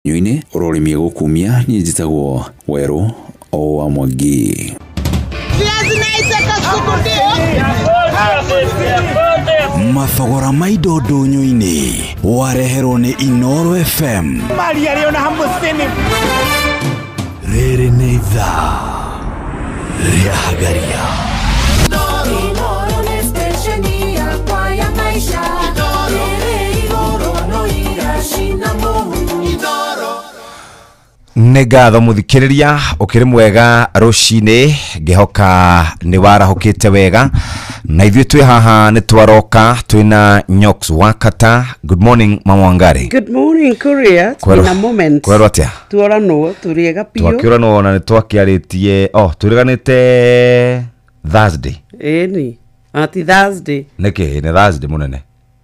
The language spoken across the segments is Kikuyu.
Ndũnyũ-inĩ ũrorĩmie gũkumia niĩ njĩtagwo Werũ o wa Mwangi. Mathogora ma indo ndũnyũ-inĩ wareherwo nĩ Inoro FM. Rĩrĩ nĩ ithaa rĩa Hagaria. Inoro nĩ stesheni yakwa ya maisha. Rĩrĩ igũrũ no iracina mũhu. Nĩ ngatho mũthikĩrĩria ũkĩrĩ mwega rũcinĩ, ngĩhoka nĩ warahũkĩte wega na ithuĩ twĩ haha nĩ twaroka twĩna Nyox Wakata. Good morning, Mama Wangari. Good morning, Kuria. It's been a moment. Kwerwo atĩa? Tuoranwo turiega piũ. Twakĩũranwo na nĩ twakĩarĩtie, oh, twĩrĩganĩte Thursday. Ĩni. Ati Thursday. Nĩkĩ nĩ Thursday mũnene?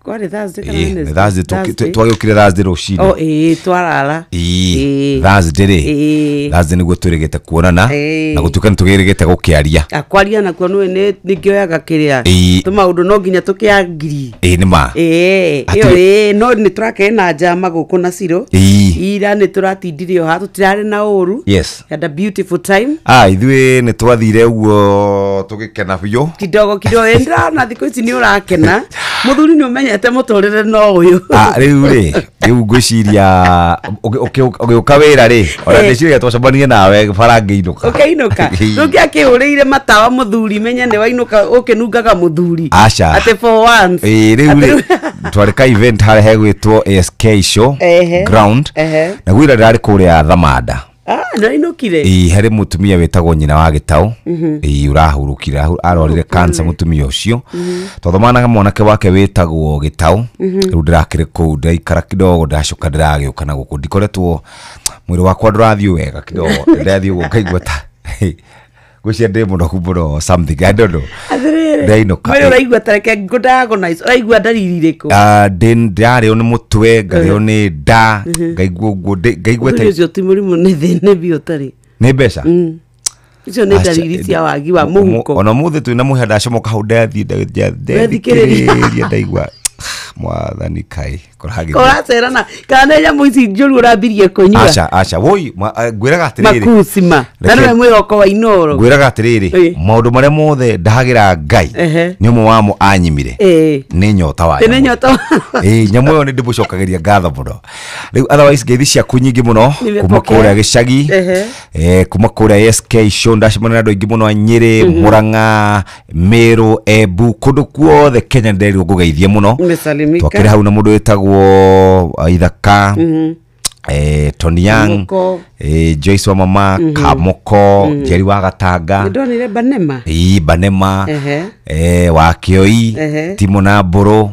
Kwarĩ Thursday kana Ĩĩ, Wednesday? nĩ Thursday twagĩũkire Thursday rũcinĩ. Oh, ĩĩ, twarara. Ĩĩ, Ĩĩ. Thursday rĩ. Ĩĩ. Thursday nĩguo twĩrĩgĩte kuonana Ĩĩ. na gũtuĩka nĩ tũgĩrĩgĩte gũkĩaria. Akwaria nakuo nĩũĩ nĩ ngĩoyaga kĩrĩa. Ĩĩ. Tũmaũndũ no nginya tũkĩangirie. Ĩĩ nĩ ma. Ĩĩ, ĩyo ĩĩ, no nĩ tũrakĩrĩ na njama gũkũ na Ciro. Ĩĩ. Ira nĩ tũratindire o haha tũtirarĩ na ũru. Yes. Had a beautiful time. Ah, ithuĩ nĩ twathire ũguo tũgĩkena biũ. Kidogo kidogo ĩ ndĩrona thikũ ici nĩ ũrakena. Mũthuri nĩ ũmenyete mũtũrĩre no ũyũ. Ah, rĩu rĩ, rĩu ngwĩciria ũgĩũka wĩra rĩ, ona ndĩciria twacemanirie nawe bara ngĩinũka. Ũkĩinũka. Ndũngĩakĩhũrĩire matawa mũthuri menye nĩ wainũka ũkĩnungaga mũthuri. Aca. Atĩ for once. Ĩĩ, rĩu rĩ, twarĩ ka event harĩa hegwĩtwo ASK show ground. Na gwĩra ndĩrarĩ kũrĩa Thamanda. Ah, nĩwainũkire? Ĩĩ, harĩ mũtumia wĩtagwo nyina wa Gĩtaũ. Ĩĩ, ũrahurũkire, arwarire cancer mũtumia ũcio. Twathomanaga mwanake wake wĩtagwo Gĩtaũ. Rĩu ndĩrakĩrĩ kũu, ndĩraikara kidogo, ndacoka ndĩragĩũka na gũkũ. Ndikoretwo, mwĩrĩ wakwa ndũrathiĩ wega kidogo. Ndĩrathiĩ ũguo ngaigua ta ngwĩciria ndĩ mũnogu mũno something, I don't know. Atĩrĩrĩ, Ndĩrainũka. mwĩrĩ ũraigua ta reke ngũ-diagnose, ũraigua ndariri irĩkũ? Ah, ndĩrarĩo nĩ mũtwe, ngarĩo nĩ nda, ngaigua ũguo, ngaigua ta Mũthuri ũcio ti mũrimũ, nĩ thĩna biũ ũtarĩ. Nĩ mbeca? Icio nĩ ndariri cia wagi wa mũhuko. Ona mũthĩ twĩna mũhĩa ndacomoka hau ndathiĩ Wethikĩrĩria. ndethikĩrĩria ndaigua mwathani kai kũragĩthia. Ũracerana kana nĩ nyamũ ici njũru ũrambirie kũnyua? Aca, aca, woi, ngwĩraga atĩrĩrĩ. Makusima. Na nĩwe mwĩhoko wa Inoro. Ngwĩraga atĩrĩrĩ, maũndũ marĩa mothe ndahagĩra Ngai, nĩ ũmwe wamo anyimire. Nĩ nyota wa Nĩ nyamũ. nyota wa- Ĩĩ, nyamũ ĩyo nĩ ndĩmũcokagĩria ngatho mũno. Rĩu otherwise ngeithi ciaku nyingĩ mũno Nimepokea. kuma kũrĩa gĩcagi, kuma kũrĩa SK show ndacemania na andũ aingĩ mũno a Nyĩrĩ, Mũrang'a, Meru, Embu, kũndũ kuothe Kenya nĩnderirwo ngũgeithie mũno. Nimesalimika. Twakĩrĩ hau na mũndũ wĩtagwo Ithaka, Tony Young, Kamoko. Joyce wa mama, Kamoko, Jerry wa Gatanga. Nĩndonire Banema. Ĩĩ, Banema, wa Kĩoi, Timo na Mbũrũ,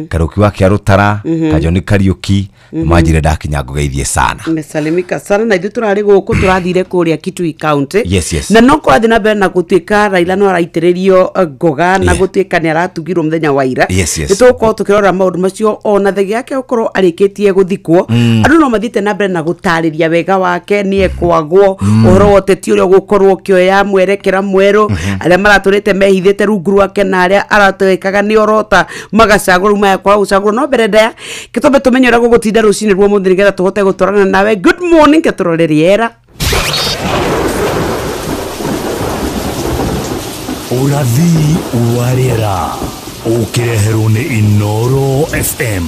Kariũki wa Kĩarũtara, Kajoni Kariũki, manjire ndakinya ngũgeithie sana. Nimesalimika sana na ithuĩ tũrarĩ gũkũ tũrathire kũrĩa Kitui County. Yes, yes. Na no kũrathiĩ na mbere na gũtuĩka Raila no araitĩrĩrio ngoga na gũtuĩka nĩ aratugirwo mũthenya wa ira. Yes, yes. Nĩ tũgũkorwo tũkĩrora maũndũ macio ona thegi yake gũkorwo arĩkĩtie gũthikwo. Andũ no mathiĩte na mbere na gũtarĩria wega wake nĩ ekwagwo, ũhoro wa ũteti ũrĩa ũgũkorwo ũkĩoya mwerekera mwerũ, arĩa maratũrĩte mehithĩte rungu rwake na arĩa aratwĩkaga nĩ orota magacagũra rĩu maya kwaga gũcagũrwo. No mbere ndaya kĩtũmbe tũmenye ũrĩa gũgũtinda rũcinĩ rwa ũmũthĩ nĩgetha tũhote gũtwarana nawe. Good morning, ketũrore rĩera. Ũrathi wa rĩera ũkĩreherwo nĩ Inoro FM.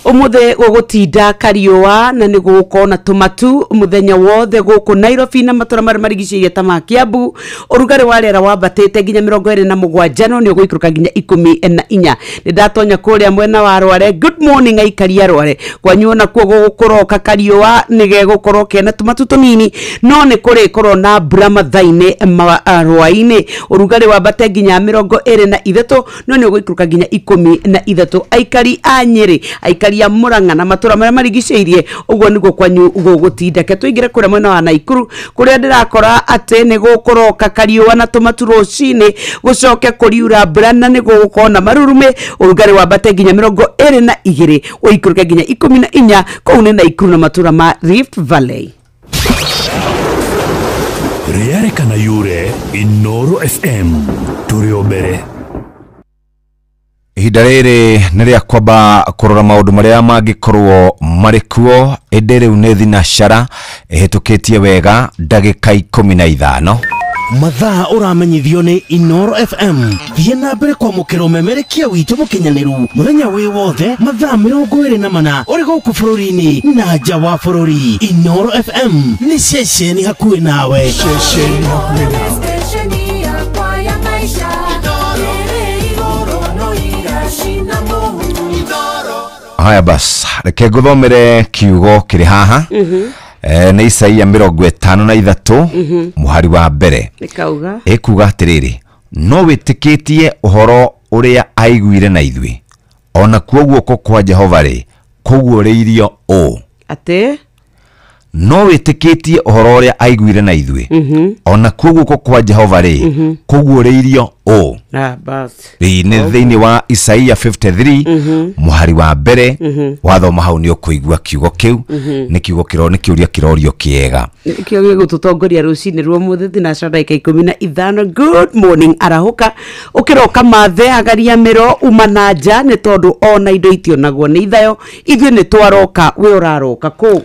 Ũmũthĩ gũgũtinda kariũa na nĩ gũgũkorwo na tũmatu mũthenya wothe gũkũ Nairobi na matũra marĩa marigicĩirie ta ma Kiambu. Ũrugarĩ wa rĩera wambatĩte nginya mĩrongo ĩrĩ na mũgwanja no nĩ ũgũikũrũka nginya 14. Nĩ ndatonya kũrĩa mwena wa Rware. Good morning aikari a Rware. Kwanyu onakuo gũgũkũroka kariũa nĩ gegũkorwo kena tũmatu tũnini no nĩ kũrĩkorwo na mbura mathaa-inĩ ma rwainĩ. Ũrugarĩ wambate nginya mĩrongo ĩrĩ na ithatũ no nĩ ũgũikũrũka nginya 13. Aikari a Nyĩrĩ, aikari ya Murang'a na matũra marĩa marigicĩirie ũguo nĩguo kwanyu gũgũtinda. Ke tũingĩre kũrĩa mwena wa Naikuru kũrĩa ndĩrakora atĩ nĩ gũkũroka kariũa na tũmatu rũcinĩ gũcoke kũriura mbura na nĩ gũgũkorwo na marurumĩ. Ũrugarĩ wambate nginya mĩrongo ĩrĩ na igĩrĩ ũikũrũke nginya 14. Kũu nĩ Naikuru na matũra ma Rift Valley. Rĩarĩ kana yure Inoro FM tũrĩ o mbere. Ihinda rĩrĩ nĩ rĩa kwamba kũrora maũndũ marĩa mangĩkorwo marĩ kuo, ĩndĩ rĩu nĩ thinacara ĩhĩtũkĩtie wega ndagĩka 15. Mathaa ũramenyithio nĩ Inoro FM. Thiĩ na mbere kwamũkĩra ũmemerekia witũ mũkinyanĩru mũthenya wĩ wothe mathaa 24 ũrĩ gũkũ bũrũri-inĩ na nja wa bũrũri. Inoro FM nĩ ceceni hakuhĩ nawe. Stesheni yakwa ya maisha Rĩrĩ igũrũ no iracina mũhu. Haya bas, reke ngũthomere kiugo kĩrĩ haha. Nĩ Isaia 53 mũhari wa mbere. Nĩkauga Ĩkuga atĩrĩrĩ, no wĩtĩkĩtie ũhoro ũrĩa aiguire na ithuĩ, ona kuo guoko kwa Jehova rĩ kũguũrĩirio ũũ. Atĩ No wĩtĩkĩtie ũhoro ũrĩa aiguire na ithuĩ, ona kuo guoko kwa Jehova rĩ kũguũrĩirio ũũ. Ah, bas. Ĩĩ, nĩ thĩinĩ wa Isaia 53 mũhari wa mbere. Wathoma hau nĩ ũkũigua kiugo kĩu nĩ kiugo kĩro, nĩ kĩũria kĩrorio kĩega. Kĩo gĩgũtũtongoria rũcinĩ rwa ũmũthĩ thinacara ndagĩka 15. Good morning, arahũka ũkĩroka mathe agaria mĩro uma na nja, nĩ tondũ ona indo itionagwo nĩ ithayo, ithuĩ nĩ twaroka, we ũraroka kũ?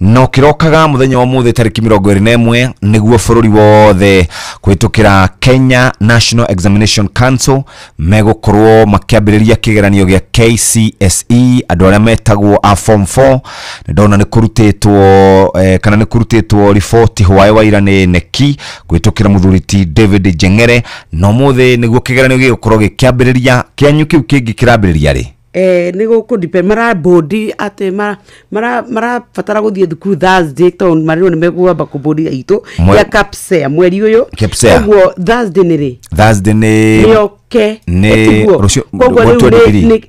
No kĩrokaga mũthenya wa ũmũthĩ tarĩki 21 nĩguo bũrũri wothe kũhĩtũkĩra Kenya National Examination Council megũkorwo makĩambĩrĩria kĩgeranio gĩa KCSE andũ arĩa metagwo a form 4. Nĩ ndona nĩ kũrutĩtwo kana nĩ kũrutĩtwo riboti hwaĩ wa ira nĩ neki kũhĩtũkĩra mũthuri ti David Jengere, na ũmũthĩ nĩguo kĩgeranio gĩgũkorwo gĩkĩambĩrĩria. Kĩanyu kĩu kĩngĩ kĩrambĩrĩria rĩ? Nĩ gũkũ ndipe marabodi atĩ marabatara gũthiĩ thukuru Thursday tondũ marĩrwo nĩ megwamba kũbodi itũ ya KAPSEA mweri ũyũ. KAPSEA. Ũguo Thursday nĩ rĩ? Thursday nĩ nĩ oke nĩ rũciũ- koguo rĩu 23.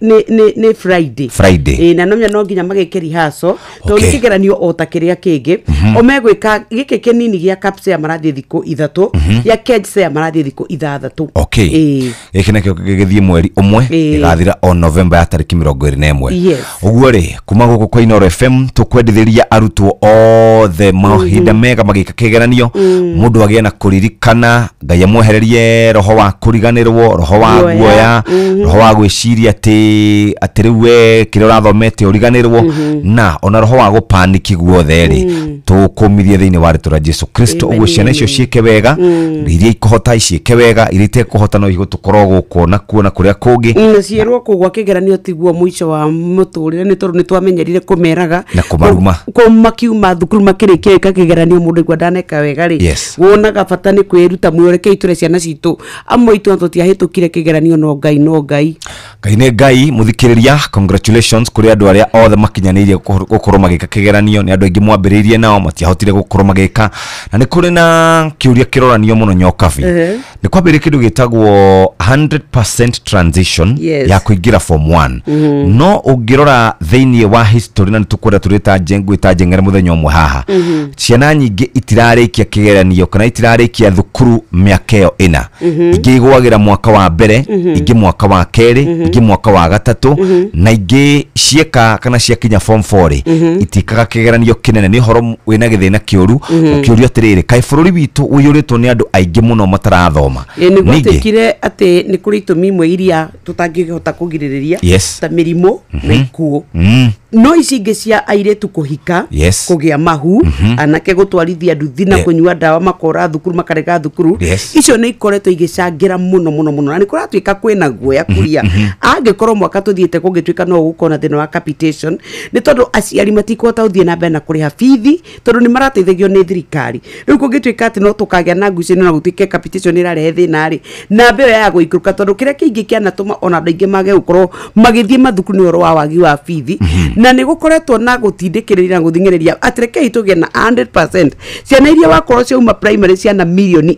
nĩ Friday. Friday. Ĩĩ, na nomenya no nginya magĩke rehearsal tondũ nĩ kĩgeranio o ta kĩrĩa kĩngĩ. O megwĩka gĩkĩ kĩnini gĩa KAPSEA marathiĩ thikũ 3, gĩa KJSEA marathiĩ thikũ 6. Okay. Ĩĩ. Gĩkĩ nakĩo gĩgĩthiĩ mweri ũmwe, gĩgathira o Novemba ya tarĩki 21. Yes. Ũguo rĩ, kuma gũkũ kwa Inoro FM tũkwendithĩria arutwo othe mahinda mega magĩka kĩgeranio, mũndũ agĩe na kũririkana, Ngai amwehererie roho wa kũriganĩrwo, roho wa Guoya. guoya, roho wa gwĩciria atĩ rĩu we kĩrĩa ũrathomete ũriganĩrwo, na ona roho wa gũpaniki guothe rĩ, tũkũmithie thĩinĩ wa rĩtwa rĩa Jesu Kristo. Amen, Ũguo ciana icio amen. ciĩke wega, iria ikũhota ciĩke wega, iria itekũhota no igũtũkorwo gũkũ na kuo na kũrĩa kũngĩ. Na ciĩrwo kũgwa kĩgeranio tiguo mũico wa mũtũrĩre, nĩ tondũ nĩ twamenyerire kũmeraga Na kũmaruma. Kũ makiuma thukuru makĩrĩkia gwĩka kĩgeranio mũndũ aigua ndaneka wega rĩ, Yes. wonaga bata nĩ kwĩruta muoyo. Rekei tũre ciana citũ amwe itũ na tũtiahĩtũkire kĩgeranio, no Ngai no Ngai. Ngai nĩ Ngai. Mũthikĩrĩria, congratulations kũrĩ andũ arĩa othe makinyanĩirie gũkorwo magĩka kĩgeranio. Nĩ andũ aingĩ mwambĩrĩirie nao matiahotire gũkorwo magĩka, na nĩ kũrĩ na kĩũria kĩroranio mũno nyokabi. Nĩ kwambĩrĩria kĩndũ gĩtagwo 100% transition Yes. ya kũingĩra form 1, no ũngĩrora thĩinĩ wa history, na nĩ tũkwenda tũrĩta ngwĩta njengere mũthenya ũmwe haha, ciana nyingĩ itirarĩkia kĩgeranio kana itirarĩkia thukuru mĩaka ĩyo ĩna. Ingĩ igũagĩra mwaka wa mbere, ingĩ mwaka wa kerĩ, ingĩ mwaka wa gatatũ, na ingĩ cieka kana ciakinya form 4 rĩ, itikaga kĩgeranio kĩnene. Nĩ ũhoro wĩna gĩthĩna kĩũru, ũkĩũrio atĩrĩrĩ, kaĩ bũrũri witũ ũiyũrĩtwo nĩ andũ aingĩ mũno matarathoma? Ĩ, nĩguo Ningĩ- twĩkire atĩ nĩ kũrĩ itũmi imwe iria tũtangĩhota kũgirĩrĩria Yes. ta mĩrimũ na ikuũ, no ici ingĩ cia airĩtu kũhika, Yes. kũgĩa mahu, anake gũtwarithia nduthi na Yeah. kũnyua ndawa makora thukuru makarega thukuru, Yes. icio nĩ ikoretwo igĩcangĩra mũno mũno mũno, na nĩ kũratuĩka kwĩna guoya kuria angĩkorwo mwaka tũthiĩte kũngĩtuĩka no gũkorwo na thĩna wa capitation, nĩ tondũ aciari matikũhota gũthiĩ na mbere na kũrĩha bithi tondũ nĩ marateithagio nĩ thirikari. Rĩu kũngĩtuĩka atĩ no tũkagĩa na ngucanio na gũtuĩke capitation ĩrarehe thĩna rĩ, namba ĩyo ya gũikũrũka, tondũ kĩrĩa kĩingĩ kĩanatũma ona andũ aingĩ mage gũkorwo magĩthiĩ mathukuru nĩ ũhoro wa wagi wa bithi, na nĩ gũkoretwo na gũtindĩkĩrĩria na gũthing'ĩrĩria atĩ rekei tũgĩe na 100% ciana iria wakorwo ciauma primary ciana 1 million,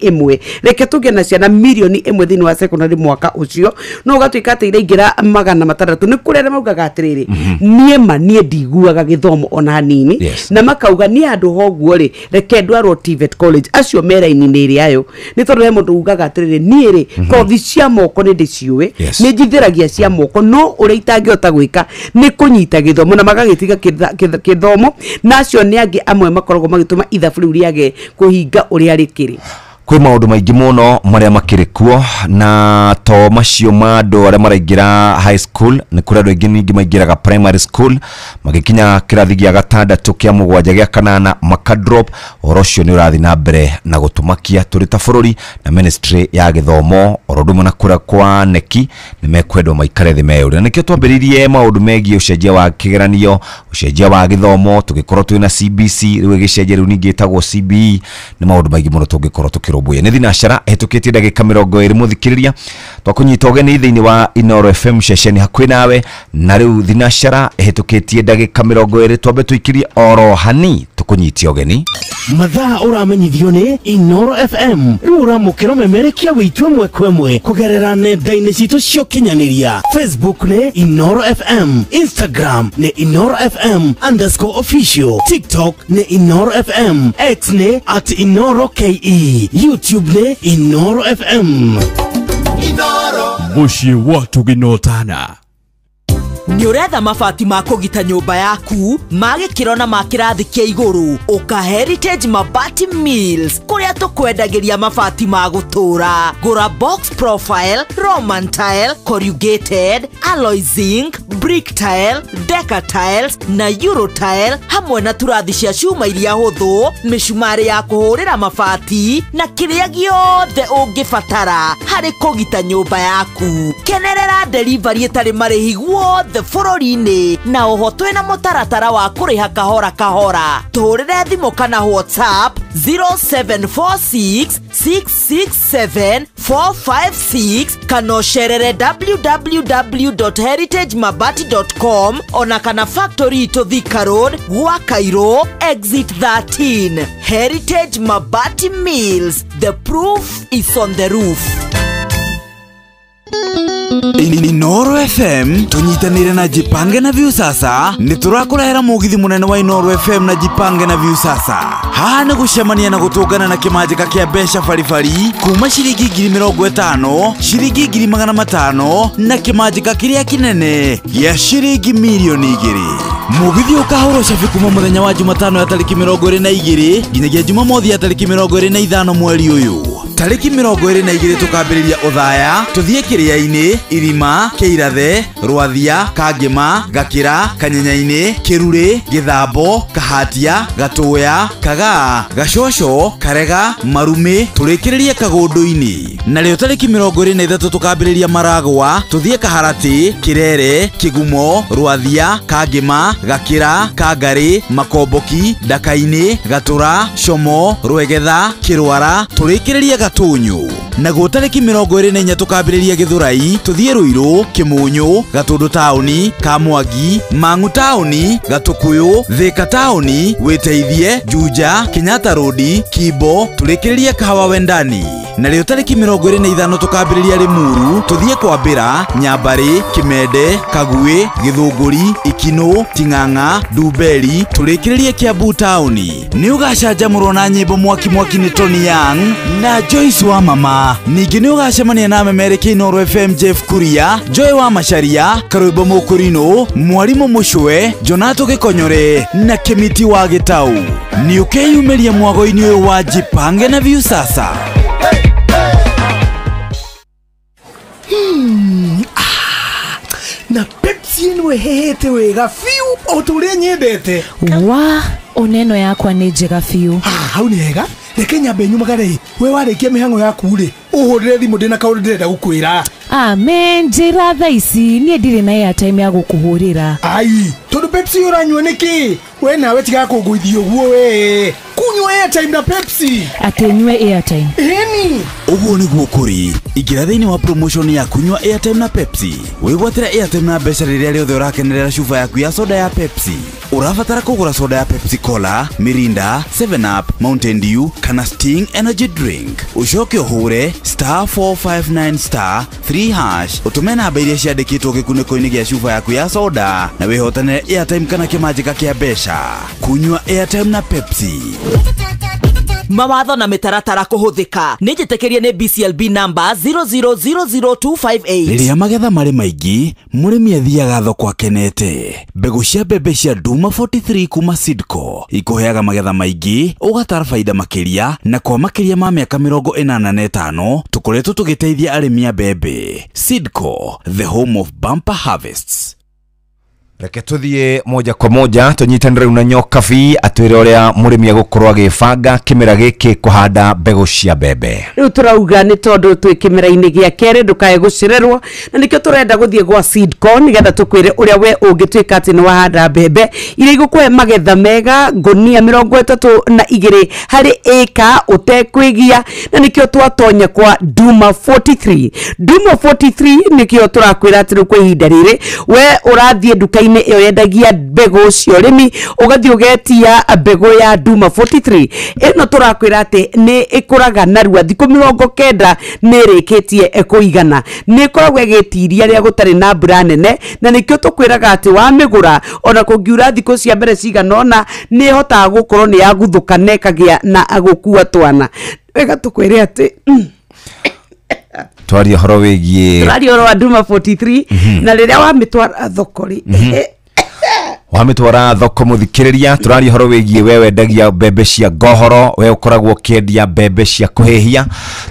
reke tũgĩe na ciana 1 million thĩinĩ wa secondary mwaka ũcio, no ũgatuĩka atĩ iraingĩra 600. Nĩ kũrĩ arĩa maugaga atĩrĩrĩ, niĩ ma niĩ ndiguaga gĩthomo ona hanini, Yes. na makauga niĩ handũ ha ũguo rĩ, reke ndwarwo TVET college, acio me raini-inĩ ĩrĩa ayo, nĩ tondũ he mũndũ ugaga atĩrĩrĩ, niĩ rĩ kothi cia moko nĩ ndĩciũĩ, Yes. nĩ njithĩragia cia moko, no ũrĩa itangĩhota gwĩka nĩ kũnyita gĩthomo, na magagĩtiga gĩthomo, na acio nĩ angĩ amwe makoragwo magĩtũma ithabu rĩu rĩage kũhinga ũrĩa rĩkĩrĩ. Kwĩ maũndũ maingĩ mũno marĩa makĩrĩ kuo na to macio ma andũ arĩa maraingĩra high school, nĩ kũrĩ andũ aingĩ ningĩ maingĩraga primary school magĩkinya kĩrathi gĩa gatandatũ, kĩa mũgwanja, gĩa kanana makadrop. Ũhoro ũcio nĩ ũrathiĩ na mbere na gũtũmakia tũrĩ ta bũrũri, na ministry ya gĩthomo oro ũndũ ũmwe na kũrĩa kwa neki nĩ mekwendwo maikare thĩ meyũria. Na nĩkĩo twambĩrĩirie maũndũ megiĩ ũcenjia wa kĩgeranio, ũcenjia wa gĩthomo, tũgĩkorwo twĩna CBC, rĩu ĩgĩcenjia rĩu ningĩ ĩtagwo CBE. Nĩ maũndũ maingĩ mũno tũngĩkorwo tũkĩrũmbũiya. Nĩ thinacara ĩhĩtũkĩtie ndagĩka 20 mũthikĩrĩria, twakũnyita ũgeni thĩinĩ wa Inooro FM ceceni hakuhĩ nawe. Na rĩu thinacara ĩhĩtũkĩtie ndagĩka 20, twambe tũikĩrie oro hani tũkũnyitie ũgeni. Mathaa ũramenyithio nĩ Inooro FM. Rĩu ũramũkĩra ũmemerekia witũ ĩmwe kwa ĩmwe kũgerera nenda-inĩ citũ cia ũkinyanĩria. Facebook nĩ Inooro FM, Instagram nĩ Inooro FM _official, TikTok nĩ Inooro FM, X nĩ @InooroKE, YouTube nĩ Inooro FM. Mũciĩ wa tũgĩnotana. Nĩ ũretha mabati ma kũgita nyũmba yaku ma gĩkĩro na ma kĩrathi kĩa igũrũ, ũka Heritage Mabati Mills kũrĩa tũkwendagĩria mabati ma gũtũũra. Gũra box profile, Roman tile, corrugated, alloy zinc, brick tile, deca tiles na euro tile, hamwe na turathi cia cuma iria hũthũ, mĩcumarĩ ya kũhũrĩra mabati na kĩrĩa gĩothe ũngĩbatara harĩ kũgita nyũmba yaku. Kenerera delivery ĩtarĩ marĩhi guothe bũrũri-inĩ, na oho twĩna mũtaratara wa kũrĩha kahora kahora. Tũhũrĩre thimũ kana WhatsApp 0746 667 456 kana ũcerere www.heritagemabati.com ona kana factory itũ Thika Road, gwa Cairo exit 13. Heritage Mabati Mills, the proof is on the roof. Inooro FM tunyitanire na Jipange na Viusasa. Nĩ tũrakũrehera mũgithi mũnene wa Inooro FM na Jipange na Viusasa. Haha nĩ gũcemania na gũtũngana na kĩmanjĩka kĩa mbeca baribari kuma ciringi 50,000, ciringi 500,000 na kĩmanjĩka kĩrĩa kĩnene gĩa ciringi 2,000,000. Mũgithi ũkahũrwo cabi kuma mũthenya wa Jumatano ya tarĩki 22 nginyagia Jumamothi ya tarĩki 25 mweri ũyũ. Tarĩki 22 tũkambĩrĩria ũthaya, tũthiĩ Kĩrĩa-inĩ, Irima, Kĩirathe, Rwathia, Kangĩma, Gakĩra, Kanyenyainĩ, Kĩrurĩ, Gĩthambo, Kahatia, Gatũya, Kagaa, Gacoco, Karega, Marumĩ, tũrĩkĩrĩrie Kagũndũ-inĩ. Narĩo tarĩki 23 tũkambĩrĩria Maragwa, tũthiĩ Kaharatĩ, Kĩrere, Kĩgumo, Rwathia, Kangĩma, Gakĩra, Kangarĩ, Makomboki, Ndaka-inĩ, Gatũra, Como, Rwegetha, Kĩrwara, tũrĩkĩrĩrie Gatũnyũ. Naguo tarĩki 24 tũkambĩrĩria Gĩthũrai, tũthiĩ Ruiru, Kĩmũnyũ, Gatũndũ taũni, Kamwangi, Mang'u taũni, Gatũkũyũ, Thĩka taũni, Wĩteithie, Juja, Kenyatta Road, Kimbo, tũrĩkĩrĩrie Kahawa Wendani. Narĩo tarĩki 25 tũkambĩrĩria Rĩmuru, tũthiĩ Kwambĩra, Nyambarĩ, Kĩmende, Kaguĩ, Gĩthũngũri, Ikinũ, Ting'ang'a, Ndumberi, tũrĩkĩrĩrie Kiambu taũni. Nĩ ũgacanjamũrwo na nyĩmbo mwaki mwaki nĩ Tony Young na Joyce wa Mama. Ningĩ nĩ ũgacemania na memereki Inooro FM Jeff Kuria, Joy wa Macharia, Karwĩmbo Mũkũrinũ, Mwarimũ Mũcwe, Jonato Gĩkonyore na Kĩmiti wa Gĩtau. Nĩ ũkeyumĩria mwago-inĩ ũyũ wa Jipange na Viusasa. Na Pepsi ĩno ĩhehete wega biũ o ta ũrĩa nyendete. Wa oneno yakwa nĩ njega biũ. Hau nĩ hega. Reke nyambe nyumagare. We warĩkia mĩhang'o yaku rĩ, ũhũrĩre thimũ ndĩna kaũndũ ndĩrenda gũkwĩra. Amen, njĩra thaa ici niĩ ndirĩ na airtime ya gũkũhũrĩra. Ai, tondũ Pepsi ũranyua nĩkĩ? We nawe tiga kũngũithia ũguo we. Kunyua airtime na Pepsi. Atĩ nyue airtime. Ĩni. Ũguo nĩguo kũrĩ. Ingĩra thĩinĩ wa promotion ya kunyua airtime na Pepsi. Wĩgwatĩre airtime na mbeca rĩrĩa rĩothe ũrakenerera cuba yaku ya soda ya Pepsi. Ũrabatara kũgũra soda ya Pepsi Cola, Mirinda, 7 Up, Mountain Dew kana Sting Energy Drink. Ũcoke ũhũre *459*3# ũtũme namba iria ciandĩkĩtwo gĩkunĩko-inĩ gĩa cuba yaku ya soda na wĩhotanĩre airtime kana kĩmanjĩka kĩa mbeca. Kunyua airtime na Pepsi. Mawatho na mĩtaratara kũhũthĩka. Nĩ njĩtĩkĩrie nĩ BCLB number 0000258. Rĩrĩa magetha marĩ maingĩ, mũrĩmi athiaga thoko akenete. Mbegũ cia mbembe cia Duma 43 kuma Sidco ikũheaga magetha maingĩ, ũgatara baida makĩria, na kwa makĩria ma mĩaka 85 tũkoretwo tũgĩteithia arĩmi a mbembe. Sidco, the home of bumper harvests. Reke tuthie moja kwa moja tunyitanire riu na Nyokabi atwire uria murimi agukorwo agibanga kimera giki kuhanda mbegu cia mbembe. Riu turauga ni tondu twi kimera-ini gia keri ndukae gucererwo na nikio turenda guthie gwa Seedco nigetha tukwire uria we ungituika ati ni wahanda mbembe iria igukuhe magetha mega ngunia 32 hari eka utekwigia na nikio twatonya kwa Duma 43. Duma 43 nikio turakwira ati kwa ihinda riri we urathie nduka iyo yendagia mbegu cia urimi ugathi ugetia mbegu ya Duma 43 ino turakwira ati ni ikuraga narua thiku 90 ni irikitie kuigana ni ikoragwo igitiria ria gutari na mbura nene na nikio tukwiraga ati wamigura ona kungiura thiku cia mbere cigana ona ni ihotaga gukorwo ni yaguthuka na ikagia na gukua twana. Wega tukwire ati twaria horo wigie twaria horo wa Duma 43 na riria wamitwara thoko ri wamitwara thoko muthikiriria turaria horo wigie we wendagia mbembe cia ngohoro we ukoragwo ukiendia mbembe cia kuhihia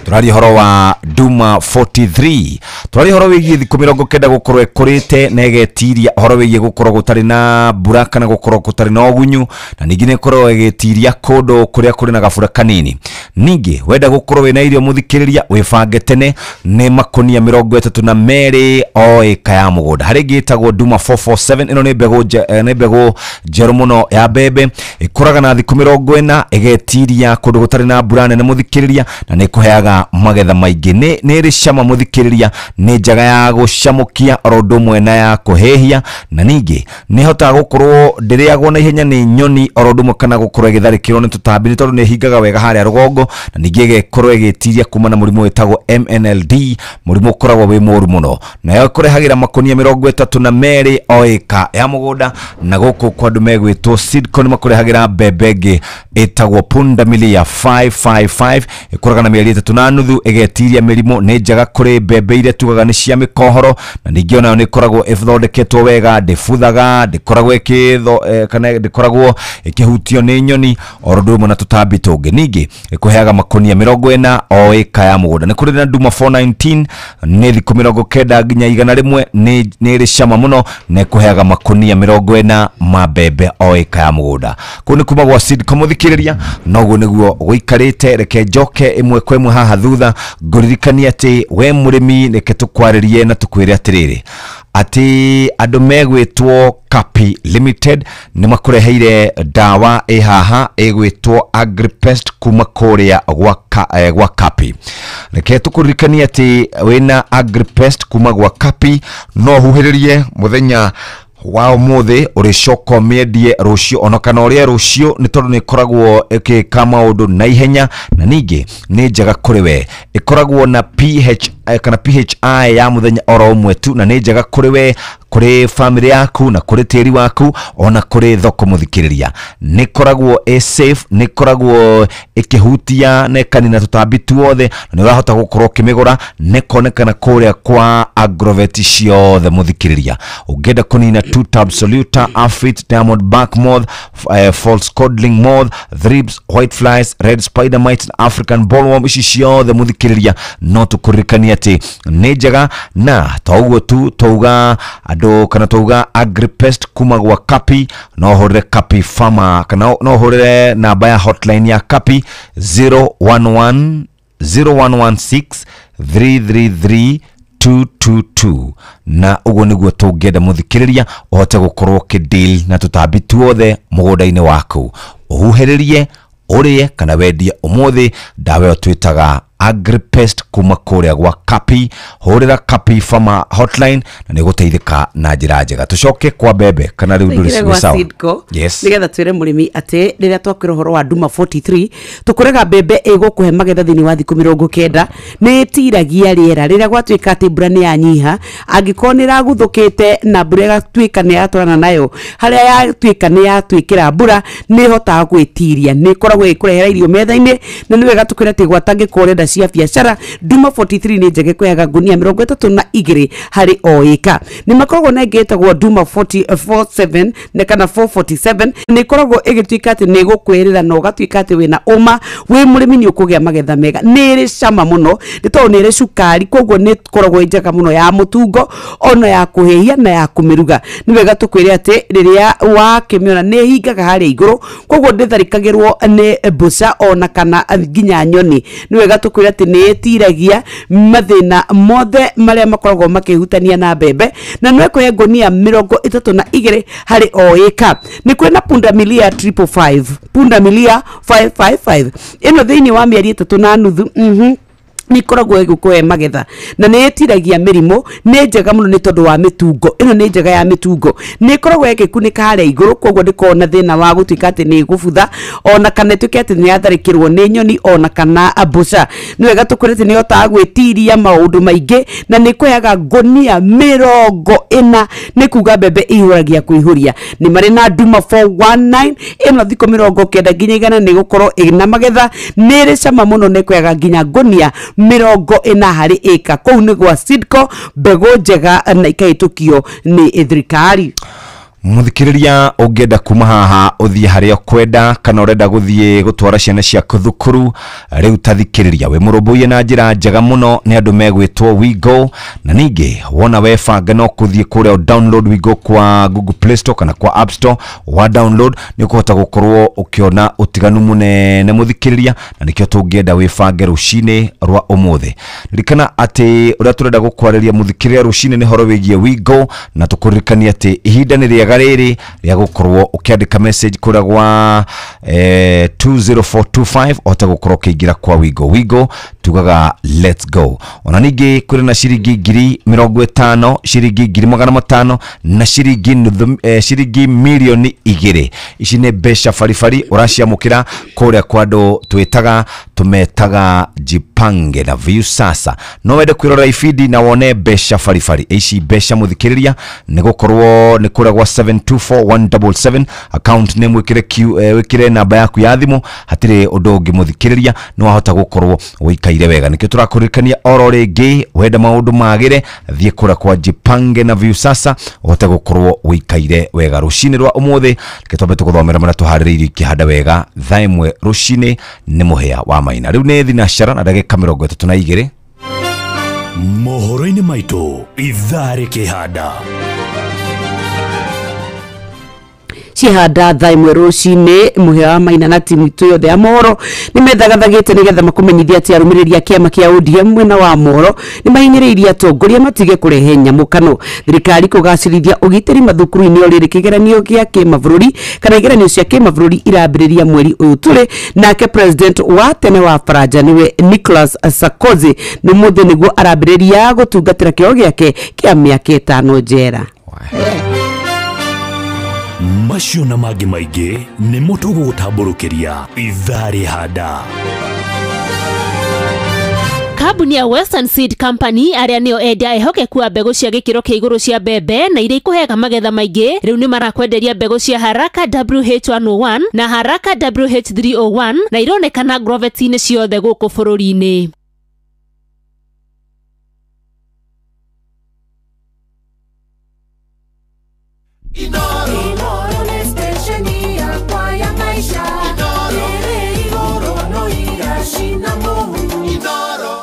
turaria horo wa Duma 43 turaria horo wigie thiku 90 gukorwo ikurite na igetiria horo wigie gukorwo gutari na mbura kana gukorwo gutari na ugunyu na ningi ni korwo igetiria kundu kuria kuri na gabura kanini. Ningi wenda gukorwo wina irio muthikiriria wibange tene ni makunia 32 o eka ya mugunda hari ngitagwo Duma 447 ino ni mbegu njeru muno ya mbembe ikuraga na thiku 40 igetiria kundu gutari na mbura nene muthikiriria na ni kuheaga magetha maingi ni iri cama muthikiriria ni njaga ya gucamukia oro undu umwe na ya kuhihia na ningi ni hotaga gukorwo ndiriagwo na ihenya ni nyoni oro undu umwe kana gukorwo igitharikirwo ni tutambi ni tondu ni hingaga wega haria rugongo na ningi igekorwo igitiria kuma na murimu witagwo MNLD murimu ukoragwo wi muru muno nayo ikurehagira makunia 32 o eka ya mugunda na guku kwa andu megwitwo Seedco ni makurehagira mbembe ingi itagwo pundamilia 555 ikuraga na mieri 3.5 igetiria mirimu ni njega kuri mbembe iria tugaga ni cia mikohoro na ningi onayo ni ikoragwo ithondeketwo wega ndibuthaga ndikoragwo ikitho kana ndikoragwo ikihutio ni nyoni oro undu umwe na tutambi tungi. Ningi ikuheaga makunia 40 o eka ya mugunda. Ni kuri na Duma 419 ni thiku 90 nginya 100 ni iri cama muno na ikuheaga makunia 40 ma mbembe o eka ya mugunda. Kuu ni kuma gwa Seedco muthikiriria noguo niguo guikarite. Reke njoke imwe kwa imwe haha thutha nguririkanie ati we murimi reke tukwaririe na tukwire atiriri ati andu megwitwo Kapi Limited ni makureheire dawa ĩ haha ĩgwĩtwo Agripest kuma kũrĩa gwa Kapi. Reke tukuririkanie atĩ wĩna Agripest kuma gwa Kapi no huhĩrĩrie mũthenya wa umuthi uricoka miendie rucio ona kana urie rucio ni tondu ni ikoragwo ikika maundu na ihenya na ningi ni njega kuri we. Ikoragwo na pH kana PHI ya muthenya oro umwe tu na ni njega kuri we, kuri family yaku na kuri tiri waku ona kuri thoko muthikiriria. Ni koragwo e safe, ni koragwo ikihutia na ikanina tutambi tuothe na ni urahota gukorwo ukimigura. Ni konekana kuria kwa agrovet ciothe muthikiriria. Ungienda kunina Tuta Absoluta, Afrit, Diamond Back Moth, False Codling Moth, Thrips, White Flies, Red Spider Mites, African Bollworm, ici ciothe muthikiriria no tukuririkanie ati ni njega. Na toguo tu touga andu kana touga Agripest kuma gwa Kapi no hurire Kapi Farmer kana no hurire namba ya hotline ya Kapi 011 0116 333 222 na uguo niguo tungĩenda muthikiriria uhote gukorwo ũkĩdeal na tũtambi tuothe mũgũnda-inĩ waku. Ũhuhĩrĩrie, ũrĩe kana wendie ũmũthĩ ndawa ĩyo twĩtaga Agripest kuma kũrĩa gwa Kapi. Hũrĩra Kapi Farmer Hotline na nĩ ũgũteithĩka na njĩra njega. Tũcoke kwa mbembe kana rĩu ndũrĩ Tũingĩre gwa sawa. Seedco, Yes. nigetha twĩre mũrĩmi atĩ rĩrĩa twakwĩra ũhoro wa Duma 43 tũkũrega mbembe ĩgũkũhe magetha thĩinĩ wa thikũ 90. Nĩ ĩtiragia rĩera rĩrĩa gwatuĩka atĩ mbura nĩ yanyiha, angĩkorwo nĩ ĩraguthũkĩte na mbura ĩgatuĩka nĩ yatwarana nayo, harĩa yatuĩka nĩ yatuĩkĩra mbura nĩ ĩhotaga gwĩtiria, nĩ ĩkoragwo ĩkũrehera irio metha-inĩ. Na nĩ wega tũkwĩre atĩ gwatangĩkorwo ũrenda cia biacara, Duma 43 nĩ njega, ĩkũheaga ngunia 32 harĩ o ĩka. Nĩ makoragwo na ĩngĩ ĩtagwo Duma 47 na kana 447, nĩ ĩkoragwo ĩgĩtuĩka atĩ nĩ ĩgũkwĩrĩra na ũgatuĩka atĩ wĩna ũma wĩ mũrĩmi nĩ ũkũgĩa magetha mega. Nĩ ĩrĩ cama mũno nĩ tondũ nĩ ĩrĩ cukari, koguo nĩ ĩkoragwo ĩ njega mũno ya mũtungo ona ya kũhĩhia na ya kũmĩruga. Nĩ wega tũkwĩre atĩ rĩrĩa wakĩmĩona nĩ ĩhingaga harĩa igũrũ, koguo ndĩtharĩkagĩrwo nĩ mbũca ona kana nginya nyoni. Nĩ wega tũkwĩre atĩ nĩ ĩtiragia mathĩna mothe marĩa makoragwo makĩhutania na mbembe, na no ĩkũhe ngunia 32 harĩ o ĩka. Nĩ kwĩna pundamilia 555, pundamilia 555 ĩno thĩinĩ wa mĩeri 3.5 nĩ ikoragwo ĩgĩkũhe magetha na nĩ ĩtiragia mĩrimũ. Nĩ njega mũno nĩ tondũ wa mĩtungo ĩno, nĩ njega ya mĩtungo, nĩ ĩkoragwo ĩgĩkunĩka harĩa igũrũ, koguo ndĩkoragwo na thĩna wa gũtuĩka atĩ nĩ ĩgũbutha ona kana ĩtuĩke atĩ nĩ yatharĩkĩrwo nĩ nyoni ona kana mbũca. Nĩ wega tũkwĩre atĩ nĩ ĩhotaga gwĩtiria maũndũ maingĩ na nĩ ĩkũheaga ngunia 40, nĩ kuga mbembe ĩihũragia kũihũria. Nĩ marĩ na Duma 419 ĩno thikũ 90 nginya 100 nĩ ĩgũkorwo ĩna magetha, nĩ ĩrĩ cama mũno, nĩ ĩkũheaga nginya ngunia 40 harĩ ĩka. Kũu nĩ gwa Seedco, mbegũ njega na ikahĩtũkio nĩ thirikari. Muthikiriria, ũngĩenda kuma haha ũthiĩ harĩa ũkwenda kana ũrenda gũthiĩ gũtwara ciana ciaku thukuru, rĩu ta thikĩrĩria wĩ mũrũmbũiye na njĩra njega mũno nĩ andũ megwĩtwo Wigo. Na ningĩ wona webanga no kũthiĩ kũrĩa download Wigo kwa Google Play Store kana kwa App Store, wa download nĩ ũkũhota gũkorwo ũkĩona ũtiganu mũnene mũthikĩrĩria, na nĩkĩo tũngĩenda wĩbange rũcinĩ rwa ũmũthĩ. Ririkana atĩ ũrĩa tũrenda gũkwarĩria mũthikĩrĩria rũcinĩ nĩ horo wĩgiĩ Wigo, na tũkũririkania atĩ ihinda nĩ rĩega rĩrĩ rĩa gũkorwo ũkĩandĩka message kũrĩa gwa 20425 ũhote gũkorwo ũkĩingĩra kwa Wigo. Wigo tugaga let's go. Ona ningĩ kũrĩ na ciringi 50,000, ciringi 500,000 na ciringi nuthu, ciringi 2 milioni. Ici nĩ mbeca baribari ũraciamũkĩra kũrĩa kwa andũ twĩtaga tũmetaga Jipange na Viusasa. No wende kwĩrora ibindi na wone mbeca baribari ici mbeca mũthikĩrĩria, nĩ gũkorwo nĩ kũrĩa gwa 724177 account name, wĩkĩre Q, wĩkĩre namba yaku ya thimũ, hatirĩ ũndũ ũngĩ mũthikĩrĩria, nĩ wahota gũkorwo ũikaire wega. Nĩkĩo tũrakũririkania oro rĩngĩ, wenda maũndũ magĩre, thiĩ kũrĩa kwa Jipange na Viusasa ũhote gũkorwo ũikaire wega rũcinĩ rwa ũmũthĩ. Reke twambe tũgũthomera marĩa tũharĩrĩirie ikĩhanda wega thaa 1 rũcinĩ nĩ mũhĩa wa maina. Rĩu nĩ thinacara na ndagĩka 32. Mohoro-inĩ maitũ ithaa rĩkĩhanda. Cihanda thaa 1 rũcinĩ, mũhĩa wa maina na timu itũ yothe ya mohoro nĩ methagathagĩte nĩgetha makũmenyithie atĩ arũmĩrĩri a kĩama kĩa ODM mwena wa mohoro nĩ mahinyĩrĩirie atongoria matige kũrehe nyamũkano. Thirikari kũgacĩrithia ũgitĩri mathukuru-inĩ. O rĩrĩ kĩgeranio gĩa kĩmabũrũri kana igeranio cia kĩmabũrũri irambĩrĩria mweri ũyũ tũrĩ. Nake president wa tene wa Faranja nĩwe Nicolas Sarkozy nĩ mũthĩ nĩguo arambĩrĩria gũtungatĩra kĩoho gĩake kĩa mĩaka 5 njera. Macio na mangĩ maingĩ nĩmo tũgũgũtambũrũkĩria ithaa rĩhanda. Kambuni ya Western Seed Company, arĩa nĩo endia ehokeku a mbegũ cia gĩkĩro kĩa igũrũ cia mbembe na iria ikũheaga magetha maingĩ, rĩu nĩ marakwenderia mbegũ cia Haraka WH101 na Haraka WH301, na ironekana groveti-inĩ ciothe gũkũ bũrũri-inĩ. Inooro nĩ station yakwa ya maisha ĩrĩ igũrũ no iracina mũhu. Inooro.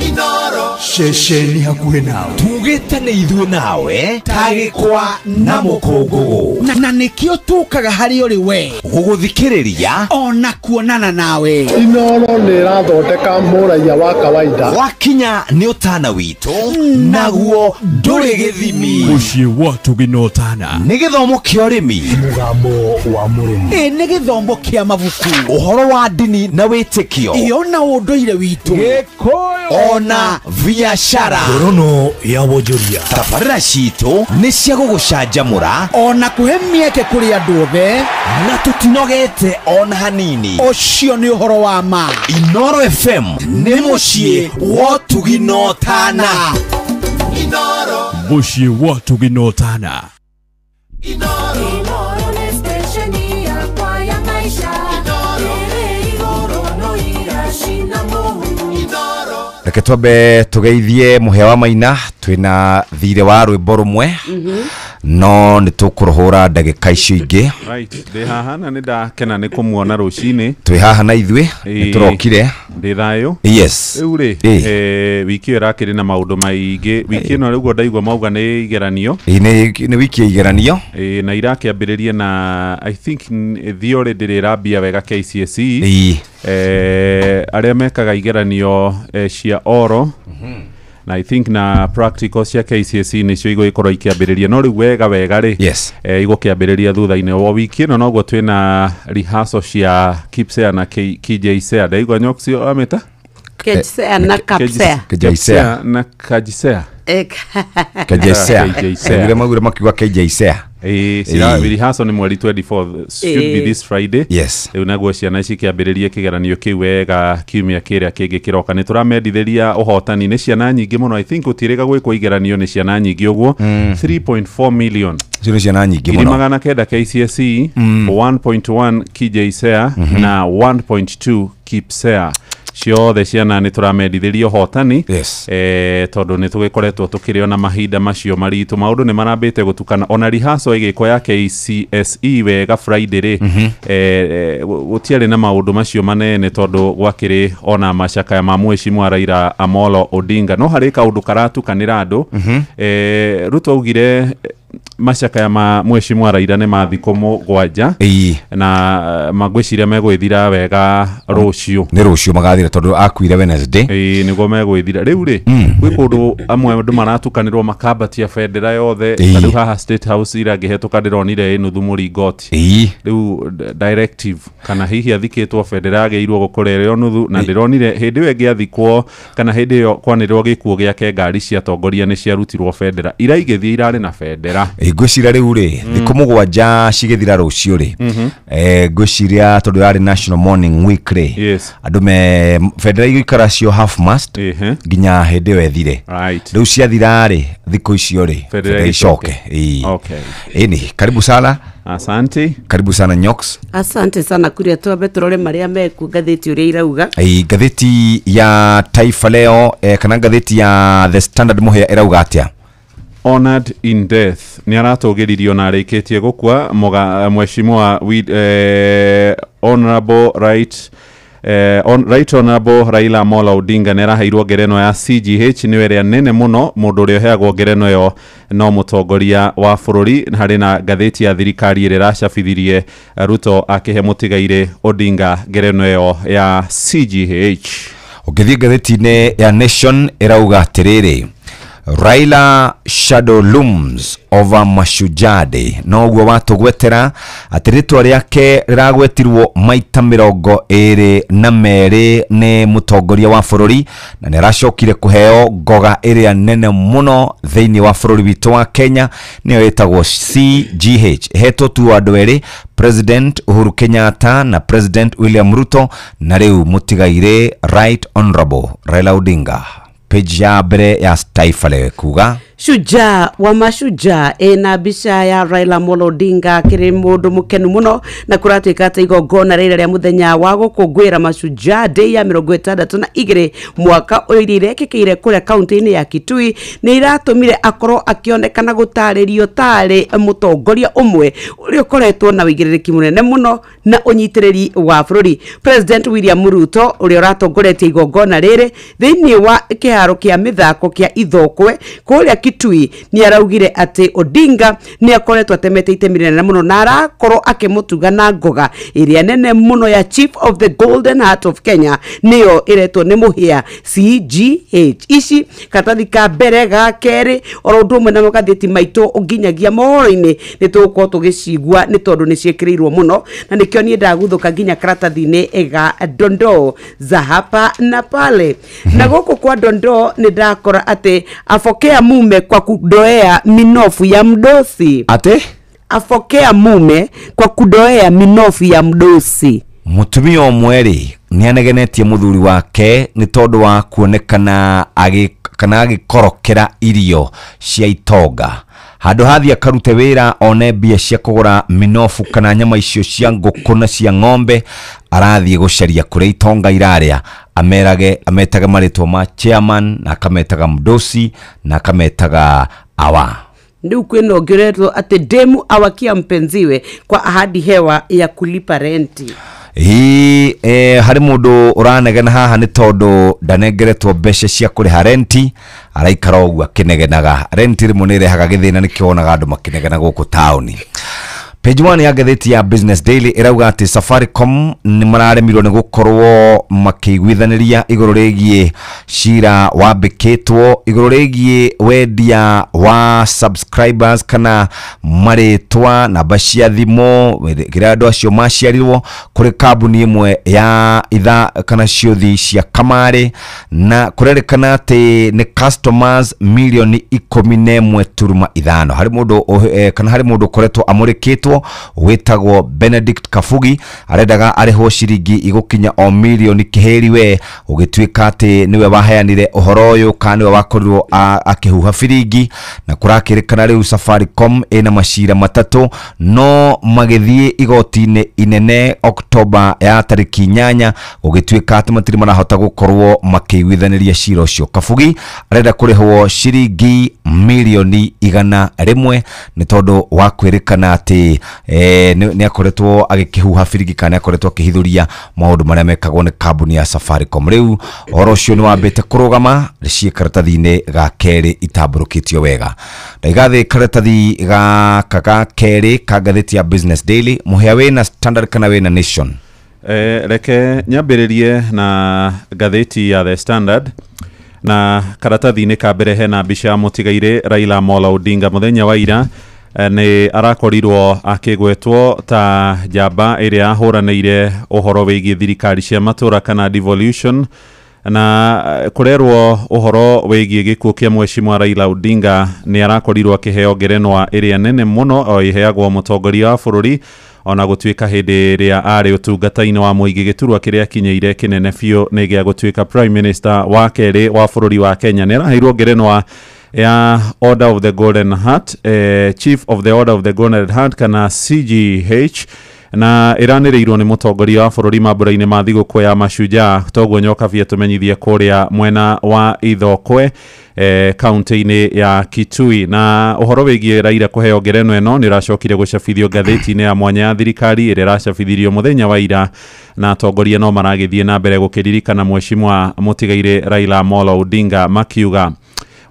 Inooro. Ceceni hakuhĩ nawe. Tugĩte nĩ ithuĩ nawe tagĩkwa na mũkũngũgũ. Na nĩkĩo tũkaga harĩ ũrĩ we gũgũthikĩrĩria ona kuonana nawe. Inoro nĩ ĩrathondeka mũraiya wa kawaida. Wakinya nĩ ũtana witũ naguo ndũrĩ gĩthimi. Mũciĩ wa Ũtugi na Ũtana nĩ gĩthomo kĩa ũrĩmi, mũgambo wa mũrĩmi, ĩ nĩ gĩthomo kĩa mabuku, ũhoro wa ndini na wĩtĩkio, ĩyo na ũndũire witũ, Gĩkũyũ ona biacara. Ngorono ya wonjoria. Tabarĩra citũ nĩ cia gũgũcanjamũra ona kũhe mĩeke kũrĩ andũ othe, na tũtinogete ona hanini. Ũcio nĩ ũhoro wa ma. Inoro FM nĩ mũciĩ wa Ũtugi na Ũtana. Inoro. Mũciĩ wa Ũtugi na Ũtana. Inoro nĩ stesheni yakwa ya maisha. Ĩrĩ igũrũ no iracina mũhu. Reke twambe tugeithie mũhĩa wa Maina, twĩna thirĩ wa rwĩmbo rũmwe no nĩ tũkũrũhũra ndagĩka icio ingĩ. Right, ndĩ haha na nĩ ndakena nĩ kũmuona rũcinĩ. Twĩ haha na ithuĩ nĩ tũrokire. Ndĩ thayũ. Yes. Rĩu rĩ, wiki ĩyo ĩrakĩrĩ na maũndũ maingĩ. Wiki ĩno rĩu ndaigua mauga nĩ igeranio. Nĩ wiki ya igeranio. Na irakĩambĩrĩria na I think theory ndĩrĩ ĩrambia wega KCSE. Arĩa mekaga igeranio cia oro na I think na practical cia KCSE nĩcio igũgĩkorwo ikĩambĩrĩria, no rĩu wega wega rĩ, yes, igũkĩambĩrĩria thutha-inĩ wa wiki ĩno. Noguo twĩna rehearsal cia KIPSEA na KJSEA. Ndaigua Nyoxio amĩta KJSEA na KAPSEA. KJSEA na KAJSEA. KJSEA. Ngire maugire makiuga KJSEA. Rehearsal nĩ mweri 24, should be this Friday. Yes. Rĩu naguo ciana ici kĩambĩrĩrie kĩgeranio kĩu wega kiumia kĩrĩa kĩngĩ kĩroka. Nĩ tũramendithĩria ũhotani nĩ ciana nyingĩ mũno. I think gũtirĩga gwĩkwo igeranio nĩ ciana nyingĩ ũguo, 3.4 million. Icio nĩ ciana nyingĩ mũno. 900 KCSE, 1.1 KJSEA na 1.2 KIPSEA. Ciothe ciana nĩ tũramendithĩria ũhotani. Yes. Tondũ nĩ tũgĩkoretwo tũkĩrĩ ona mahinda macio maritũ, maũndũ nĩ marambĩte gũtukana. Ona rehearsal ĩgĩkwo ya KCSE wega Friday rĩ, gũtiarĩ na maũndũ macio manene tondũ gwakĩrĩ ona macakaya ma mheshimiwa Raila Amolo Odinga. No harĩ kaũndũ karatukanĩra andũ. Ruto augire macakaya ma mheshimiwa Raila nĩ ma thikũ 7 na magwĩciria megwĩthira wega rũciũ. Nĩ rũciũ magathira tondũ akuire Wednesday. Nĩguo megwĩthira. Rĩu rĩ, gwĩ kũndũ amwe andũ maratukanĩrwo makambatia bendera yothe. Ta rĩu haha State House ira ngĩhetũka ndĩronire ĩ nuthu mũringoti. Rĩu directive kana hihi athikĩtwo bendera yagĩrĩirwo gũkorwo ĩrĩ o nuthu, na ndĩronire hĩndĩ ĩyo ĩngĩ athikwo kana hĩndĩ ĩyo kwanĩrĩrwo gĩkuũ gĩake ngari cia atongoria nĩ ciarutirwo bendera. Ira igĩthiĩ irarĩ na bendera. Ngwĩciria rĩu rĩ, thikũ 7 cigĩthira rũciũ rĩ, ngwĩciria tondũ yarĩ National Morning Week rĩ, andũ me bendera igũikara cio half mast nginya hĩndĩ ĩyo ĩthire. Rĩu ciathira rĩ, thikũ icio rĩ, bendera icoke. Ĩni, karibu sana. Asante. Karibu sana Nyox. Asante sana kuria twambe turore maria meku ngathĩti ũrĩa irauga. Ngathĩti ya Taifa Leo kana ngathĩti ya The Standard Mũhĩa ĩrauga atĩa? Honored in death. Nĩ aratũgĩririo na arĩkĩtie gũkua mheshimiwa Honorable Right Right Honorable Raila Amolo Odinga nĩ araheirwo ngerenwa ya CGH, nĩwe ĩrĩa nene mũno mũndũ ũrĩa ũheagwo ngerenwa ĩyo no mũtongoria wa bũrũri. Harĩ na ngathĩti ya thirikari ĩrĩa ĩracabithirie Ruto akĩhe mũtigairĩ Odinga ngerenwa ĩyo ya CGH. Ũngĩthiĩ ngathĩti-inĩ ya Nation ĩrauga atĩrĩrĩ, Raila shadow looms over Mashujaa Day. Noguo watũgwetera atĩ rĩtwa rĩake rĩragwetirwo maita 22 nĩ mũtongoria wa bũrũri, na nĩ aracokire kũheo ngoga ĩrĩa nene mũno thĩinĩ wa bũrũri witũ wa Kenya, nĩyo ĩtagwo CGH. Ĩhetwo tu andũ erĩ, President Uhuru Kenyatta na President William Ruto, na rĩu mũtigairĩ Right Honorable Raila Odinga. Page ya mbere ya Taifa Leo kuga Shujaa wa mashujaa ena mbica ya Raila Amolo Odinga kiri mundu mukenu muno na kuratuika ati igongona rĩrĩ rĩa muthenya wa gũkũngũĩra Mashujaa Day ya 62 mwaka ũyũ iria irekĩkĩire kũrĩa kaunti-inĩ ya Kitui nĩ iratũmire akorwo akĩonekana gũtarĩrio tarĩ mũtongoria ũmwe ũrĩa ũkoretwo na ũigĩrĩrĩki mũnene mũno na ũnyitĩrĩri wa bũrũri. President William Ruto ũrĩa ũratongoretie igongona rĩrĩ thĩinĩ wa kĩharo kĩa mĩthako kĩa Ithokwe kũrĩa Kitui nĩ araugire atĩ Odinga nĩ akoretwo atemete itemi rĩnene mũno na arakorwo akĩmũtuga na ngoga ĩrĩa nene mũno ya Chief of the Golden Heart of Kenya nĩyo ĩretwo nĩ mũhĩa CGH. Ici karatathi ka mbere ga kerĩ oro ũndũ ũmwe na magathĩti maitũ nginyagia mohoro-inĩ nĩ tũgũkorwo tũgĩcigua nĩ tondũ nĩ ciĩkĩrĩirwo mũno na nĩkĩo niĩ ndaguthũka nginya karatathi-inĩ ga dondoo za hapa na pale. Na gũkũ kwa dondoo nĩ ndakora atĩ afokea mume kwa kudoea minofu ya mdosi. Ate? Afokea mume kwa kudoea minofu ya mdosi. Mutumia ũmwe rĩ nĩ anegenetie mũthuri wake nĩ tondũ wa kuonekana kana agĩkorokera irio cia itonga. Handũ hathiĩ akarute wĩra one mbia cia kũgũra minofu kana nyama icio cia ngũkũ na cia ng'ombe, arathiĩ gũcaria kũrĩa itonga irarĩa, amerage ametage marĩtwa ma chairman na akametaga mdosi na akametaga awa. Rĩu kwĩna ũngĩ ũretwo atĩ demu awakia mpenziwe kwa ahadi hewa ya kulipa renti. Hii harĩ mũndũ ũranegena haha nĩ tondũ ndanengeretwo mbeca cia kũrĩha renti, araikara ũguo akĩnegenaga. Renti rĩmwe nĩ ĩrehaga gĩthĩna, nĩkĩo wonaga andũ makĩnegena gũkũ taũni. Page 1 ya ngathĩti ya Business Daily ĩrauga atĩ Safaricom nĩ mararemirwo nĩ gũkorwo makĩiguithanĩria igũrũ rĩgiĩ cira wambĩkĩtwo igũrũ rĩgiĩ wendia wa subscribers kana marĩtwa, namba cia thimũ, kĩrĩa andũ acio maciarirwo kũrĩ kambuni ĩmwe ya itha kana ciũthi cia kamarĩ, na kũrerĩkana atĩ nĩ customers milioni 11.5. Harĩ mũndũ kana harĩ mũndũ ũkoretwo amũrĩkĩtwo wĩtagwo Benedict Kabugi, arendaga arĩhwo ciringi igũkinya o milioni kĩhĩri we, ũgĩtuĩka atĩ nĩwe waheanire ũhoro ũyũ kana nĩwe wakorirwo akĩhuha biringi, na kũrakĩrĩkana rĩu Safaricom ĩna macira matatũ no magĩthiĩ igoti-inĩ inene Oktoba ya tarĩki 8, gũgĩtuĩka atĩ matirĩ marahota gũkorwo makĩiguithanĩria cira ũcio. Kabugi arenda kũrĩhwo ciringi milioni 100 nĩ tondũ wa kwĩrĩkana atĩ nĩ akoretwo agĩkĩhuha biringi kana nĩ akoretwo akĩhithũria maũndũ marĩa mekagwo nĩ kambuni ya Safaricom. Rĩu ũhoro ũcio nĩ wambĩte kũrũgama ciĩ karatathi-inĩ ga kerĩ itambũrũkĩtio wega. Ndaiga thĩ karatathi gaka ga kerĩ ka ngathĩti ya Business Daily. Mũhĩa wĩna Standard kana wĩna Nation? Reke nyambĩrĩrie na ngathĩti ya The Standard na karatathi-inĩ ka mbere hena mbica ya mũtigairĩ Raila Amolo Odinga mũthenya wa ira nĩ arakorirwo akĩgwetwo ta njamba ĩrĩa ahũranĩire ũhoro wĩgiĩ thirikari cia matũra kana devolution, na kũrerwo ũhoro wĩgiĩ gĩkuũ kĩa mheshimiwa Raila Odinga nĩ arakorirwo akĩheo ngerenwa ĩrĩa nene mũno o ĩheagwo mũtongoria wa bũrũri, ona gũtuĩka hĩndĩ ĩrĩa arĩ ũtungata-inĩ wa mũingĩ gĩturwa kĩrĩa akinyĩire kĩnene biũ nĩ gĩa gũtuĩka prime minister wa kerĩ wa bũrũri wa Kenya. Nĩ araheirwo ngerenwa ya Order of the Golden Heart, Chief of the Order of the Golden Heart kana CGH, na ĩranĩrĩirwo nĩ mũtongoria wa bũrũri mambũra-inĩ ma thigũkũ ya Mashujaa. Toguo Nyokabi atũmenyithie kũrĩa mwena wa Ithokwe kaunti-inĩ ya Kitui. Na ũhoro wĩgiĩ Raila kũheo ngerenwa ĩno nĩ ũracokire gũcabithio ngathĩti-inĩ ya mwanya ya thirikari ĩrĩa ĩracabithirio mũthenya wa ira, na atongoria no maragĩthiĩ na mbere gũkĩririkana mheshimiwa mũtigairĩ Raila Amolo Odinga makiuga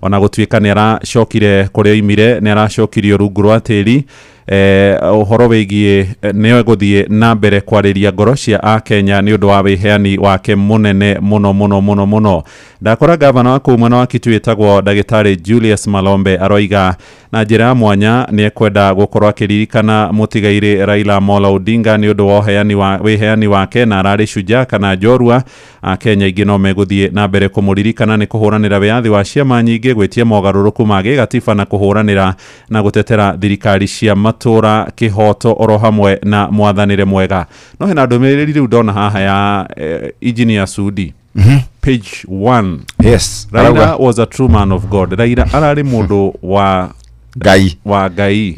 ona gũtuĩka nĩ aracokire kũrĩa oimire, nĩ aracokirio rungu rwa tĩri. Ũhoro wĩgiĩ nĩ egũthiĩ na mbere kwarĩria ngoro cia akenya nĩ ũndũ wa wĩheani wake mũnene mũno mũno mũno mũno. Ndakora gavana wa kũu mwena wa Kitui wĩtagwo ndagĩtarĩ Julius Malombe aroiga na njĩra ya mwanya nĩ ekwenda gũkorwo akĩririkana mũtigairĩ Raila Amolo Odinga nĩ ũndũ wa wĩheani wake, na ararĩ shujaa kana njorua. Akenya aingĩ no megũthiĩ na mbere kũmũririkana nĩ kũhũranĩra wĩyathi wa ciama nyingĩ, gwĩtia mogarũrũku ma gĩgatiba na kũhũranĩra na gũtetera thirikari cia matũra, kĩhoto oro hamwe na mwathanĩre mwega. No hena ndũmĩrĩri rĩu ndona haha ya Engineer Sudi. Page 1. Yes. Raila arauga. Was a true man of God. Raila ararĩ mũndũ wa Ngai, wa Ngai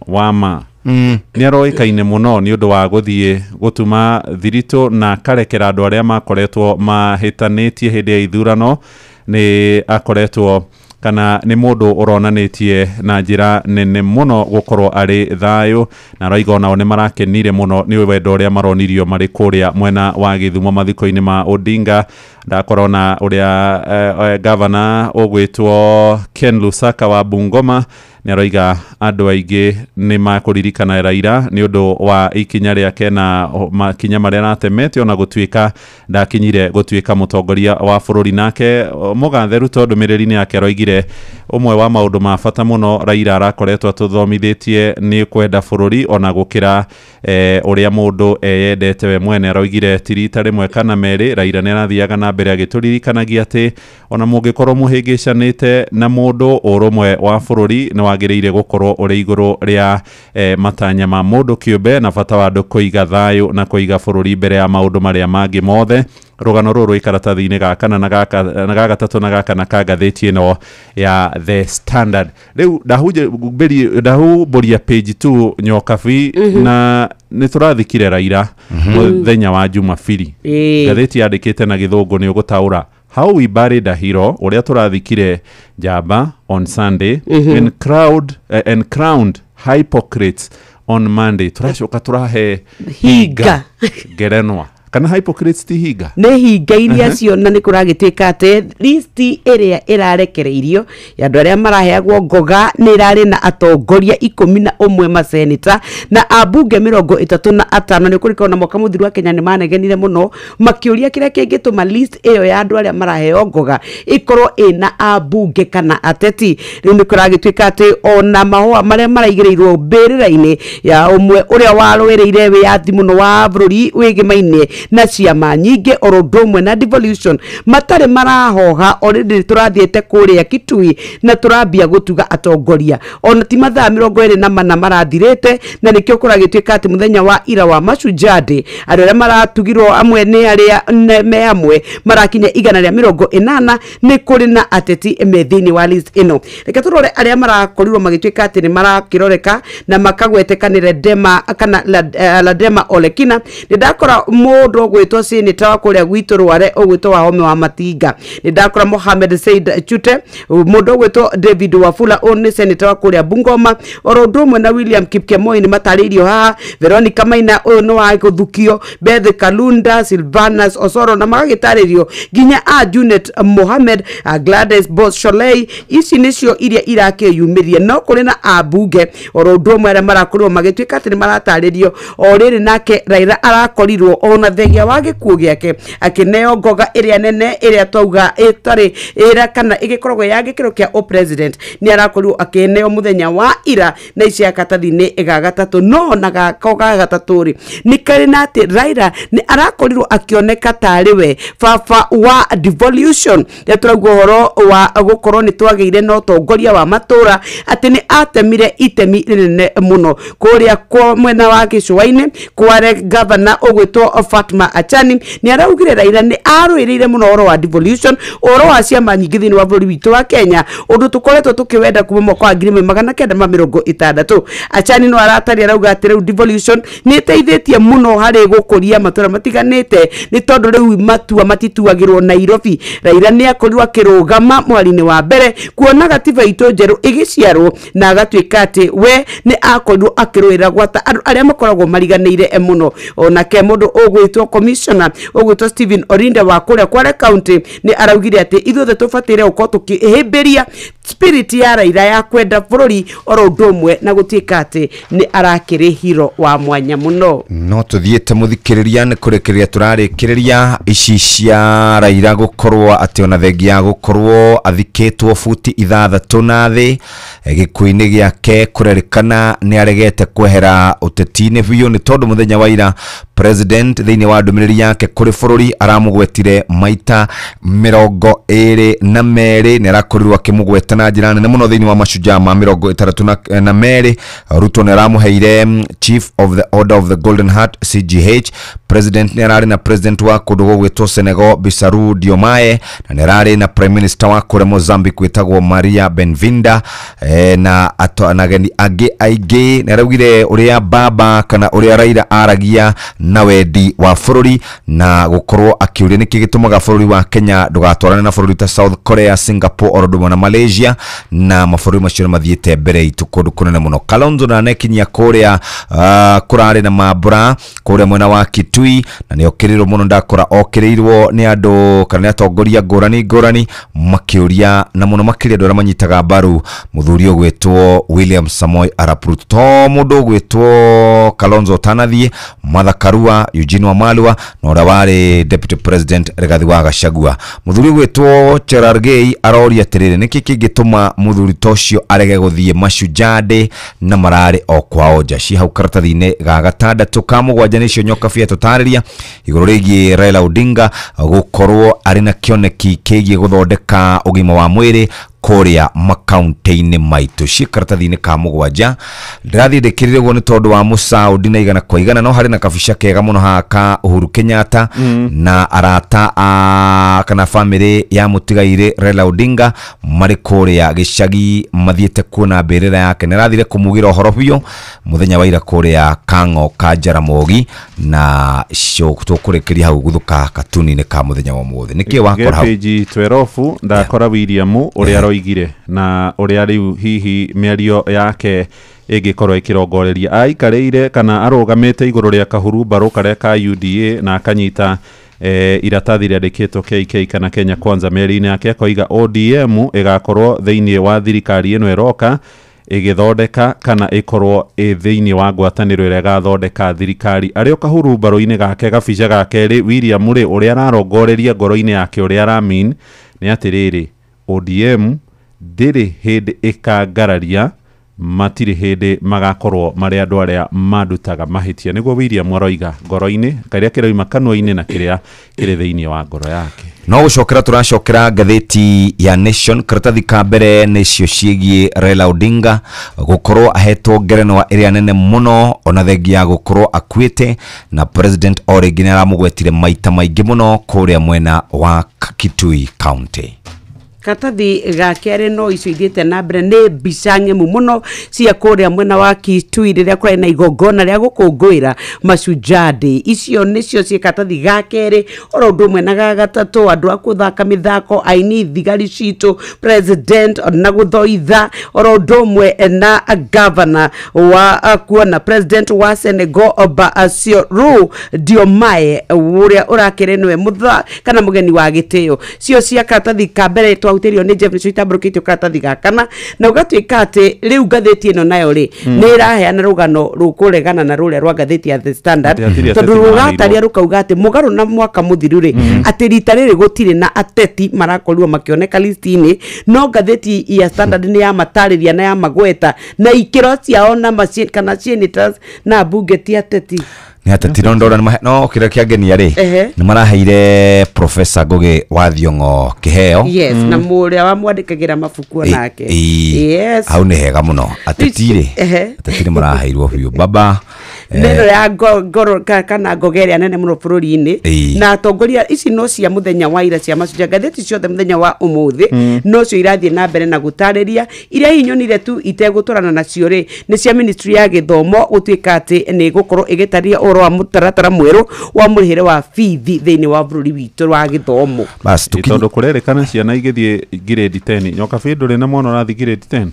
wa ma. Nĩ aroĩkaine mũno nĩ ũndũ wa gũthiĩ gũtuma thiritũ na akarekera andũ arĩa makoretwo mahĩtanĩtie hĩndĩ ya ithurano. Nĩ akoretwo kana nĩ mũndũ ũronanĩtie na njĩra nene mũno gũkorwo arĩ thayũ, na arauga onao nĩ marakenire mũno nĩ wendo ũrĩa maronirio marĩ kũrĩa mwena wa Gĩthumo mathiko-inĩ ma Odinga. Ndakorwo na ũrĩa gavana ũgwĩtwo Ken Lusaka wa Bungoma nĩ aroiga andũ aingĩ nĩ makũririkana Raila nĩ ũndũ wa ikinya rĩake na makinya marĩa aratemete, ona gũtuĩka ndakinyire gũtuĩka mũtongoria wa bũrũri. Nake mũgathe Ruto ndũmĩrĩri-inĩ yake aroigire ũmwe wa maũndũ ma bata mũno Raila arakoretwo atũthomithĩtie nĩ kwenda bũrũri ona gũkĩra ũrĩa mũndũ eyendete we mwene. Aroigire ti rita rĩmwe kana merĩ Raila nĩ arathiaga na mbere agĩtũririkanagia atĩ ona mũngĩkorwo mũhĩngĩcanĩte na mũndũ, ũrũmwe wa bũrũri nĩ wagĩrĩire gũkorwo ũrĩ igũrũ rĩa matanya ma mũndũ kĩũmbe, na bata wa andũ kũiga thayũ na kũiga bũrũri mbere ya maũndũ marĩa mangĩ mothe. Rũgano rũrũ rwĩ karatathi-inĩ ga kana na ga gatatũ na ga kana ka ngathĩti ĩno ya The Standard. Rĩu ndahumbũria page 2, Nyokabi, na nĩ tũrathikire Raila mũthenya wa Jumabiri. Ngathĩti yandĩkĩte na Gĩthũngũ, nĩ ũgũtaũra, "How we buried a hero", ũrĩa tũrathikire njamba on Sunday, and crowned hypocrites on Monday. Tũracoka tũrahe hinga ngerenwa, kana hypocrites ti hinga? Nĩ hinga iria ciona nĩ kũragĩtuĩka atĩ listi ĩrĩa ĩrarekereirio ya andũ arĩa maraheagwo ngoga nĩ ĩrarĩ na atongoria 11, maseneta na ambunge 35. Nĩ kũrikana na mwaka mũthiru wa Kenya nĩ manegenire mũno makĩũria kĩrĩa kĩngĩtũma list ĩyo ya andũ arĩa maraheo ngoga ĩkorwo ĩna ambunge kana ateti. Rĩu nĩ kũragĩtuĩka atĩ ona mahũa marĩa maraigĩrĩirwo mbĩrĩra-inĩ ya ũmwe ũrĩa warũĩrĩire wĩyathi mũno wa bũrũri wĩgĩmaine na ciama nyingĩ oro ũndũ ũmwe na devolution matarĩ marahoha. Already tũrathiĩte kũrĩa Kitui na tũrambia gũtuga atongoria, ona ti mathaa 24 marathirĩte, na nĩkĩo kũragĩtuĩka atĩ mũthenya wa ira wa Mashujaa Day andũ arĩa maratugirwo amwe nĩ arĩa me amwe marakinya 180. Nĩ kũrĩ na ateti me thĩinĩ wa list ĩno. Reke tũrore arĩa marakorirwo magĩtuĩka atĩ nĩ marakĩroreka na makagweteka nĩ Ledema kana Ladema Olekina. Nĩ ndakora mũndũ ũgwĩtwo senator wa kũrĩa gwitũ Rware ũgwĩtwo Wahome wa Matinga. Nĩ ndakora Mohamed Said Chute, mũndũ ũgwĩtwo David Wafula, ũyũ nĩ senator wa kũrĩa Bungoma, oro ũndũ ũmwe na William Kipkemoi nĩ matarĩirio haha. Veronica Maina, ũyũ nĩ wa gũthukio, Beth Kalunda, Silvanus Osoro, na magagĩtarĩrio nginya a Junet Mohamed, a Gladys Bosholei. Ici nĩcio iria irakĩyumĩria, no kũrĩ na ambunge oro ũndũ ũmwe arĩa marakorirwo magĩtuĩka atĩ nĩ maratarĩrio. O rĩrĩ nake Raila arakorirwo ona thengia wa gĩkuũ gĩake akĩneo ngoga ĩrĩa nene ĩrĩa twauga ĩtarĩ ĩra kana ĩgĩkoragwo ya gĩkĩro kĩa o president. Nĩ arakorirwo akĩneo mũthenya wa ira na ici ya katathi-inĩ ga gatatũ. No ona gako ga gatatũ rĩ, nĩ karĩ na atĩ Raila nĩ arakorirwo akĩoneka tarĩ we baba wa devolution, rĩrĩa tũrauga ũhoro wa gũkorwo nĩ twagĩire na ũtongoria wa matũra, atĩ nĩ atemire itemi rĩnene mũno kũrĩa kwa mwena wa gĩcũa-inĩ. Kware gavana ũgwĩtwo Fatma Achani nĩ araugire Raila nĩ arũĩrĩire mũno ũhoro wa devolution, ũhoro wa ciama nyingĩ thĩinĩ wa bũrũri witũ wa Kenya, ũndũ tũkoretwo tũkĩwenda kuma mwaka wa 1960. Achani no arataria, arauga atĩ rĩu devolution nĩ ĩteithĩtie mũno harĩ gũkũria matũra matiganĩte, nĩ tondũ rĩu matua matituagĩrwo Nairobi. Raila nĩ akorirwo akĩrũgama mweri-inĩ wa mbere kuona gatiba itũ njerũ ĩgĩciarwo, na agatuĩka atĩ we nĩ akorirwo akĩrũĩra gwata andũ arĩa makoragwo mariganĩire mũno. Onake mũndũ ũgwĩtwo commissioner ũgwĩtwo Stephen Orinda wa kũrĩa Kwale County nĩ araugire atĩ ithuothe tũbataire gũkorwo tũkĩhĩmbĩria spirit ya Raila ya kwenda bũrũri oro ũndũ ũmwe na gũtuĩka atĩ nĩ arakĩrĩ hero wa mwanya mũno. No tuthiĩte, mũthikĩrĩria, nĩ kũrĩkĩrĩria tũrarĩkĩrĩria ici cia Raila gũkorwo atĩ ona thengia ya gũkorwo athikĩtwo buti 6 na thĩ gĩkuũ-inĩ gĩake, kũrerĩkana nĩ aregete kwehera ũteti-inĩ biũ, nĩ tondũ mũthenya wa ira president thĩinĩ wa ndũmĩrĩri yake kũrĩ bũrũri aramũgwetire maita 22 nĩ arakorirwo akĩmũgweta na njĩra nene mũno thĩinĩ wa mashujaa ma 62. Ruto nĩ aramũheire Chief of the Order of the Golden Heart CGH. President nĩ ararĩ na president wa kũndũ gũgwĩtwo Senegal Bassirou Diomaye, na nĩ ararĩ na prime minister wa kũrĩa Mozambique wĩtagwo Maria Benvinda, na ageni angĩ aingĩ. Nĩ araugire ũrĩa baba kana ũrĩa Raila aragia na wendi wa bũrũri na gũkorwo akĩũria nĩkĩ gĩtũmaga bũrũri wa Kenya ndũgatwarane na bũrũri ta South Korea, Singapore oro ũndũ ũmwe na Malaysia, na mabũrũri macio nĩ mathiĩte mbere itũ kũndũ kũnene mũno. Kalonzo ndanekinyia kũrĩa kũrarĩ na mambura kũrĩa mwena wa Kitui, na nĩ okĩrĩirwo mũno, ndakora okĩrĩirwo nĩ andũ kana nĩ atongoria ngũrani ngũrani makĩũria na mũno makĩria andũ arĩa manyitaga mbaru mũthuri ũgwĩtwo William Samoei Arap Ruto. To mũndũ ũgwĩtwo Kalonzo ũtanathiĩ, Martha Karua, Eugene Wamalwa na ũrĩa warĩ Deputy President Rigathi wa Gachagua. Mũthuri ũgwĩtwo Cherargei aroria atĩrĩrĩ, nĩkĩ kĩngĩtũma mũthuri ta ũcio arege gũthiĩ Mashujaa Day na mararĩ o kwao nja. Ci hau karatathi-inĩ ga gatandatũ ka mũgwanja nĩcio Nyokabi atũtarĩria igũrũ rĩgiĩ Raila Odinga gũkorwo arĩ na kĩoneki kĩgiĩ gũthondeka ũgima wa mwĩrĩ kũrĩa makaunti-inĩ maitũ. Ci karatathi-inĩ ka mũgwanja ndĩrathiĩ ndĩkĩrĩre ũguo nĩ tondũ wa mũcaũndi na igana kwa igana, no harĩ na kabica kega mũno haha ka Uhuru Kenyatta na arata a kana famĩlĩ ya mũtigairĩ Raila Odinga marĩ kũrĩa gĩcagi mathiĩte kuona mbĩrĩra yake. Nĩ arathire kũmugĩra ũhoro biũ mũthenya wa ira kũrĩa Kang'o ka Jaramogi, na tũkũrĩkĩria hau gũthũka katuni-inĩ ka mũthenya wa ũmũthĩ. Nĩkĩ wakora hau? Page 12 ndakora William ũrĩa aroigire na ũrĩa rĩu hihi mĩario yake ĩngĩkorwo ĩkĩrongoreria. Aikarĩire kana arũgamĩte igũrũ rĩa kahurumbarũ karĩa ka UDA na akanyita iratathi rĩandĩkĩtwo KK kana Kenya Kwanza mĩario-inĩ yake, akoiga ODM ĩgakorwo thĩinĩ wa thirikari ĩno ĩroka ĩgĩthondeka kana ĩkorwo ĩ thĩinĩ wa ngwatanĩro ĩrĩa ĩgathondeka thirikari. Arĩ o kahurumbarũ-inĩ gake gabica ga kerĩ, William rĩ ũrĩa ararongoreria ngoro-inĩ yake ũrĩa aramin nĩ atĩrĩrĩ, ODM ndĩrĩ hĩndĩ ĩkangararia, matirĩ hĩndĩ magakorwo marĩ andũ arĩa mandutaga mahĩtia. Nĩguo William aroiga ngoro-inĩ, kĩrĩa kĩroima kanua-inĩ na kĩrĩa kĩrĩ thĩinĩ wa ngoro yake. No gũcokera tũracokera ngathĩti ya Nation. Karatathi ka mbere nĩcio ciĩgiĩ Raila Odinga gũkorwo ahetwo ngerenwa ĩrĩa nene mũno ona thengia ya gũkorwo akuĩte, na president o rĩngĩ nĩ aramũgwetire maita maingĩ mũno kũrĩa mwena wa Kitui County. Karatathi ga kerĩ no icio ithiĩte na mbere nĩ mbica ng'emu mũno cia kũrĩa mwena wa Kitui rĩrĩa kũrarĩ na igongona rĩa gũkũngũĩra Mashujaa Day. Icio nĩcio ciĩ karatathi ga kerĩ, oro ũndũ ũmwe na ga gatatũ, andũ a gũthaka mĩthako, aini, thigari citũ, president na gũthoitha, oro ũndũ ũmwe na governor wa kuona president wa Senegal Bassirou Diomaye ũrĩa ũrakĩrĩ nĩwe mũtha kana mũgeni wa gĩtĩo. Cio cia karatathi ka mbere twahutĩrio nĩ Jeff nĩcio itambũrũkĩtio karatathi ga kana, na ũgatuĩka atĩ rĩu ngathĩti ĩno nayo rĩ nĩ ĩraheana rũgano rũkũregana na rũrĩa rwa ngathĩti ya The Standard, tondũ rũgataria rũkauga atĩ mũgarũ na mwaka mũthiru rĩ atĩ rita rĩrĩ gũtirĩ na ateti marakorirwo makĩoneka listi-inĩ, no ngathĩti ya Standard nĩ yamatarĩria na yamagweta na ikĩro ciao na kana senators na mbunge ti ateti. Nĩ ateti no ndora no kĩrĩa kĩangenia rĩ nĩ maraheire Professor Ngugi wa Thiong'o kĩheo. Yes, na mũrĩa wamwandĩkagĩra mabuku onake. Yes, hau nĩ hega mũno. Ateti rĩ, ateti nĩ maraheirwo biũ baba neno ya ngoro kana ngoga ĩrĩa nene mũno bũrũri-inĩ, na atongoria ici no cia mũthenya wa ira cia Mashujaa. Ngathĩti ciothe mũthenya wa ũmũthĩ nocio irathiĩ na mbere na gũtarĩria. Iria hihi nyonire tu itegũtwarana nacio rĩ nĩ cia ministry ya gĩthomo gũtuĩka atĩ nĩ gũkorwo ĩgĩtarĩria ũhoro wa mũtaratara mwerũ wa mũrĩhĩre wa bithi thĩinĩ wa bũrũri witũ wa gĩthomo. Tondũ kũrerĩkana ciana igĩthiĩ grade 10. Nyokabi ndũrĩ na mwana ũrathiĩ grade 10?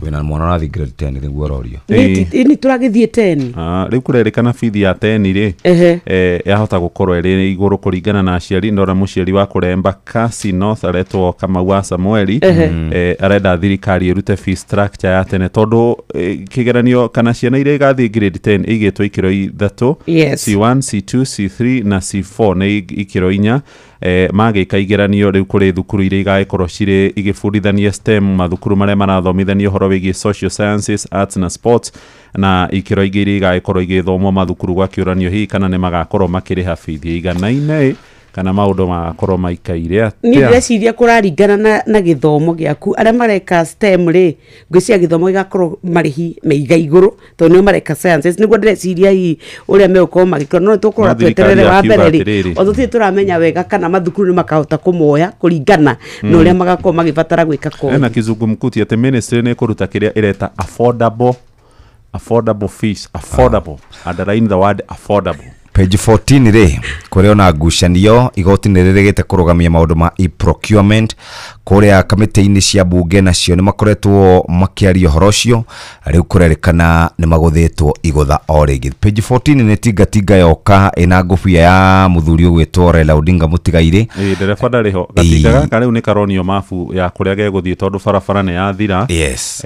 Wĩna mwana ũrathiĩ grade 10 nĩguo ũrorio. Nĩ tũragĩthiĩ 10. Rĩu kũrerĩkana bithi ya 10 rĩ yahota gũkorwo ĩrĩ igũrũ kũringana na aciari. Ndora mũciari wa kũremba Kasi North aretwo Kamau wa Samueli, arenda thirikari ĩrute fee structure ya tene tondũ kĩgeranio kana ciana iria igathiĩ grade 10 igĩtwo ikĩro ithatũ, C1, C2, C3 na C4 nĩ ikĩro inya. Magĩka igeranio rĩu kũrĩ thukuru iria igagĩkorwo cirĩ igĩbundithania STEM, mathukuru marĩa marathomithania ũhoro wĩgiĩ social sciences, arts na sports, na ikĩro ingĩ iria igagĩkorwo igĩthomwo mathukuru gwakĩũranio hihi kana nĩ magakorwo makĩrĩha bithi iganaine kana maũndũ magakorwo maikaire Niĩ atĩa. Ndĩreciria kũraringana na gĩthomo gĩaku. Arĩa mareka STEM rĩ, ngwĩciria gĩthomo gĩgakorwo marĩhi meiga igũrũ tondũ nĩo mareka sciences. Nĩguo ndĩreciria hihi ũrĩa megũkorwo magĩkora, no nĩtũkũrora. No thirikari Tweterere wa yakiuga mbere rĩ, atĩrĩrĩ. o tũtirĩ tũramenya wega kana mathukuru nĩ makahota kũmoya kũringana na ũrĩa magakorwo magĩbatara gwĩka kothi. Ena kizungumkuti atĩ ministry nĩ ĩkũruta kĩrĩa ĩreta affordable fees, affordable, underline the word affordable. Page 14 rĩ, kũrĩ ona ngucanio, igoti nĩ rĩrĩgĩte kũrũgamia maũndũ ma e-procurement kũrĩa kamĩtĩ-inĩ cia bunge, nacio nĩ makoretwo makĩaria ũhoro ũcio. Rĩu kũrerĩkana nĩ magũthĩtwo igũtha o rĩngĩ. Page 14 nĩ tingatinga yoka ĩna ngũbia ya mũthuri ũgwĩtwo Raila Odinga mũtigairĩ. Ĩĩ, ndereba ndarĩ ho. Gatinga gaka rĩu nĩ karonio mabu ya kũrĩa gegũthiĩ tondũ barabara nĩ yathira. Yes.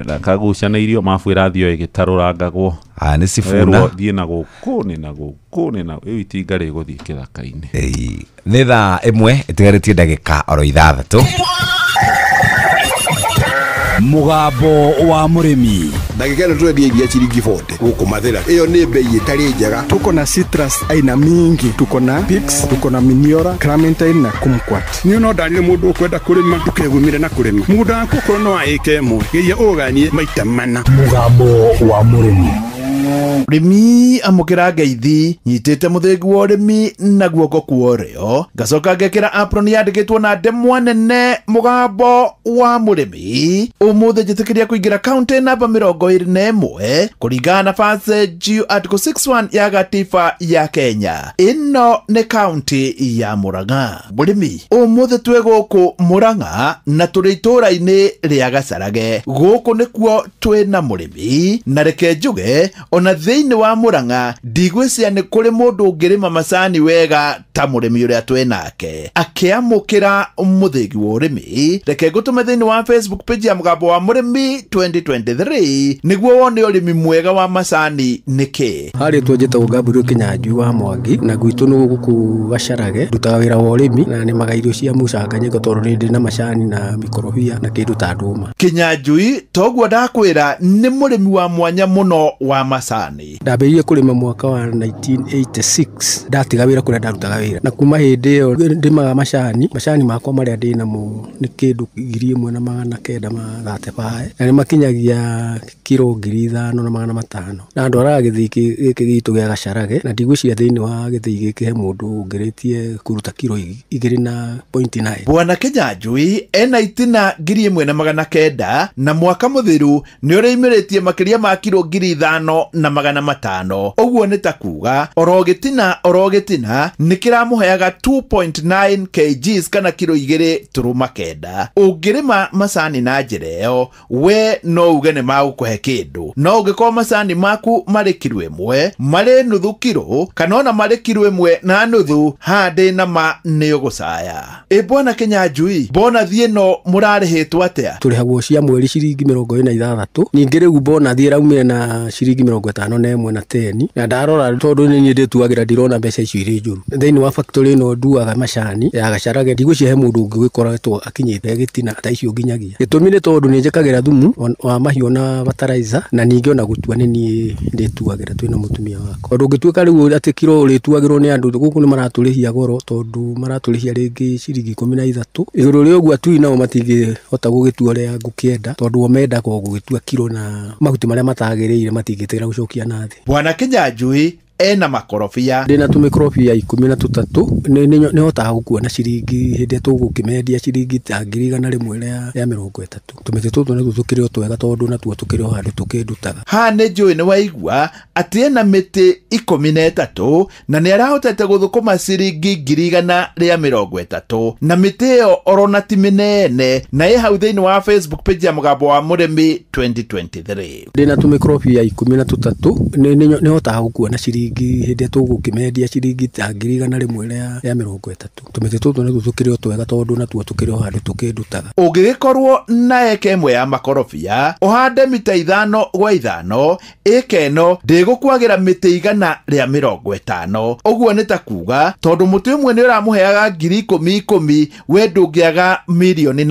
Na kagucanĩirio, mabu ĩrathiĩ o ĩgĩtarũrangagwo. Ah, nĩ Sifuna. Werwo thiĩ na gũkũ, nĩ na gũkũ, nĩ na rĩu itinga rĩgũthiĩ kĩthaka-inĩ. Ĩĩ, nĩ 1:36 ĩtigarĩtie ndagĩka oro. Mũgambo wa mũrĩmi. Ndagĩka ĩno tũrendia iria ciringi 40 gũkũ Mathĩra, ĩyo nĩ bei ĩtarĩ njega. Tuko na citrus aina mingi, tuko na Pix, tuko na Miniora, Clementine na Kumquat. Niĩ no ndanire mũndũ ũkwenda kũrĩma, ndũkegumire na kũrĩma mũgũnda waku, okorwo no wa ĩka 1, geria ũganie maita mana. Mũgambo wa mũrĩmi. Rĩmi, amũkĩra ngeithi. Nyitĩte mũthĩgi wa ũrĩmi na guoko kwa ũrĩo, ngacoka ngekĩra apron yandĩkĩtwo na ndemwa nene mũgambo wa mũrĩmi. Ũmũthĩ njĩtĩkĩria kũingĩra kaunti namba 21 kũringana na Passage Article 61 ya gatiba ya Kenya. Ĩno nĩ kaunti ya Murang'a. Mũrĩmi, ũmũthĩ twĩ gũkũ Murang'a na tũrĩ itũũra-inĩ rĩa Gacarage. Gũkũ nĩkuo twĩ na mũrĩmi, na reke njuge ona thĩinĩ wa Murang'a ndigwĩciria nĩ kũrĩ mũndũ ũngĩrĩma macani wega ta mũrĩmi ũrĩa twĩ nake. Akĩamũkĩra mũthĩgi wa ũrĩmi, reke ngũtũme thĩinĩ wa Facebook page ya mũgambo wa mũrĩmi 2023 nĩguo wone ũrĩmi mwega wa macani nĩkĩ. Harĩ njĩtagwo Gabriel Kinyanjui wa Mwangi, na gwitũ nĩ gũkũ Gacarage. Ndutaga wĩra wa ũrĩmi na nĩmaga irio cia mũcanganyĩko tondũ nĩ ndĩ na macani na mĩkorobia na kĩndũ ta ndũma. Kinyanjui, toguo ndakwĩra, nĩ mũrĩmi wa mwanya mũno wa macani. Ndambĩrĩirie kũrĩma mwaka wa 1986 ndatiga wĩra kũrĩa ndarutaga wĩra, na kuma hĩndĩ ĩyo ndĩmaga macani. Macani makwa marĩa ndĩ namo nĩ kĩndũ 1935 na nĩ makinyagia kiro 5500, na ndwaraga gĩthii gĩkĩ gitũ gĩa Gacarage, na ndigwĩciria thĩinĩ wa gĩthii gĩkĩ he mũndũ ũngĩrĩtie kũruta kiro 2.9. Bwana Kinyanjui ena itina 1900, na mwaka mũthiru nĩ ũrĩimĩrĩtie makĩria ma kiro 5500. Ũguo nĩ ta kuga oro gĩtina oro gĩtina nĩ kĩramũheaga 2.9 kgs kana kiro 2.9. Ũngĩrĩma macani na njĩra ĩyo, we no uge nĩ magũkũhe kĩndũ. No ũngĩkorwo macani maku marĩ kiro 1, marĩ nuthu kiro, kana ona marĩ kiro 1.5, haha ndĩ na ma nĩ ũgũcaya. Ĩ bwana Kinyanjui, bonathi ĩno mũrarĩhĩtwo atĩa? Tũrĩhagwo cia mweri ciringi 26. Ningĩ rĩu bonathi ĩraumire na ciringi 51 na 10, na ndarora tondũ nĩ niĩ ndĩtuagĩra, ndirona mbeca icio irĩ njũru. Thĩinĩ wa factory ĩno nduaga macani ya Gacarage, ndigwĩciria he mũndũ ũngĩ ũgĩkoretwo akinyĩte gĩtina ta icio nginyagia. Gĩtũmi nĩ tondũ nĩ njĩkagĩra thumu wa mahiũ na fertilizer, na ningĩ ona gũtua nĩ niĩ ndĩtuagĩra twĩna mũtumia wakwa. Tondũ ũngĩtuĩka rĩu atĩ kiro ũrĩtuagĩrwo nĩ andũ gũkũ, nĩ maratũrĩhia goro, tondũ maratũrĩhia rĩngĩ ciringi 13. Igũrũ rĩa ũguo atui nao matingĩhota gũgĩtua ũrĩa ngũkĩenda, tondũ o mendaga o gũgĩtua kiro na mahuti marĩa matagĩrĩire, matingĩtĩkĩra gũcokia na thĩ. Bwana Kinyanjui ena makorobia. Ndĩna tũmĩkorobia 13. Nĩ hotaga gũkua na ciringi hĩndĩ ĩrĩa tũgũkĩmendia ciringi ta 130,000. Tũmĩtĩ tũtũ natuo tũkĩrĩ o twega, tondũ natuo tũkĩrĩ o handũ tũkĩndutaga. Haha nĩ njũĩ nĩ waigua atĩ ena mĩtĩ 13 na nĩ arahotete gũthũkũma ciringi 130,000, na mĩtĩ ĩyo orona ti mĩnene, na ĩ hau thĩinĩ wa Facebook page ya mũgambo wa mũrĩmi 2023. Ndĩna tũmĩkorobia 13. Nĩ hotaga gũkua na ciringi ciringi hĩndĩ ĩrĩa tũgũkĩmendia ciringi ta 130 tũmĩtĩ tũtũ natuo tũkĩrĩ o twega tondũ natuo tũkĩrĩ o handũ tũkĩndutaga. Ũngĩgĩkorwo na eka ĩmwe ya makorobia ũhande mita 5 gwa 5, ĩka ĩno ndĩgũkwagĩra mĩtĩ 150. Ũguo nĩ ta kuga tondũ mũtĩ ũmwe nĩ ũramũheaga 10,000 10,000, we ndũngĩaga 1.5 milioni.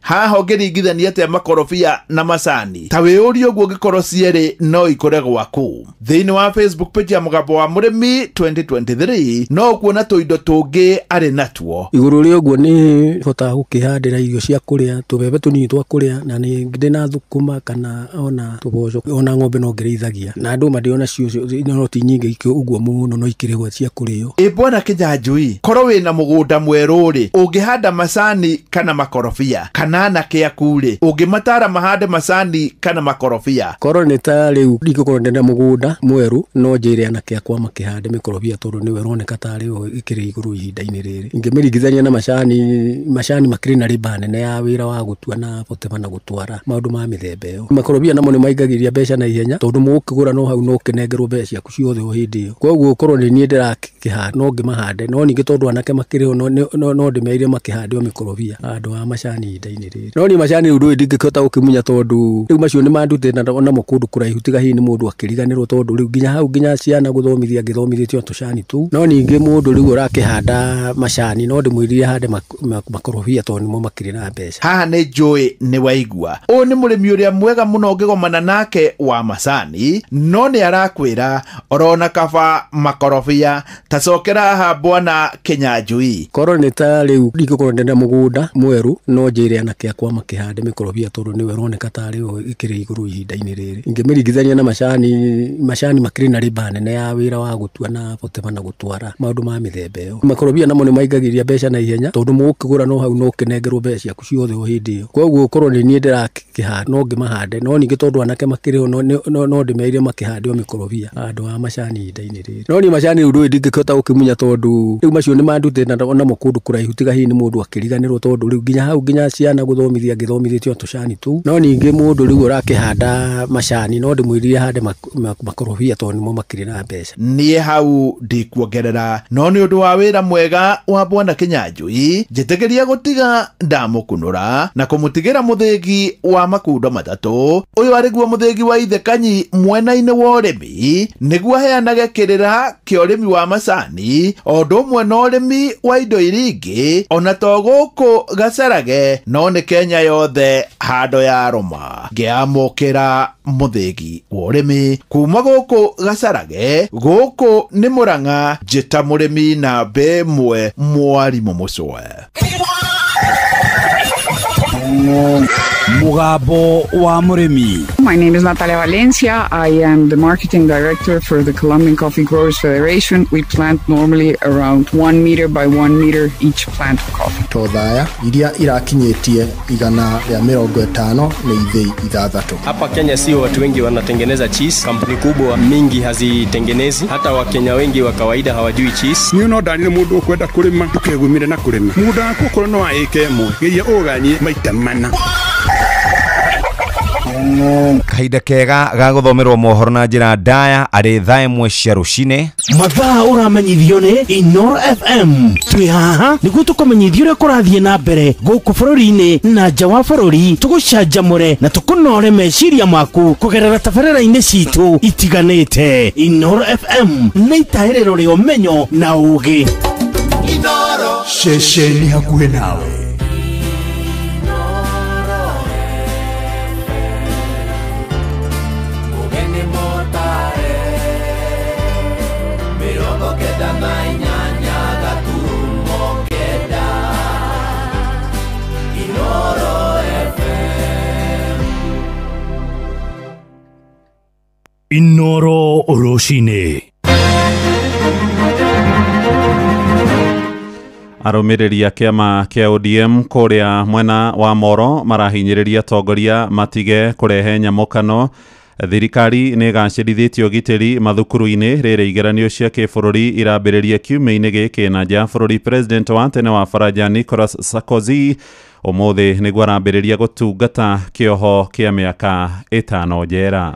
Haha ũngĩringithania atĩa makorobia na macani? Ta wĩyũrie ũguo ũngĩkorwo cierĩ no ikũre gwaku. Thĩinĩ wa Facebook page ya Mũgambo wa Mũrĩmi 2023 no ũkuona tũindo tũngĩ arĩ natuo. Igũrũ rĩa ũguo nĩ hotaga gũkĩhandĩra irio cia kũrĩa, tũbebe tũnini twa kũrĩa, na nĩ ndĩ na thũkũma kana ona tũboco, ona ng'ombe no ngĩrĩithagia, na ndũma ndĩ onacio no ti nyingĩ ũguo mũno, no ikĩrĩ cia kũrĩo. Ĩ bwana Kĩnyanjui, korwo wĩna mũgũnda mwerũ rĩ, ũngĩhanda macani kana makorobia, kana anake aku rĩ, ũngĩmatara mahande macani kana makorobia? Korwo nĩ ta rĩu ingĩkorwo ndĩ na mũgũnda mwerũ, no njĩre anake akwa makĩhande mĩkorobia tondũ nĩwe ĩroneka tarĩ yo ĩkĩrĩ igũrũ ihinda-inĩ rĩrĩ. Ingĩmĩringithania na macani, macani makĩrĩ na rĩba nene ya wĩra wa gũtua na gũtema na gũtwara maũndũ ma mĩthemba ĩyo. Makorobia namo nĩ maingagĩria mbeca na ihenya tondũ mũgũkĩgũra no hau no ũkĩnengerwo mbeca ciaku ciothe o hĩndĩ ĩyo. Koguo korwo nĩ niĩ ndĩrakĩhanda no ngĩmahande, no ningĩ tondũ anake makĩrĩ ho no ndĩmerire makĩhande o mĩkorobia handũ ha macani ihinda-inĩ rĩrĩ. No niĩ macani rĩu ndũĩ ndingĩkĩhota gũkĩmunya tondũ rĩu macio nĩ mandutĩte namo kũndũ kũraihu, tiga hihi nĩ mũndũ akĩriganĩrwo tondũ rĩu nginya hau nginya ciana gũthomithia ngĩthomithĩtio tũcani tũu. No ningĩ mũndũ rĩu ũrakĩhanda macani no ndĩmwĩrire ahande makorobia tondũ nĩmo makĩrĩ na mbeca. Haha nĩ njũĩ nĩ waigua. Ũyũ nĩ mũrĩmi ũrĩa mwega mũno ũngĩgomana nake wa macani, no nĩ arakwĩra orona kaba makorobia. Ta cokera haha bwana Kĩnyanjui. Korwo nĩ ta rĩu ingĩkorwo ndĩ na mũgũnda mwerũ, no njĩre anake akwa makĩhande mĩkorobia tondũ nĩwe ĩroneka tarĩ yo ĩkĩrĩ igũrũ ihinda-inĩ rĩrĩ. Ingĩmĩringithania na macani, macani makĩrĩ na rĩba nene ya wĩra wa gũtua na gũtema na gũtwara maũndũ ma mĩthemba ĩyo. Makorobia namo nĩ maingagĩria mbeca na ihenya tondũ mũgũkĩgũra no hau no ũkĩnengerwo mbeca ciaku ciothe o hĩndĩ ĩyo. Koguo korwo nĩ niĩ ndĩrakĩhanda no ngĩmahande, no ningĩ tondũ anake makĩrĩ ho no ndĩmerire makĩhande o mĩkorobia handũ ha macani ihinda-inĩ rĩrĩ. No niĩ macani rĩu ndũĩ ndingĩkĩhota gũkĩmunya tondũ rĩu macio nĩ mandutĩte namo kũndũ kũraihu, tiga hihi nĩ mũndũ akĩriganĩrwo tondũ rĩu nginya hau nginya ciana gũthomithia ngĩthomithĩtio tũcani tũu. No ningĩ mũndũ rĩu ũrakĩhanda macani no ndĩmwĩrire ahande makorobia tondũ nĩmo makĩrĩ na mbeca. Niĩ hau ndikuongerera, no nĩ ũndũ wa wĩra mwega wa bwana Kĩnyanjui, njĩtĩkĩria gũtiga ndamũkunũra na kũmũtigĩra mũthĩgi wa makundo matatũ. Ũyũ arĩ guo mũthĩgi wa ithe Kanyi mwena-inĩ wa ũrĩmi, nĩguo aheanage kĩrĩra kĩa ũrĩmi wa macani o ũndũ ũmwe na ũrĩmi wa indo iria ingĩ, ona to gũkũ Gacarage no nĩ Kenya yothe handũ ya rũma. Ngĩamũkĩra mũthĩgi wa ũrĩmi kuma gũkũ Gacarage, gũkũ nĩ Mũrang'a, njĩta mũrĩmi namba 1 mwarimũ Mũcwe. Mũgambo wa Mũrĩmi. My name is Natalia Valencia. I am the marketing director for the Colombian Coffee Growers Federation. We plant normally around 1 meter by 1 meter each plant of coffee. Tothaya iria irakinyĩtie 150 nĩ ithĩi 6. Hapa Kenya sio watu wengi wanatengeneza cheese. Kampuni kubwa mingi hazitengenezi. Hata Wakenya wengi wa kawaida hawajui cheese. Niĩ no ndanire mũndũ ũkwenda kũrĩma ndũkegumire na kũrĩma. Mũgũnda waku okorwo no wa ĩka ĩmwe, geria ũganie maita mana. Kahinda kega ga gũthomerwo mohoro na njĩra ndaya arĩ thaa 1 cia rũcinĩ. Mathaa ũramenyithio nĩ Inoro FM. Twĩ haha nĩguo tũkũmenyithie ũrĩa kũrathiĩ na mbere gũkũ bũrũri-inĩ na nja wa bũrũri, tũgũcanjamũre na tũkũnore meciria maku kũgerera tabarĩra-inĩ citũ itiganĩte. Inoro FM nĩ itahĩrĩro rĩa ũmenyo na ũũgĩ. Ceceni hakuhĩ nawe. Inoro Rũcinĩ. Arũmĩrĩri a kĩama kĩa ODM kũrĩa mwena wa Moro marahinyĩrĩria atongoria matige kũrehe nyamũkano. Thirikari nĩ ĩgacĩrithĩtie ũgitĩri mathukuru-inĩ rĩrĩ igeranio cia kĩbũrũri irambĩrĩria kiumia-inĩ gĩkĩ. Na nja ya bũrũri, president wa tene wa Faranja Nicolas Sarkozy ũmũthĩ nĩguo arambĩrĩria gũtungata kĩoho kĩa mĩaka 5 njera.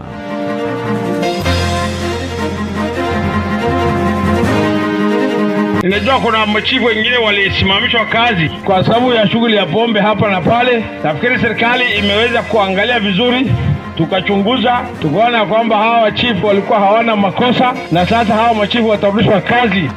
Ninajua kuna machifu wengine walisimamishwa kazi kwa sababu ya shughuli ya pombe hapa na pale. Nafikiri serikali imeweza kuangalia vizuri, tukachunguza, tukaona kwamba hawa machifu walikuwa hawana makosa, na sasa hawa machifu watarudishwa kazi.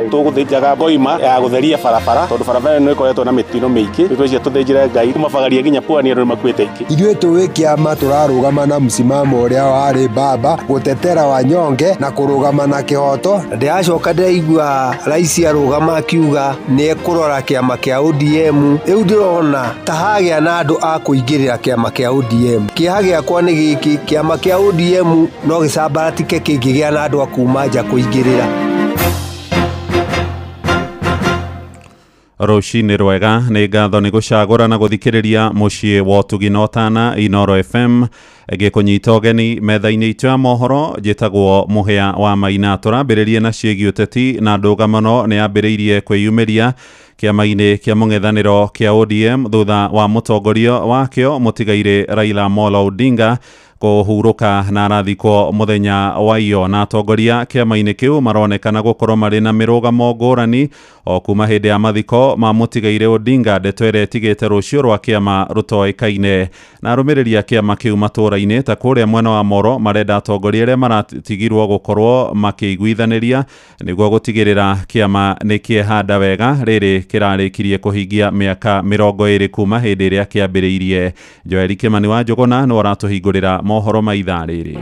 Tũgũthĩnjaga ngoima ya gũtheria barabara tondũ barabara ĩno ĩkoretwo na mĩtino mĩingĩ. Rĩu twecia tũthĩnjĩre Ngai kumabagaria nginya pwani andũ nĩmakuĩte aingĩ. Ithuĩ tũĩ kĩama tũrarũgama na msimamo ũrĩa warĩ baba gũtetera wanyonge na kũrũgama na kĩhoto. Ndĩracoka ndĩraigua rais arũgama akiuga nĩ ekũrora kĩama kĩa ODM. Rĩu ndĩrona ta hagĩa na andũ a kũingĩrĩra kĩama kĩa ODM. Kĩeha gĩakwa nĩ gĩkĩ, kĩama kĩa ODM no gĩcambaratike kĩngĩgĩa na andũ a kuma nja kũingĩrĩra. Rũcinĩ rwega, nĩ ngatho nĩ gũcagũra na gũthikĩrĩria mũciĩ wa ũtugi na ũtana Inoro FM gĩkũnyita ũgeni metha-inĩ itũ ya mohoro. Njĩtagwo Mũhĩa wa Maina. Tũrambĩrĩrie na ciĩgiĩ ũteti na ndũgamano nĩ yambĩrĩirie kwĩyumĩria kĩama-inĩ kĩa mũng'ethanĩro kĩa ODM thutha wa mũtongoria wakĩo mũtigairĩ Raila Amolo Odinga kũhurũka na arathikwo mũthenya wa iyo. Na atongoria kĩama-inĩ kĩu maronekana gũkorwo marĩ na mĩrũgamo ngũrani o kuma hĩndĩ ya mathiko ma mũtigairĩ Odinga, ndeto ĩrĩa ĩtigĩte rũciũ rwa kĩama rũtoĩkaine. Na arũmĩrĩri a kĩama kĩu matũũra-inĩ ta kũrĩa mwena wa Moro marenda atongoria arĩa maratigirwo gũkorwo makĩiguithanĩria nĩguo gũtigĩrĩra kĩama nĩ kĩehanda wega rĩrĩ kĩrarĩkirie kũhingia mĩaka 20 kuma hĩndĩ ĩrĩa kĩambĩrĩirie. Joeli Kĩmani wa Njũgũna nĩwe ũratũhingũrĩra mohoro ma ithaa rĩrĩ.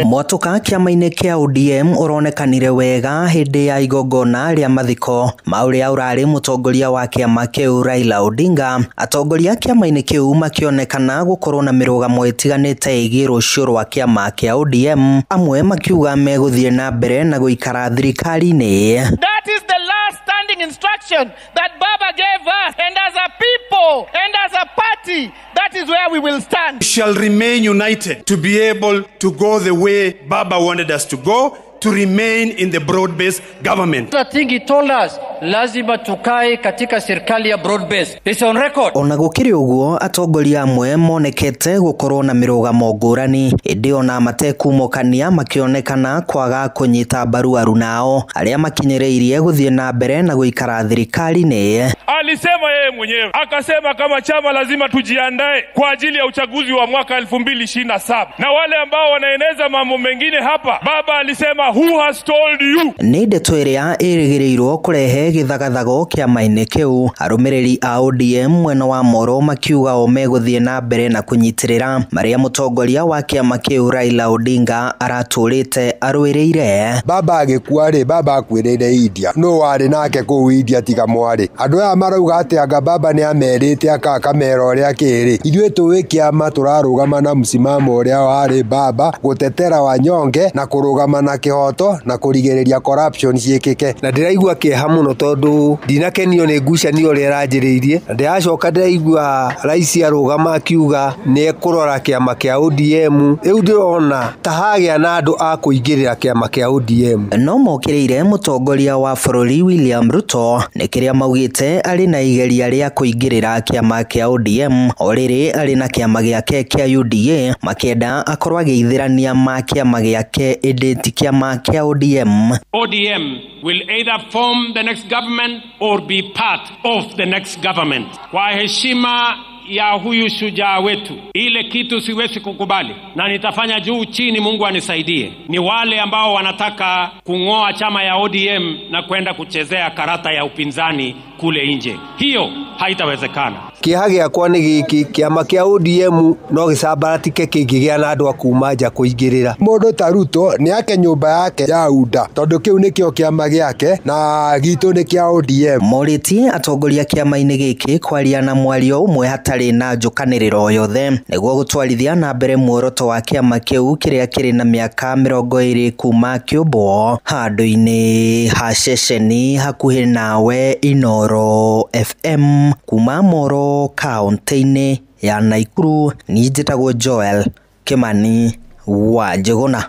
Mwatũka kĩama-inĩ kĩa ODM ũronekanire wega hĩndĩ ya igongona rĩa mathiko ma ũrĩa ũrarĩ mũtongoria wa kĩama kĩu Raila Odinga. Atongoria kĩama-inĩ kĩu makĩonekana gũkorwo na mĩrũgamo ĩtiganĩte ĩgiĩ rũciũ rwa kĩama kĩa ODM, amwe makiuga megũthiĩ na mbere na gũikara thirikari-inĩ. That is the last standing instruction that Baba gave us, and as a people and as a party, that is where we will stand. We shall remain united to be able to go the way Baba wanted us to go, to remain in the broad-based government. The thing he told us, lazima tukae katika serikali ya broad-based. It's on record. Ona gũkĩrĩ ũguo, atongoria amwe monekete gũkorwo na mĩrũgamo ngũrani, ĩndĩ ona matekumũkania makĩonekana kwaga kũnyita mbaru arunao arĩa makinyĩrĩirie gũthiĩ na mbere na gũikara thirikari-inĩ. Alisema yeye mwenyewe, akasema kama chama lazima tujiandae kwa ajili ya uchaguzi wa mwaka 2027. Na wale ambao wanaeneza mambo mengine hapa, baba alisema who has told you? Nĩ ndeto ĩrĩa ĩrĩgĩrĩirwo kũrehe gĩthagathago kĩama-inĩ kĩu. Arũmĩrĩri a ODM mwena wa Moro makiuga o megũthiĩ na mbere na kũnyitĩrĩra marĩa mũtongoria wa kĩama kĩu Raila Odinga aratũrĩte arũĩrĩire. Baba agĩkua rĩ, baba akuĩrĩire India. Nũ warĩ nake kũu India tiga mwarĩ? Andũ aya marauga atĩ anga baba nĩ amerite akamera ũrĩa kĩrĩ. Ithuĩ tũĩ kĩama tũrarũgama na msimamo ũrĩa warĩ baba gũtetera wanyonge na kũrũgama na kĩhoto na kũrigĩrĩria corruption ciĩkĩke. Na ndĩraigua kĩeha mũno tondũ ndinakenio nĩ ngucanio ũrĩa ĩranjĩrĩirie. Na ndĩracoka ndĩraigua rais arũgama akiuga nĩ ekũrora kĩama kĩa ODM. Rĩu ndĩrona ta hagĩa na andũ a kũingĩrĩra kĩama kĩa ODM. No mokĩrĩire mũtongoria wa bũrũri William Ruto nĩ kĩrĩa maugĩte arĩ na igeria rĩa kũingĩrĩra kĩama kĩa ODM o rĩrĩ arĩ na kĩama gĩake kĩa UDA, makĩenda akorwo agĩithĩrania ma kĩama gĩake ĩndĩ ti kĩama kĩa ODM. ODM will either form the next government or be part of the next government. Kwa heshima ya huyu shujaa wetu, ile kitu siwezi kukubali na nitafanya juu chini, Mungu anisaidie, ni wale ambao wanataka kung'oa chama ya ODM na kwenda kuchezea karata ya upinzani kule nje. Hiyo haitawezekana. Kĩeha gĩakwa nĩ gĩkĩ, kĩama kĩa ODM no gĩcambaratike kĩngĩgĩa na andũ a kuma nja kũingĩrĩra. Mũndũ ta Ruto nĩ ake nyũmba yake ya UDA tondũ kĩu nĩkĩo kĩama gĩake na gitũ nĩ kĩa ODM. Morĩtie atongoria kĩama-inĩ gĩkĩ kwaria na mwario ũmwe hatarĩ na njũkanĩrĩro yothe nĩguo gũtwarithia na mbere muoroto wa kĩama kĩu kĩrĩa kĩrĩ na mĩaka 20 kuma kĩũmbwo handũ-inĩ ha ceceni hakuhĩ nawe Inoro FM kuma Moro kaunti-inĩ ya Nakuru. Niĩ njĩtagwo Joel Kimani wa Njũgũna.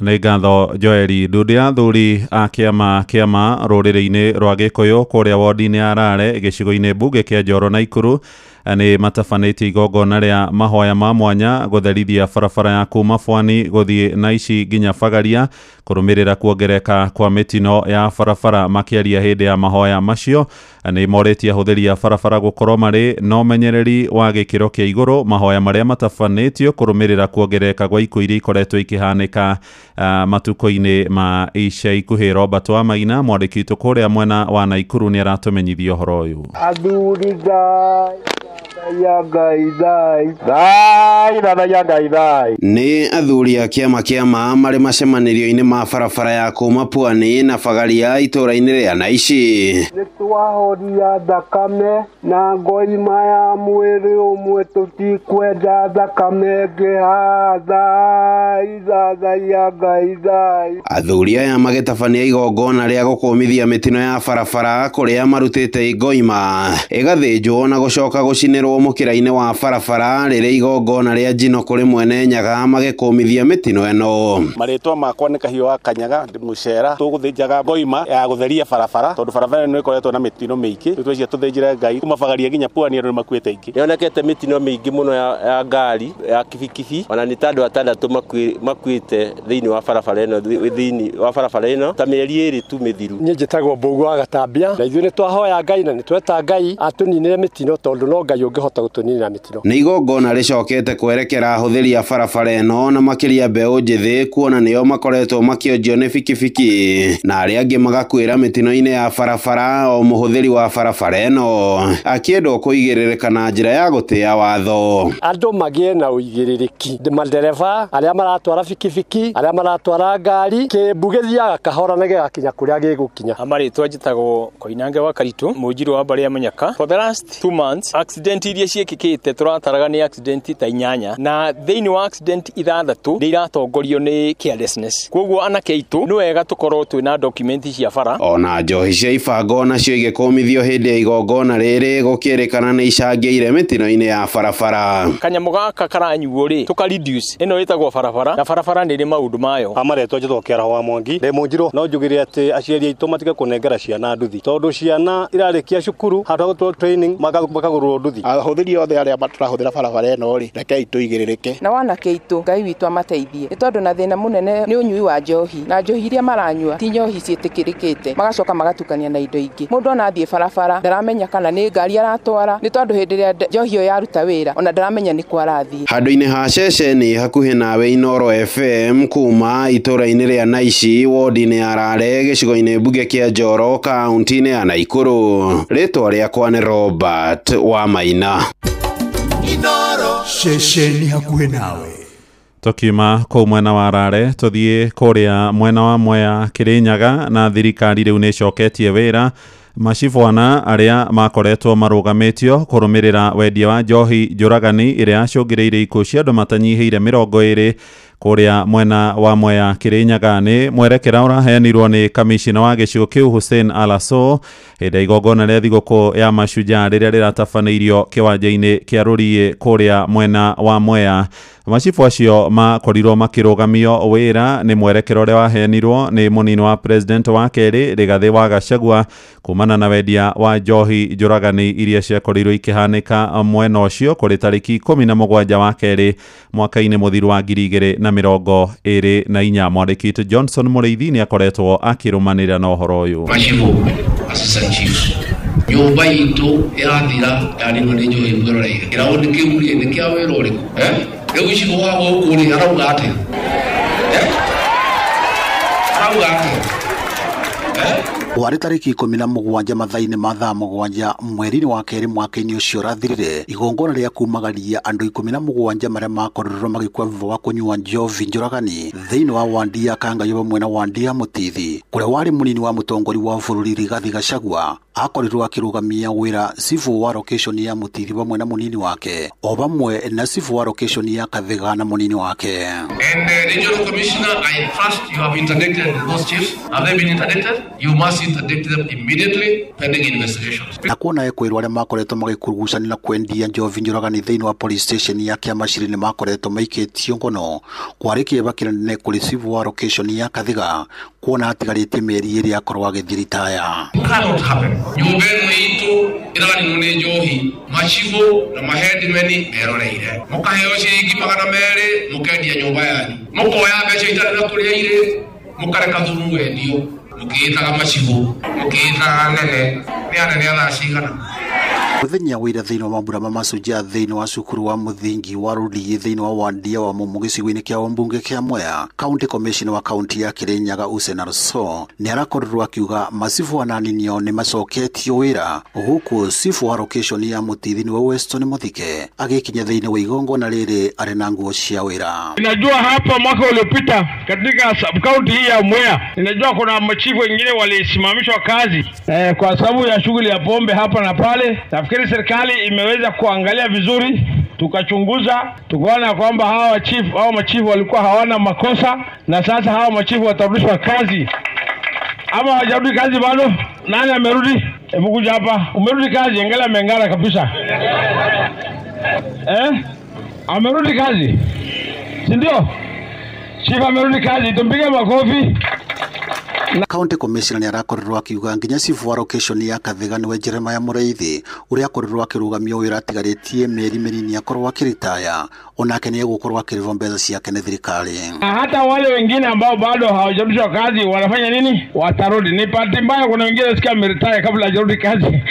Nĩ ngatho Joeli. Ndundu ya athuri a kĩama kĩama rũrĩrĩ-inĩ rwa Gĩkũyũ kũrĩa wodi-inĩ ya Rare gĩcigo-inĩ mbunge kĩa Njoro Naikuru Nĩ matabanĩtie igongona rĩa mahoya ma mwanya gũtherithia barabara ya kuma Pwani gũthiĩ Naici nginya Bagaria kũrũmĩrĩra kuongereka kwa mĩtino ya barabara. Makĩaria hĩndĩ ya mahoya macio nĩ morĩtie ahũthĩri a barabara gũkorwo marĩ na ũmenyereri wa gĩkĩro kĩa igũrũ. Mahoya marĩa matabanĩtio kũrũmĩrĩra kuongereka kwa ikuũ iria ikoretwo ikĩhanĩka matukũ-inĩ ma ica ikuhĩ. Robert Wamaina mwandĩki witũ kũrĩa mwena wa Naikuru nĩ aratũmenyithia ũhoro ũyũ. Athuri thai. Nĩ athuri a kĩama kĩa ma marĩ macemanĩrio-inĩ ma barabara ya kuma Pwani na Bagaria itũũra-inĩ rĩa Naici. Nĩ twahoria thakame na ngoima ya mwĩrĩ ũmwe, tũtikwenda thakame ĩngĩ. Athuri aya magĩtabania igongona rĩa gũkũmithia mĩtino ya barabara kũrĩa marutĩte ngoima ĩgathĩnjwo na gũcoka gũcinĩrwo mũkĩra-inĩ wa barabara rĩrĩ igongona rĩa njino kũrĩ mwene Nyaga magĩkũmithia mĩtino ĩno. Marĩtwa makwa nĩ Kahiũ wa Kanyaga, ndĩ mũcera. Tũgũthĩnjaga ngoima ya gũtheria barabara tondũ barabara ĩno ĩkoretwo na mĩtino mĩingĩ. Rĩu twecia tũthĩnjĩre Ngai kuma Bagaria nginya Pwani andũ nĩmakuĩte aingĩ. Nĩonekete mĩtino mĩingĩ mũno ya ngari ya kibikibi, ona nĩ ta andũ atandatũ makuĩte thĩinĩ wa barabara ĩno, thĩinĩ wa barabara ĩno ta mĩeri ĩrĩ tu mĩthiru. Niĩ njĩtagwo Mbũgũ wa Gatambia na ithuĩ nĩtwahoya Ngai na nĩtweta Ngai atũninĩre mĩtino tondũ no Ngai ũngĩhota gũtũninĩra mĩtino. Nĩ igongona rĩcokete kwerekera ahũthĩri a barabara ĩno na makĩria mbeũ njĩthĩ kuona nĩo makoretwo makĩonjio nĩ bikibiki na arĩa angĩ magakuĩra mĩtino-inĩ ya barabara. O mũhũthĩri wa barabara ĩno akĩendwo kũigĩrĩrĩka na njĩra ya gũtĩa watho. Andũ magĩe na ũigĩrĩrĩki, madereba arĩa maratwara bikibiki, arĩa maratwara ngari, kĩmbu gĩthiaga kahora na gĩgakinya kũrĩa gĩgũkinya. Amarĩtwa njĩtagwo Koinange wa Karitũ, mũnjirũ wa mbarĩ ya Mũnyaka. For the last 2 months accident iria ciĩkĩkĩte tũrataraga nĩ accident ta 8, na thĩinĩ wa accident 6 nĩ iratongorio nĩ carelessness. Koguo anake aitũ nĩ wega tũkorwo twĩna document cia bara. Ona njohi cia ibango nacio igĩkũmithio hĩndĩ ya igongona rĩrĩ gũkĩrĩkana nĩ icangĩire mĩtino-inĩ ya barabara. Kanyamũ gaka karanyuo rĩ tũka reduce, ĩno ĩtagwo barabara na barabara nĩ ĩrĩ maũndũ mayo. Amarĩtwa njĩtagwo Kĩaraho wa Mwangi, ndĩ mũnjirũ. No njugire atĩ aciari aitũ matige kũnengera ciana nduthi tondũ ciana irarĩkia cukuru handũ ha gũtwarwo training makagũrwo nduthi. Ahũthĩri othe arĩa tũrahũthĩra barabara ĩno rĩ, rekei tũigĩrĩrĩke. Na wanake aitũ Ngai witũ amateithie nĩ tondũ na thĩna mũnene nĩ ũnyui wa njohi, na njohi iria maranyua ti njohi ciĩtĩkĩrĩkĩte, magacoka magatukania na indo ingĩ. Mũndũ ona athiĩ barabara ndaramenya kana nĩ ngari aratwara nĩ tondũ hĩndĩ ĩrĩa njohi ĩyo yaruta wĩra ona ndaramenya nĩ kwa arathiĩ. Handũ-inĩ ha ceceni hakuhĩ nawe Inooro FM kuma itũũra-inĩ rĩa Naici wodi-inĩ ya Rare gĩcigo-inĩ mbunge kĩa Njoro kaunti-inĩ ya Naikuru. Rĩtwa rĩakwa nĩ Robert Wamaina. Ceceni hakuhĩ nawe. Tukiuma kũu mwena wa Rare tũthiĩ kũrĩa mwena wa Mwea Kĩrĩnyaga, na thirikari rĩu nĩ ĩcoketie wĩra macibwana arĩa makoretwo marũgamĩtio kũrũmĩrĩra wendia wa njohi njũragani ĩrĩa yacũngĩrĩirie ikuũ cia andũ matanyihĩire 20 kũrĩa mwena wa Mwea Kĩrĩnyaga. Nĩ mwerekera ũraheanirwo nĩ kamishina wa gĩcigo kĩu Hussein Alaso hĩndĩ ya igongona rĩa thigũkũ ya mashujaa rĩrĩa rĩratabanĩirio kĩwanja-inĩ kĩa Rũriĩ kũrĩa mwena wa Mwea. Macibu acio makorirwo makĩrũgamio wĩra nĩ mwerekera ũrĩa waheanirwo nĩ mũnini wa president wa kerĩ Rigathĩ wa Gachagua kumana na wendia wa njohi njũragani iria ciakorirwo ikĩhanĩka mwena ũcio kũrĩ tarĩki 17 wa kerĩ mwaka-inĩ mũthiru wa 2024. Mwandĩki witũ Johnson Mũrĩithi nĩ akoretwo akĩrũmanĩrĩra na ũhoro ũyũ. Macibu, assistant chiefs, nyũmba itũ ĩrathira yaninwo nĩ njohi mwĩroreire kĩraũndi kĩu rĩ nĩ kĩa wĩra ũrĩkũ? Rĩu icigo wa gũkũ rĩ arauga atĩa? Arauga atĩa? Warĩ tarĩki 17 mathaa-inĩ ma thaa 7 mweri-inĩ wa kerĩ mwaka-inĩ ũcio ũrathirire, igongona rĩa kumagaria andũ 17 marĩa makorirwo magĩkua thutha wa kũnyua njovi njũragani thĩinĩ wa wandi ya Kangayo hamwe na wandi ya Mũtithi, kũrĩa warĩ mũnini wa mũtongoria wa bũrũri Rigathi Gachagua akorirwo akĩrũgamia wĩra cibu wa location ya Mũtithi hamwe na mũnini wake, o hamwe na cibu wa location ya Kathiga na mũnini wake. And regional commissioner, I trust you have interdicted those chiefs. Have they been interdicted? You must interdict them immediately pending investigations. Na kuona ekwirwo arĩa makoretwo magĩkurugucania na kwendia njovi njũragani thĩinĩ wa police station ya Kĩamaciri nĩ makoretwo maikĩtio ngono, kwarĩ kĩeva kĩnene kũrĩ cibu wa location ya Kathiga kuona atigarĩtie mĩeri ĩrĩa akorwo agĩthiĩ ritaya. Cannot happen. Nyũmba ĩno itũ ĩraninwo nĩ njohi, macibũ na mahendimeni meroreire. Mũkaheo ciringi 200 mũkendia nyũmba yanyu, mũkoya mbeca itarĩ na kũrĩa irĩ, mũkareka thumu wendio, mũkĩĩtaga macibũ, mũkĩĩtaga anene. Nĩ anene a thaa cigana? Muthenya wa ira thĩinĩ wa mambura ma Mashujaa thĩinĩ wa cukuru wa mũthingi wa Rũriĩ thĩinĩ wa wandia wa Mumu gĩcigo-inĩ kĩa ũmbunge kĩa Mwea, County Commissioner wa kaunti ya Kirinyaga Hussein Arso nĩ arakorirwo akiuga macibu ananinio nĩ macoketio wĩra, huku cibu wa location ya Mutithi nĩwe Weston Muthike agĩkinya thĩinĩ wa igongona rĩrĩ arĩ na nguo cia wĩra. Ninajua hapa mwaka uliopita katika sub county hii ya Mwea, ninajua kuna machifu wengine walisimamishwa kazi kwa sababu ya shughuli ya pombe hapa na pale. Nafikiri serikali imeweza kuangalia vizuri, tukachunguza, tukaona kwamba hawa machifu walikuwa hawana makosa, na sasa hawa machifu watarudishwa kazi. Ama hawajarudi kazi bado? Nani amerudi? Hebu kuja hapa. Umerudi kazi? Angalia ameng'ara kabisa. Amerudi kazi, si ndio? Chief amerudi kazi, tumpige makofi. County Commissioner nĩ arakorirwo akiuga nginya cibu wa location ya Kathiga nĩwe Jeremiah Mũrĩithi ũrĩa akorirwo akĩrũgamio wĩra atigarĩtie mĩeri mĩnini akorwo akĩritaya, onake nĩ egũkorwo akĩrĩhwo mbeca ciake nĩ thirikari. Hata wale wengine ambao bado hawajarudishwa kazi wanafanya nini? Watarudi. Ni bahati mbaya kuna wengine sikia ameritaya kabla hajarudi kazi.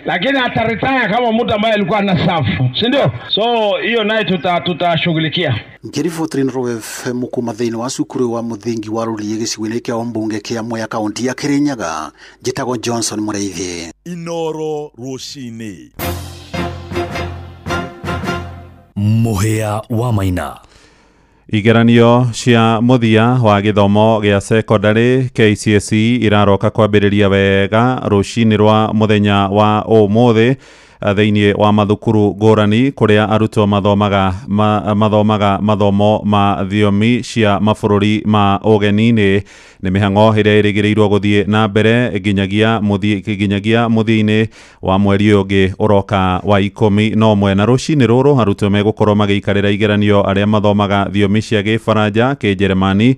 Lakini ataritaya kama mtu ambaye alikuwa anasafu, si ndio? So hiyo naye tutashughulikia. Ngĩribotĩra Inooro FM kuma thĩinĩ wa cukuru wa mũthingi wa Rũriĩ gĩcigo-inĩ kĩa ũmbunge kĩa Mwea kaunti ya Kirinyaga, njĩtagwo Johnson Mũrĩithi. Inooro rũcinĩ. Mũhĩa wa Maina. Igeranio cia mũthia wa gĩthomo gĩa secondary KCSE iraroka kwambĩrĩria wega rũcinĩ rwa mũthenya wa ũmũthĩ thĩinĩ wa mathukuru ngũrani kũrĩa arutwo mathomaga mathomo ma thiomi cia mabũrũri ma ũgeni-inĩ. Nĩ mĩhang'o ĩrĩa ĩrĩgĩrĩirwo gũthiĩ na mbere nginyagia mũthia-inĩ wa mweri ũyũ ũngĩ ũroka wa 11. Na rũcinĩ rũrũ arutwo megũkorwo magĩikarĩra igeranio arĩa mathomaga thiomi cia Gĩbaranja, Kĩnjeremani,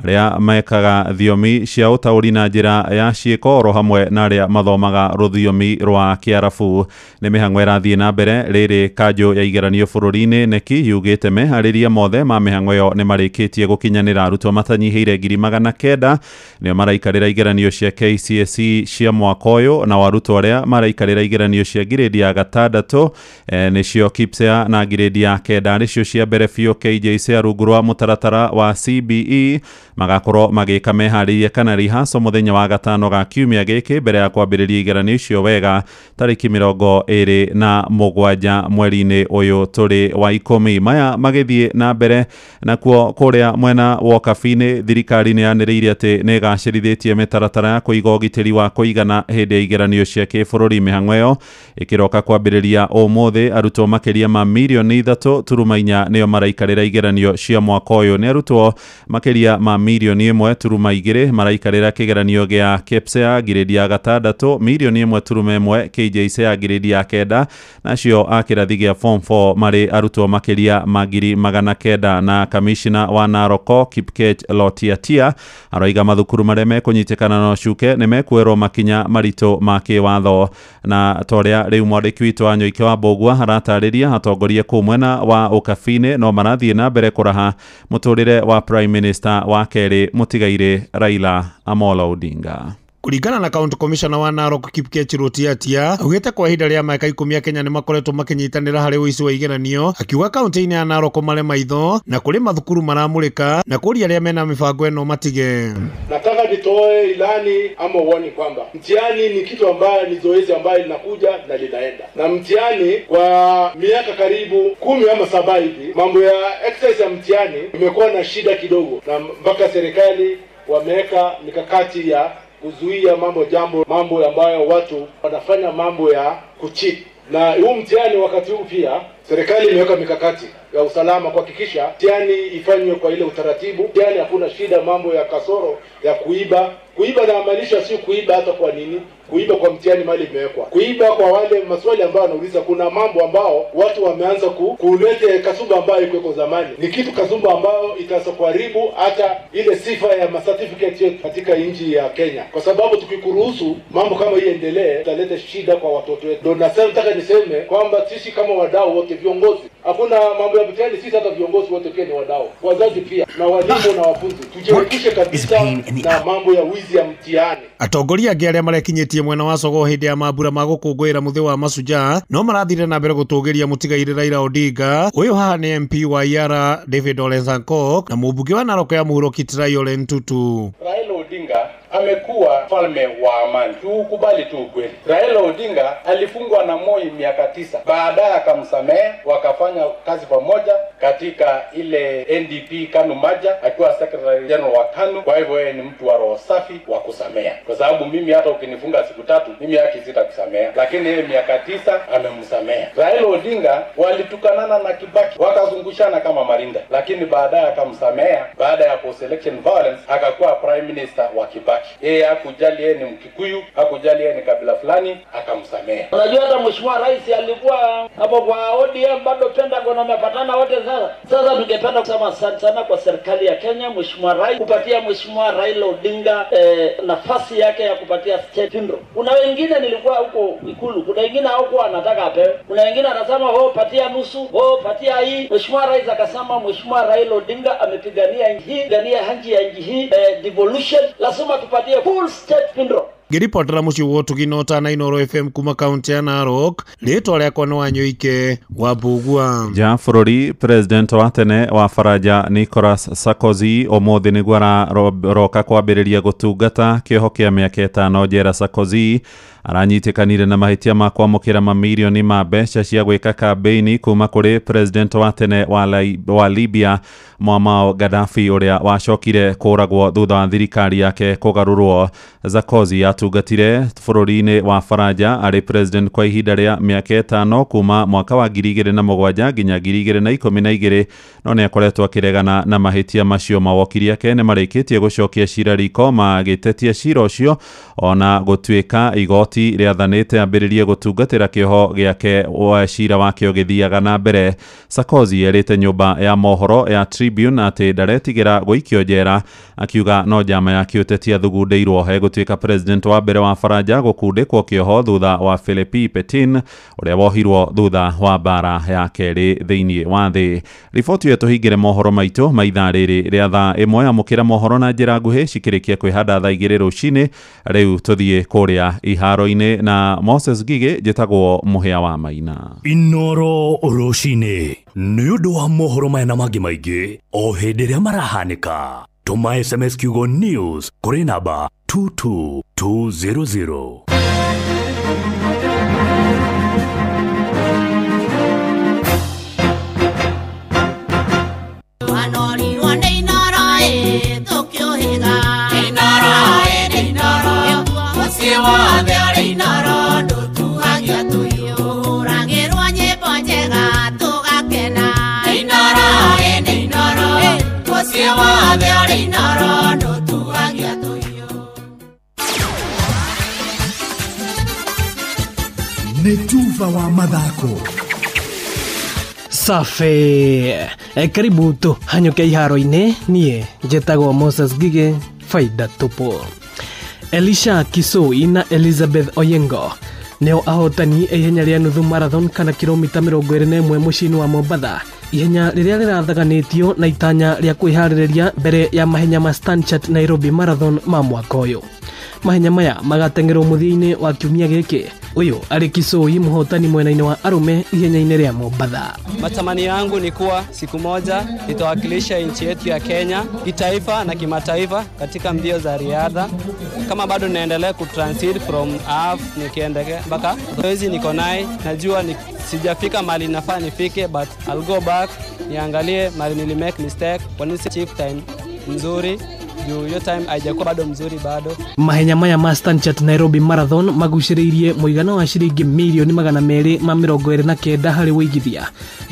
arĩa mekaga thiomi cia ũtaũri na njĩra ya ciĩko, oro hamwe na arĩa mathomaga rũthiomi rwa Kĩarabu. Nĩ mĩhang'o ĩrathiĩ na mbere rĩrĩ kanjũ ya igeranio bũrũri-inĩ neki yugĩte meharĩria mothe ma mĩhang'o ĩyo nĩ marĩkĩtie gũkinyanĩra. Arutwo matanyihĩire 900,000 nĩo maraikarĩra igeranio cia KCSE cia mwaka ũyũ, na arutwo arĩa maraikarĩra igeranio cia ngirĩndi ya 6 nĩcio KPSEA na ngirĩndi ya 9 nĩcio cia mbere biũ KJSEA rungu rwa mũtaratara wa CBE magakorwo magĩka meharĩria kana rihaco mũthenya wa gatano ga kiumia gĩkĩ mbere ya kwambĩrĩria igeranio icio wega tarĩki 27 mweri-inĩ ũyũ tũrĩ wa 10. Maya magĩthiĩ na mbere nakuo kũrĩa mwena wa Ũkabi-inĩ thirikari nĩ yanĩrĩire atĩ nĩ ĩgacĩrithĩtie mĩtaratara ya kũiga ũgitĩri wa kũigana hĩndĩ ya igeranio cia kĩbũrũri. Mĩhang'o ĩyo ĩkĩroka kwambĩrĩria ũmũthĩ arutwo makĩria ma mirioni 3.4 nĩo maraikarĩra igeranio cia mwaka ũyũ. Nĩ arutwo makĩria ma mirioni 1.2 maraikarĩra kĩgeranio gĩa KPSEA ngirĩndi ya 6, mirioni 1.1 KJSEA ngirĩndi ya 9, nacio a kĩrathi gĩa form 4 marĩ arutwo makĩria ma 900,000. Na kamishina wa Narok Kipkech Lotiatia aroiga mathukuru marĩa mekũnyitĩkana na ũcuke nĩ mekuoerwo makinya maritũ ma kĩwatho. Na torĩa rĩu mwandĩki witũ wa Nyoike wa Mbũgua aratarĩria, atongoria kũu mwena wa Ũkabi-inĩ no marathiĩ na mbere kũraha mũtũrĩre wa Prime Minister wa kerĩ mũtigairĩ Raila Amolo Odinga. Kuringana na County Commissioner wa Narok Kipkech Lotiatia augĩte kwa ihinda rĩa mĩaka 10 Kenya nĩ makoretwo makĩnyitanĩra harĩ ũici wa igeranio, akiuga kaunti-inĩ ya Narok marĩ maitho na kũrĩ mathukuru maramũrĩka na kũria arĩa mena mĩbango ĩno matige. Nataka nitoe ilani ama uone kwamba mtihani ni kitu ambayo ni zoezi ambayo linakuja na linaenda, na mtihani kwa miaka karibu 10 ama 7 hivi mambo ya exercise ya mtihani imekuwa na shida kidogo, na mpaka serikali wameweka mikakati ya kuzuia mambo ambayo watu wanafanya mambo ya kucheat. Na huu mtihani wakati huu pia Serikali imeweka mikakati ya usalama kuhakikisha mtihani ifanywe kwa ile utaratibu. Mtihani hakuna shida, mambo ya kasoro ya kuiba. Kuiba na maanisha si kuiba hata kwa nini, kuiba kwa mtihani mali imewekwa, kuiba kwa wale maswali ambayo wanauliza. Kuna mambo ambao watu wameanza kulete kasumba ambayo ilikuwa zamani, ni kitu kasumba ambayo itaweza kuharibu hata ile sifa ya certificate yetu katika nchi ya Kenya, kwa sababu tukikuruhusu mambo kama hii endelee italeta shida kwa watoto wetu. Ndio nasema, nataka niseme kwamba sisi kama wadau wote viongozi, hakuna mambo ya mtihani, sisi hata viongozi wote pia ni wadau, wazazi pia na walimu na wafunzi, tujiepushe kabisa na mambo ya wizi ya mtihani. Atongoria angĩ arĩa marekinyĩtie mwena wa Sogoo hĩndĩ ya mambura ma gũkũngũĩra mũthĩ wa Mashujaa no marathire na mbere gũtũgĩria mũtigairĩ Raila Odinga. Ũyũ haha nĩ MP wa Iara David Ole Sankok na mũmbunge wa Narok ya Mũhuro Kitrai Ole Ntutu. Raila Odinga amekuwa mfalme wa amani, tukubali tu ukweli. Raila Odinga alifungwa na Moi miaka 9, baadaye akamsamehe, wakafanya kazi pamoja katika ile NDP KANU Maja, akiwa Secretary General wa KANU. Kwa hivyo yeye ni mtu wa roho safi wa kusamea, kwa sababu mimi hata ukinifunga siku 3 mimi haki sitakusamea, lakini yeye miaka 9 amemsamea. Raila Odinga walitukanana na Kibaki, wakazungushana kama marinda, lakini baadaye akamsamea. Baada ya post election violence akakuwa Prime Minister wa Kibaki. Yeye hakujali yeye ni Mkikuyu, hakujali yeye ni kabila fulani, akamsamea. Unajua hata Mheshimiwa Rais alikuwa hapo kwa ODM bado Pentagon wamepatana wote. Sasa tungependa kusema asante sana kwa serikali ya Kenya, Mheshimiwa Rais kupatia Mheshimiwa Raila Odinga nafasi yake ya kupatia state funeral. Kuna wengine nilikuwa huko Ikulu, kuna wengine hawakuwa anataka apewe, kuna wengine anasema oh patia nusu, oh patia hii. Mheshimiwa Rais akasema Mheshimiwa Raila Odinga amepigania nchi hii, pigania haki ya nchi hii, devolution, lazima tupatie full state funeral. Ngĩribotera mũciĩ wa ũtugi na ũtana Inooro FM kuma kaunti ya Narok, rĩtwa rĩakwa nĩ Wanyoike wa Mbugua. Nja bũrũri, president wa tene wa Faranja Nicolas Sarkozy ũmũthĩ nĩguo aroka kwambĩrĩria gũtungata kĩoho kĩa mĩaka 5 njera. Sarkozy aranyitĩkanire na mahĩtia ma kwamũkĩra mamirioni ma mbeca cia gwĩka kambĩini kuma kũrĩ president wa tene wa Libya Muammar Gaddafi ũrĩa wacokire kũragwo thutha wa thirikari yake kũgarũrwo. Sarkozy atungatire bũrũri-inĩ wa Faranja arĩ president kwa ihinda rĩa mĩaka 5 kuma mwaka wa 2007 nginya 2012, no nĩ akoretwo akĩregana na mahĩtia macio. Mawokiri ake nĩ marĩkĩtie gũcokia cira riko magĩtetia cira ũcio, ona gũtuĩka igoti rĩathanĩte ambĩrĩrie gũtungatĩra kĩoho gĩake wa cira wake ũgĩthiaga na mbere. Sarkozy erĩte nyũmba ya mohoro ya Tribune atĩ ndaretigĩra gũikio njera, akiuga no njama ya kĩũteti athugundĩirwo. Egũtuĩka president wa mbere wa Faranja gũkundĩkwo kĩoho thutha wa Philippe Petin ũrĩa wohirwo thutha wa mbara ya kerĩ thĩinĩ wa thĩ. Riboti ĩyo tũhingĩre mohoro maitũ ma ithaa rĩrĩ rĩa thaa 1. Amũkĩra mohoro na njĩra nguhĩ cikĩrĩkia kwĩhanda thaa 2 rũcinĩ. Rĩu tũthiĩ kũrĩa iharo-inĩ na Moses Gige, njĩtagwo Mũhĩa wa Maina. Inooro rũcinĩ nĩ ũndũ wa mohoro maya na mangĩ maingĩ o hĩndĩ ĩrĩa marahanĩka. Tũma SMS kiugo news kũrĩ namba 22200. Nĩ tuba wa mathako. Safi. Karibu tu hanyuke iharo-inĩ. Niĩ njĩtagwo Moses Gige, faida tupu. Elisha Kisoi na Elizabeth Oyengo nĩo ahotani ihenya rĩa nuthu marathon kana kilomita 21 mũciĩ-inĩ wa Mombatha, ihenya rĩrĩa rĩrathaganĩtio na itanya rĩa kwĩharĩrĩria mbere ya mahenya ma Stanchart Nairobi Marathon ma mwaka ũyũ. Mahenya maya magateng'erwo mũthia-inĩ wa kiumia gĩkĩ. Ũyũ arĩ Kisoi mũhotani mwena-inĩ wa arũme ihenya-inĩ rĩa Mombatha. Matamanio yangu ni kuwa siku moja nitawakilisha nchi yetu ya Kenya kitaifa na kimataifa katika mbio za riadha. Kama bado naendelea kutransit from half nikiendelea mpaka zoezi niko naye, najua sijafika mahali nafaa nifike, but I'll go back niangalie mahali nilimake mistake, kwa nini si chief time mzuri. Juu hiyo time haijakuwa bado mzuri bado. Mahenya maya ma Stanchart Nairobi Marathon magucĩrĩirie mũigana wa ciringi mirioni 229 harĩ wũigithia.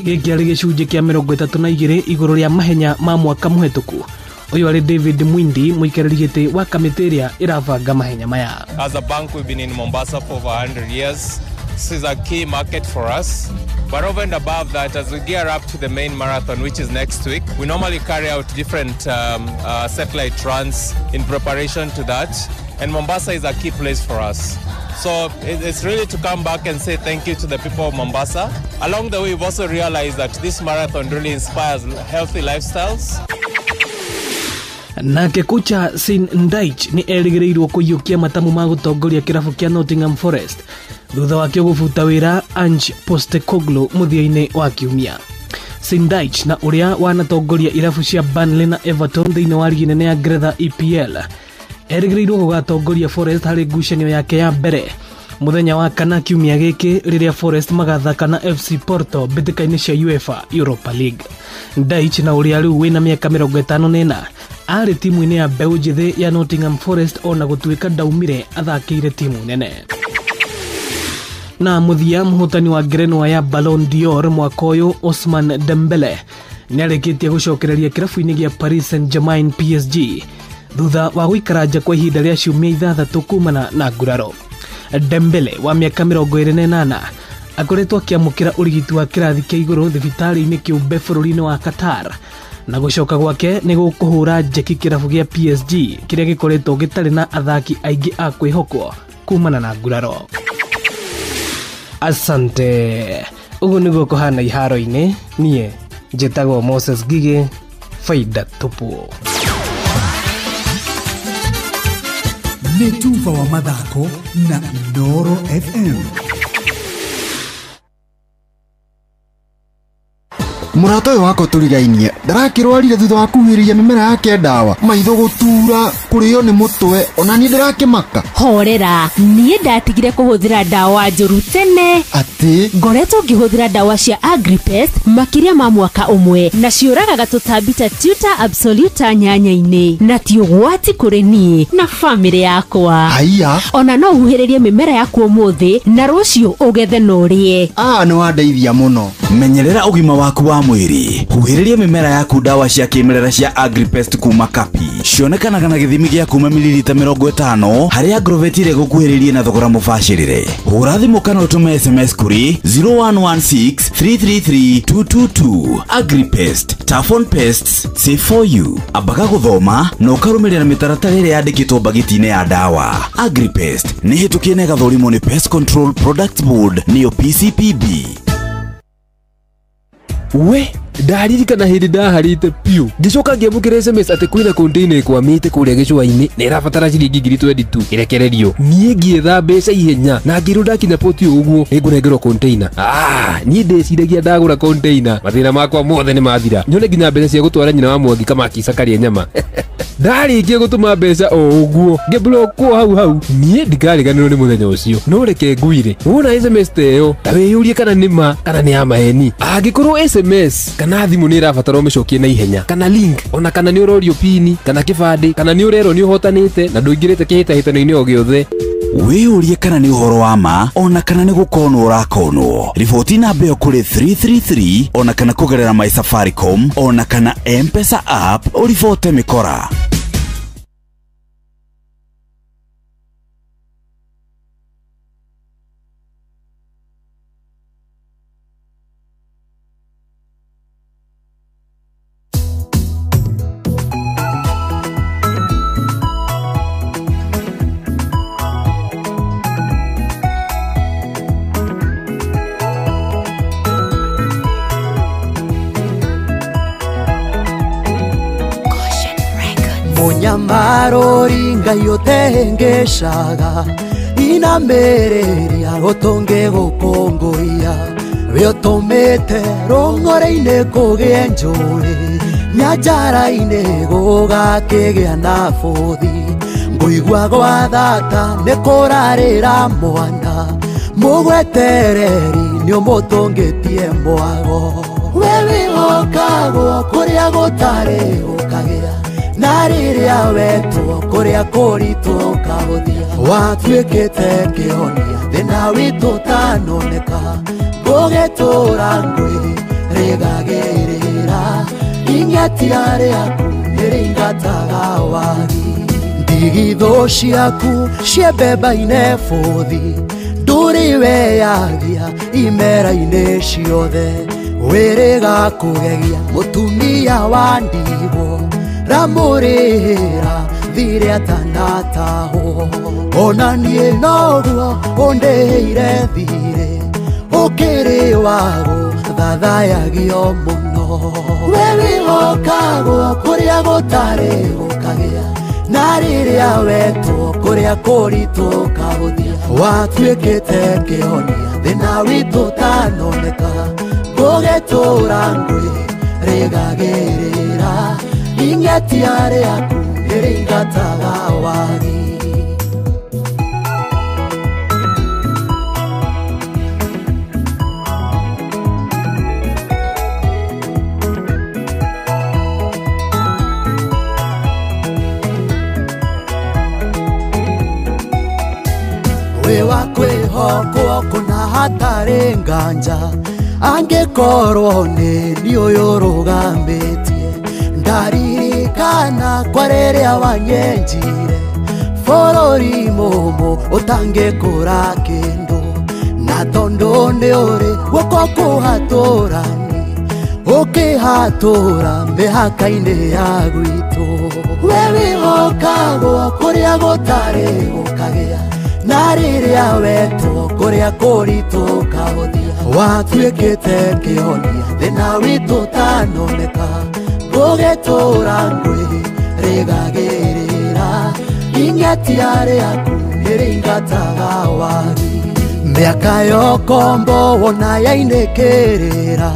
Gĩkĩ arĩ gĩcunjĩ kĩa 32 igũrũ rĩa mahenya ma mwaka mũhetũku. Ũyũ arĩ David Mwindi, mũikarĩri gĩtĩ wa kamĩtĩ ĩrĩa ĩrabanga mahenya maya. As a bank, we've been in Mombasa for over 100 years. This is a key market for us. But over and above that, as we gear up to the main marathon, which is next week, we normally carry out different satellite runs in preparation to that. And Mombasa is a key place for us. So it's really to come back and say thank you to the people of Mombasa. Along the way, we've also realized that this marathon really inspires healthy lifestyles. Nake kocha Sean Dyche nĩ erĩgĩrĩirwo kũiyũkia matamu ma gũtongoria kĩrabu kĩa Nottingham Forest thutha wakĩo gũbuta wĩra Ange Postecoglou mũthia-inĩ wa kiumia. Sean Dyche na ũrĩa wanatongoria irabu cia Burnley na Everton thĩinĩ wa rigi nene ya Ngeretha EPL erĩgĩrĩirwo gũgatongoria Forest harĩ ngucanio yake ya mbere mũthenya wa kana kiumia gĩkĩ rĩrĩa Forest magathaka na FC Porto mbĩtĩka-inĩ cia UEFA Europa League. Dyche na ũrĩa rĩu wĩna mĩaka 54 arĩ timu-inĩ ya mbeũ njĩthĩ ya Nottingham Forest ona gũtuĩka ndaumire athakĩire timu nene. Na mũthia, mũhotani wa ngerenwa ya Ballon d'Or mwaka ũyũ Ousmane Dembele nĩarĩkĩtie gũcokereria kĩrabu-inĩ gĩa Paris Saint-Germain PSG thutha wa gũikara nja kwa ihinda rĩa ciumia 6 kumana na nguraro. Dembele wa mĩaka 28 akoretwo akĩamũkĩra ũrigiti wa kĩrathi kĩa igũrũ thibitarĩ-inĩ kĩũmbe bũrũri-inĩ wa Qatar, na gũcoka gwake nĩ gũkũhũra njeki kĩrabu gĩa PSG kĩrĩa gĩkoretwo gĩtarĩ na athaki aingĩ a kwĩhokwo kumana na nguraro. Asante. Ũguo nĩguo kũhana iharo-inĩ. Niĩ njĩtagwo Moses Ngigĩ, faida tupu. Nĩ tuba wa mathako na Inooro FM. Mũrata ũyũ wakwa tũrigainie ndarakĩrwarire thutha wa kuhuhĩrĩria mĩmera yake ndawa, maitho gũtura, kũrĩo nĩ mũtwe, ona niĩ ndĩrakĩmaka. Horera, niĩ ndatigire kũhũthĩra ndawa njũru tene. Atĩ? Ngoretwo ngĩhũthĩra ndawa cia Agripest makĩria ma mwaka ũmwe na ciũragaga tũtambi ta Tuta Absoluta nyanya-inĩ, na ti ũgwati kũrĩ niĩ na bamĩrĩ yakwa. Haiya. Ona no ũhuhĩrĩrie mĩmera yaku ũmũthĩ na rũciũ ũgethe na ũrĩe. Ah, nĩ wandeithia mũno. Menyerera ũgima waku wa mwĩrĩ. Huhĩrĩria mĩmera yaku ndawa cia kĩmerera cia Agripest kuma Kapi. Cionekanaga na gĩthimi gĩa kuma mililita 50 harĩa Agrovet ĩrĩa ĩgũkuhĩrĩirie na thogora mũbacĩrĩre. Hũra thimũ kana ũtũme SMS kũrĩ 0116 333 222. Agripest, tough on pests, safe for you. Ambaga gũthoma na ũkarũmĩrĩra mĩtaratara ĩrĩa yandĩkĩtwo mbagiti-inĩ ya ndawa. Agripest nĩ hĩtũkie na ĩgathũrimwo nĩ Pest Control Products Board nĩyo PCPB. We ndaririkana hĩndĩ ndaharĩte piũ ngĩcoka ngĩamũkĩra SMS atĩ kwĩna container ĩkwamĩte kũrĩa gĩcũa-inĩ na ĩrabatara ciringi 22,000 ĩrekererio. Niĩ ngĩetha mbeca ihenya na ngĩrwo ndakinya poti ũguo nĩngũnengerwo container. Niĩ ndĩciragia ndagũra container mathĩna makwa mothe nĩ mathira, nyone nginya mbeca cia gũtwara nyina wa Mwangi Kamakisa karĩe nyama. Ndarĩkia gũtũma mbeca o ũguo ngĩblockwo hau hau. Niĩ ndikariganĩrwo nĩ mũthenya ũcio, no reke ngwire wona SMS ta ĩyo ta wĩyũrie kana nĩ ma kana nĩ ya maheni. Angĩkorwo SMS kana thimũ nĩ ĩrabatara ũmĩcokie na ihenya, kana link, ona kana nĩ ũrorio pini kana kĩbandĩ, kana nĩ ũrerwo nĩ ũhotanĩte na ndũingĩrĩte kĩhĩtahĩtano-inĩ o gĩothe, wĩyũrie kana nĩ ũhoro wa ma ona kana nĩ gũkonwo ũrakonwo. Riboti namba ĩyo kũrĩ 333 ona kana kũgerera My Safaricom ona kana M-Pesa app ũribote mĩkora. Munyamarori ngai utengeshaga inamereria utunge gukongoia we utumite rongore-ini kugie njuri nyanjara-ini gugakigĩa na bũthi nguigua gwa thata nĩ kũrarĩra mwana mũgwetereri nĩ ũmũtũngĩtie mwago we wĩhokagwo kũrĩa gũtarĩ gũkagĩa Na rĩrĩa wetwo kũrĩa kũritũ ũkahũthia watuĩkĩte kĩhonia thĩna witũ ũtanoneka ngũgĩtũra ngwĩrĩ rĩgagĩrĩra ing'atia rĩaku nĩrĩingataga wagi ndigithũ ciaku ciembemba-inĩ bũthi ndũrĩ weyagia imera-inĩ ciothe wĩrĩga kũgegia mũtumia wa ndigwo ramũrĩhĩra thirĩ atanatahwo ona niĩ noguo ũndĩhĩire thirĩ ũkĩrĩ wago thathayagio mũno we wĩhokagwo kũrĩa gũtarĩ gũkagĩa na rĩrĩa wetwo kũrĩa kũritũ ũkahũthia watuĩkĩte kĩhonia thĩna witũ ũtanoneka ngũgĩtũra ngwĩ rĩgagĩrĩra ing'atia rĩaku nĩrĩingataga wagi. Wĩ wa kwĩhokwo kũna hatarĩ nganja angĩkorwo nĩ niĩ ũyũ ũrũgamĩtie ndaririkana kwa rĩrĩa wanyenjire bũrũri mũmũ ũtangĩkũra kĩndũ na tondũ nĩ ũrĩ guoko kũhatũrani ũkĩhatũra mĩhaka-inĩ ya gwitũ we wĩhokagwo kũrĩa gũtarĩ gũkagĩa na rĩrĩa wetwo kũrĩa kũritũ ũkahũthia watuĩkĩte kĩhonia thĩna witũ ũtanoneka ngũgĩtũra ngwĩ rĩgagĩrĩra ing'atia rĩaku nĩrĩingataga wagi mĩaka yokombo wona yainĩkĩrĩra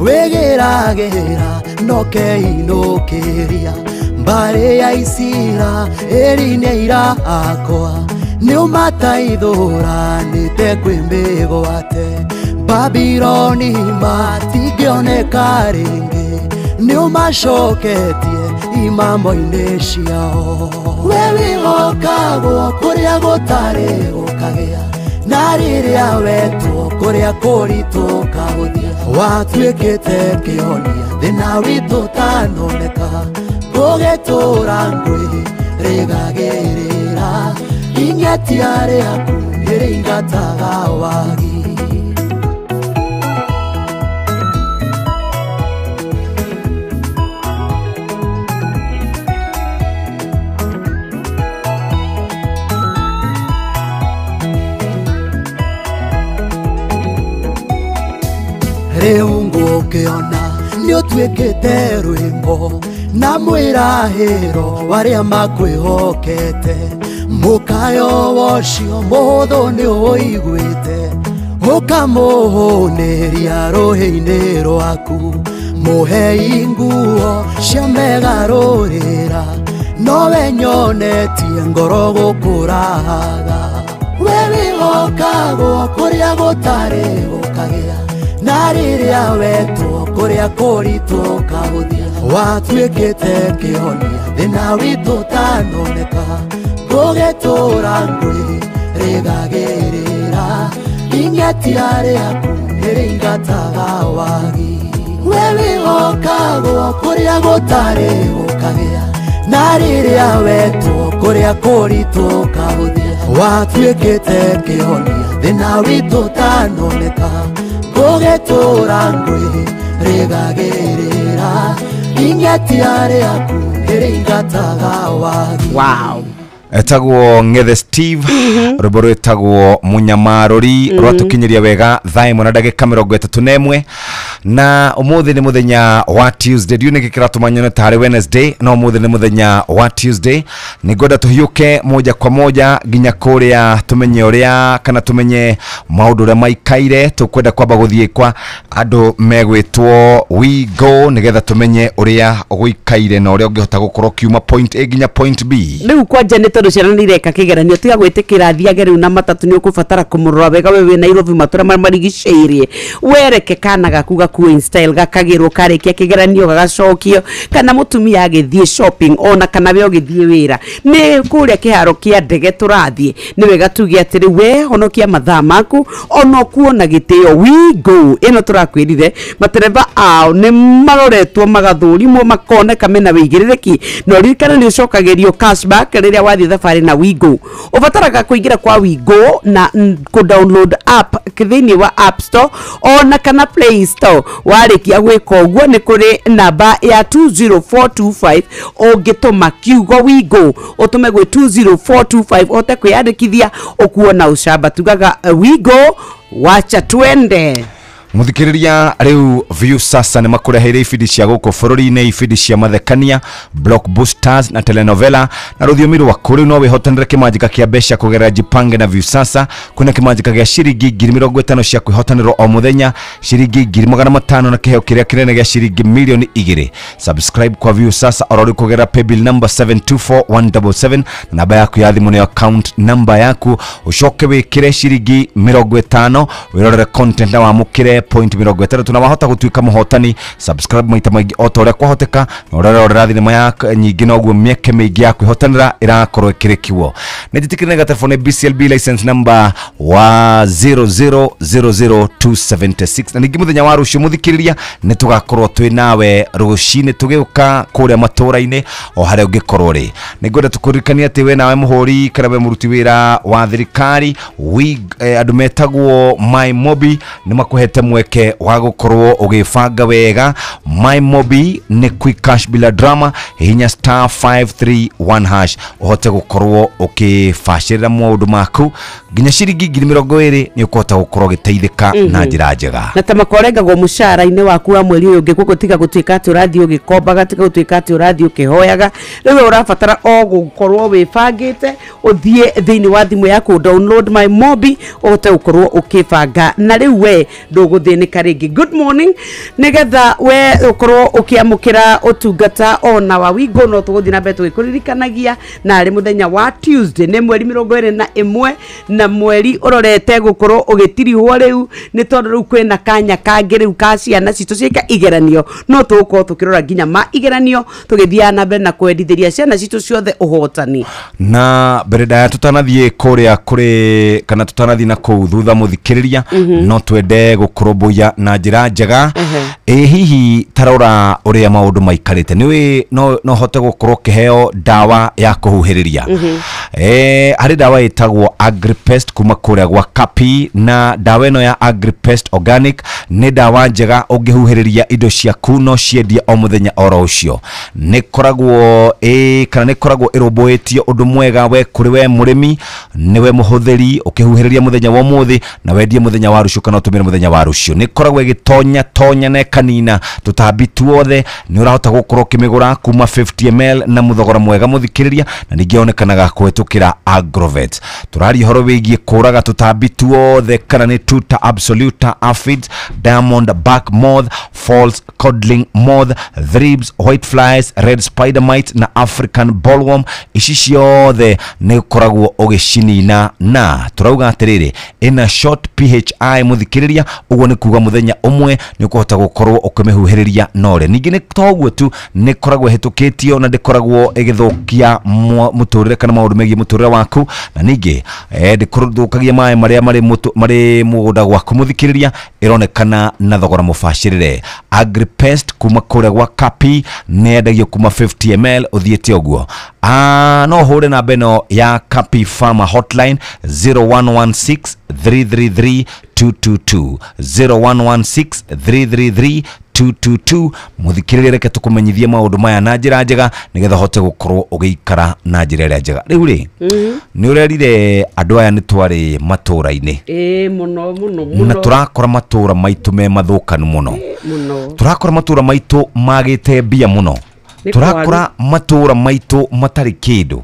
wĩgĩragĩra nokeinũkĩria mbarĩ ya Isiraeli nĩ aira akwa nĩũmataithũranĩte kwĩ mĩgwate Babiloni matingĩoneka rĩngĩ nĩũmacoketie imamo-inĩ ciao we wĩhokagwo kũrĩa gũtarĩ gũkagĩa na rĩrĩa wetwo kũrĩa kũritũ ũkahũthia watuĩkĩte kĩhonia thĩna witũ ũtanoneka ngũgĩtũra ngwĩ rĩgagĩrĩra ing'atia rĩaku nĩrĩingataga wagi. Rĩu ngũkĩona nĩũtuĩkĩte rwĩmbo na mwĩrahĩro warĩa makwĩhokete mũkayo wocio mũhũthũ nĩũiguĩte ũkamũhũnĩria rũhĩ-inĩ rwaku mũhei nguo cia megarũrĩra nowe nyonetie ngoro gũkũrahaga we wĩhokagwo kũrĩa gũtarĩ gũkagĩa na rĩrĩa wetwo kũrĩa kũritũ ũkahũthia watuĩkĩte kĩhonia thĩna witũ ũtanoneka ngũgĩtũra ngwĩ rĩgagĩrĩra ing'atia rĩaku nĩrĩingataga wagi we wĩhokagwo kũrĩa gũtarĩ gũkagĩa na rĩrĩa wetwo kũrĩa kũritũ ũkahũthia watuĩkĩte kĩhonia thĩna witũ ũtanoneka ngũgĩtũra ngwĩ rĩgagĩrĩra ing'atia rĩaku nĩrĩingataga wagi. Wow. Etagwo Ngethe Steve rwĩmbo rwĩtagwo Mũnyamarũri rwatũkinyĩria wega thaa ĩmwe na ndagĩka 31 na ũmũthĩ nĩ mũthenya wa Tuesday ndiũ nĩkĩ kĩratũma nyone tarĩ Wednesday no ũmũthĩ nĩ mũthenya wa Tuesday nĩngwenda tũhiũke moja kwa moja nginya kũrĩa tũmenye ũrĩa kana tũmenye maũndũ ũrĩa maikaire tũkwenda kwamba gũthiĩ kwa andũ megwĩtwo We Go nĩgetha tũmenye ũrĩa gũikaire na ũrĩa ũngĩhota gũkorwo ũkiuma point A nginya point B. Rĩu kwanja nĩ tondu ciana nĩ ireka kĩgeranio tiga gwĩtĩkĩra thiage rĩu na matatu nĩ ũkũbatara kũmũrora wega we wĩ Nairobi matũra marĩa marigicĩirie wereke kana gaku gakue in style gakagĩrwo karĩkia kĩgeranio gagacokio kana mũtumia agĩthiĩ shopping ona kana we ũgĩthiĩ wĩra nĩ kũrĩa kĩharo kĩa ndege tũrathiĩ nĩ wega tuge atĩrĩ we honokia mathaa maku ona kuona gĩtĩo Wigo ĩno tũrakwĩrire matereba ao nĩ maroretwo magathũrimwo makoneka mena wĩigĩrĩrĩki na ũririkane nĩ ũcokagĩrio cashback rĩrĩa wathiĩ thabarĩ na Wigo ũbataraga kũingĩra kwa Wigo na kũ download app thĩinĩ wa App Store ona kana Play Store warĩkia gwĩka ũguo nĩ kũrĩ namba ya 20425 ũngĩtũma kiugo Wigo ũtũme gwĩ 20425 ũhote kwĩyandĩkithia ũkuona ũcamba tugaga Wigo wacha twende. Muthikiriria riu Viusasa ni makureheire ibindi cia guku bururi-ini, ibindi cia mathekania, blockbusters na telenovela na ruthiomi rwaku. Riu no wihotanire kimanjika kia mbeca kugerera Jipange na Viusasa. Kwina kimanjika gia ciringi 50,000 cia kwihotanirwo o muthenya, ciringi 500,000 na kiheo kiria kinene gia ciringi 2,000,000. Subscribe kwa Viusasa oro riu kugerera paybill number 724177 na namba yaku ya thimu ni account number yaku, ucoke wikire ciringi 50 wirorere content na wamukire point 60 na wahota gutuika muhotani. Subscribe maita maingi o ta uria kwahoteka na urerorera thinema ya nyingi noguo mieke miingi ya kwihotanira irakorwo ikirikiwo. Nĩnjĩtĩkĩrire gatebone BCLB license number wa 0000276 na ningĩ mũthenya wa rũciũ mũthikĩrĩria nĩ tũgakorwo twĩ nawe rũcinĩ tũgĩũka kũrĩa matũra-inĩ o harĩa ũngĩkorwo rĩ. Nĩngwenda tũkũririkania atĩ we nawe mũhũri kana we mũruti wĩra wa thirikari andũ metagwo My Mobi nĩ makũhete mweke wa gukorwo ugibanga wega. My Mobi ni quick cash bila drama, hinya star 531 hash uhote gukorwo ukibacĩrĩra maũndũ maku nginya ciringi 20,000 ni ukuhota gukorwo ugiteithĩka na njĩra njega. Na ta makorengagwo mũcara-inĩ waku wa mweri ũyũ ũngĩ koguo tiga gũtuĩka atĩ ũrathiĩ ũgĩkombaga, tiga gũtuĩka atĩ ũrathiĩ ũkĩhoyaga. Rĩu ũrabatara o gũkorwo wĩbangĩte ũthiĩ thĩinĩ wa thimũ yaku download My Mobi ũhote gũkorwo ũkĩbanga na rĩu we ndũgũthĩnĩka rĩngĩ. Good morning, nĩgetha we ũkorwo ũkĩamũkĩra ũtungata ona wa Wigo no tũgũthiĩ na mbere tũgĩkũririkanagia na arĩ mũthenya wa Tuesday nĩ mweri 21 na mweri ũrorete gũkorwo ũgĩtirihwo rĩu nĩ tondũ rĩu kwĩna kanya kangĩ rĩu ka ciana citũ ciĩka igeranio no tũgũkorwo tũkĩrora nginya ma igeranio tũgĩthiaga na mbere na kwendithĩria ciana citũ ciothe ũhotani. Na mbere ndaya tũtanathiĩ kũrĩa kũrĩ kana tũtanathiĩ na kũu thutha mũthikĩrĩria no twende gũkũrũmbũiya na njĩra njega. Ĩ hihi tarora ũrĩa maũndũ maikarĩte nĩũĩ no hote gũkorwo kĩheo ndawa ya kũhuhĩrĩria. Harĩ ndawa ĩtagwo Agripest kuma kũrĩa gwa Kapi, na ndawa ĩno ya Agripest Organic nĩ ndawa njega ũngĩhuhĩrĩria indo ciaku no ciendie o mũthenya oro ũcio. Nĩ koragwo kana nĩ koragwo ĩrũmbũĩtio ũndũ mwega we kũrĩ we mũrĩmi nĩwe mũhũthĩri ũkĩhuhĩrĩria mũthenya wa ũmũthĩ na wendie mũthenya wa rũciũ kana ũtũmĩre mũthenya wa rũciũ. Nĩ koragwo ĩgĩtonya tonya na ĩkanina tũtambi tuothe. Nĩ ũrahota gũkorwo ũkĩmĩgũra kuma 50 ml na mũthogora mwega mũthikĩrĩria, na ningĩ yonekanaga kũhetũkĩra Agrovet. Tũraria ũhoro wĩgiĩ kũraga tũtambi tuothe kana nĩ tuta absoluta, aphids, diamond back moth, false codling moth, thrips, white flies, red spider mite na African bollworm. Ici ciothe nĩ ũkoragwo ũgĩcinina na tũrauga atĩrĩrĩ ĩna short PHI mũthikĩrĩria, ũguo nĩ kuga mũthenya ũmwe nĩ ũkũhota gũkorwo ũkĩmĩhuhĩrĩria nore. Ningĩ nĩ toguo tu nĩ ĩkoragwo ĩhĩtũkĩtio na ndĩkoragwo ĩgĩthũkia mũtũrĩre kana maũndũ megiĩ mũtũrĩre waku, na ningĩ ndĩthũkagia maĩ marĩa marĩ mũgũnda gwaku mũthikĩrĩria. Ĩronekana na thogora mũbacĩrĩre. Agripest kuma kũrĩa gwa Kapi nĩ yendagio kuma 50 ml ũthiĩte ũguo. No hũre namba ĩno ya Kapi Farmer Hotline 0116 333 222 0116 333 222. Mũthikĩrĩria reke tũkũmenyithie maũndũ maya na njĩra njega nĩgetha ũhote gũkorwo ũgĩikara na njĩra ĩrĩa njega. Rĩu rĩ nĩ ũrerire andũ aya nĩ twarĩ matũra-inĩ mũno mũno mũno, na tũrakora matũra maitũ me mathũkanu mũno, tũrakora matũra maitũ magĩte mbia mũno, turakora matura maitu matari kindu.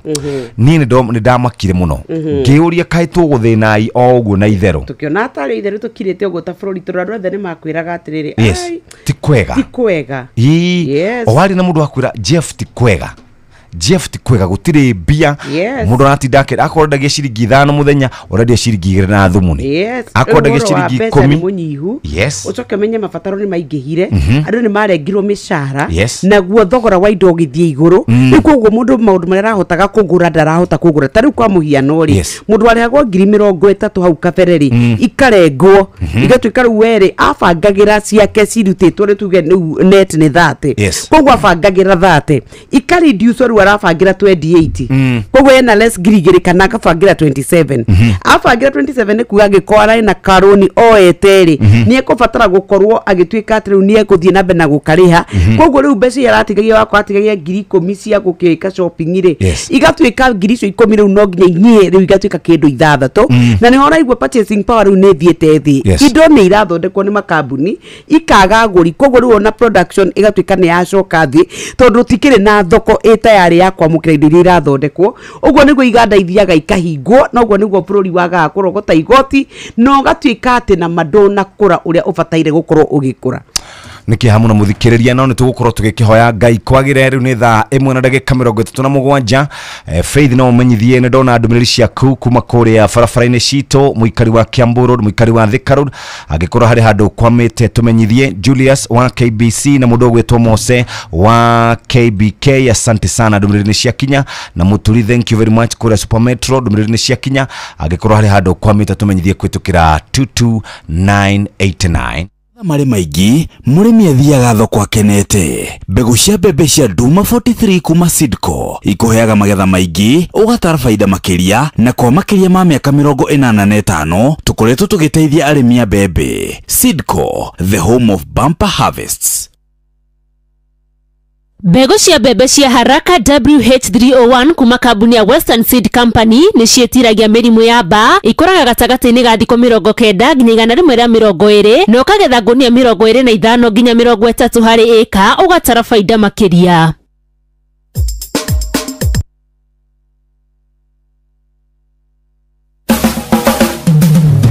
Ni ni ndamakire muno ngiuria kai tuguthinai o uguo na itheru tukiona atari itheru tukirite uguo ta bururi tondu andu othe ni makwiraga atiriri ti kwega ti kwega. O wari na mundu akwira Jeff ti kwega, Jeff ti kwega gutire mbia mundu aratinda akorwo ndagia ciringi 5 muthenya urendia ciringi 2 na thumuni akorwo ndagia ciringi 10 yes ucoke menye mabataro ni maingihire andu ni marengirwo mishahara naguo thogora wa indo githie iguru riu koguo mundu maundu maria arahotaga kugura ndarahota kugura ta riu kwa muhiano ri mundu arehagwo 30,000 hau kabere ri ikarengwo igatuika riu weri abangagira ciake cirutitwo ri tuge net ni 30 koguo abangagira 30 ikareduce riu arabangira 28 koguo ena less 2,000 kana akabangira 27 abangira 27 ni kuga angikorwo arari na karoni oete ri ni ekubatara gukorwo agituika ati riu ni ekuthie na mbere na gukariha koguo riu mbeca iria aratigagia wakwa atigagia 10,000 cia gukika shopping ri igatuika 10,000 riu no nginya inyie riu igatuika kindu 6 na ni oraigua purchasing power riu ni thiete thi indo ni irathondekwo ni makambuni ikaga aguri koguo riu ona production igatuika ni yacoka thi tondu tikiri na thoko ĩtayarĩ ya kwamũkĩra indo iria irathondekwo ũguo nĩguo iganda ithiaga ikahingwo na ũguo nĩguo bũrũri wagaga kũrogota igoti na ũgatuĩka atĩ na mandũnakũra ũrĩa ũbataire gũkorwo ũgĩkũra. Niki hamu na muthikiriria no nitugukorwo tugikihoya Ngai kwagire riu ni thaa 1:37. Faith no umenyithie ni ndona ndumiriri ciaku kuma kuria barabara-ini citu muikari wa Kiambu Road muikari wa Thika Road angikorwo hari handu kwamite tumenyithie. Julius wa KBC na mundu ugwitwo Mose wa KBK asante sana ndumiriri ni ciakinya na Muturi thank you very much kuria Super Metro ndumiriri ni ciakinya angikorwo hari handu kwamite tumenyithie kwitukira 22989. Marĩ maingĩ mũrĩmi athiaga thoko akenete. Mbegũ cia mbembe cia Duma 43 kuma Sidco ikũheaga magetha maingĩ ũgatara faida makĩria na kwa makĩria ma mĩaka 85 tũkoretwo tũgĩteithia arĩmi a mbembe. Sidco, the home of bumper harvests. Mbegũ cia mbembe cia Haraka WH301 kuma kambuni ya Western Seed Company nĩ ciĩtiragia mĩrimũ ya mbaa ikũraga gatagatĩ-inĩ ga thikũ 90 nginya 120 na ũkagetha ngũnia 25 nginya 30 harĩ ĩka ũgatara faida makĩria.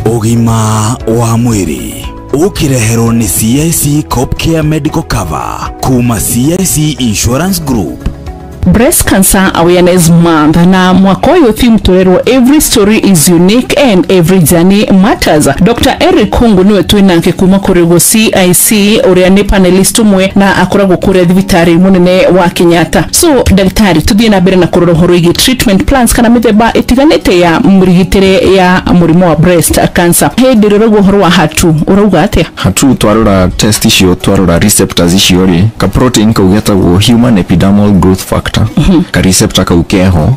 Ũgima wa mwĩrĩ ũkĩreherwo nĩ CIC Copcare Medical Cover kuma CIC Insurance Group. Breast Cancer Awareness Month na mwaka ũyũ theme tũrerwo every story is unique and every journey matters. Dr. Eric Kungu niwe twinake kuma kũrĩ CIC ũrĩa nĩ panelist ũmwe na akoragwo kũrĩa thibitarĩ mũnene wa Kenyatta. So daktari tuthiĩ na mbere na kũrora ũhoro wĩgiĩ treatment plans kana mĩthemba ĩtiganĩte ya mũrigitĩre ya mũrimũ wa breast cancer. Hĩndĩ ĩrĩa ũrauga ũhoro wa HER2 ũrauga atĩa? HER2 twarora test icio twarora receptors icio rĩ ka protein kau getagwo human epidermal growth factor ka receptor kau keho.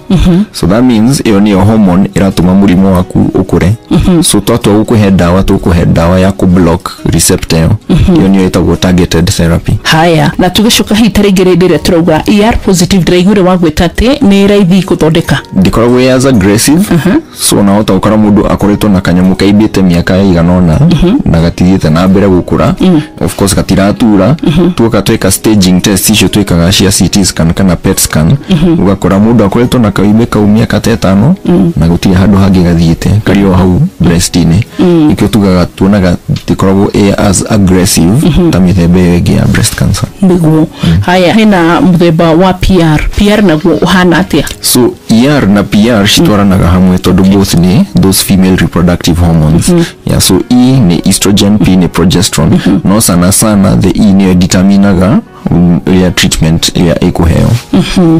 So that means iyo niyo hormone iratuma murimu waku ukure. So twatua gukuhe dawa tukuhe dawa ya ku block receptor iyo. Iyo niyo itagwo targeted therapy. Haya na tugicoka hihi ta rĩngĩ rĩndĩ ĩrĩa tũrauga ER positive ndĩraiguire wagwĩta atĩ nĩ raithi gũthondeka ndikoragwo as aggressive. So nahota gũkora mũndũ akoretwo na kanyamũ kaimbĩte mĩaka ĩigana ũna na gatithiĩte na mbere gũkũra. Of course gatiratura. Tuoka tweka staging test icio twĩkaga cia CT scan kana PET scan ugakora mũndũ akoretwo na kaimbe kau mĩaka ta ĩtano na gũtirĩ handũ hangĩ gathiĩte karĩ o hau breast-inĩ. Nikĩo tugaga tuonaga ndikoragwo ĩ as aggressive ta mĩthemba ĩyo ĩngĩ ya breast cancer. Nĩguo. Haya hena mũthemba wa PR. PR naguo ũhana atĩa? So ER na PR citwaranaga hamwe tondũ both ni those female reproductive hormones. Yeah, so E ni estrogen, P ni progesterone. No sana sana the E niyo determinaga ya treatment ya ikuheo.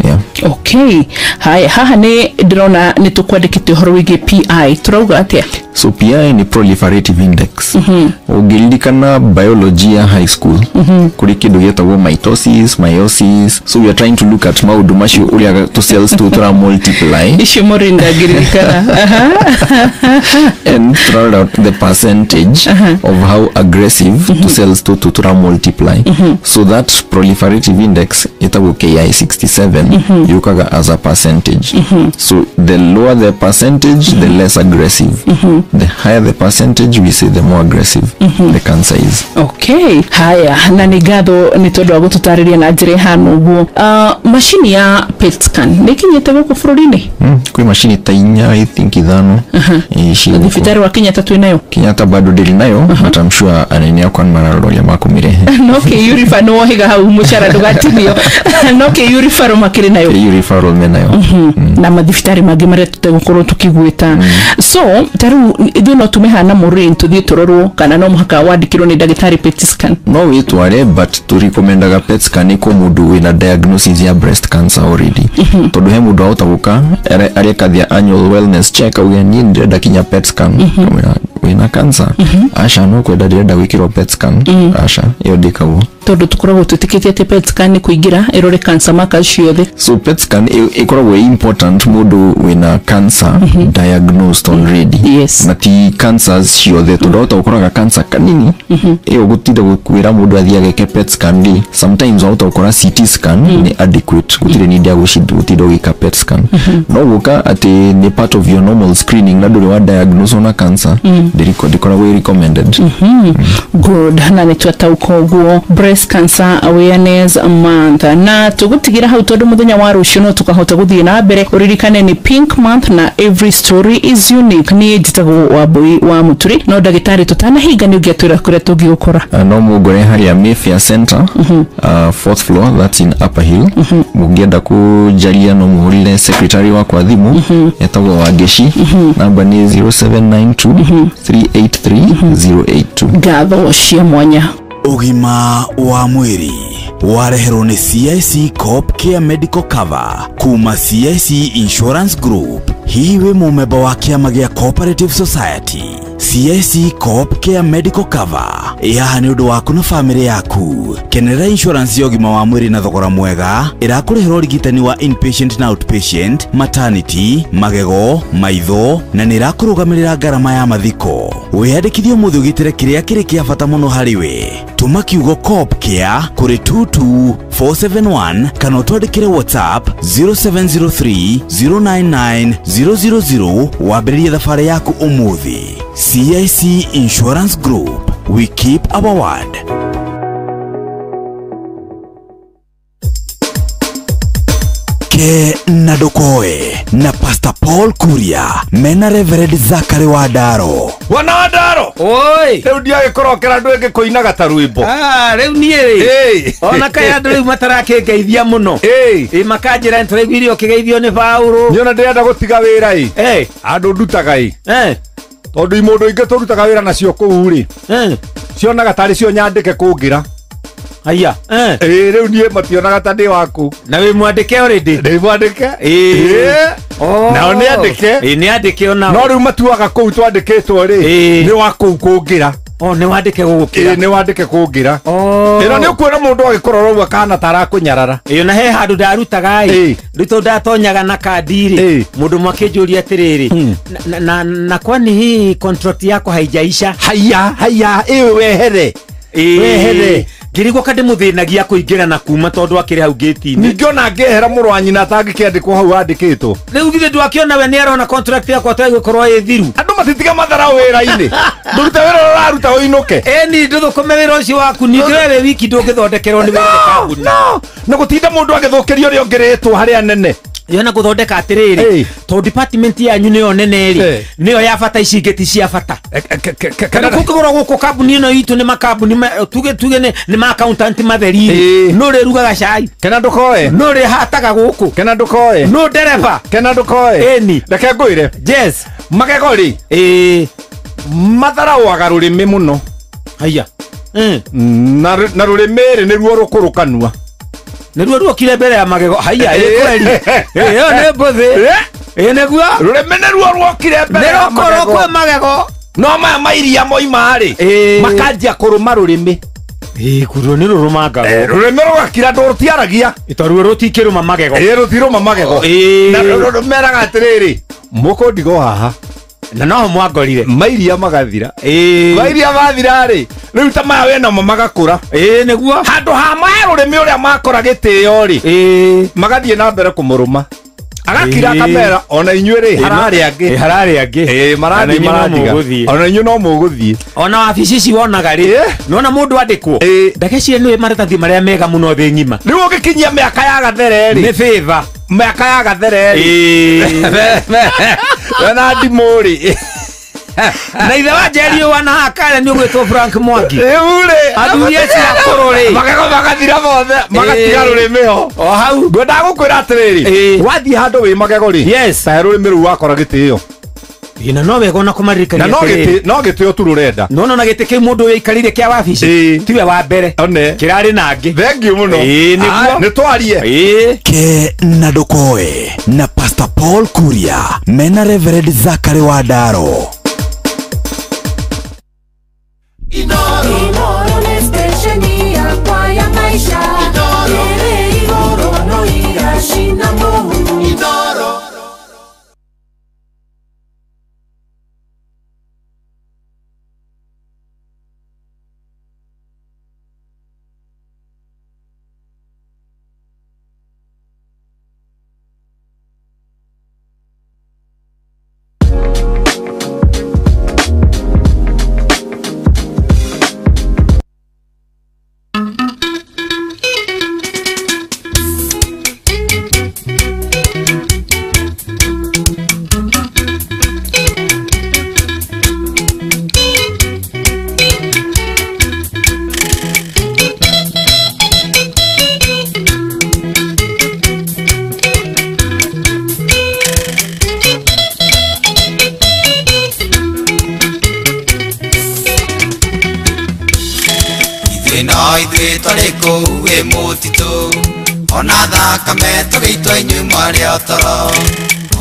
Yeah. Okay. Haya haha ni ndĩrona nĩ tũkwandĩkĩte ũhoro wĩgiĩ PI tũrauga atĩa? So PI ni proliferative index. Ũngĩririkana biology ya high school kũrĩ kĩndũ gĩtagwo mitosis, meiosis. So we are trying to look at maũndũ macio ũrĩa tũ cells tũ tũra multiply. Icio mũrĩ ndangĩririkana. And tũrarora the percentage of how aggressive tũ cells tũ tũra multiply. So that proliferative index ĩtagwo KI67 yũkaga as a percentage. So the lower the percentage, the less aggressive. The higher the percentage, we say the more aggressive the cancer is. Okay. Haya na nĩ ngatho nĩ tondũ wa gũtũtarĩria na njĩra ĩhana ũguo. Macini ya PET scan nĩ ĩkinyĩte gũkũ bũrũri-inĩ? Kwĩ macini ta inya I think ithano. Thibitarĩ wa Kenyatta twĩ nayo? Kenyatta bado ndĩrĩ nayo, but I'm sure anene akwa nĩ mararora ũrĩa makũmĩrehe. No kĩyuriba nĩ wohĩga hau hau mũcara ndũgatinio. No KU referral makĩrĩ nayo. KU referral menayo. Na mathibitarĩ mangĩ marĩa tũtegũkorwo tũkĩgwĩta. So ta rĩu ithuĩ no tume hana Maureen tũthiĩ tũrorwo kana no mũhaka wandĩkĩrwo nĩ ndagĩtarĩ PET scan? No wĩtware, but tũrekomendaga PET scan ĩkwo mũndũ wĩna diagnosis ya breast cancer already, tondũ he mũndũ ahota gũka areka their annual wellness check, auge niĩ ndĩrenda kinya PET scan. Kamwĩra wĩna cancer? Aca, no kwenda ndĩrenda gwĩkĩrwo PET scan. Aca, ĩyo ndĩkagwo. Tondũ tũkoragwo twĩtĩkĩtie atĩ PET scan nĩ kũingĩra ĩrore cancer markers ciothe. So PET scan ĩkoragwo ĩ important mũndũ wĩna cancer diagnosed already. Na ti cancers ciothe, tondũ wahota gũkoraga cancer kanini ĩyo gũtinda kwĩra mũndũ athiĩ ageke PET scan rĩ, sometimes wahota gũkora CT scan nĩ adequate, gũtirĩ need ya gũtinda ũgĩka PET scan. No gũka atĩ nĩ part of your normal screening na ndũrĩ wa diagnose na cancer, ndĩkoragwo ĩ recommended. Good, na nĩ twataũka ũguo. Breast Cancer Awareness Month, na tũgũtigĩra hau tondũ mũthenya wa rũciũ no tũkahota gũthiĩ na mbere. Ũririkane nĩ Pink Month na every story is unique. Niĩ njĩtagwo Wambui wa Mũturi, no ndagĩtarĩ tũtanahinga nĩ ũngĩatwĩra kũrĩa tũngĩgũkora. No mũngore harĩa Mayfair Center, fourth floor, that's in Upper Hill. Mũngĩenda kũnjaria no mũhũrĩre secretary wakwa thimũ, etagwo Wangeci, namba nĩ 0792 383 082. Ngatho cia mwanya. Ũgima wa mwĩrĩ wareherwo nĩ CIC Coop Care Medical Cover kuma CIC Insurance Group. Hihi wĩ mũmemba wa kĩama gĩa Cooperative Society? CIC Coop Care Medical Cover ĩ haha nĩ ũndũ waku na bamĩrĩ yaku. Kenerera insurance ya ũgima wa mwĩrĩ na thogora mwega ĩrakũrĩhĩra ũrigitani wa inpatient na outpatient, maternity, magego, maitho na nĩ ĩrakũrũgamĩrĩra ngarama ya mathiko. Wĩyandĩkithie ũmũthĩ ũgitĩre kĩrĩa kĩrĩ kĩa bata mũno harĩ we. Tũma kiugo Coop Care kũrĩ 22471 kana ũtwandĩkĩre WhatsApp 0703 099 000 wambĩrĩrie thabarĩ yaku ũmũthĩ. CIC Insurance Group, we keep our word. Ke na Ndokoe na Pastor Paul Kuria mena Reverend Zachary Wandaro. Bwana Wandaro. Oi. Rĩu ndiagĩkorokera andũ ĩngĩ kũinaga ta rwĩmbo. Ah, rĩu niĩ rĩ. Ona kaĩ andũ rĩu matarakĩngeithia mũno. Ĩ makanjĩra nĩtũraiguire ũkĩgeithio nĩ Paũlũ. Niĩ ona ndĩrenda gũtiga wĩra ĩ. Andũ ndutaga ĩ. Tondũ imũndũ ingĩ tũrutaga wĩra nacio kũu rĩ. Cionaga tarĩ cio nyandĩke kũngĩra. Haya. Rĩu niĩ mationaga ta ndĩ waku. Na wĩ mwandĩke already? Ndĩ mwandĩke. Nao nĩ andĩke. Nĩ andĩke onao. No rĩu matuaga kũu twandĩkĩtwo rĩ, nĩ wa kũu kũngĩra. Nĩ wandĩke gũgũkĩra. Nĩ wandĩke kũngĩra. Ĩno nĩ ũkuona mũndũ agĩkũrora ũguo akahana ta arakũnyarara. Ĩyo na he handũ ndarutaga ĩ. Rĩu tondũ ndatonyaga na kandi rĩ, mũndũ ũmwe akĩnjũria atĩrĩrĩ, na kwani hii contract yako haijaisha? Haya, haya, ĩyo wehere. Wehere. Ngĩrigwo ka ndĩmũthĩnagia kũingĩra na kuma tondũ akĩrĩ hau gate-inĩ. Ningĩ ona ngĩehera mũrũ wa nyina atangĩkĩandĩkwo hau andĩkĩtwo. Rĩu githĩ ndwakĩona we nĩarona contract yakwa ta ĩgũkorwo ĩ thiru. Andũ matitiga matharau wĩra-inĩ. Ndũrute wĩra ũrĩa ũraruta ũinũke. Ĩni ndũthũkũme wĩra ũcio waku, ningĩ we wĩ wiki ndũngĩthondekerwo nĩ wĩra nĩ kambuni. No, na gũtinda mũndũ agĩthũkĩria ũrĩa ũngĩ rĩtwa harĩa nene. Yona gũthondeka atĩrĩrĩ, tondũ department yanyu nĩyo nene rĩ, nĩyo ya bata, ici ingĩ ti cia bata. Kana kũngĩkorwo gũkũ kambuni ĩno itũ nĩ makambuni tuge nĩ ma accountant matheri rĩ, nũ ũrĩrugaga cai? Kena ndũkoe. Nũ ũrĩhataga gũkũ? Kena ndũkoe. Nũ ndereba? Kena ndũkoe. Ĩni. Reke ngwĩre. Yes. Magego rĩ, matharauaga rũrĩmĩ mũno. Haya. Na rũrĩmĩ rĩ nĩruo rũkũrũ kanua. Nĩruo ruokire mbere ya magego. Haya, ĩ kweli. Ĩyo nĩ mbũthĩ. Ĩ nĩguo? Rũrĩmĩ nĩruo ruokire mbere ya magego. Nĩ rũkũrũ kwĩ magego. No maya mairia moima rĩ, makanjia kũrũma rũrĩmĩ. Kuruo nĩ rũrũmangaga. Rũrĩmĩ rũgakira ndũ rũtiaragia. Tondũ rũtikĩrũma magego. Rũtirũma magego. Na meraga atĩrĩrĩ, mũkũndigwo haha. Na no mwangorire. Mairia magathira. Mairia mathira rĩ, rĩu ta maya we namo magakũra. Nĩguo. Handũ ha maya rũrĩmĩ ũrĩa makora gĩtĩo rĩ, magathiĩ na mbere kũmũrũma. Agakira akamera ona inyuĩ rĩ, hararĩ angĩ. Hararĩ angĩ. Marathiĩ maratiga. Ona inyuĩ no mũgũthiĩ. Ona wabici ici wonaga rĩ, nĩwona mũndũ andĩkwo. Ndageciria nĩwe maratathi marĩa mega mũno thĩ ng'ima. Rĩu ũngĩkinyia mĩaka ya gathere rĩ. Nĩ favor. Mĩaka ya gathere rĩ. Wena ndimũ rĩ. Na ithe wa Njeri wana hakare nĩ ũgwĩtwo Frank Mwangi. Ĩu-rĩ. Athuri acio akũrũ rĩ. Magego magathira mothe, magatiga rũrĩmĩ ho. O hau. Ngwendaga gũkwĩra atĩrĩrĩ, wathiĩ handũ wĩ magego rĩ, yes, tahe rũrĩmĩ rũu wakora gĩtĩo. Ina no wega ona kũmaririkania Na no atĩrĩrĩ. gĩtĩ no gĩtĩo tu rũrenda. No no na gĩtĩ kĩu mũndũ ũyũ aikarĩire kĩa wabici tiwe wa mbere. One. Kĩrarĩ na angĩ. Thengiũ mũno. Ĩĩ nĩguo. Nĩ twarie. Ĩĩ. Ke na ndũkoe na Pastor Paul Kuria mena Reverend Zachary Wandaro. Inoro nĩ stesheni yakwa ya maisha ĩrĩ igũrũ no iracina mũhu. Inoro. Ithuĩ no ithuĩ twarĩ kũu wĩ mũtitũ, ona thakame tũgĩitwo inyuĩ mwarĩ o toro,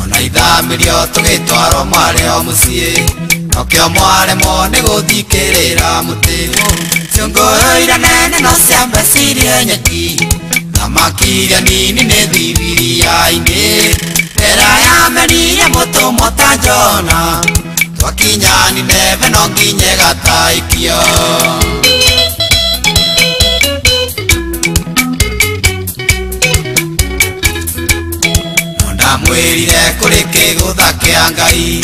ona ithamĩrio tũgĩtwarwo mwarĩ o mũciĩ, nokĩo mwaremwo nĩ gũthikĩrĩra mũtĩ. Ciũngũyũ iria nene no ciambe cirĩe nyeki, thamaki iria nini nĩ thibiria-inĩ, ndera yameririe mũtũmwo ta Jona, twakinya Nineve no nginya ĩgataikio. Ndamwĩrire kũrĩ kĩgũtha kĩa Ngai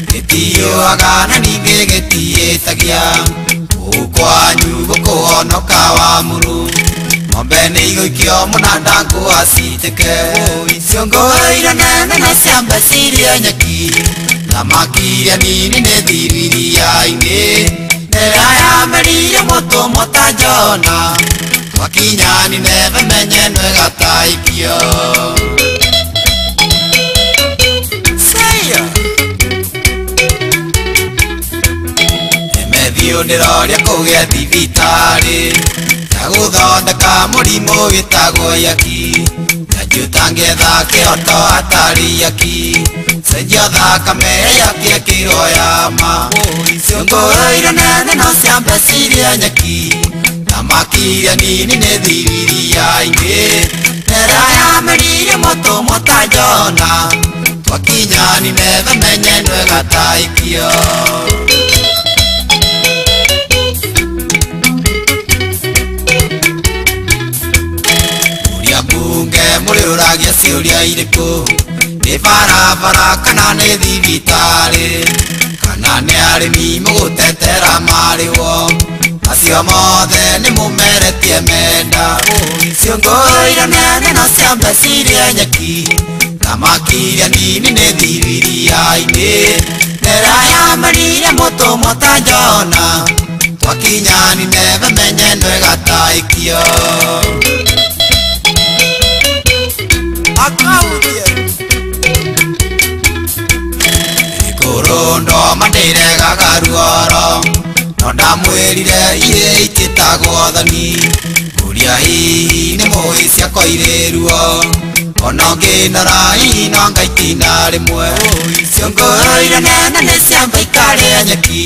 gĩtiũaga na ningĩ gĩtiĩtagia, kũu kwanyu gũkũhonoka wa mũrũ, ng'ombe nĩ igũikio mũnanda ngũa citĩke. Ciũngũyũ iria nene no ciambe cirĩe nyeki, thamaki iria nini nĩ thibiria-inĩ, ndera yameririe mũtũmwo ta Jona, twakinya Nineve menye nĩ ĩgataikio. Thiũ ndĩroria kũgĩa thibitarĩ ya gũthondeka mũrimũ wĩtagwo yaki, njanji ũtangĩetha kĩhoto hatarĩ yaki, cenjia thakame yaki ĩkĩrwo ya ma. Ciũngũyũ iria nene no ciambe cirĩe nyeki, thamaki iria nini nĩ thibiria-inĩ, ndera yameririe mũtũmwo ta Jona, twakinya Nineve menye nĩ ĩgataikio. Bunge mũrĩũragia ciũria irĩkũ, nĩ barabara kana nĩ thibitarĩ, kana nĩ arĩmi mũgũtetera marĩwo, macio mothe nĩ mũmeretie menda. Ciũngũyũ iria nene no ciambe cirĩe nyeki, thamaki iria nini nĩ thibiria-inĩ, ndera yameririe mũtũmwo ta Jona, twakinya Nineve menye nĩ ĩgataikio. Ikũrũndo mandiregaga ruoro, no ndamwĩrire irĩ itĩtagwo thoni, ngũria hihi nĩ mũĩ ciakwa irĩ ruo, ona ũngĩnora hihi no ngaitina rĩmwe. Ciũngũyũ iria nene nĩ ciamba ikarĩa nyeki,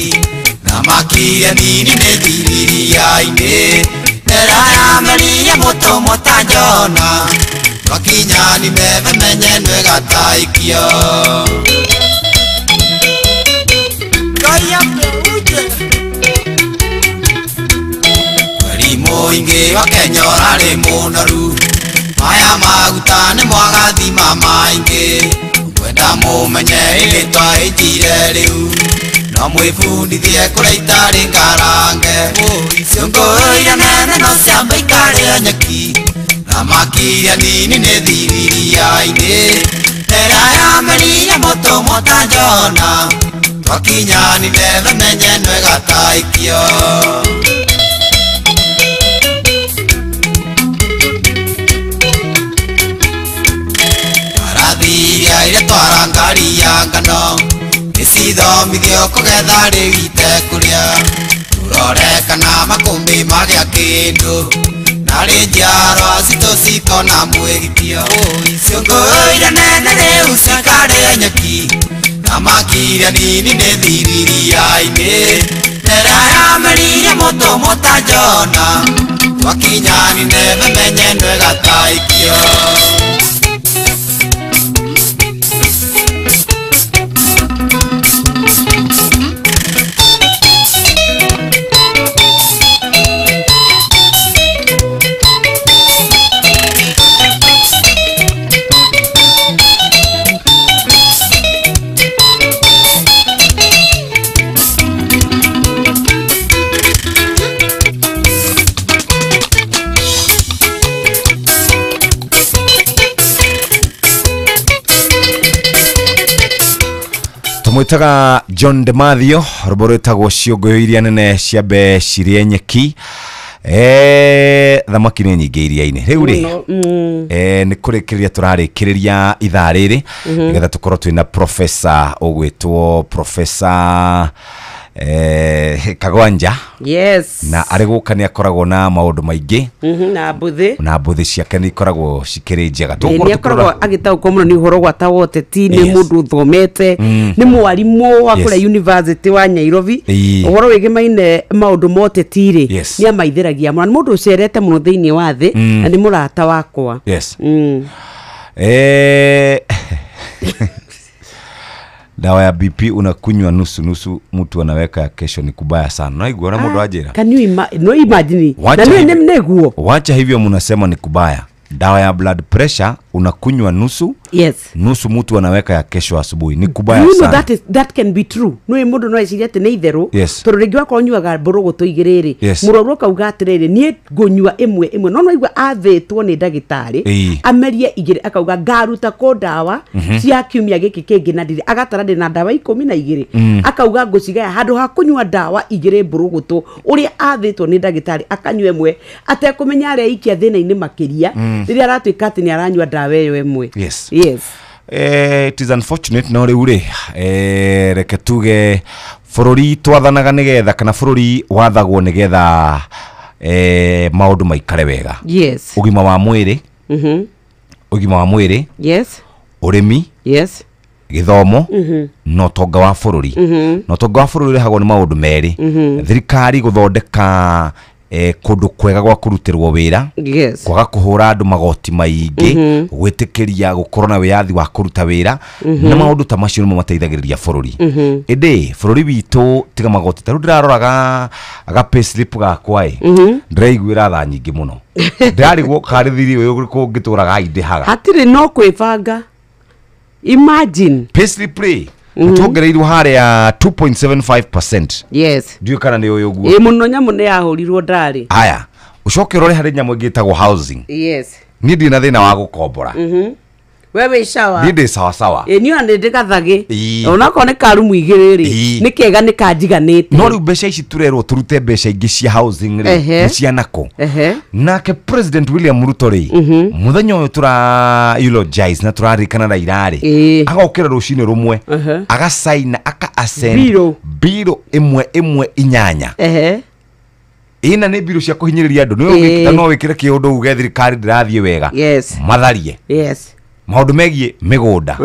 thamaki iria nini nĩ thibiria-inĩ, ndera yameririe mũtũmwo ta Jona, twakinya Nineve menye nĩ ĩgataikio. Mweri mũingĩ wa Kenya ũrarĩ mũnoru, maya maguta nĩ mwagathima maingĩ, ngwenda mũmenye ĩrĩ twaĩnjire rĩu, no mwĩbundithie kũrĩa itarĩ ngarange. Ciũngũyũ iria nene no ciambe ikarĩa nyeki, thamaki iria nini nĩ thibiria-inĩ, ndera yameririe mũtũmwo ta Jona, Twakinya Nineve menye nwegataikio. Mbarathi iria iretwara ngari ya ngano nĩcithomithio kũgetha rĩu itekũrĩa. Tũrore kana makũmbĩ magĩa kĩndũ narĩ njiarwa citũ cikona mwĩgitio. Ciũngũyũ nene rĩu cikarĩa nyeki, thamaki iria nini nĩ thiriria-inĩ. Ndera yamerire mũtũmwo ta Jona, twakinya Nineve menye nwegataikio. Mwitaga John DeMathio rwĩmbo rwĩtagwo ciũngũyũ iria nene cia mbe cirĩe nyeki. Thamaki nĩ nyingĩ iria-inĩ rĩu rĩ nĩ kũrĩkĩrĩria tũrarĩkĩrĩria ithaa rĩrĩ nĩgetha tũkorwo twĩna professor ũgwĩtwo Professor Kagwanja. Yes. Na arĩ gũka nĩ akoragwo na maũndũ maingĩ na mbuthi na mbuthi ciake nĩ ikoragwo cikĩrĩ njega. Nĩ akoragwo agĩtaũkwo mũno nĩ ũhoro gwata wa ũteti, nĩ mũndũ ũthomete, nĩ mwarimũ wa kũrĩa university wa Nairobi. Ũhoro wĩgĩmaine maũndũ ma ũteti rĩ nĩ amaithĩragia mũno, nĩ mũndũ ũcerete mũno thĩinĩ wa thĩ na nĩ mũrata wakwa. Yes. Dawa ya BP unakunywa nusu nusu, mtu anaweka ya kesho, ni kubaya sana. Naigua na mundu ajira. Can you no imagine? Na niwe neguo. Wacha hivyo mnasema ni kubaya. Dawa ya blood pressure unakunywa nusu. Yes. Nusu mtu anaweka ya kesho asubuhi. Ni kubaya you sana. Know that can be true. No mundu no eciria ati ni itheru. Yes. Tondu ringi wakorwo nyuaga mbũrũgũtũ igĩrĩ rĩ. Yes. Mũrwaru akauga atĩrĩrĩ niĩ ngũnyua ĩmwe ĩmwe. No no athĩtwo nĩ ndagĩtarĩ amerie igĩrĩ akauga ngaruta kũ ndawa cia kiumia gĩkĩ kĩngĩ na ndirĩ agatara ndĩ na ndawa 12. Akauga ngũcigaya handũ ha kũnyua ndawa igĩrĩ mbũrũgũtũ ũrĩa athĩtwo nĩ ndagĩtarĩ akanyua ĩmwe atekũmenya arĩa aikia thĩna-inĩ makĩria rĩrĩa aratuĩka atĩ nĩ aranyua ndawa ĩyo ĩmwe. Yes. Yes. It is unfortunate no rĩu rĩ reke tuge bũrũri twathanaga nĩgetha kana bũrũri wathagwo nĩgetha maũndũ maikare wega. Yes. Ũgima wa mwĩrĩ. Ũgima wa mwĩrĩ. Yes. Ũrĩmi. Yes. Gĩthomo. Na ũtonga wa bũrũri. Na ũtonga wa bũrũri ũrehagwo nĩ maũndũ merĩ. Thirikari gũthondeka kũndũ kwega gwa kũrutĩrwo wĩra. Yes. Kwaga kũhũra andũ magoti maingĩ, gwĩtĩkĩria gũkorwo na wĩyathi wa kũruta wĩra na maũndũ ta macio nĩmo mateithagĩrĩria bũrũri. Ĩndĩ bũrũri witũ tiga magoti ta rĩu ndĩraroraga ga payslip gakwa ĩ ndĩraiguĩra tha nyingĩ mũno. Ndĩrarigwo karĩ thiri ũyũ ũrĩkũ ngĩtũraga indĩhaga. Hatirĩ no kwĩbanga. Imagine. Payslip rĩ tuongereirwo harĩa 2.75%. Yes. Ndiũĩ kana nĩ ũyũ ũguo. Ĩ mũno nyamũ nĩ yahũrirwo ndarĩ. Haya, ũcoke ũrore harĩ nyamũ ĩngĩ ĩtagwo housing. Yes. Niĩ ndirĩ na thĩna wa gũkombora. We wĩ sawa. Niĩ ndĩ sawa sawa. Ĩ niĩ ona nĩ ndĩgathagĩ. Onakorwo nĩ karumu igĩrĩ rĩ nĩ kega nĩ kanjiganĩte. No rĩu mbeca ici tũrerwo tũrute mbeca ingĩ cia housing rĩ nĩ cia nako. Nake President William Ruto rĩ mũthenya ũyũ tũra eulogize na tũraririkana Raila rĩ agokĩra rũcinĩ rũmwe agacaina aka ascend biro 1.18. Ina nĩ biro cia kũhinyĩrĩria andũ. No wĩkĩre kĩũndũ uge thirikari ndĩrathiĩ wega. Matharie. Yes. Maũndũ megiĩ mĩgũnda.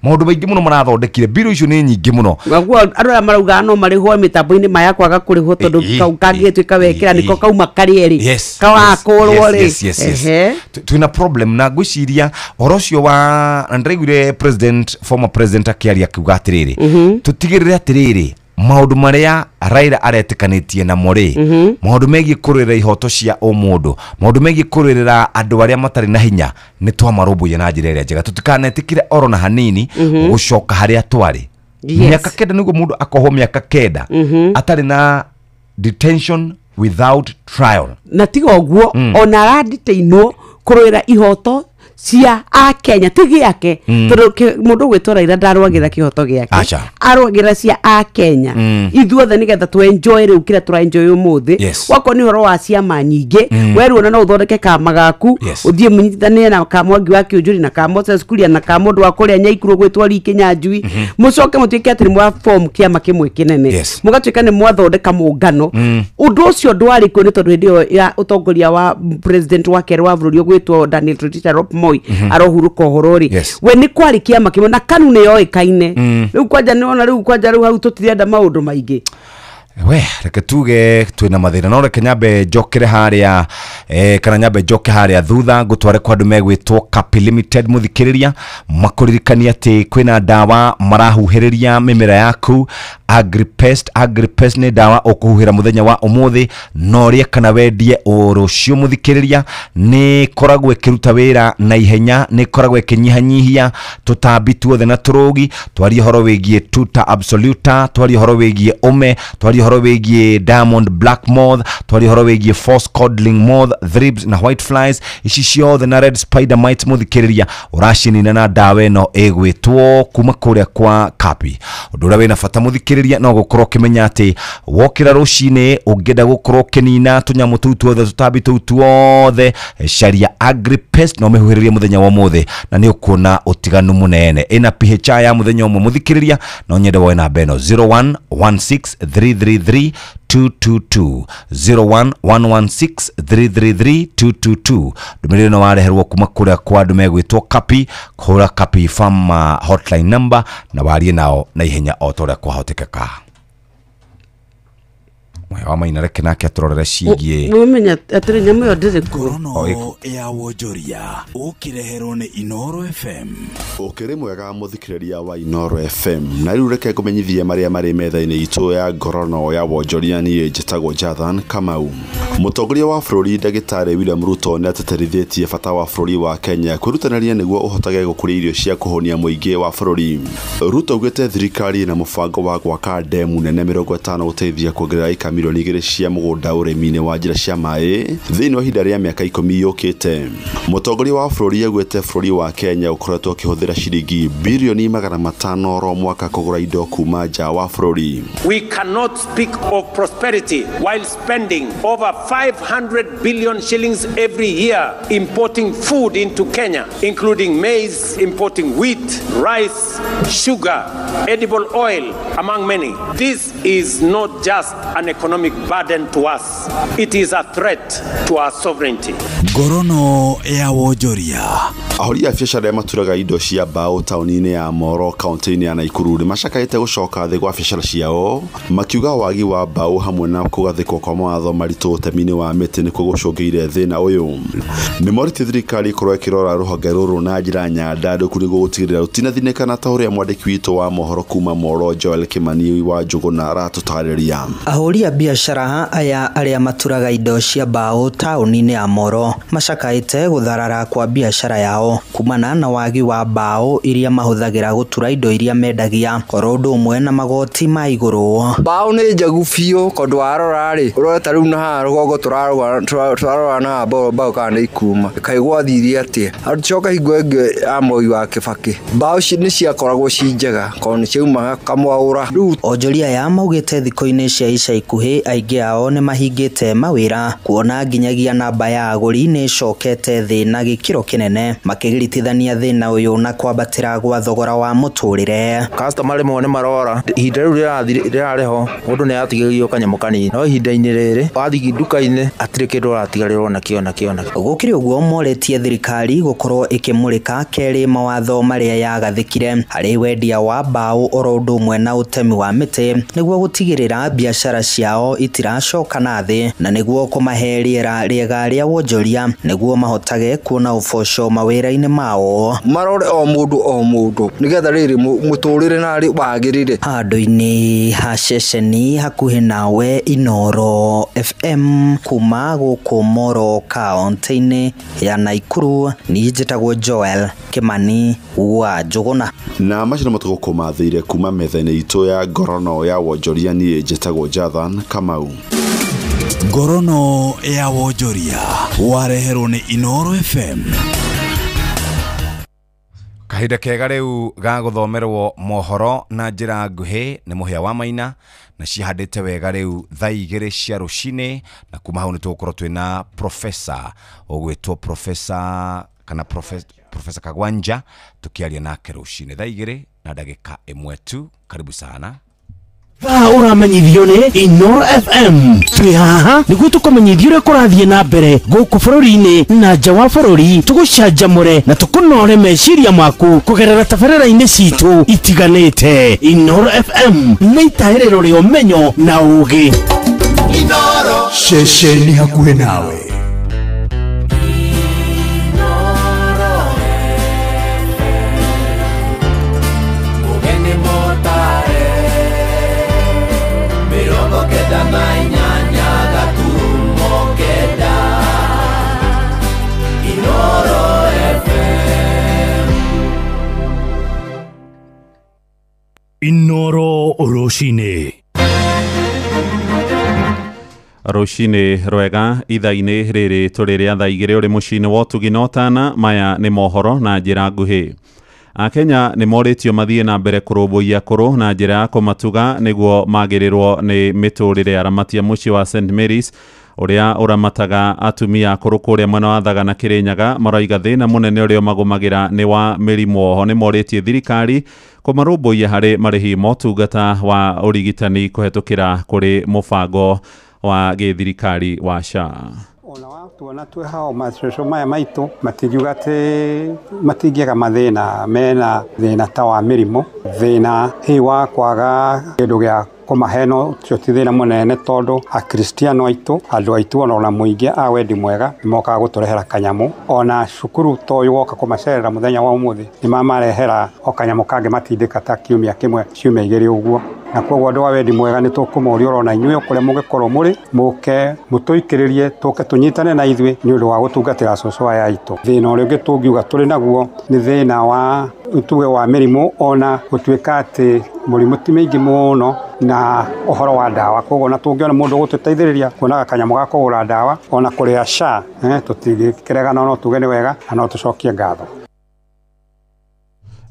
Maũndũ maingĩ mũno marathondekire biro icio nĩ nyingĩ mũno. Naguo andũ aya maraugaga no marĩhwo mĩtambo-inĩ maya kwaga kũrĩhwo tondũ kau kangĩtuĩka wekĩra nĩko kauma karĩ erĩ. Kawakũrwo rĩ. Yes. Twĩna problem na ngwĩciria ũhoro ũcio wa na ndĩraiguire president former president akĩaria akiuga atĩrĩrĩ tũtigĩrĩre atĩrĩrĩ maũndũ marĩa Raila aretĩkanĩtie namo rĩ maũndũ megiĩ kũrũĩrĩra ihoto cia ũmũndũ maũndũ megiĩ kũrũĩrĩra andũ arĩa matarĩ na hinya nĩ twamarũmbũiya na njĩra ĩrĩa njega tũtikanetĩkĩre oro na hanini gũcoka harĩa twarĩ. Mĩaka 9 nĩguo mũndũ akohwo mĩaka 9 atarĩ na detention without trial. Na tiga ũguo ona aradetainwo kũrũĩra ihoto Cia akenya ti giake tondu mundu gwitwo Raila ndarwagira kihoto giake arwagira cia akenya ithuothe nigetha tu enjoy riu kira tura enjoy umuthi wako ni horo wa ciama nyingi weru ona no uthondeke kama gaku uthie munyitithanie na ka Mwangi wa Kiunjuri na ka Moses Kuria na ka mundu wa kuria Nyaikuru gwitwo Ri Kinyanjui mucoke mutuike ati ni mwa form kiama kimwe kinene mugatuika ni mwathondeka mungano undu ucio ndwari kuo ni tondu hindi iyo ya utongoria wa president wa keri wa bururi gwitwo Daniel Toroitich arap Moi arohuruka uhoro ri we ni kwari kiama kimwe na KANU ni yoikaine riu kwanja ni ona riu kwanja riu hau tutirenda maundu maingi we reke tuge twina mathina no reke nyambe njokere haria kana nyambe njoke haria thutha ngutware kwa andu megwitwo Kapi Limited muthikiriria makuririkania ati kwina ndawa marahuhiriria mimera yaku Agripest ni ndawa ukuhuhira muthenya wa umuthi no rie kana wendie urucio muthikiriria ni koragwo ikiruta wira na ihenya ni koragwo ikinyihanyihia tutambi tuothe na turugi twarie horo wigie tuta absoluta twarie horo wigie ume twarie horo wigie diamond black moth twarie horo wigie false codling moth thrips na white flies ici ciothe na red spider mites muthikiriria uracinina na ndawa ino igwitwo kuma kuria kwa Kapi undu uria wina bata muthikiriria no gukorwo ukimenya ati wokira rucini ungienda gukorwo ukinina tunyamu tuu tuothe tutambi tuu tuothe caria Agripest no mihuhiririe muthenya wa umuthi na ni ukuona utiganu munene ina PHI ya muthenya umwe muthikiriria no nyende woe namba ino 0116333222 01116333 ndumiriri no wareherwo kuma kuria kwa andu megwitwo Kapi kuhura Kapi Farm hotline number na warie nao na ihenya o ta uria kwahotekeka Mwe wa Maina reke nake aturorere cigie umenya atiri nyamu yo ndiri kuo Ngorono ya wonjoria ukireherwo ni Inoro FM ukiri mwega muthikiriria wa Inoro FM na riu reke kumenyithie maria mari metha-ini itu ya ngorono ya wonjoria ni njitagwo Jathan Kamau. Mutongoria wa bururi Ndagĩtarĩ William Ruto nĩ ateterithĩtie bata wa bururi wa Kenya kwĩrutanĩria nĩguo ũhotage gũkũria irio cia kũhũnia mũingĩ wa bururi. Ruto augĩte thirikari na mũbango wa gwaka ndemu nene 50 gũteithia kuongerera ĩka milioni 2 cia mũgũnda ũrĩmi-inĩ wa njĩra cia maĩ thĩinĩ wa ihinda rĩa mĩaka 10 yũkĩte. Mũtongoria wa bũrũri augĩte bũrũri wa Kenya ũkoretwo ũkĩhũthĩra ciringi birioni 500 oro mwaka kũgũra indo kuma nja wa bũrũri. We cannot speak of prosperity while spending over 500 billion shillings every year importing food into Kenya, including maize, importing wheat, rice, sugar, edible oil, among many. This is not just an economic burden to us. It is a threat to our sovereignty. Ngorono ya wonjoria. Ahũri a biacara arĩa maturaga indo cia mbaũ taũni-inĩ ya Moro kaunti-inĩ ya Nakuru nĩmacakaĩte gũcoka thĩ gwa biacara ciao makiuga wagi wa mbaũ hamwe na kũgathĩkwo kwa mawatho maritũ ũtemi-inĩ wa mĩtĩ nĩkuo gũcũngĩire thĩna ũyũ. Nĩmorĩtie thirikari ĩkorwo ĩkĩrora rũhonge rũrũ na njĩra nyandandũku nĩguo gũtigĩrĩra rũtinathinĩkana ta ũrĩa mwandĩki witũ wa mohoro kuma Moro Joel Kimani wa Njũgũna aratũtarĩria. Ahũri a biacara aya arĩa maturaga indo cia mbaũ taũni-inĩ ya Moro macakaĩte gũtharara kwa biacara yao kumana na wagi wa mbaũ iria mahũthagĩra gũtura indo iria mendagia oro ũndũ ũmwe na magoti ma igũrũ. Mbaũ nĩ njegu biũ tondũ warora rĩ ũrore ta rĩu na haha rũgongo tũrarora na mbaũ kana nĩ ikuma kaĩ gwathire atĩa acoka hingo ĩngĩ ya Moi wa Kĩbakĩ mbaũ nĩ ciakoragwo ci njega tondũ nĩ ciaumaga kamwaũra. Rĩu onjoria aya maugĩte thikũ-inĩ cia ica ikuhĩ aingĩ ao nĩ mahingĩte mawĩra kuona nginyagia namba ya agũri nĩ ĩcokete thĩ na gĩkĩro kĩnene makĩgiritithania thĩna ũyũ na kwambatĩra gwa thogora wa mũtũrĩre. Customer rĩmwe nĩ marora ihinda rĩu rĩrarĩho mũndũ nĩ aratigĩrio kanyamũ kanini no ihinda-inĩ rĩrĩ wathiĩ nduka-inĩ hatirĩ kĩndũ ũratigarĩrwo nakĩo nakĩo nakĩo. Gũkĩrĩ ũguo morĩtie thirikari gũkorwo ĩkĩmũrĩka kerĩ mawatho marĩa yagathĩkire harĩ wendia wa mbaũ oro ũndũ ũmwe na ũtemi wa mĩtĩ nĩguo gũtigĩrĩra biacara ciao itiracoka na thĩ na nĩguo kũmahe rĩera rĩega rĩa wonjoria nĩguo mahotage kuona ũboco mawĩra-inĩ mao. Marore o mũndũ nĩgetha rĩrĩ mũtũrĩre narĩ wagĩrĩre. Handũ-inĩ ha ceceni hakuhĩ nawe Inoro FM kuma gũkũ Moro kaunti-inĩ ya Nakuru niĩ njĩtagwo Joel Kimani wa Njũgũna. Na macio nĩmo tũgũkũmathĩire kuma metha-inĩ itũ ya ngorono ya wonjoria niĩ njĩtagwo Jathan Kamau. Ngorono ya wonjoria wareherwo nĩ Inoro FM. Kahinda kega rĩu ga gũthomerwo mohoro na njĩra nguhĩ nĩ Mũhĩa wa Maina, na cihandĩte wega rĩu thaa 2 cia rũcinĩ, na kuma hau nĩ tũgũkorwo twĩna professor ũgwĩtwo professor kana professor Kagwanja tukiaria nake rũcinĩ thaa 2 na ndagĩka 1 tu. Karibu sana. Thaa ũramenyithio nĩ Inoro FM. Twĩ haha nĩguo tũkũmenyithie ũrĩa kũrathiĩ na mbere gũkũ bũrũri-inĩ na nja wa bũrũri, tũgũcanjamũre na tũkũnore meciria maku kũgerera tabarĩra-inĩ citũ itiganĩte. Inoro FM nĩ itahĩrĩro rĩa ũmenyo na ũũgĩ. Inoro ceceni hakuhĩ nawe. Inoro rũcinĩ. Rũcinĩ rwega ithaa-inĩ rĩrĩ tũrĩ rĩa thaa 2 ũrĩ mũciĩ-inĩ wa ũtugi na ũtana. Maya nĩ mohoro na njĩra nguhĩ. Akenya nĩ morĩtio mathiĩ na mbere kũrũmbũiya akũrũ na njĩra ya kũmatuga nĩguo magĩrĩrwo nĩ mĩtũrĩre. Aramati a mũciĩ wa St Mary's ũrĩa ũramataga atumia akũrũ kũrĩa mwena wa Thaga na Kĩrĩnyaga maroiga thĩna mũnene ũrĩa ũmagũmagĩra nĩ wa mĩrimũ. Oho nĩ morĩtie thirikari kũmarũmbũiya harĩ marĩhi ma ũtungata wa ũrigitani kũhetũkĩra kũrĩ mũbango wa gĩthirikari wa SHA. Ona tuona twĩ hao macũcũ maya maitũ matingiuga atĩ matingĩaga mathĩna, mena thĩna ta wa mĩrimũ, thĩna hihi wa kwaga kĩndũ gĩa kũmahe, no ũcio ti thĩna mũnene tondũ akristiano aitũ, andũ aitũ ona mũingĩ a wendi mwega nĩmokaga gũtũrehera kanyamũ. Ona cukuru ta ũyũ woka kũmacerera mũthenya wa ũmũthĩ nĩmamarehera o kanyamũ kangĩ matindĩka ta kiumia kĩmwe ciumia 2 ũguo. Na koguo andũ a wendi mwega nĩ tũkũmoria orona inyuĩ kũrĩa mũngĩkorwo mũrĩ mũke mũtũikĩrĩrie tũke tũnyitane na ithuĩ nĩ ũndũ wa gũtungatĩra cũcũ aya aitũ. Thĩna ũrĩa ũngĩ tũngiuga tũrĩ naguo nĩ thĩna wa tuge wa mĩrimũ, ona gũtuĩka atĩ mũrimũ ti mĩingĩ mũno na ũhoro wa ndawa. Koguo ona tũngĩona mũndũ ũgũtũteithĩrĩria kuonaga kanyamũ ga kũgũra ndawa ona kũrĩa SHA, tũtingĩkĩregana, no tuge nĩ wega na no tũcokie ngatho.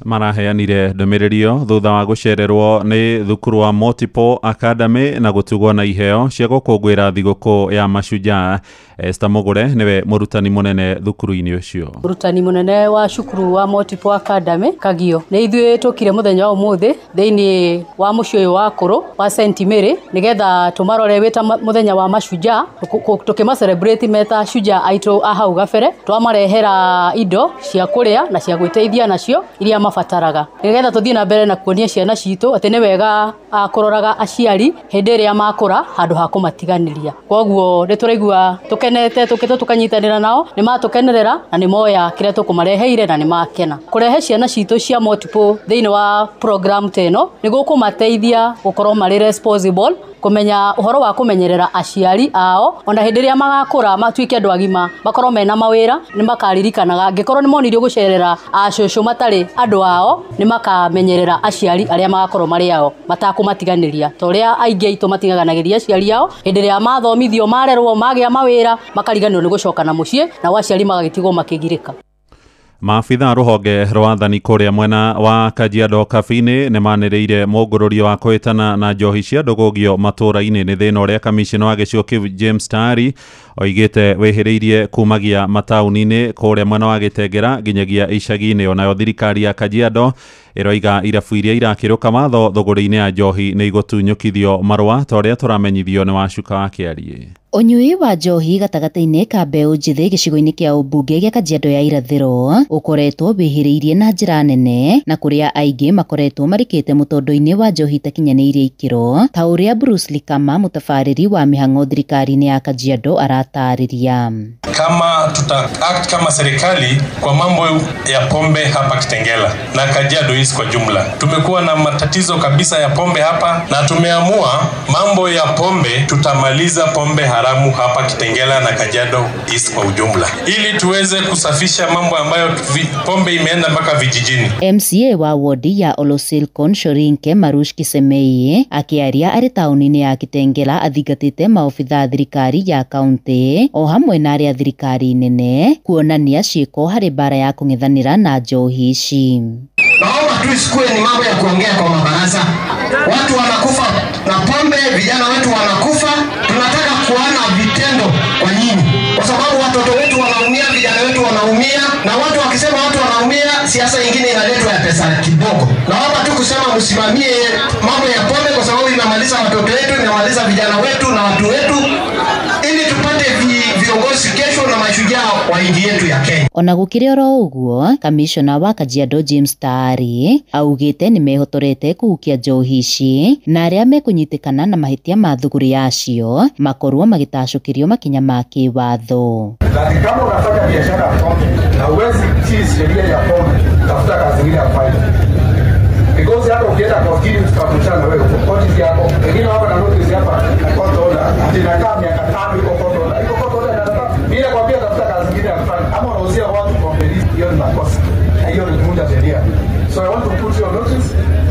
Maraheanire ndũmĩrĩri ĩyo thutha wa gũcererwo nĩ thukuru wa Multiple Academy na gũtugwo na iheo cia gũkũngũĩra thigũkũ ya Mashujaa. Esther Mũgũre nĩwe mũrutani mũnene thukuru-inĩ ũcio. Mũrutani mũnene wa cukuru wa Multiple Academy Kagio. Nĩ ithuĩ tũkire mũthenya wa ũmũthĩ thĩinĩ wa mũciĩ ũyũ wa akũrũ wa St Mary nĩgetha tũmarore wĩ ta mũthenya wa Mashujaa, tũkĩma celebrate meta shujaa aitũ a hau gabere. Twamarehera indo cia kũrĩa na cia gwĩteithia nacio iria mabataraga nĩgetha tũthiĩ na mbere na kuonia ciana citũ atĩ nĩ wega kũroraga aciari hĩndĩ ĩrĩa makũra handũ ha kũmatiganĩria. Koguo nĩ tũraigua tũkenete tũkĩte tũkanyitanĩra nao, nĩ matũkenerera na nĩ moya kĩrĩa tũkũmareheire na nĩ makena. Kũrehe ciana citũ cia multiple thĩinĩ wa program ta ĩno nĩ gũkũmateithia gũkorwo marĩ responsible, kũmenya ũhoro wa kũmenyerera aciari ao ona hĩndĩ ĩrĩa magakũra matuĩke andũ agima makorwo mena mawĩra nĩ makaririkanaga angĩkorwo nĩ monirio gũcerera acũcũ matarĩ andũ ao nĩ makamenyerera aciari arĩa magakorwo marĩ ao matakũmatiganĩria ta ũrĩa aingĩ aitũ matiganagĩria aciari ao hĩndĩ ĩrĩa mathomithio marerwo magĩa mawĩra makariganĩrwo nĩ gũcoka na mũciĩ nao aciari magagĩtigwo makĩgirĩka. Maabitha rũhonge rwa athani kũrĩa mwena wa Kajiado Kabini nĩ manĩrĩire mũngũrũrio wa kũhĩtana na njohi cia ndũgũgio matũũra-inĩ. Nĩ thĩna ũrĩa kamishina wa gĩcigo kĩu James Tari oigĩte wĩhĩrĩirie kumagia mataũni-inĩ kũrĩa mwena wa Gĩtengera nginyagia icagi-inĩ. Onayo thirikari ya Kajiado ĩroiga irabu iria irakĩrũka watho thũgũrĩ-inĩ ya njohi nĩ igũtunyũkithio marũa ta ũrĩa tũramenyithio nĩ Wacuka wa Kĩariĩ. Ũnyui wa njohi gatagatĩ-inĩ ka mbeũ njĩthĩ gĩcigo-inĩ kĩa ũmbunge gĩa Kajiado ya irathĩro ũkoretwo wĩhĩrĩirie na njĩra nene na kũrĩa aingĩ makoretwo marikĩte mũtondo-inĩ wa njohi itakinyanĩirie ikĩro ta ũrĩa Bruce Likama mũtabarĩri wa mĩhang'o thirikari-inĩ ya Kajiado aratarĩria. Kama tuta act kama serikali kwa mambo ya pombe hapa Kitengela na Kajiado East kwa jumla, tumekuwa na matatizo kabisa ya pombe hapa na tumeamua mambo ya pombe tutamaliza pombe haramu. haramu hapa Kitengela na Kajiado East kwa ujumla, ili tuweze kusafisha mambo ambayo pombe imeenda mpaka vijijini. MCA wa wodi ya Olosilkon Shorinke Marush Kisemei akiaria arĩ taũni-inĩ ya Kitengela athingatĩte maobitha a thirikari ya kaunti o hamwe na arĩa thirikari nene kuonania ciĩko harĩ mbara ya kũng'ethanĩra na njohi ici. Naomba tu isikue ni mambo ya kuongea kwa mabaraza. Watu wanakufa na pombe, vijana wetu wanakufa. Tunataka kuona vitendo kwa nyinyi, kwa sababu watoto wetu wanaumia, vijana wetu wanaumia, na watu wakisema watu wanaumia, siasa nyingine inaletwa ya pesa kidogo. Naomba tu kusema msimamie mambo ya pombe, kwa sababu inamaliza watoto wetu, inamaliza vijana wetu na watu wetu, ili tupate viongozi kesho na mashujaa wa nchi yetu ya Kenya. Ona gukiri oro uguo, kamishona wa Kajiado James Taari augite ni mehotorete kuhukia njohi ici na aria mekunyitikana na mahitia ma thuguri yacio makorwo magitacukirio makinya ma kiwatho. Kama unafanya biashara ya pombe na huwezi tii sheria ya pombe, tafuta kazi nyingine ya kufanya. Because hata ukienda kotini utakutana na wewe koti yako. Wengine hapa na notice hapa court order, inakaa miaka 5 iko court order. Iko court order inataka bila kwambia tafuta kazi nyingine ya kufanya. Ama unauzia watu pombe, hiyo ni makosa. Na hiyo ni kuvunja sheria. So I want to put your notice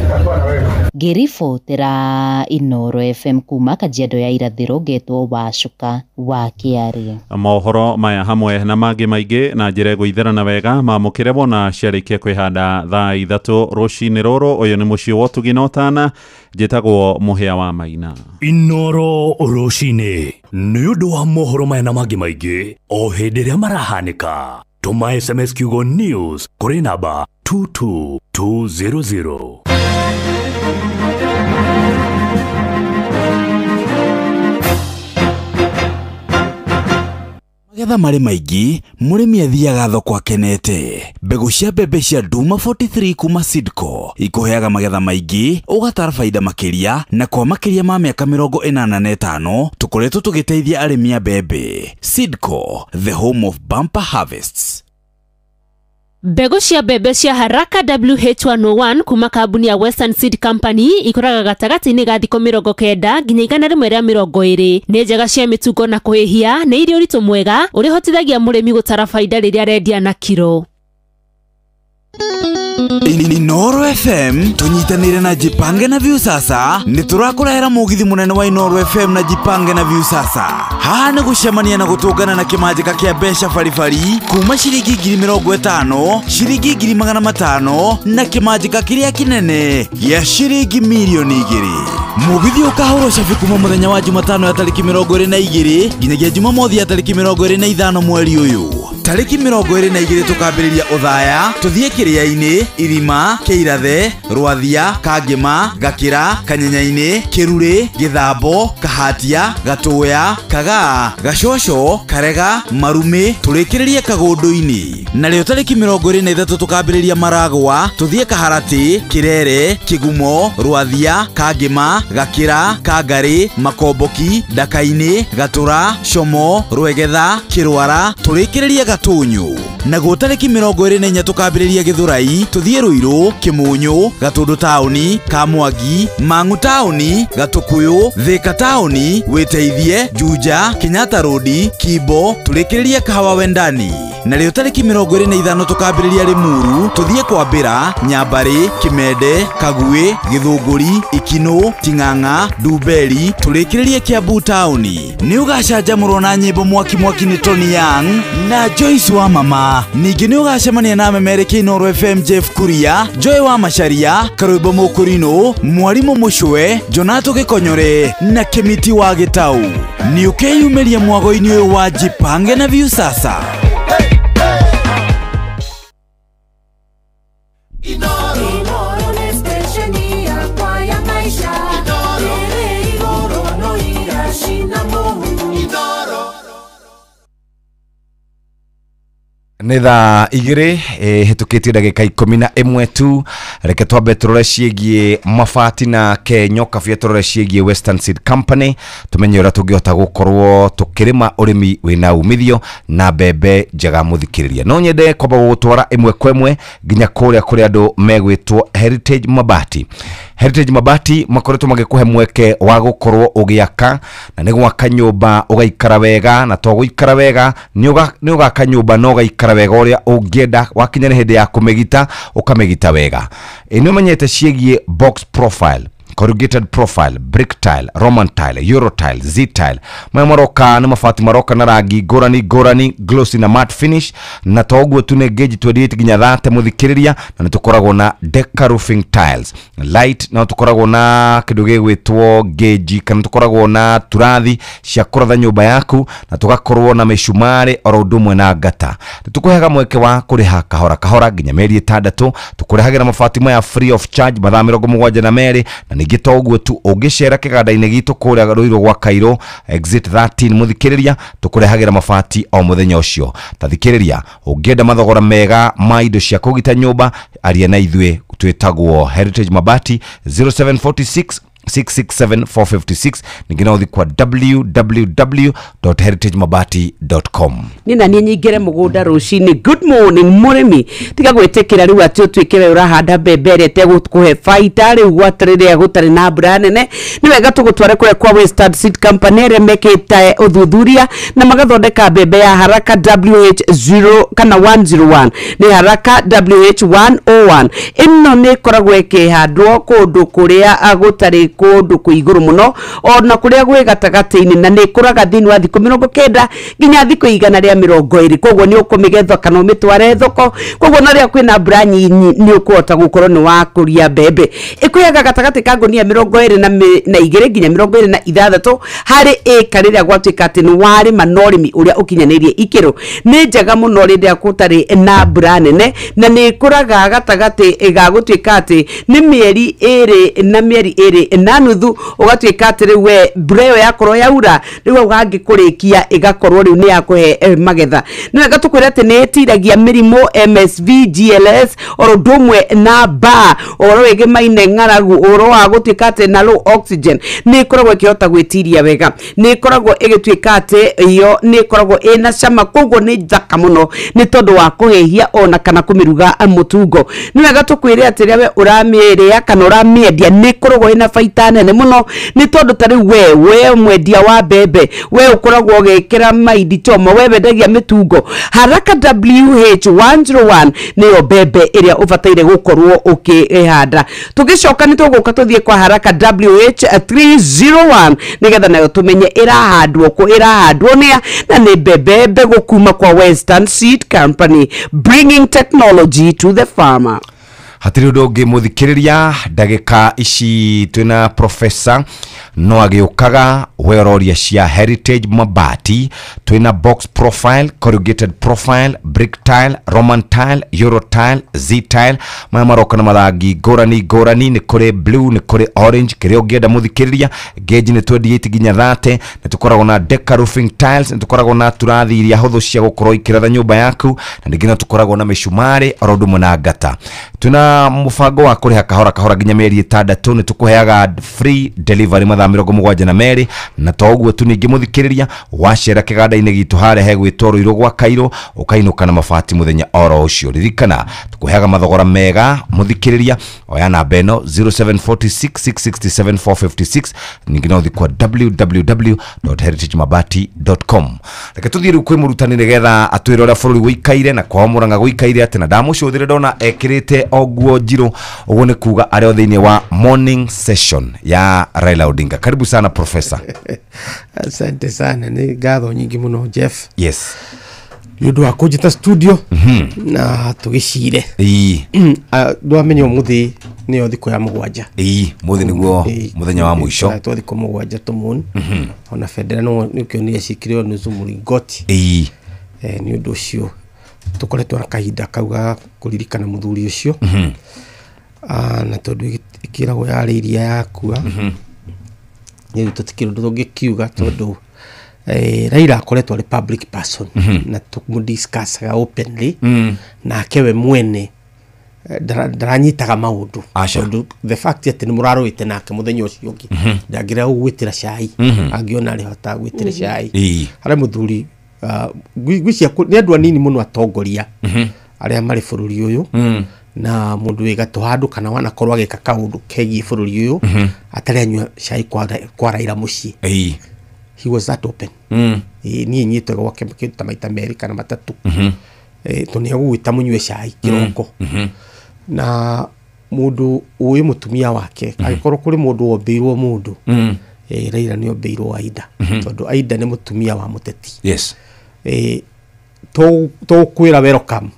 itakuwa na wewe. Ngĩribotera Inoro FM kuma Kajiado ya Irathĩro ngetwo Wacuka wa Kĩarĩ. Mohoro maya hamwe na mangĩ maingĩ na njĩra ĩgũitherana wega mamũkĩre wona ciarĩkia kwĩhanda thaa 3 rũcinĩ rũrũ. Ũyũ nĩ mũciĩ wa ũtugi na ũtana, njĩtagwo Mũhĩa wa Maina. Inoro rũcinĩ nĩ ũndũ wa mohoro maya na mangĩ maingĩ o hĩndĩ ĩrĩa marahanĩka. Tũma SMS kiugo news kũrĩ namba 22200. Magetha marĩ maingĩ, mũrĩmi athiaga thoko akenete. Mbegũ cia mbembe cia Duma 43 kuma Sidco ikũheaga magetha maingĩ, ũgatara baida makĩria, na kwa makĩria ma mĩaka 85 tũkoretwo tũgĩteithia arĩmi a mbembe. Sidco, the home of bumper harvests. Mbegũ cia mbembe cia Haraka WH101 kuma kambuni ya Western Seed Company ikũraga gatagatĩ-inĩ ga thikũ 90 nginya 120. Nĩ njega cia mĩtungo na kũhĩhia, nĩ irĩ ũritũ mwega ũrĩa ũhotithagia mũrĩmi gũtara baida rĩrĩa arendia na kiro. Inoro FM tunyitanire na Jipange na Viusasa nĩ tũrakũrehera mũgithi mũnene wa Inoro FM na Jipange na Viusasa. Haha nĩ gũcemania na gũtũngana na kĩmanjĩka kĩa mbeca baribari kuma ciringi 50,000, ciringi 500,000 na kĩmanjĩka kĩrĩa kĩnene gĩa ciringi mirioni 2. Mũgithi ũkahũrwo cabi kuma mũthenya wa Jumatano ya tarĩki 22 nginyagia Jumamothi ya tarĩki 25 mweri ũyũ. Tarĩki 22 tũkambĩrĩria ũthaya tũthiĩ Kĩrĩa-inĩ, Irima, Kĩirathe, Rwathia, Kangĩma, Gakĩra, Kanyenyainĩ, Kĩrurĩ, Gĩthambo, Kahatia, Gatũya, Kagaa, Gacoco, Karega, Marumĩ, tũrĩkĩrĩrie Kagũndũ-inĩ. Narĩo tarĩki 23 tũkambĩrĩria Maragwa, tũthiĩ Kaharatĩ, Kĩrere, Kĩgumo, Rwathia, Kangĩma, Gakĩra, Kangarĩ, Makomboki, Ndaka-inĩ, Gatũra, Como, Rwegetha, Kĩrwara, tũrĩkĩrĩrie Gatũnyũ. Naguo tarĩki 24 tũkambĩrĩria Gĩthũrai, tũthiĩ Ruiru, Kĩmũnyũ, Gatũndũ taũni, Kamwangi, Mang'u taũni, Gatũkũyũ, Thĩka taũni, Wĩteithie, Juja, Kenyatta Road, Kimbo, tũrĩkĩrĩrie Kahawa Wendani. Narĩo tarĩki 25 tũkambĩrĩria Rĩmuru, tũthiĩ Kwambĩra, Nyambarĩ, Kĩmende, Kaguĩ, Gĩthũngũri, Ikinũ, Ting'ang'a, Ndumberi, tũrĩkĩrĩrie Kiambu taũni. Nĩ ũgacanjamũrwo na nyĩmbo mwaki mwaki nĩ Tony Young na Joyce wa Mama. Ningĩ nĩ ũgacemania na memereki Inoro FM Jeff Kuria, Joy wa Macharia, Karwĩmbo Mũkũrinũ, Mwarimũ Mũcwe, Jonato Gĩkonyore na Kĩmiti wa Gĩtau. Nĩ ũkeyumĩria mwago-inĩ ũyũ wa Jipange na Viusasa. Nĩ thaa 2 hĩtũkĩtie ndagĩka 11 tu. Reke twambe tũrore ciĩgiĩ mabati na Kenyo Kabia, tũrore ciĩgiĩ Western Seed Company, tũmenye ũrĩa tũngĩhota gũkorwo tũkĩrĩma ũrĩmi wĩna umithio na mbembe njega. Mũthikĩrĩria, no nyende kwamba gũgũtwara ĩmwe kwa ĩmwe nginya kũrĩa kũrĩa andũ megwĩtwo Heritage Mabati. Heritage Mabati makoretwo magĩkũhe mweke wa gũkorwo ũgĩaka, na nĩ gwaka nyũmba ũgaikara wega, na to gũikara wega, nĩ ũgaka nyũmba na ũgaikara wega ũrĩa ũngĩenda. Wakinya nĩ hĩndĩ ya kũmĩgita, ũkamĩgita wega. Nĩ ũmenyete ciĩgiĩ box profile, corrugated profile, brick tile, Roman tile, Euro tile, Z tile. Maya maroka nĩ mabati maroka na rangi ngũrani ngũrani, glossy na matte finish, na to ũguo tu, nĩ gauge 28 nginya 30, mũthikĩrĩria, na nĩ tũkoragwo na deca roofing tiles light, na tũkoragwo na kĩndũ gĩgwĩtwo gauge, kana tũkoragwo na turathi cia kũratha nyũmba yaku, na tũgakorwo na mĩcumarĩ oro ũndũ ũmwe na ngata. Nĩ tũkũheaga mweke wa kũrĩha kahora kahora nginya mĩeri 6. Tũkũrehagĩra mabati maya free of charge mathaa 72, na ningĩ to ũguo tu, ũngĩcera kĩganda-inĩ gitũ kũrĩa Rũirũ gwa Kairũ exit 13, mũthikĩrĩria, tũkũrehagĩra mabati o mũthenya ũcio. Ta thikĩrĩria, ũngĩenda mathogora mega ma indo cia kũgita nyũmba, aria na ithuĩ, twĩtagwo Heritage Mabati, 0746 667 456, ningĩ no ũthiĩ kwa www.heritagemabati.com. Nĩ na niĩ nyingĩre mũgũnda rũcinĩ. Good morning mũrĩmi, tiga gwĩtĩkĩra rĩu atĩ ũtuĩke we ũrahanda mbembe ĩrĩa ĩtegũkũhe baita rĩu gwata rĩrĩa gũtarĩ na mbura nene. Nĩ wega tũgũtware kũrĩa kwa Western Seed Company, arĩa mekĩte ũthuthuria na magathondeka mbembe ya Haraka WH0 kana 101. Nĩ Haraka WH101. Ĩno nĩ ĩkoragwo ĩkĩhandwo kũndũ kũrĩa gũtarĩ kũndũ kwĩ igũrũ mũno, ona kũrĩa gwĩ gatagatĩ-inĩ, na nĩ ĩkũraga thĩinĩ wa thikũ 90 nginya thikũ 120. Koguo nĩ ũkũmĩgetha kana ũmĩtware thoko. Koguo na rĩrĩa kwĩna mbura nyinyi, nĩ ũkũhota gũkorwo nĩ wakũria mbembe. Ĩkũheaga gatagatĩ ka ngũnia 22 nginya 26 harĩ ĩka rĩrĩa gwatuĩka atĩ nĩ warĩma na ũrĩmi ũrĩa ũkinyanĩirie ikĩro. Nĩ njega mũno rĩrĩa gũtarĩ na mbura nene, na nĩ ĩkũraga gatagatĩ ga gũtuĩka atĩ nĩ mĩeri 2 na mĩeri 2.5, ũgatuĩka atĩ rĩu we mbura ĩyo yakorwo yaura, rĩu hau hangĩ kũrĩkia ĩgakorwo rĩu nĩ yakũhe magetha. Nĩ wega tũkwĩre atĩ nĩ ĩtiragia mĩrimũ MSV, GLS, oro ũndũ ũmwe na ba ũhoro wĩgĩmaine ng'aragu, ũhoro wa gũtuĩka atĩ na low oxygen, nĩ ĩkoragwo ĩkĩhota gwĩtiria wega. Nĩ ĩkoragwo ĩgĩtuĩka atĩ iyo nĩ ĩkoragwo ĩna cama, koguo nĩ njaka mũno nĩ tondũ wa kũhĩhia ona kana kũmĩruga mũtungo. Nĩ wega tũkwĩre atĩ rĩrĩa we ũramĩrĩa kana ũramĩendia, nĩ ĩkoragwo ĩna baita nene mũno, nĩ tondũ ta rĩu we mwendia wa mbembe, we ũkoragwo ũgĩkĩra maindi choma, we wendagia mĩtungo, Haraka WH101 nĩyo mbembe ĩrĩa ũbataire gũkorwo ũkĩhanda. Tũgĩcoka nĩ tũgũka tũthiĩ kwa Haraka WH301 nĩgetha nayo tũmenye ĩrahandwo kũ, ĩrahandwo nĩa, na nĩ mbembe mbegũ kuma kwa Western Seed Company, bringing technology to the farmer. Hatirĩ ũndũ ũngĩ, mũthikĩrĩria, ndagĩka ici twĩna professor no agĩũkaga we ũroria cia Heritage Mabati. Twĩna box profile, corrugated profile, brick tile, Roman tile, Euro tile, Z tile. Maya maroka na marangi ngũrani ngũrani, nĩ kũrĩ blue, nĩ kũrĩ orange, kĩrĩa ũngĩenda, mũthikĩrĩria. Gauge nĩ 28 nginya 30. Nĩ tũkoragwo na deca roofing tiles, nĩ tũkoragwo na turathi iria hũthũ cia gũkorwo ikĩratha nyũmba yaku, na ningĩ no tũkoragwo na mĩcumarĩ oro ũndũ ũmwe na ngata. Twĩna mũbango wa kũrĩha kahora kahora nginya mĩeri 6. Nĩ tũkũheaga free delivery mathaa 72, na to ũguo tu, ningĩ mũthikĩrĩria, wacera kĩganda-inĩ gitũ harĩa hegwĩtwo Rũirũ gwa Kairũ, ũkainũka na mabati mũthenya oro ũcio. Ririkana tũkũheaga mathogora mega, mũthikĩrĩria. Oya namba ĩno 0746 667 456, ningĩ no ũthiĩ kwa www.heritagemabati.com. Reke tũthiĩ rĩu kwĩ mũrutani nĩgetha atwĩre ũrĩa bũrũri gũikaire na kwao Mũrang'a gũikaire atĩ, na ndamũcũthĩre ndona ekĩrĩte o nguo njirũ, ũguo nĩ kuga arĩ o thĩinĩ wa morning session ya Raila Odinga. Karibu sana, professor. Asante sana, nĩ ngatho nyingĩ mũno, Jeff, Yes. nĩ ũndũ wa kũnjĩta studio na tũgĩcire. Ndwamenya ũmũthĩ nĩyo thikũ ya 7. Ii, mũthĩ nĩguo mũthenya wa mũico. Twa thikũ 7 tũmũni ona bendera no nĩ ũkĩonire ciĩkĩrĩrwo nusu mũringoti. Nĩ ũndũ ũcio tũkoretwo na kahinda kau ga kũririkana mũthuri ũcio. Na tondũ ĩkĩragwo yarĩ iria yakua, rĩu tũtikĩrĩ ũndũ tũngĩkiuga tondũ Raila akoretwo arĩ public person na tũmũdiscussaga openly, nake we mwene ndaranyitaga maũndũ, tondũ the fact atĩ nĩ mũrarũĩte nake mũthenya ũcio ũngĩ, ndangĩrega gũgwĩtĩra cai, angĩona arĩhota gwĩtĩra cai. Harĩ mũthuri ngwĩciria nĩ andũ anini mũno atongoria arĩa marĩ bũrũri ũyũ, na mũndũ wĩ gatũ handũ kana wanakorwo agĩka kaũndũ kegiĩ bũrũri ũyũ atarĩ anyua cai kwa Raila mũciĩ. He was that open. Niĩ nyitwe gwake kĩndũ ta maita merĩ kana matatũ, tondũ nĩ egũgwĩta mũnyue cai kĩroko. Na mũndũ ũĩ mũtumia wake, angĩkorwo kũrĩ mũndũ wombĩirwo mũndũ, Raila nĩ ombĩirwo Aida, tondũ Aida nĩ mũtumia wa mũteti. Tũkwĩra welcome,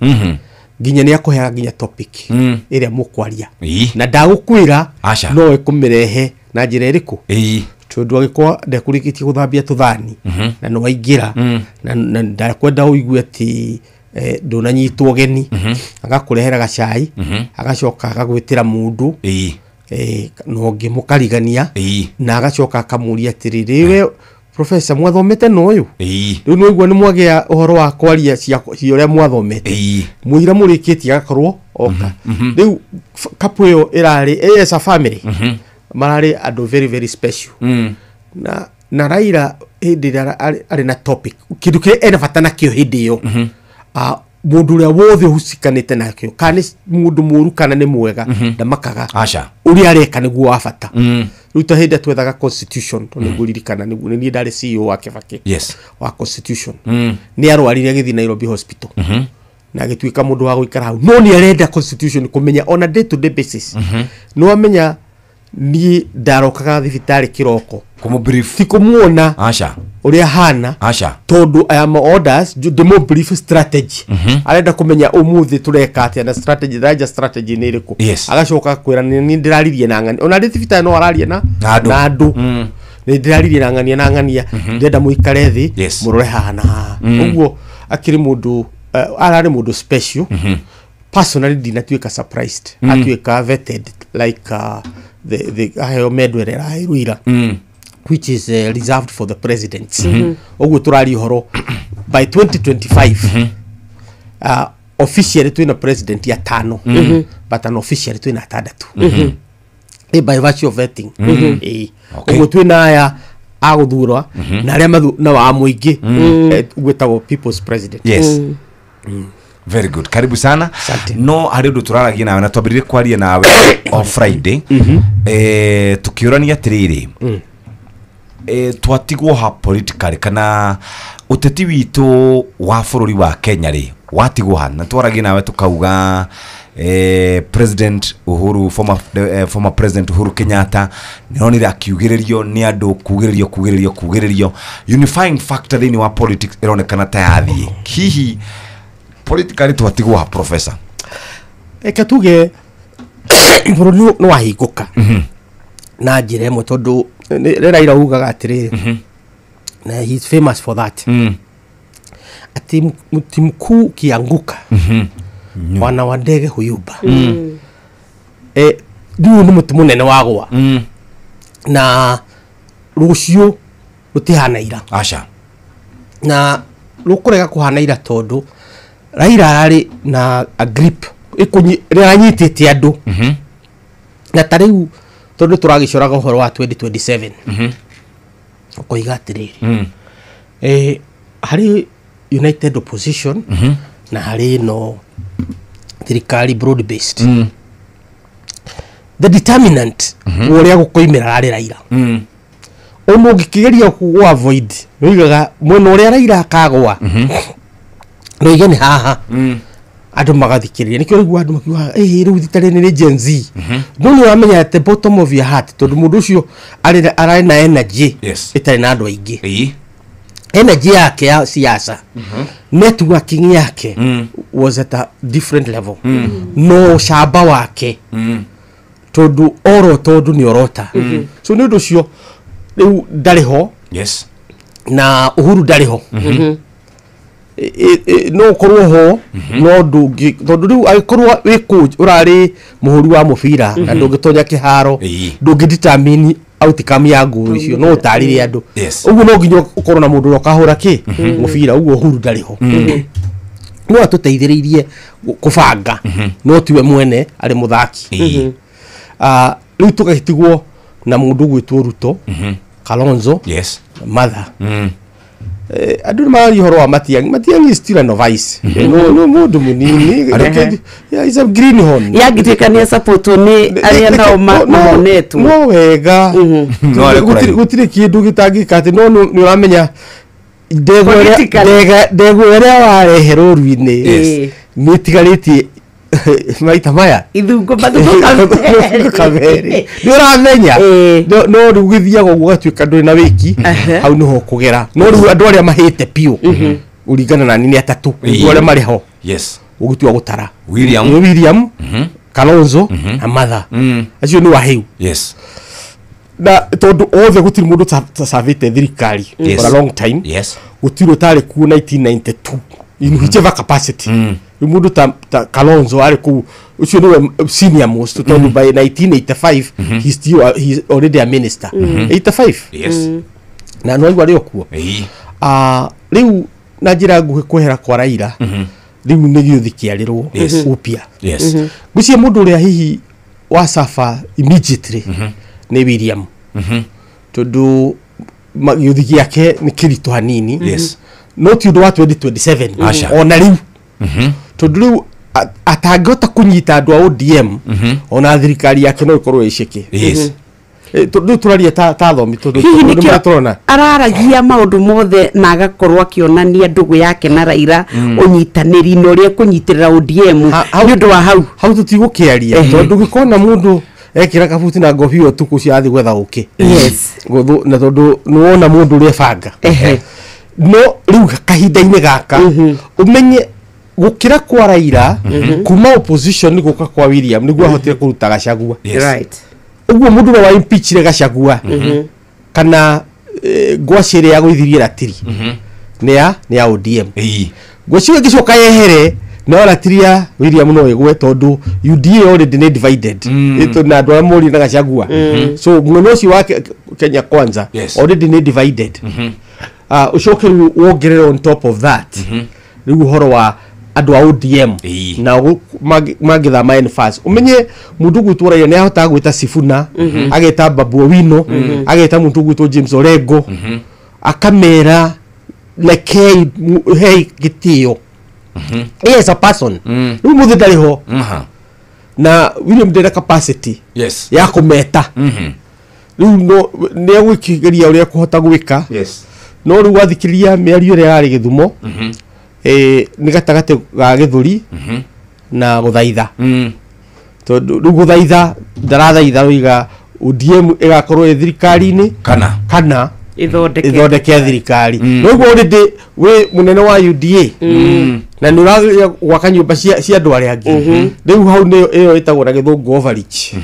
nginya nĩ akũheaga nginya topic ĩrĩa mũkwaria, na ndagũkwĩra no ĩkũmĩrehe na njĩra ĩrĩkũ, tondũ angĩkorwo ndekũrĩkĩtie gũthambia tũthani na nĩ waingĩra na ndakwenda ũigue atĩ ndũnanyitwo ũgeni, agakũrehera gacai, agacoka agagwĩtĩra mũndũ na ũngĩ mũkarigania, na agacoka akamũria atĩrĩrĩ, we professor mwathomete na ũyũ, rĩu nĩ waigua nĩ mwagĩa ũhoro wa kwaria cia ũrĩa mwathomete, mũira mũrĩkĩtie agakorwo oka. Rĩu couple ĩyo ĩrarĩ as a family, mararĩ andũ very very special. Na Raila hĩndĩ ĩrĩa arĩ na topic, kĩndũ kĩrĩa ena bata nakĩo hĩndĩ ĩyo, mũndũ ũrĩa wothe ũhucikanĩte nakĩo, kana nĩ mũndũ mũru kana nĩ mwega, ndamakaga. Ũrĩa areka nĩguo wa bata. Rĩu ta hĩndĩ twethaga constitution, tondũ nĩngũririkana nĩ niĩ ndarĩ CEO wa Kibaki wa constitution, nĩ arwarire agĩthiĩ Nairobi Hospital, na agĩtuĩka mũndũ wa gũikara hau, no nĩ arenda constitution kũmenya on a day to day basis. Nĩ wamenya niĩ ndarokaga thibitarĩ kĩroko ti kũmuona ũrĩa hana, tondũ I am orders ndĩmũ brief strategy, arenda kũmenya ũmũthĩ tũreka atĩa na strategy, ndaraja strategy nĩ ĩrĩkũ. Agacoka kwĩra nĩ ndĩraririe na ng'ania, ona arĩ thibitarĩ no araria na andũ, nĩ ndĩraririe na ng'ania na ng'ania, ndĩrenda mũikare thĩ mũrore haha na haha. Ũguo akĩrĩ mũndũ, ararĩ mũndũ special. Personally ndinatuĩka surprised atuĩka vetted like the aheo medal ĩrĩa ĩraheirwo ira, which is reserved for the president. Ũguo tũraria ũhoro by 2025, officially twĩna president atano, but unofficially twĩna atandatũ, by virtue of vetting. Ũguo twĩna aya a gũthurwa na arĩa na wa mũingĩ, gwĩtagwo people's president. Yes. Very good. Karibu sana. No harĩ ũndũ tũraragia nawe na twambĩrĩrie kwaria nawe on Friday. Tukiũrania atĩrĩrĩ, twatigwo ha politically kana ũteti witũ wa bũrũri wa Kenya rĩ watigwo ha, na twaragia nawe tukauga President Uhuru, former President Uhuru Kenyatta nĩronire akiugĩrĩrio nĩ andũ, kugĩrĩrio unifying factor thĩinĩ wa politics ĩronekana ta yathiĩ. Hihi politically twatigwo ha, professor? Eka tuge bũrũri nĩ wahingũka na njĩra ĩmwe, tondũ Raila ugaga atĩrĩrĩ, na he is famous for that, ati mti mkuu ukianguka wana wa ndege huyumba. Rĩu nĩ mũtĩ mũnene wagwa, na rũciũ rũtihana ira. Na rũkũrega kũhana ira tondũ Raila ararĩ na a grip ĩranyitĩte andũ, na ta rĩu tondũ tũragĩcoraga ũhoro wa 2027, ũkoiga atĩrĩrĩ, harĩ united opposition na harĩ no thirikari broad based, the determinant ũrĩa gũkoimĩra ararĩ Raila. Ona ũngĩkĩgeria kũ avoid, nĩugaga mwena ũrĩa Raila akagwa, noige nĩ haha, andũ magathikĩrĩria. Nĩkĩo ũraigua andũ makiuga rĩu thitarĩ nĩ Gen Z, no nĩ ũramenya at the bottom of your heart, tondũ mũndũ ũcio ararĩ na energy ĩtarĩ na andũ aingĩ. Energy yake ya siasa, networking yake was at a different level, no ũcamba wake, tondũ oro tondũ nĩ orota. So nĩ ũndũ ũcio rĩu ndarĩ ho, na Uhuru ndarĩ ho, no ũkorwo ho, no ndũngĩ, tondũ rĩu angĩkorwo wĩ coach ũrarĩ mũhũri wa mũbira na ndũngĩtonya kĩharo, ndũngĩ determine outcome ya ngũrũ icio no ũtarire andũ ũguo no nginya ũkorwo na mũndũ ũrĩa ũkahũra kĩ mũbira ũguo Uhuru ndarĩ ho no atũteithĩrĩirie kũbanga no tiwe mwene arĩ mũthaki. Rĩu tũgagĩtigwo na mũndũ ũgwĩtwo Ruto, Kalonzo, Martha. Andũ nĩ mararia ũhoro wa Matiang'i. Matiang'i is still a novice. No mũndũ mũnini. Yeah, he's a greenhorn. Yangĩtuĩka nĩ supportwo nĩ arĩa nao mahonetwo. No wega. Gũtirĩ kĩndũ gĩtangĩka atĩ no nĩ ũramenya ndegwa ĩrĩa warehe rũru-inĩ nĩ ĩtigarĩtie maita maya ithungo kabere nĩ ũramenya no rĩu gĩthiaga ũguo gatuĩka ndũrĩ na wĩki hau nĩho ũkũgera no rĩu andũ arĩa mahĩte biũ ũringana na nini atatũ andũ arĩa marĩ ho ũgĩtua gũtara William Kalonzo na Martha acio nĩ wahĩu na tondũ othe gũtirĩ mũndũ ũtacavĩte thirikari for a long time gũtirĩ ũtarĩ kuo 1992 in whichever capacity. Mũndũ ta Kalonzo arĩ kũu ũcio nĩwe senior most tondũ by 1985 he's still he's already a minister. 85 na no aigua arĩ o kuo. Rĩu na njĩra nguhĩ kwehera kwa Raila rĩu nĩ gĩũthi kĩarĩrwo upya. Ngwĩciria mũndũ ũrĩa hihi wa suffer immediately nĩ William tondũ gĩũthi gĩake nĩ kĩritũ hanini no ti ũndũ wa 2027 ona rĩu tondũ rĩu atangĩhota kũnyita andũ a ODM ona thirikari yake no ĩkorwo ĩceke. Rĩu tũraria ta athomi tondũ nĩ tũrona araragia maũndũ mothe na agakorwo akĩonania ndũgũ yake na Raila ũnyitanĩri na ũrĩa ekũnyitĩrĩra ODM nĩ ũndũ wa hau hau tũtigũkĩaria tondũ gĩkona mũndũ ekĩra kabuti na ngobia ũtukũ ũcio athiĩ gwetha ũkĩ na tondũ nĩwona mũndũ ũrĩa ebanga no rĩu kahinda-inĩ gaka ũmenye gũkĩra kwa Raila kuma opposition gũka kwa William nĩguo ahotire kũruta Gachagua. Ũguo mũndũ ũrĩa wa impeachire Gachagua kana ngwacĩ ĩrĩa yagũithirie ratiri nĩ ya ODM. Ngwacĩ ĩyo ĩngĩcoka yehere no ratiri ya William no ĩgwe tondũ UDA already nĩ divided na andũ arĩa morire na Gachagua so mwena ũcio wa Kenya Kwanza already nĩ divided. Ũcoke rĩu wongerere on top of that rĩu ũhoro wa andũ a ODM na mangĩthama NFAS ũmenye mũndũ ũgwĩtwo Raila nĩ ahotaga gwĩta Sifuna ageta Babu Owino ageta mũndũ ũgwĩtwo James Orengo akamera rekei hei gĩtĩo he as a person rĩu mũthĩ ndarĩ ho na William ndena capacity ya kũmeta rĩu no nĩ egwĩkĩgeria ũrĩa ekũhota gwĩka no rĩu wathikĩrĩria mĩario ĩrĩa yarĩ Gĩthumo nĩ gatagatĩ ga gĩthũri na gũthaitha tondũ rĩu gũthaitha ndarathaitha roiga ODM ĩgakorwo ĩ thirikari-inĩ kana ĩthondeke thirikari no ũguo already wĩ mũnene wa UDA na nĩ ũrathiĩ gwaka nyũmba cia andũ arĩa angĩ rĩu hau nĩyo ĩyo ĩtagwo na gĩthũngũ overreach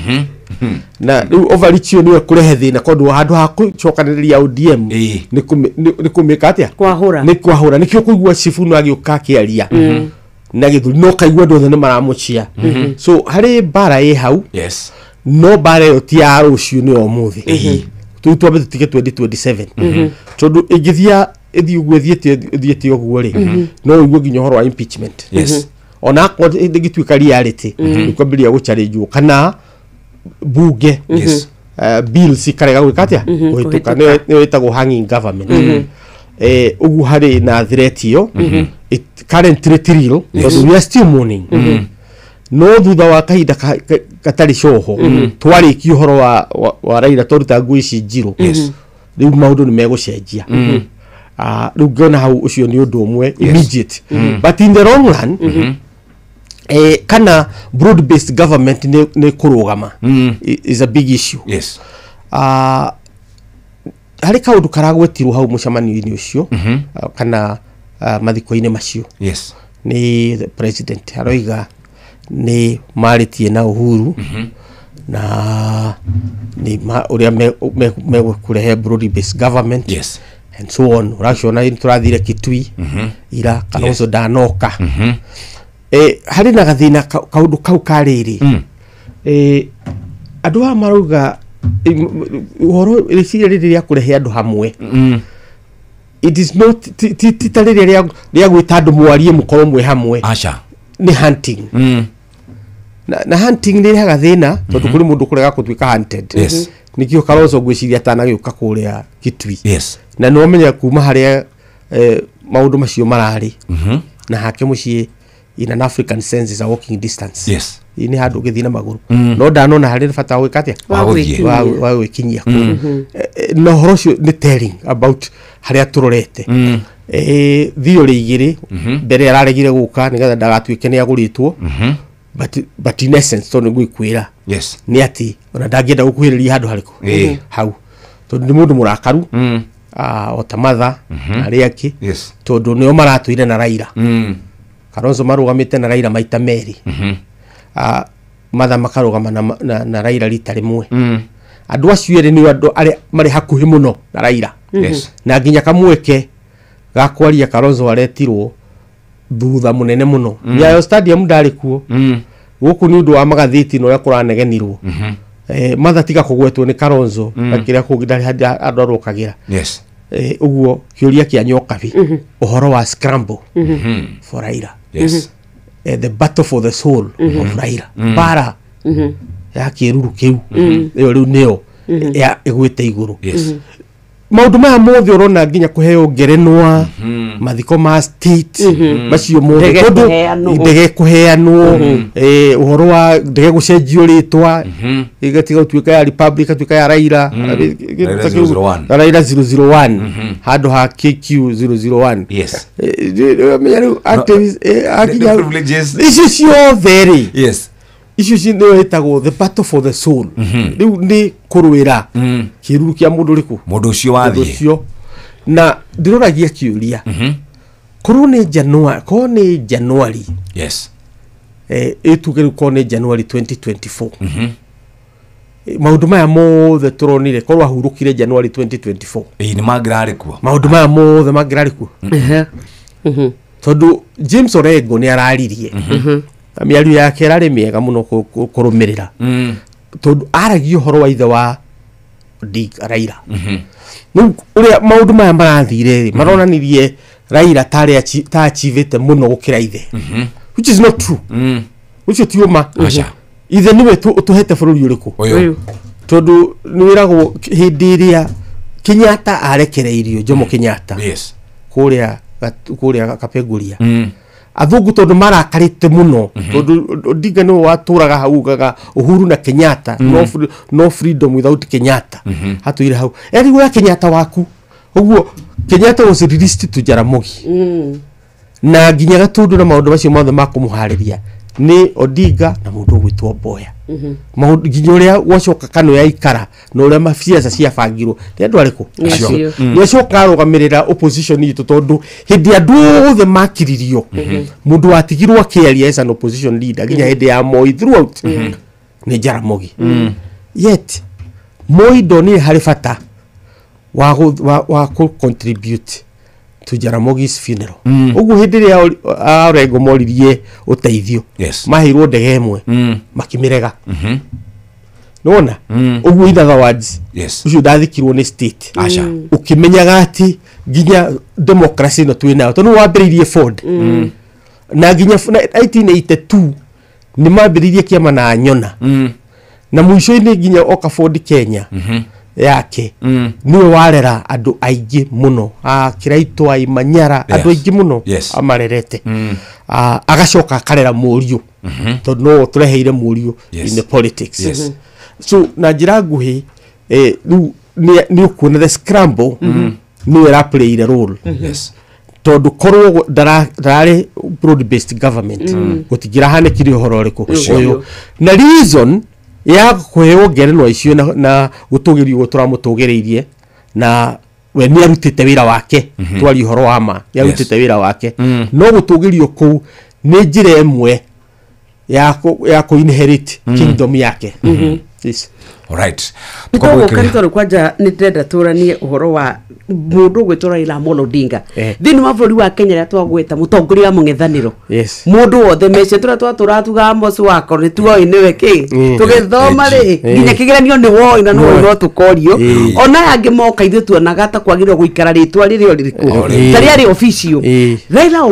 na rĩu overreach ĩyo nĩyo ĩkũrehe thĩna tondũ handũ ha gũcokanĩrĩria ODM nĩ kũmĩka atĩa nĩ kwahũra nĩkĩo kũigua Sifuna agĩũka akĩaria na gĩthũri no kaigua andũ othe nĩ maramũcia so harĩ mbara ĩ hau no mbara ĩyo ti ya rũciũ nĩ ya ũmũthĩ rĩu twambe tũtige 2027 tondũ ĩngĩthia ĩthiĩ ũguo ĩthiĩte ũguo rĩ no ũigue nginya ũhoro wa impeachment ona akorwo ĩngĩtuĩka reality nĩ kwambĩrĩria gũchallengewo kana bunge bills ikarega gwĩka atĩa kũhĩtũka nĩyo ĩtagwo hanging government ũguo harĩ na threat ĩyo currently ti real tondũ we are still mourning no thutha wa kahinda gatarĩ coho twarĩkia ũhoro wa Raila twaruta nguo ici njirũ rĩu maũndũ nĩ megũcenjia. Rĩu ngĩona hau ũcio nĩ ũndũ ũmwe immediate but in the long run kana broad based government nĩ kũrũgama is a big issue. Harĩ kaũndũ karagwetirwo hau mũcemanio-inĩ ũcio kana mathiko-inĩ macio nĩ the president aroiga nĩ marĩtie na Uhuru na nĩ ũrĩa megũkũrehe broad based government and so on. Ũraciona tũrathire Kitui ira Kalonzo ndanoka harĩ na gathĩna kaũndũ kau ka rĩrĩ andũ aya marauga Ũhoro rĩciria rĩrĩ rĩa kũrehe andũ hamwe it is not ti ta rĩrĩa rĩa gwĩta andũ mwarie mũkorwo mwĩ hamwe. Aca. Nĩ hunting. Na hunting nĩ ĩrehaga thĩna tondũ kũrĩ mũndũ kũrega gũtuĩka hunted. Yes. Nĩkĩo Kalonzo ngwĩciria atanagĩũka kũrĩa Kitui. Yes. Na nĩ wamenya kuma harĩa maũndũ macio mararĩ na hake mũciĩ in an African sense is a walking distance. Yes. Nĩ handũ ũngĩthiĩ na magũrũ. No ndanona harĩ bata wa gwĩka atĩa? Wa gũthiĩ. Wa gwĩkinyia kũu. Na ũhoro ũcio nĩ telling about harĩa tũrorete. Theory igĩrĩ mbere araregire gũka nĩgetha ndagatuĩke nĩ agũrĩtwo. But in essence tondũ nĩngũkwĩra. Yes. Nĩ atĩ ona ndangĩenda gũkuhĩrĩria handũ harĩkũ hau tondũ nĩ mũndũ mũrakaru o ta Matha na arĩa angĩ. Yes. Tondũ nĩo maratũire na Raila. Kalonzo marũgamĩte na Raila maita merĩ. Matha makarũgama na Raila rita rĩmwe. Andũ acio erĩ nĩo andũ arĩa marĩ hakuhĩ mũno na Raila. Yes. Na nginya kamweke ga kwaria Kalonzo aretirwo thutha mũnene mũno. Nyayo Stadium ndarĩ kuo. Gũkũ nĩ ũndũ wa magathĩti na ũrĩa kũranegenirwo. Matha tiga kũgwetwo nĩ Kalonzo na kĩrĩa kũngĩ ndarĩ handũ andũ arũkagĩra. Yes. Ũguo kĩũria kĩa Nyokabi ũhoro wa scramble for Raila. Yes. The battle for the soul of Raila. Bara ya kĩruru kĩu ĩyo rĩu nĩyo ĩgwĩte igũrũ. Yes. Maũndũ maya mothe ũrona nginya kũheo ngerenwa mathiko ma state macio mothe tondũ ndege kũheanwo ũhoro wa ndege gũcenjio rĩtwa ĩgatiga gũtuĩka ya Republic ĩgatuĩka ya Raila Raila 001 handũ ha KQ 001. Yes. Menya rĩu icio ciothe rĩ. Yes. Icio nĩyo ĩtagwo the battle for the soul. Rĩu nĩ kũrũĩra kĩruru kĩa mũndũ ũrĩkũ? Mũndũ ũcio wathiĩ. Na ndĩroragia kĩũria korwo nĩ January, korwo nĩ January. Yes. Ĩtuge rĩu korwo nĩ January 2024. Maũndũ maya mothe tũronire korwo ahurũkire January 2024. Ĩĩ nĩ mangĩrarĩ kuo. Maũndũ maya mothe mangĩrarĩ kuo. Tondũ James Orengo nĩ araririe. Mĩario yake ĩrarĩ mĩega mũno kũrũmĩrĩra. Tondũ aragia ũhoro wa ithe wa Raila. Rĩu ũrĩa maũndũ maya marathire rĩ maronanirie Raila tarĩ ta achievĩte mũno gũkĩra ithe. Which is not true. Ũcio ti ũma. Ithe nĩwe ũtũhete bũrũri ũrĩkũ? Ũyũ. Tondũ nĩwĩragwo hĩndĩ ĩrĩa Kenyatta arekereirio Jomo Kenyatta. Yes. Kũrĩa Kapenguria. Athungu tondũ marakarĩte mũno tondũ Odinga nĩwe watũraga hau ugaga Uhuru na Kenyatta no freedom without Kenyatta. Hatũire hau erigwo ya Kenyatta waku ũguo Kenyatta was released to Jaramogi na nginya Gatundu na maũndũ macio mothe ma kũmũharĩria nĩ Odinga na mũndũ ũgwĩtwo Mboya. Maũndũ nginya ũrĩa gwacoka Kanu ya ikara na ũrĩa maciaca ciabangirwo nĩ andũ arĩkũ? Nĩ acoka arũgamĩrĩra opposition itũ tondũ hĩndĩ andũ othe makiririo mũndũ watigirwo akĩaria as an opposition leader nginya hĩndĩ ya Moi throughout nĩ Jaramogi. Yet Moi ndonire harĩ bata wa contribute to Jaramogi's funeral. Ũguo hĩndĩ ĩrĩa Orengo moririe ũteithio maheirwo ndege ĩmwe makĩmĩrega. Nĩwona? Ũguo in other words ũcio ndathikirwo nĩ state. Ũkĩmenyaga atĩ nginya democracy ĩno twĩ nayo tondũ wambĩrĩirie Ford na nginya 1982 nĩ mambĩrĩirie kĩama na Nyona na mũico-inĩ nginya oka Ford Kenya yake niwe warera andũ aingĩ mũno Kiraito Aimanyara andũ aingĩ mũno amarerete agacoka akarera mũriũ tondũ no tũreheire mũriũ in the politics. So na njĩra nguhĩ rĩu nĩ ũkuona the scramble nĩwe ĩraplayire role. Tondũ korwo ndararĩ broad based government gũtingĩrahanĩkire ũhoro ũrĩkũ ũyũ. Na reason ya kũheo ngerenwa icio na gũtũgĩrio ũguo tũramũtũgĩrĩirie na we nĩ arutĩte wĩra wake twarie ũhoro wa ma nĩ arutĩte wĩra wake no gũtũgĩrio kũu nĩ njĩra ĩmwe ya kũ inherit kingdom yake. Yes. Alright. Nĩtũgũka nĩ tondũ kwanja nĩ ndĩrenda tũranie ũhoro wa mũndũ ũgwĩtwo Raila Amolo Odinga thĩinĩ wa bũrũri wa Kenya rĩrĩa twagwĩta mũtongoria wa mũng'ethanĩro mũndũ wothe mece tũrĩa twatũraga tugaga Mosi wako nĩ tuoĩ nĩwe kĩ tũgĩthoma rĩ nginya kĩgeranio nĩ woĩ na nĩwoĩ no tũkorio ona aya angĩ moka ithuĩ tuonaga ta kwagĩrĩirwo gũikara rĩtwa rĩrĩa rĩrĩkũ ta rĩarĩ official. Raila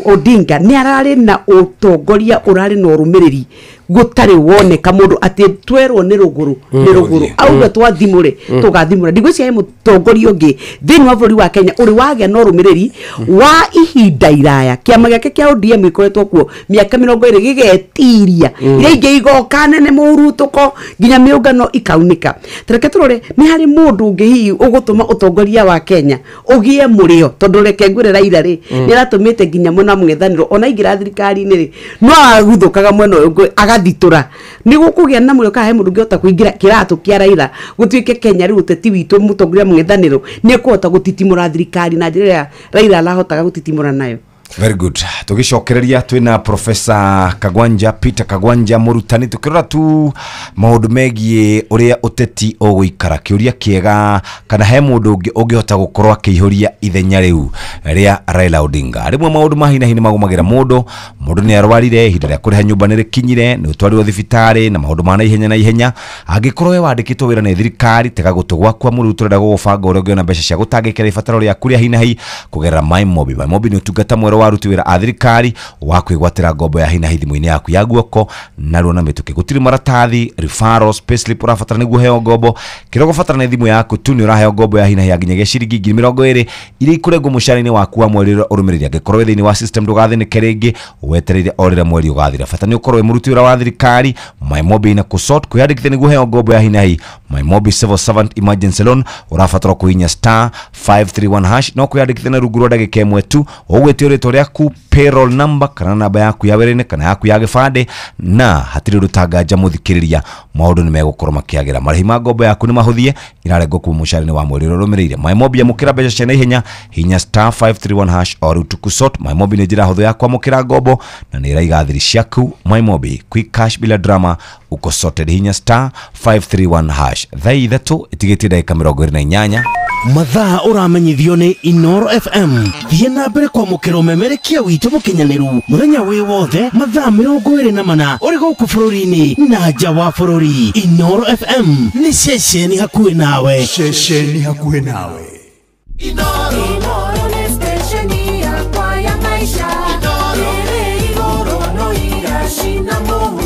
Odinga nĩ ararĩ na ũtongoria ũrarĩ na ũrũmĩrĩri gũtarĩ woneka mũndũ atĩ twerwo nĩ rũgũrũ nĩ rũgũrũ auga twathimũre tũgathimũra. Ndigwĩciria he mũtongoria ũngĩ thĩinĩ wa bũrũri wa Kenya ũrĩ wagĩa na ũrũmĩrĩri wa ihinda iraya. Kĩama gĩake kĩa ODM gĩkoretwo kuo mĩaka 20 gĩgetiria iria ingĩ igoka nene mũhurutũko nginya mĩũngano ikaunĩka. Tareke tũrore nĩ harĩ mũndũ ũngĩ hihi ũgũtũma ũtongoria wa Kenya ũgĩe mũrĩo, tondũ reke ngwĩre Raila rĩ nĩ aratũmĩte nginya mwena mũng'ethanĩro ona aingĩra thirikari-inĩ rĩ no aguthũkaga mwena ũyũ ũngĩ agathitura. Nĩ gũkũgĩa na mũrĩo kana he mũndũ ũngĩhota kũingĩra kĩratũ kĩa Raila gũtuĩke Kenya rĩu ũteti witũ mũtongoria mũng'ethanĩro nĩ ekũhota gũtitimũra thirikari na njĩra ĩrĩa Raila arahotaga gũtitimũra nayo. Very good. Tugicokereria twina Professor Kagwanja Peter Kagwanja mũrutani tukirora tu maũndũ megiĩ ũrĩa ũteti ũgũikara. Kĩũria kĩega kana he mũndũ ũngĩ ũngĩhota gũkorwo akĩihũria ithenya rĩu rĩa Raila Odinga. Rĩmwe maũndũ ma hi na hi nĩmagũmagĩra mũndũ, mũndũ nĩ arwarire, ihinda rĩa kũrĩha nyũmba nĩ rĩkinyire, nĩ ũtwarirwo thibitarĩ na maũndũ ma naihenya na ihenya. Angĩkorwo we wandĩkĩtwo wĩra nĩ thirikari, tega gũtũ gwaku amu rĩu tũrenda gũgũbanga ũrĩa ũngĩona mbeca cia gũtangĩkĩra ibataro rĩaku rĩa hi na hi kũgerera MyMobi. MyMobi nĩ ũtungata mwerũ wa aruti wĩra a thirikari wa kwĩgwatĩra ngombo ya hi na hi thimũ-inĩ yaku ya guoko narua na mĩtũkĩ. Gũtirĩ maratathi, referrals, payslip ũrabatara nĩguo ũheo ngombo. Kĩrĩa ũgũbatara nĩ thimũ yaku tu, nĩ ũraheo ngombo ya hi na hi ya nginyagia ciringi 20,000 iria ikũrengwo mũcara-inĩ waku wa mweri ũrĩa ũrũmĩrĩire. Angĩkorwo wĩ thĩinĩ wa system ndũgathĩnĩke rĩngĩ, wetereire o rĩrĩa mweri ũgathira. Bata nĩ ũkorwo wĩ mũruti wĩra wa thirikari. MyMobi na kũsort kwĩyandĩkithia nĩguo ũheo ngombo ya hi na hi. MyMobi Civil Servant Emergency Loan ũrabatara kũhihinya *531# no kwĩyandĩkithia na rungu rwa ndagĩka ĩmwe tu. Ũgwĩtio rĩtwa rĩaku, payroll number kana namba yaku ya wĩra-inĩ kana yaku ya gĩbandĩ, na hatirĩ ũndũ tanganja mũthikĩrĩria, maũndũ nĩ megũkorwo makĩagĩra. Marĩhi ma ngombo yaku nĩ mahũthie, irarengwo kuma mũcara-inĩ wa mweri ũrĩa ũrũmĩrĩire. MyMobi amũkĩra mbeca cia naihenya, hinya *531# o rĩu tũkũsort. MyMobi nĩ njĩra hũthũ ya kwamũkĩra ngombo na nĩ ĩraiga thiri ciaku. MyMobi, quick cash bila drama, uko sorted. Hinya *531#. Thaa 3 ĩtigĩtie ndagĩka 28. Mathaa ũramenyithio nĩ Inoro FM. Thiĩ na mbere kwamũkĩra ũmemerekia witũ mũkinyanĩru mũthenya wĩ wothe mathaa 24 ũrĩ gũkũ bũrũri-inĩ na nja wa bũrũri. Inoro FM nĩ ceceni hakuhĩ nawe. Ceceni hakuhĩ nawe. Inoro nĩ stesheni yakwa ya maisha. Ĩrĩ igũrũ no iracina mũhu.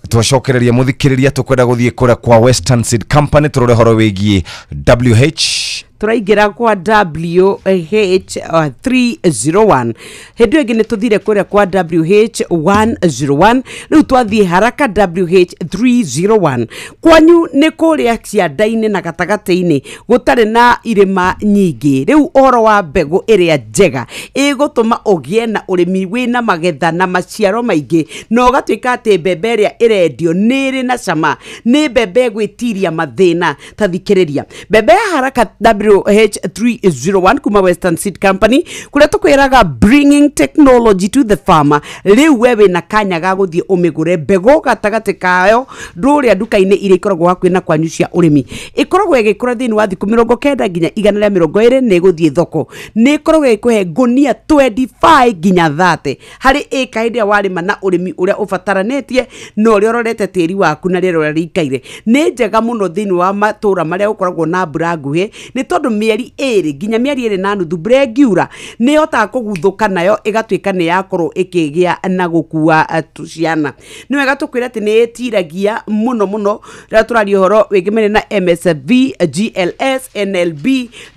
Twacokereria muthikiriria tukwenda guthie kuria kwa Western Seed Company turore horo wigie WH turaingira kwa WH301. Hĩndĩ ĩyo ĩngĩ nĩ tũthire kũrĩa kwa WH101, rĩu twathiĩ haraka WH301. Kwanyu nĩ kũrĩa cianda-inĩ na gatagatĩ-inĩ gũtarĩ na irĩma nyingĩ. Rĩu ũhoro wa mbegũ ĩrĩa njega ĩgũtũma ũgĩe na ũrĩmi wĩna magetha na maciaro maingĩ, na ũgatuĩka atĩ mbembe ĩrĩa ĩrendio nĩ ĩrĩ na cama, nĩ mbembe ĩgwĩtiria mathĩna. Ta thikĩrĩria mbembe ya haraka WH301 kuma Western Seed Company kuria tukwiraga bringing technology to the farmer. Riu we wina kanya ga guthie umigure mbegu gatagati kayo nduria nduka-ini iria ikoragwo hakuhi na kwanyu cia urimi. Ikoragwo igikura thiini wa thiku 90 nginya 120 ni guthie thoko. Ni ikoragwo igikuhe ngunia 25 nginya 30 hari ĩka hĩndĩ ĩrĩa warĩma na ũrĩmi ũrĩa ũbataranĩtie na ũrĩa ũrorete tĩri waku na rĩera ũrĩa rĩikaire. Nĩ njega mũno thĩinĩ wa matũra marĩa gũkoragwo na mbura nguhĩ, nĩ tondũ mĩeri 2 nginya mĩeri 2.5 mbura ĩngiura nĩ ĩhotaga kũguthũka nayo ĩgatuĩka nĩ yakorwo ĩkĩgĩa na gũkua ciana. Nĩ wega tũkwĩra atĩ nĩ ĩtiragia mũno mũno rĩrĩa tũraria ũhoro wĩgĩmaine na MSV, GLS, NLB,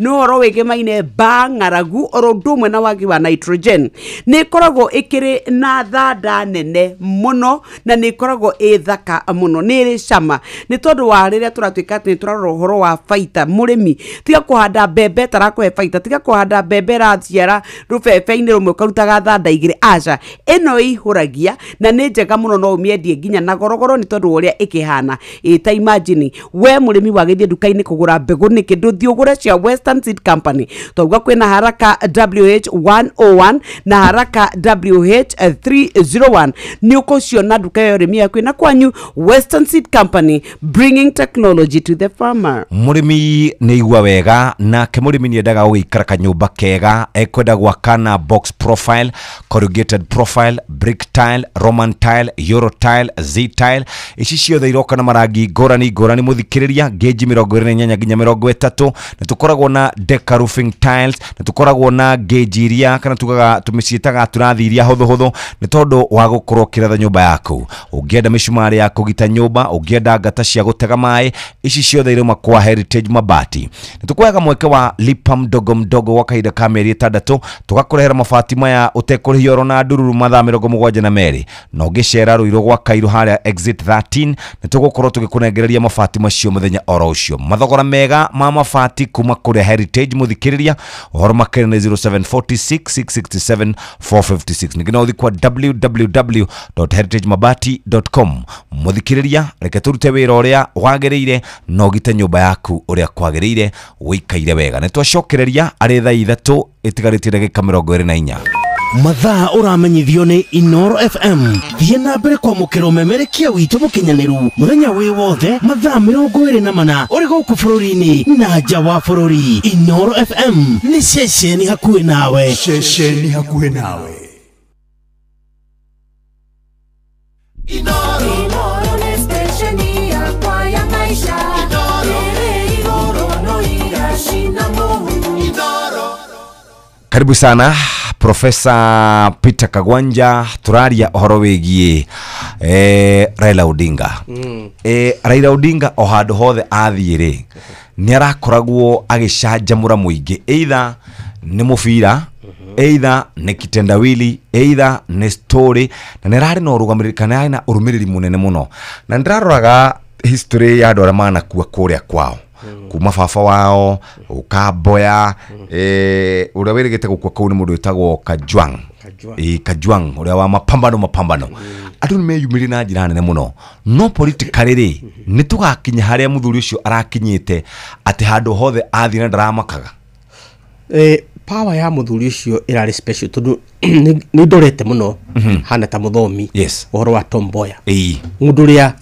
nĩ ũhoro wĩgĩmaine ba ng'aragu oro ũndũ ũmwe na wagi wa nitrogen. Nĩ ĩkoragwo ĩkĩrĩ na thanda nene mũno na nĩ ĩkoragwo ĩ thaka mũno, nĩ ĩrĩ cama nĩ tondũ wa rĩrĩa tũratuĩka atĩ nĩ tũrarora ũhoro wa baita mũrĩmi tiga kũhanda mbembe tarakũhe baita, tiga kũhanda mbembe raciara rũbebe-inĩ rũmwe ũkarutaga thanda igĩrĩ. Aca, ĩno ĩihũragia na nĩ njega mũno, no ũmĩendie nginya na gorogoro nĩ tondũ wa ũrĩa ĩkĩhana. Ĩ ta imagine we mũrĩmi wagĩthiĩ nduka-inĩ kũgũra mbegũ nĩkĩ ndũthiĩ ũgũre cia Western Seed Company? Twauga kwĩna Haraka WH101 na Haraka WH301, nĩ ũkũciona nduka ya ũrĩmi yaku na kwanyu. Western Seed Company, bringing technology to the farmer. Mũrĩmi nĩ igua wega, nake mũrĩmi nĩ endaga gũgĩikara kanyũmba kega, ekwenda gwaka na box profile, corrugated profile, brick tile, Roman tile, euro tile, Z tile. Ici ciothe iroka na marangi ngũrani ngũrani. Mũthikĩrĩria, gauge 28 nginya 30. Nĩ tũkoragwo na deca roofing tiles, nĩ tũkoragwo na gauge iria kana tugaga tũmĩciĩtaga tũrathi iria hũthũ hũthũ, nĩ tondũ wa gũkorwo ũkĩratha nyũmba yaku. Ũngĩenda mĩcumarĩ ya kũgita nyũmba, ũngĩenda ngata cia gũtega maĩ, ici ciothe irauma kwa Heritage Mabati. Nĩ tũkuoyaga mweke wa lipa mdogo mdogo wa kahinda ka mĩeri 6, tũgakũrehera mabati maya ũtekũrĩhia oro na ndururu mathaa 72. Na ũngĩcera Rũirũ gwa Kairũ harĩa exit 13, nĩ tũgũkorwo tũgĩkũnengereria mabati macio mũthenya oro ũcio. Mathogora mega ma mabati kuma kũrĩa Heritage. Mũthikĩrĩria, ũhoro makĩria nĩ 0746 667 456. Ningĩ no ũthiĩ kwa www.heritagemabati.com. Mũthikĩrĩria, reke tũrute wĩra ũrĩa wagĩrĩire na ũgite nyũmba yaku ũrĩa kwagĩrĩire, ũikaire wega. Nĩ twacokereria arĩ thaa 3 ĩtigarĩtie ndagĩka 24. Mathaa ũramenyithio nĩ Inoro FM. Thiĩ na mbere kwamũkĩra ũmemerekia witũ mũkinyanĩru mũthenya wĩ wothe mathaa 24 ũrĩ gũkũ bũrũri-inĩ na nja wa bũrũri. Inoro FM nĩ ceceni hakuhĩ nawe. Ceceni hakuhĩ nawe. Inoro nĩ stesheni yakwa ya maisha. Ĩrĩ igũrũ no iracina mũhu. Karibu sana Profesa Peter Kagwanja, turaria ũhoro wĩgiĩ Raila Odinga. Raila Odinga o handũ hothe athiĩ rĩ, nĩ arakoragwo agĩcanjamũra mũingĩ, either nĩ mũbira, either nĩ kitendawili, either nĩ story, na nĩ ararĩ na ũrũgamĩrĩri kana arĩ na ũrũmĩrĩri mũnene mũno. Na nĩ ndĩraroraga history ya andũ arĩa manakua kũrĩa kwao, kuma baba wao ukamboya, ũrĩa wĩrĩgĩte gũkua kũu nĩ mũndũ wĩtagwo Kajwang. Kajwang ũrĩa wa mapambano mapambano. Andũ nĩ meyumĩrie na njĩra nene mũno, no politically rĩ, nĩ tũgakinya harĩa mũthuri ũcio arakinyĩte atĩ handũ hothe athiĩ na ndaramakaga. Power ya mũthuri ũcio ĩrarĩ special tondũ nĩ ndorete mũno hana ta mũthomi ũhoro wa Tom Mboya, mũndũ ũrĩa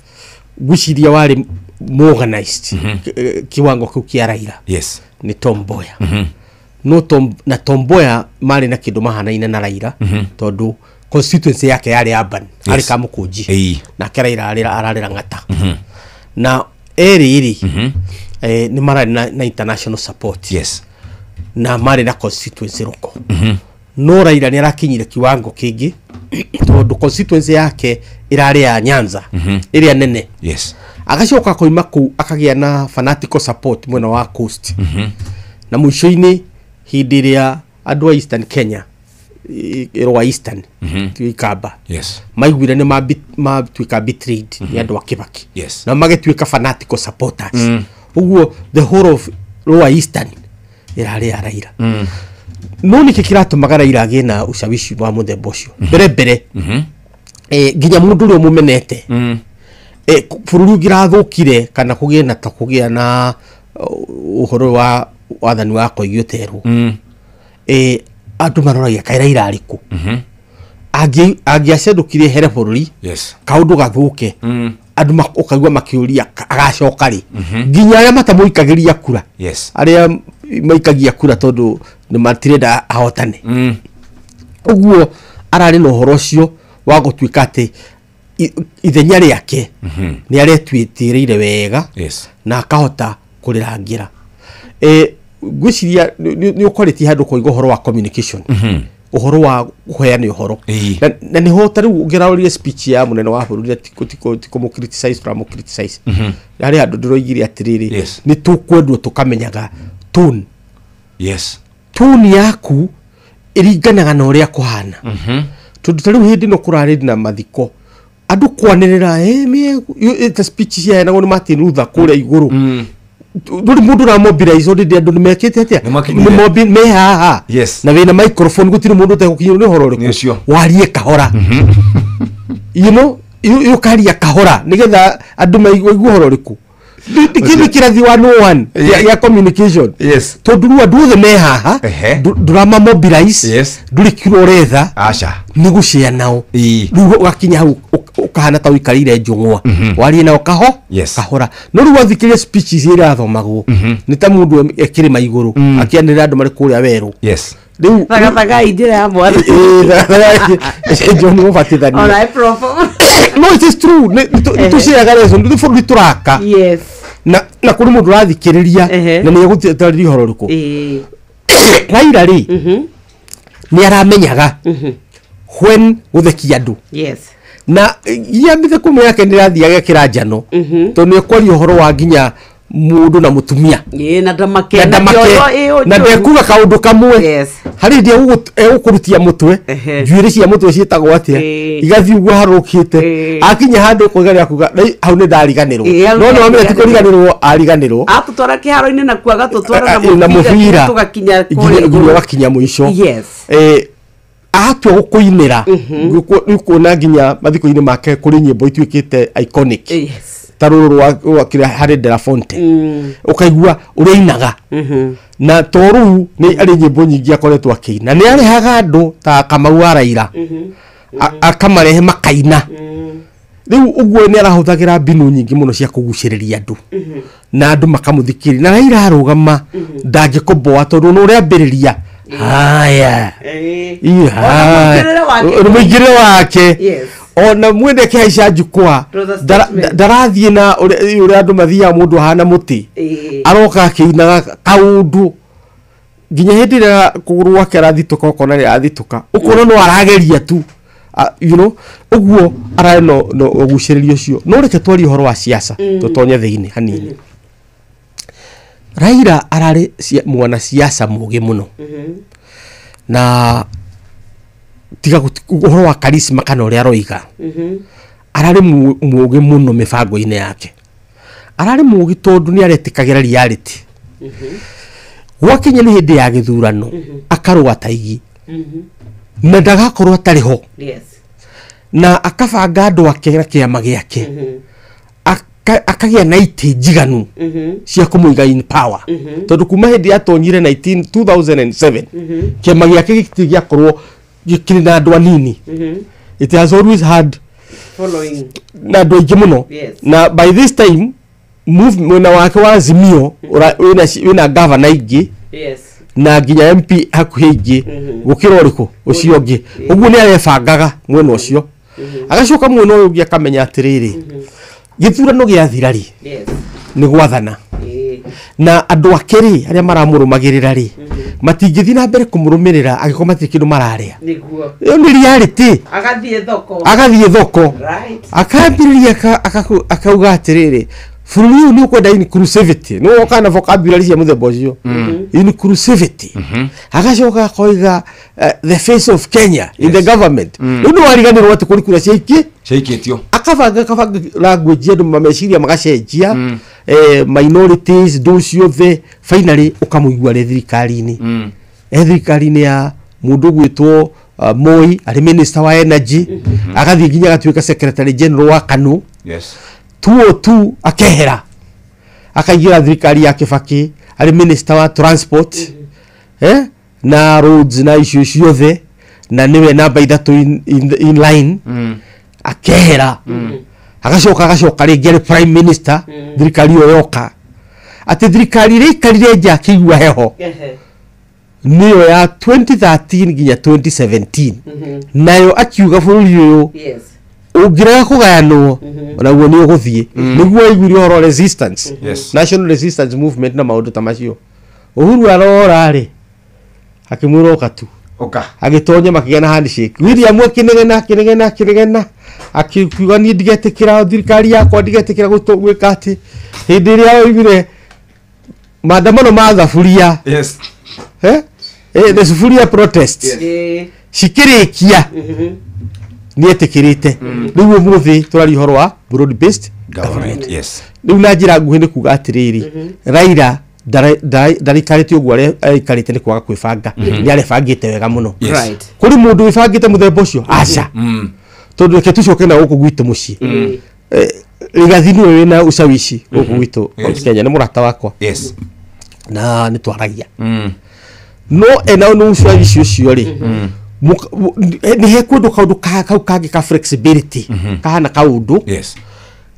ngwĩciria warĩ organized kiwango kĩu kĩa Raila nĩ Tom Mboya. No Tom na Tom Mboya marĩ na kĩndũ mahanaine na Raila tondũ constituency yake yarĩ urban, arĩ Kamũkũnji, nake Raila ararĩ Lang'ata. Na erĩ rĩ, nĩ mararĩ na international support na marĩ na constituency rũko. No Raila nĩ arakinyire kiwango kĩngĩ tondũ constituency yake ĩrarĩ ya Nyanza ĩrĩa nene. Agacoka koima kũu akagĩa na fanatical support mwena wa coast. Na mũico-inĩ hĩndĩ ĩrĩa andũ a Eastern Kenya, ĩrwa Eastern Ikamba, maiguire nĩ matuĩka betrayed nĩ andũ a Kibaki na magĩtuĩka fanatical supporters. Ũguo the whole of Lower Eastern ĩrarĩ ya Raila. No nĩkĩ kĩratũmaga Raila agĩe na ushawishi wa mũthemba ũcio? Mbere mbere, nginya mũndũ ũrĩa ũmũmenete, bũrũri ũngĩrathũkire kana kũgĩe na ta kũgĩa na ũhoro wa wathani wa Koigi ũterwo, andũ maroragia kaĩ Raila arĩ kũ? Angĩacendũkire here bũrũri, kaũndũ gathũke, andũ ũkaigua makĩũria agacoka rĩ. Nginya arĩa matamũikagĩria kura, arĩa maikagia kura tondũ nĩ matirenda ahotane. Ũguo ararĩ na ũhoro ũcio wa gũtuĩka atĩ ithenya rĩake nĩ aretuĩtĩrĩire wega na akahota kũrĩrangĩra. Ngwĩciria nĩ ũkoretie handũ kũiga ũhoro wa communication, ũhoro wa kũheana ũhoro, na nĩho ta rĩu ũngĩrarorire speech ya mũnene wa bũrũri, ti kũmũ-criticize, tũramũ-criticize. Harĩ handũ ndĩroigire atĩrĩrĩ, nĩ tũkwendwo tũkamenyaga tone. Tone yaku ĩringanaga na ũrĩa kũhana. Tondũ ta rĩu hĩndĩ ĩno kũrarĩ na mathiko, andũ kwanĩrĩra ta speech ciaheanagwo nĩ Martin Luther kũrĩa igũrũ, Nduri mundu ra mobilize already andu nimekite atia ni me haha. Na wina microphone gutiri mundu utegukinyirwo ni uhoro uriku warie kahora. You know yukaria kahora nigetha andu maigue uhoro uriku. Kini kirathi 101 ya communication. Tondu ru andu othe me haha ndurama mobilize nduri kiro uretha aca ni gucia nao riu ugakinya hau ukahana ta wikarire njung'wa warie nao kaho kahora. No riu wathikiria speeches iria irathomagwo ni ta mundu ekirima iguru akianirira andu mari kuria weru. Riu thagathagaai njira ya mwathi. John mubatithania. All right, prof. No, it is true. Nituciaga lesson ndi bũrũri turaka. Na kuri mundu urathikiriria na ni egũtarĩria ũhoro ũrĩkũ. Raila rĩ ni aramenyaga when guthekia andu. Na iria mitheko yake ni rathiaga kira njano tondu ni ekwaria ũhoro wa nginya mundu na mutumia na ndamake na ndekuga kaundu kamwe hari ndia egukurutia mutwe njuiri cia mutwe cietagwo atia igathi uguo harukite akinya handu kugeria kuga hau ni ndariganirwo no no amenya ti kuriganirwo ariganirwo atutwara kiharo-ini na kuaga tutwara na mubira tugakinya nginya muico. Atua gukuinira nikuona nginya mathiko-ini make kuri nyimbo ituikite iconic ta ruru rwa kira Harry de la Fonte ukaigua uria na to riu ni ari nyimbo nyingi akoretwo akiina ni arehaga andu ta Kamau wa Raila akamarehe makaina riu uguo ni arahuthagira mbinu nyingi muno cia kuguciriria andu na andu makamuthikiriria na Raila arugama ndangikuboa tondu no uriambiriria haya muingirire wake ona mwende kihaica jukwaa ndarathie na uria andu mathiaga mundu ahana muti aroka akiinaga kaundu nginya hindi ria kuguru gwake arathituka ukona ni arathituka ukona no arageria tu you know uguo arari no uguciririo ucio no reke twarie uhoro wa siasa tutonye thiini hanini. Raila arari mwana siasa mugi muno na tiga uhoro wa charisma kana uria aroiga arari mugi muno mibango-ini yake arari mugi tondu ni aretikagira reality. Gwakinya ni hindi ya githurano akarũa ta igi na ndagakorwo atarĩ ho na akabanga andu ake na kiama giake akagia na itĩ njiganu cia kũmũiga in power tondu kuma hindi yatonyire 2007 kiama giake gĩtirĩ gĩakorwo gĩkĩrĩ na andũ anini. It has always had following na andũ aingĩ mũno na by this time move mwena wake wa Azimio wina governor aingĩ na nginya MP hakuhĩ aingĩ gũkĩra ũrĩkũ ũcio ũngĩ ũguo nĩ arebangaga mwena ũcio agacoka mwena ũyũ ũngĩ akamenya atĩrĩrĩ gĩthurano gĩathira rĩ nĩ gwathana na andũ ake rĩ arĩa maramũrũmagĩrĩra rĩ matingĩthiĩ na mbere kũmũrũmĩrĩra angĩkorwo matirĩ kĩndũ mararĩa. Ĩyo nĩ reality. Agathiĩ thoko akambĩrĩria akauga atĩrĩrĩ bũrũri ũyũ nĩ ũkwenda inclusivity nĩ woka na vocabulary cia mũthemba ũcio inclusivity agacoka akoiga the face of Kenya in the government rĩu nĩ wariganĩrwo atĩ kũrĩ kura ciaikĩtio akabanga language andũ mameciria magacenjia minorities ndũ ciothe finally ũkamũigua arĩ thirikari-inĩ thirikari-inĩ ya mũndũ ũgwĩtwo Moi arĩ minister wa energy agathiĩ nginya agatuĩka secretary general wa KANU 202 akehera akaingĩra thirikari ya Kibaki arĩ minister wa transport na roads na icio ciothe na niwe namba 3 in line akehera agacoka rĩngĩ arĩ prime minister thirikari ĩyo yoka atĩ thirikari ĩrĩa ikarire nja akĩigua heho niyo ya 2013 nginya 2017 nayo akiuga bũrũri ũyũ ũngĩrega kũgayanwo onaguo nĩ ũgũthiĩ nĩguo aiguire ũhoro resistance National Resistance Movement na maũndũ ta macio. Uhuru arora rĩ akĩmwĩra ũka tu agĩtonya makĩgĩa na handshake William akĩnegena akiuga niĩ ndigetĩkĩra thirikari yakwa ndigetĩkĩra gwĩka atĩ hĩndĩ ĩrĩa oigire maandamano ma thaburia the sufuria protest cikĩrĩkia Nĩ etĩkĩrĩte. Rĩu ũmũthĩ tũraria ũhoro wa broad based government. Yes. Rĩu na njĩra nguhĩ nĩ kuga atĩrĩrĩ, Raila ndaraikarĩte ũguo aikarĩte nĩ kwaga kwĩbanga. Nĩ arebangĩte wega mũno. Yes. Right. Kũrĩ mũndũ wĩbangĩte mũthemba ũcio? Aca. Tondũ reke tũcoke na gũkũ gwitũ mũciĩ. Rigathi nĩwe wĩna ushawishi gũkũ gwitũ Kenya, nĩ mũrata wakwa. Yes. Na nĩ twaragia. No ena nĩ ushawishi ũcio rĩ, nĩ he kũndũ kaũndũ kau kangĩ ka flexibility kahana kaũndũ. Yes.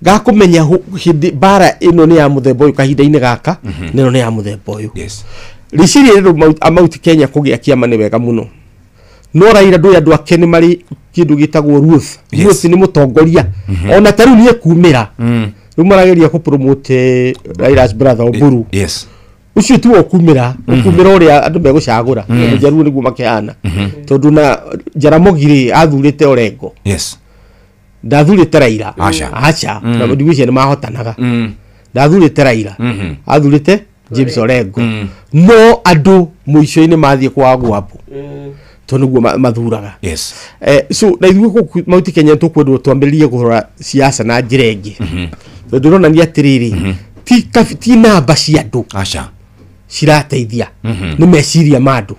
Gakũmenya hĩndĩ mbara ĩno nĩ ya mũthemba ũyũ kahinda-inĩ gaka, na ĩno nĩ ya mũthemba ũyũ. Yes. Rĩciria rĩrĩ Mount Kenya kũgĩa kĩama nĩ wega mũno. No Raila ndũĩ andũ ake nĩ marĩ kĩndũ gĩtagwo Ruth. Ruth nĩ mũtongoria. Ona ta rĩu nĩ ekumĩra. Rĩu marageria kũ promote Raila's brother Oburu. Yes. Ũcio tiwe ũkumĩra, ũkumĩra ũrĩa andũ megũcagũra. Njaruo nĩguo makĩhana. Tondũ na Jaramogi rĩ athurĩte Orengo. Yes. Ndathurĩte Raila. Aca. Aca. Na ndigwĩciria nĩ mahotanaga. Ndathurĩte Raila. Athurĩte James Orengo. No andũ mũico-inĩ mathiĩ kwa Gwambo. Tondũ nĩguo mathuraga. Yes. So na ithuĩ gũkũ Mount Kenya tũkwendwo twambĩrĩrie kũrora siasa na njĩra ĩngĩ. Tondũ ĩronania atĩrĩrĩ, ti namba cia andũ. Aca. Cirateithia. Nĩ meciria ma andũ.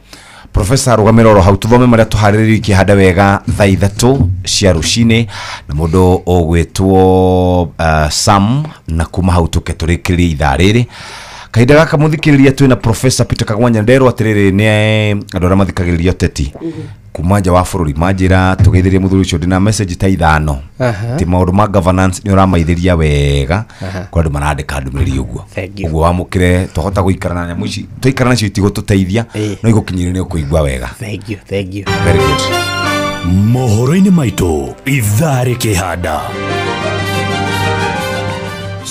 Professor rugamĩra oro hau tuthome marĩa tũharĩrĩirie ikĩhanda wega thaa 3 cia rũcinĩ na mũndũ ũgwĩtwo Sam, na kuma hau tũke tũrĩkĩrĩrie ithaa rĩrĩ. Kahinda gaka mũthikĩrĩria twĩna Professor Peter Kagwanya. Nderwo atĩrĩrĩ nĩ andũ arĩa mathikagĩrĩria ũteti kuma nja wa bũrũri manjĩra tũgeithĩrie mũthuri ũcio ndĩna message ta 5. Ti maũndũ ma governance nĩ ũramaithĩria wega kwa andũ marandĩka ndũmĩrĩri ũguo. Ũguo wamũkĩre twahota gũikara na nyamũ ici twaikara nacio itigũtũteithia no igũkinyĩria nĩ ũkũigua wega. Thank you, thank you. Very good. Mohoro-inĩ maitũ ithaa rĩkĩhanda.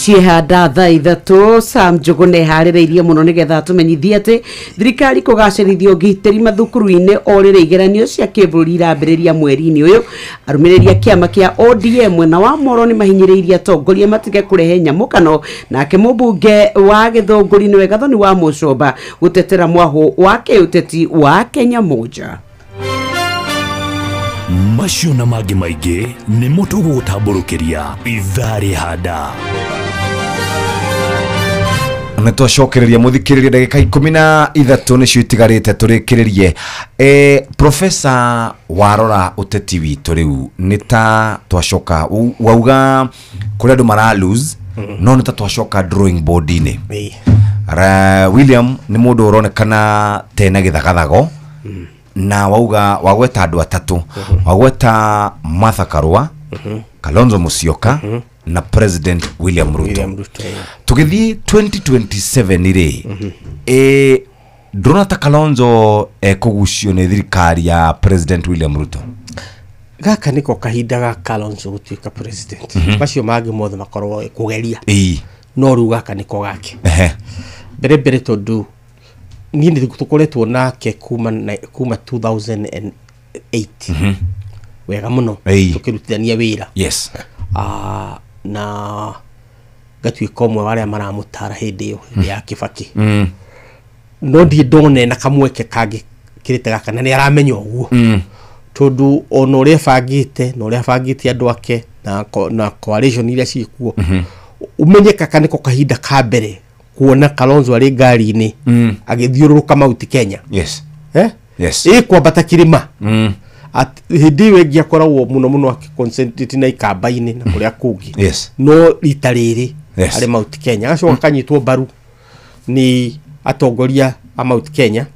Ciehanda thaa 3 Sam Njũgũ nĩharĩrĩirie mũno nĩgetha atũmenyithie atĩ thirikari kũgacĩrithia ũgitĩri mathukuru-inĩ o rĩrĩa igeranio cia kĩbũrũri irambĩrĩria mweri-inĩ ũyũ. Arũmĩrĩri a kĩama kĩa ODM mwena wa Moro nĩ mahinyĩrĩirie atongoria matige kũrehe nyamũkano, nake mũmbunge wa Gĩthũngũri nĩwe Gathoni wa Mũcomba gũtetera mwahũ wa kĩũteti wa Kenya Moja. Macio na mangĩ maingĩ nĩmo tũgũgũtambũrũkĩria ithaa rĩhanda. Nĩ twacokereria mũthikĩrĩria ndagĩka 13 nĩcio itigarĩte tũrĩkĩrĩrie. Professor, warora ũteti witũ rĩu nĩ ta twacoka wauga kũrĩ andũ mara lose, no nĩ ta twacoka drawing board-inĩ. William nĩ mũndũ ũronekana tena gĩthagathago na wauga wagweta andũ atatũ, wagweta Martha Karua, Kalonzo Musyoka na President William Ruto. Tũgĩthiĩ 2027 rĩ, ndũrona ta Kalonzo ekũgucio nĩ thirikari ya President William Ruto? Gaka nĩko kahinda ga Kalonzo gũtuĩka president. Macio mangĩ mothe makorwo kũgeria. No rĩu gaka nĩko gake. Mbere tondũ niĩ nĩ tũkoretwo nake kuma 2008. Wega mũno tũkĩrutithania wĩra. Yes. Na ngatuĩka ũmwe wa arĩa maramũtara hĩndĩ ĩyo hĩndĩ ya Kibaki. No ndirĩ ndona na kamweke kangĩ kĩrĩte gaka na nĩ aramenya ũguo. Tondũ ona ũrĩa ebangĩte na ũrĩa abangĩte andũ ake na coalition iria ciĩkuo, ũmenye kaka nĩko kahinda ka mbere kuona Kalonzo arĩ ngari-inĩ agĩthiũrũrũka Mount Kenya. Yes. Yes. Ĩkwambata kĩrĩma. Hĩndĩ ĩyo ĩngĩ akoragwo mũno mũno akĩconcentrate na ikamba-inĩ na kũrĩa kũngĩ. Yes. No rita rĩrĩ Yes. arĩ Mount Kenya agacoka akanyitwo mbaru nĩ atongoria a Mount Kenya,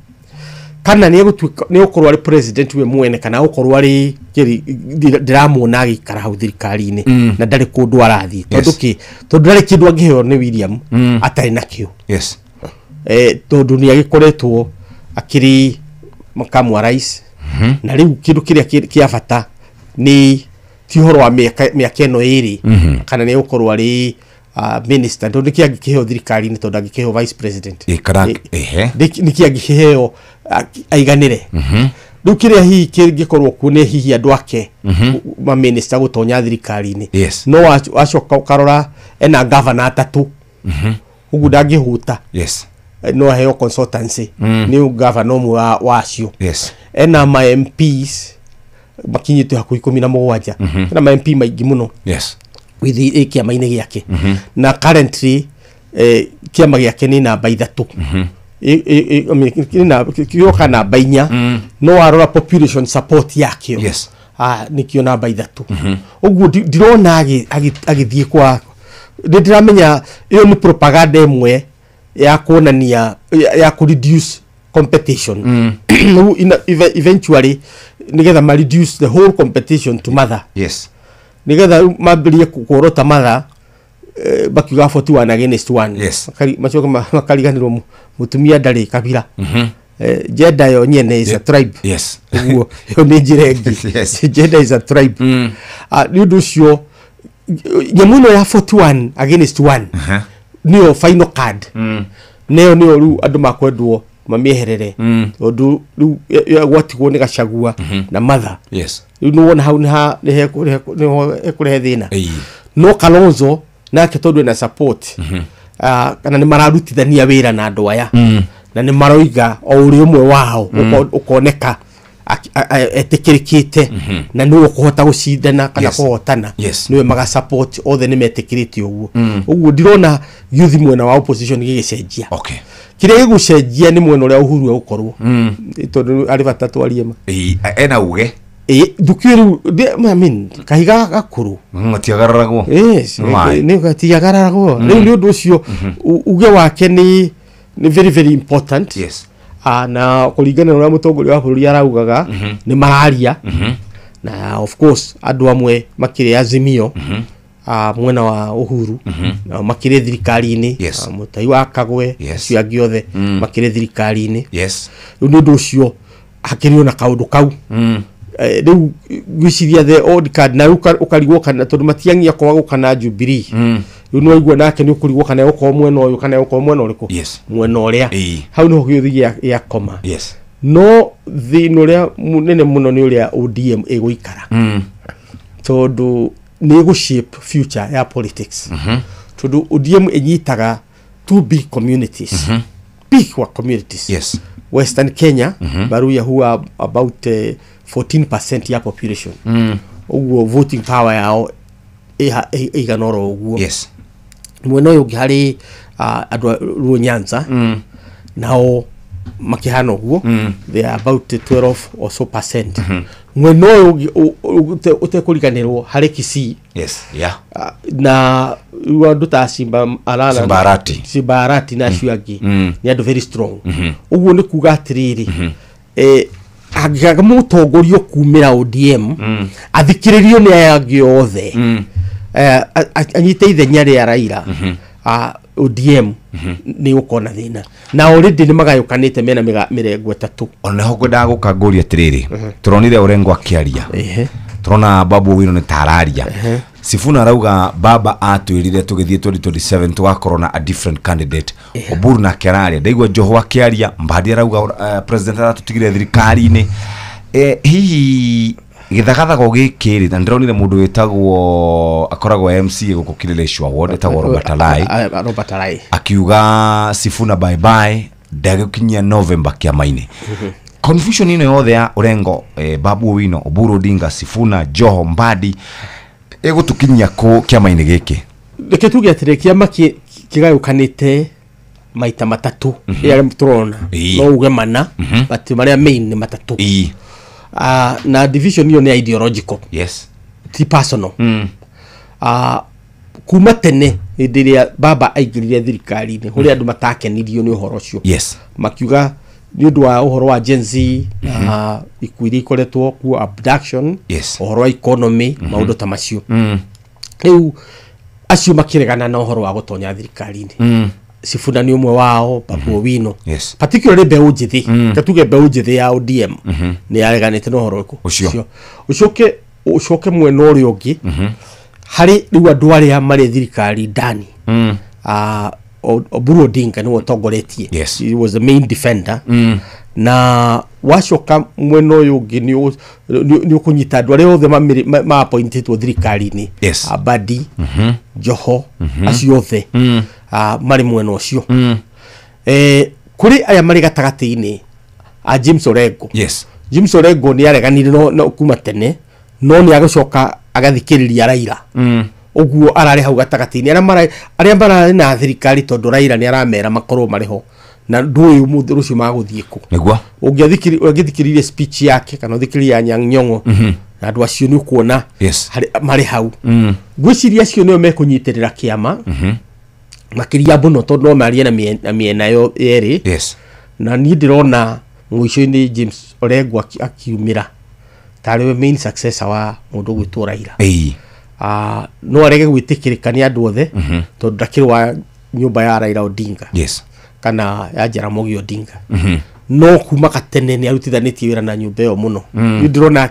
kana nĩ egũkorwo arĩ president we mwene kana egũkorwo arĩ ndĩramuona agĩikara hau thirikari-inĩ na ndarĩ kũndũ arathiĩ. Tondũ kĩ? Tondũ ndarĩ kĩndũ angĩheo nĩ William atarĩ nakĩo. Yes. Tondũ nĩ agĩkoretwo akĩrĩ makamu wa rais. Na rĩu kĩndũ kĩrĩa kĩa bata nĩ ti ũhoro wa mĩaka ĩno ĩrĩ kana nĩ egũkorwo arĩ minister, tondũ nĩkĩ angĩkĩheo thirikari-inĩ, tondũ angĩkĩheo vice president nĩkĩ angĩkĩheo aiganĩre. Rĩu kĩrĩa hihi kĩngĩkorwo kuo nĩ hihi andũ ake ma minister gũtonya thirikari-inĩ. No acoka ũkarora ena governor atatũ, ũguo ndangĩhũta. Yes. No aheo consultancy nĩ governor ũmwe wacio. Yes. Ena ma MPs Makinyĩte hakuhĩ 17. Na ma MP maingĩ mũno. Yes. With kĩama-inĩ gĩake. Na currently kĩama gĩake nĩ namba 3. Kĩoka namba 4. No warora population support yakĩo. Yes. Nĩkĩo namba 3. Ũguo ndirona agĩthiĩ kwa ndiramenya ĩyo nĩ propaganda ĩmwe ya kuonania ya ku reduce competition. Eventually nigetha ma reduce the whole competition to mother. Yes. Nigetha mambĩrĩrie kuorota mother bakiuga 41 against 1. Yes. Macoka makariganĩrwo mutumia ndarĩ kabira. Gender yo nyene is a tribe. Yes. Ũguo ĩyo nĩ njĩra ĩngĩ. Yes. Gender is a tribe. Nĩ ũndũ ũcio nyamũ ĩno ya 41 against 1 nĩyo final card. Nĩyo nĩyo rĩu andũ makwendwo mamĩeherere. Tondũ rĩu gwatigwo nĩ Gachagua na Martha. Yes. Rĩu nĩwona hau nĩho hekũrehe thĩna. No Kalonzo nake tondũ ena support kana nĩ mararutithania wĩra na andũ aya. Na nĩ maroiga o ũrĩ ũmwe wao ũkoneka etĩkĩrĩkĩte na nĩwe ũkũhota gũcindana kana kũhotana. Nĩwe maga support othe nĩ metĩkĩrĩte ũguo. Ũguo ndirona gĩũthi mwena wa opposition gĩgĩcenjia. Okay. Kĩrĩa gĩgũcenjia nĩ mwena ũrĩa Uhuru egũkorwo. Tondũ arĩ bata twarie ma. Ena uge. Ndukio rĩu I mean kahiga gakũrũ. Gatiagararagwo. Yes. Nĩ gatiagararagwo. Rĩu nĩ ũndũ ũcio uge wake nĩ very very important. Yes. Na kũringana na ũrĩa mũtongoria wa bũrũri araugaga nĩ mararia. Na of course andũ amwe makĩrĩ Azimio mwena wa Uhuru na makĩrĩ thirikari-inĩ. Mũtai wa Kagwe acio angĩ othe makĩrĩ thirikari-inĩ. Yes. Rĩu nĩ ũndũ ũcio hakĩrĩ ona kaũndũ kau. Rĩu ngwĩciria the old card na ũkarigwo kana tondũ matiang'ia kwaga gũka na Jubilee. Rĩu nĩ waigua nake nĩ ũkũrigwo kana egũkorwo mwena ũyũ kana egũkorwo mwena ũrĩkũ. Yes. Mwena ũrĩa. Hau nĩho gĩũthi gĩa koma. Yes. No thĩna ũrĩa mũnene mũno nĩ ũrĩa ODM ĩgũikara. Tondũ nĩ ĩgũ shape future ya politics. Tondũ ODM ĩnyitaga two big communities. Big communities. Yes. Western Kenya, Baruya who are about 14% ya population. Ũguo voting power yao ĩigana oro ũguo. Yes. Mwena ũyũ ũngĩ harĩ andũ a Luo Nyanza nao makĩhana ũguo. They are about 12 or so percent. Mwena ũyũ ũngĩ ũtekũriganĩrwo harĩ Kisii. Yes. Yeah. Na andũ ta Simba Arara, Simba Arati na acio angĩ nĩ andũ very strong. Ũguo nĩ kuga atĩrĩrĩ, angĩaga mũtongoria kumĩra ODM athikĩrĩrio nĩ aya angĩ othe, anyite ithenya rĩa Raila, ODM nĩ gũkorwo na thĩna. Na already nĩ magayũkanĩte mena mĩrengo ĩtatũ. Ona ho ngwendaga gũka ngũria atĩrĩrĩ, tũronire Orengo akĩaria, tũrona Babu Owino nĩ ta araria. Sifuna arauga baba atwĩrire tũgĩthiĩ 2027 tũgakorwo na a different candidate. Oburu nake araria, ndaigua Joho akĩaria, Mbadi arauga president aratũtigire thirikari-inĩ. Hihi gĩthagathago gĩkĩ rĩ, na ndĩronire mũndũ wĩtagwo akoragwo MC gũkũ Kileleshwa ward etagwo Robert Alai. Robert Alai akiuga Sifuna bye bye ndagũkinyia November kĩama-inĩ. Confusion ĩno yothe ya Orengo, Babu Owino, Oburu Odinga, Sifuna, Joho, Mbadi ĩgũtũkinyia kũ kĩama-inĩ gĩkĩ? Reke tuge atĩrĩ, kĩama kĩgayũkanĩte maita matatũ ĩrĩa tũrona. No uge mana, but marĩa main nĩ matatũ. Na division ĩyo nĩ ideological. Yes. Ti personal. Kuma tene hĩndĩ ĩrĩa baba aingĩrire thirikari-inĩ kũrĩ andũ matakenirio nĩ ũhoro ũcio. Yes. Makiuga nĩ ũndũ wa ũhoro wa Gen Z na ikuũ iria ikoretwo kuo, abduction, Yes. ũhoro wa economy, maũndũ ta macio. Rĩu acio makĩregana na ũhoro wa gũtonya thirikari-inĩ. Sifuna nĩ ũmwe wao, Babu Owino. Yes. Particularly mbeũ njĩthĩ. Reke tuge mbeũ njĩthĩ ya ODM nĩ yareganĩte na ũhoro ũrĩkũ? Ũcio. Ũcoke mwena ũrĩa ũngĩ harĩ rĩu andũ arĩa marĩ thirikari ndani. Oburu Odinga nĩwe ũtongoretie. Yes. He was the main defender. Na wacoka mwena ũyũ ũngĩ nĩ ũkũnyita andũ arĩa othe ma-appointĩtwo thirikari-inĩ. Yes. Abadi, Joho, acio othe marĩ mwena ũcio. Kũrĩ aya marĩ gatagatĩ-inĩ a James Orengo. Yes. James Orengo nĩ areganire no kuma tene no nĩ agũcoka agathikĩrĩria Raila. Ũguo ararĩ hau gatagatĩ-inĩ arĩa mararĩ na thirikari tondũ Raila nĩ aramera makorwo marĩ ho na ndũĩ ũmũthĩ rũciũ magũthiĩ kũ. Nĩguo ũngĩathikĩrĩrie speech yake kana ũthikĩrĩrie ya Anyang' Nyong'o na andũ acio nĩ ũkuona marĩ hau. Ngwĩciria acio nĩo mekũnyitĩrĩra kĩama makĩria mũno tondũ no marie na mĩena yerĩ. Na niĩ ndĩrona mũico-inĩ James Orengo akiumĩra tarĩ we main successor wa mũndũ ũgwĩtwo Raila. No arege gwĩtĩkĩrĩka nĩ andũ othe tondũ ndakĩrĩ wa nyũmba ya Raila Odinga kana ya Jaramogi Odinga. No kuma gatene nĩ arutithanĩtie wĩra na nyũmba ĩyo mũno. Niĩ ndĩrona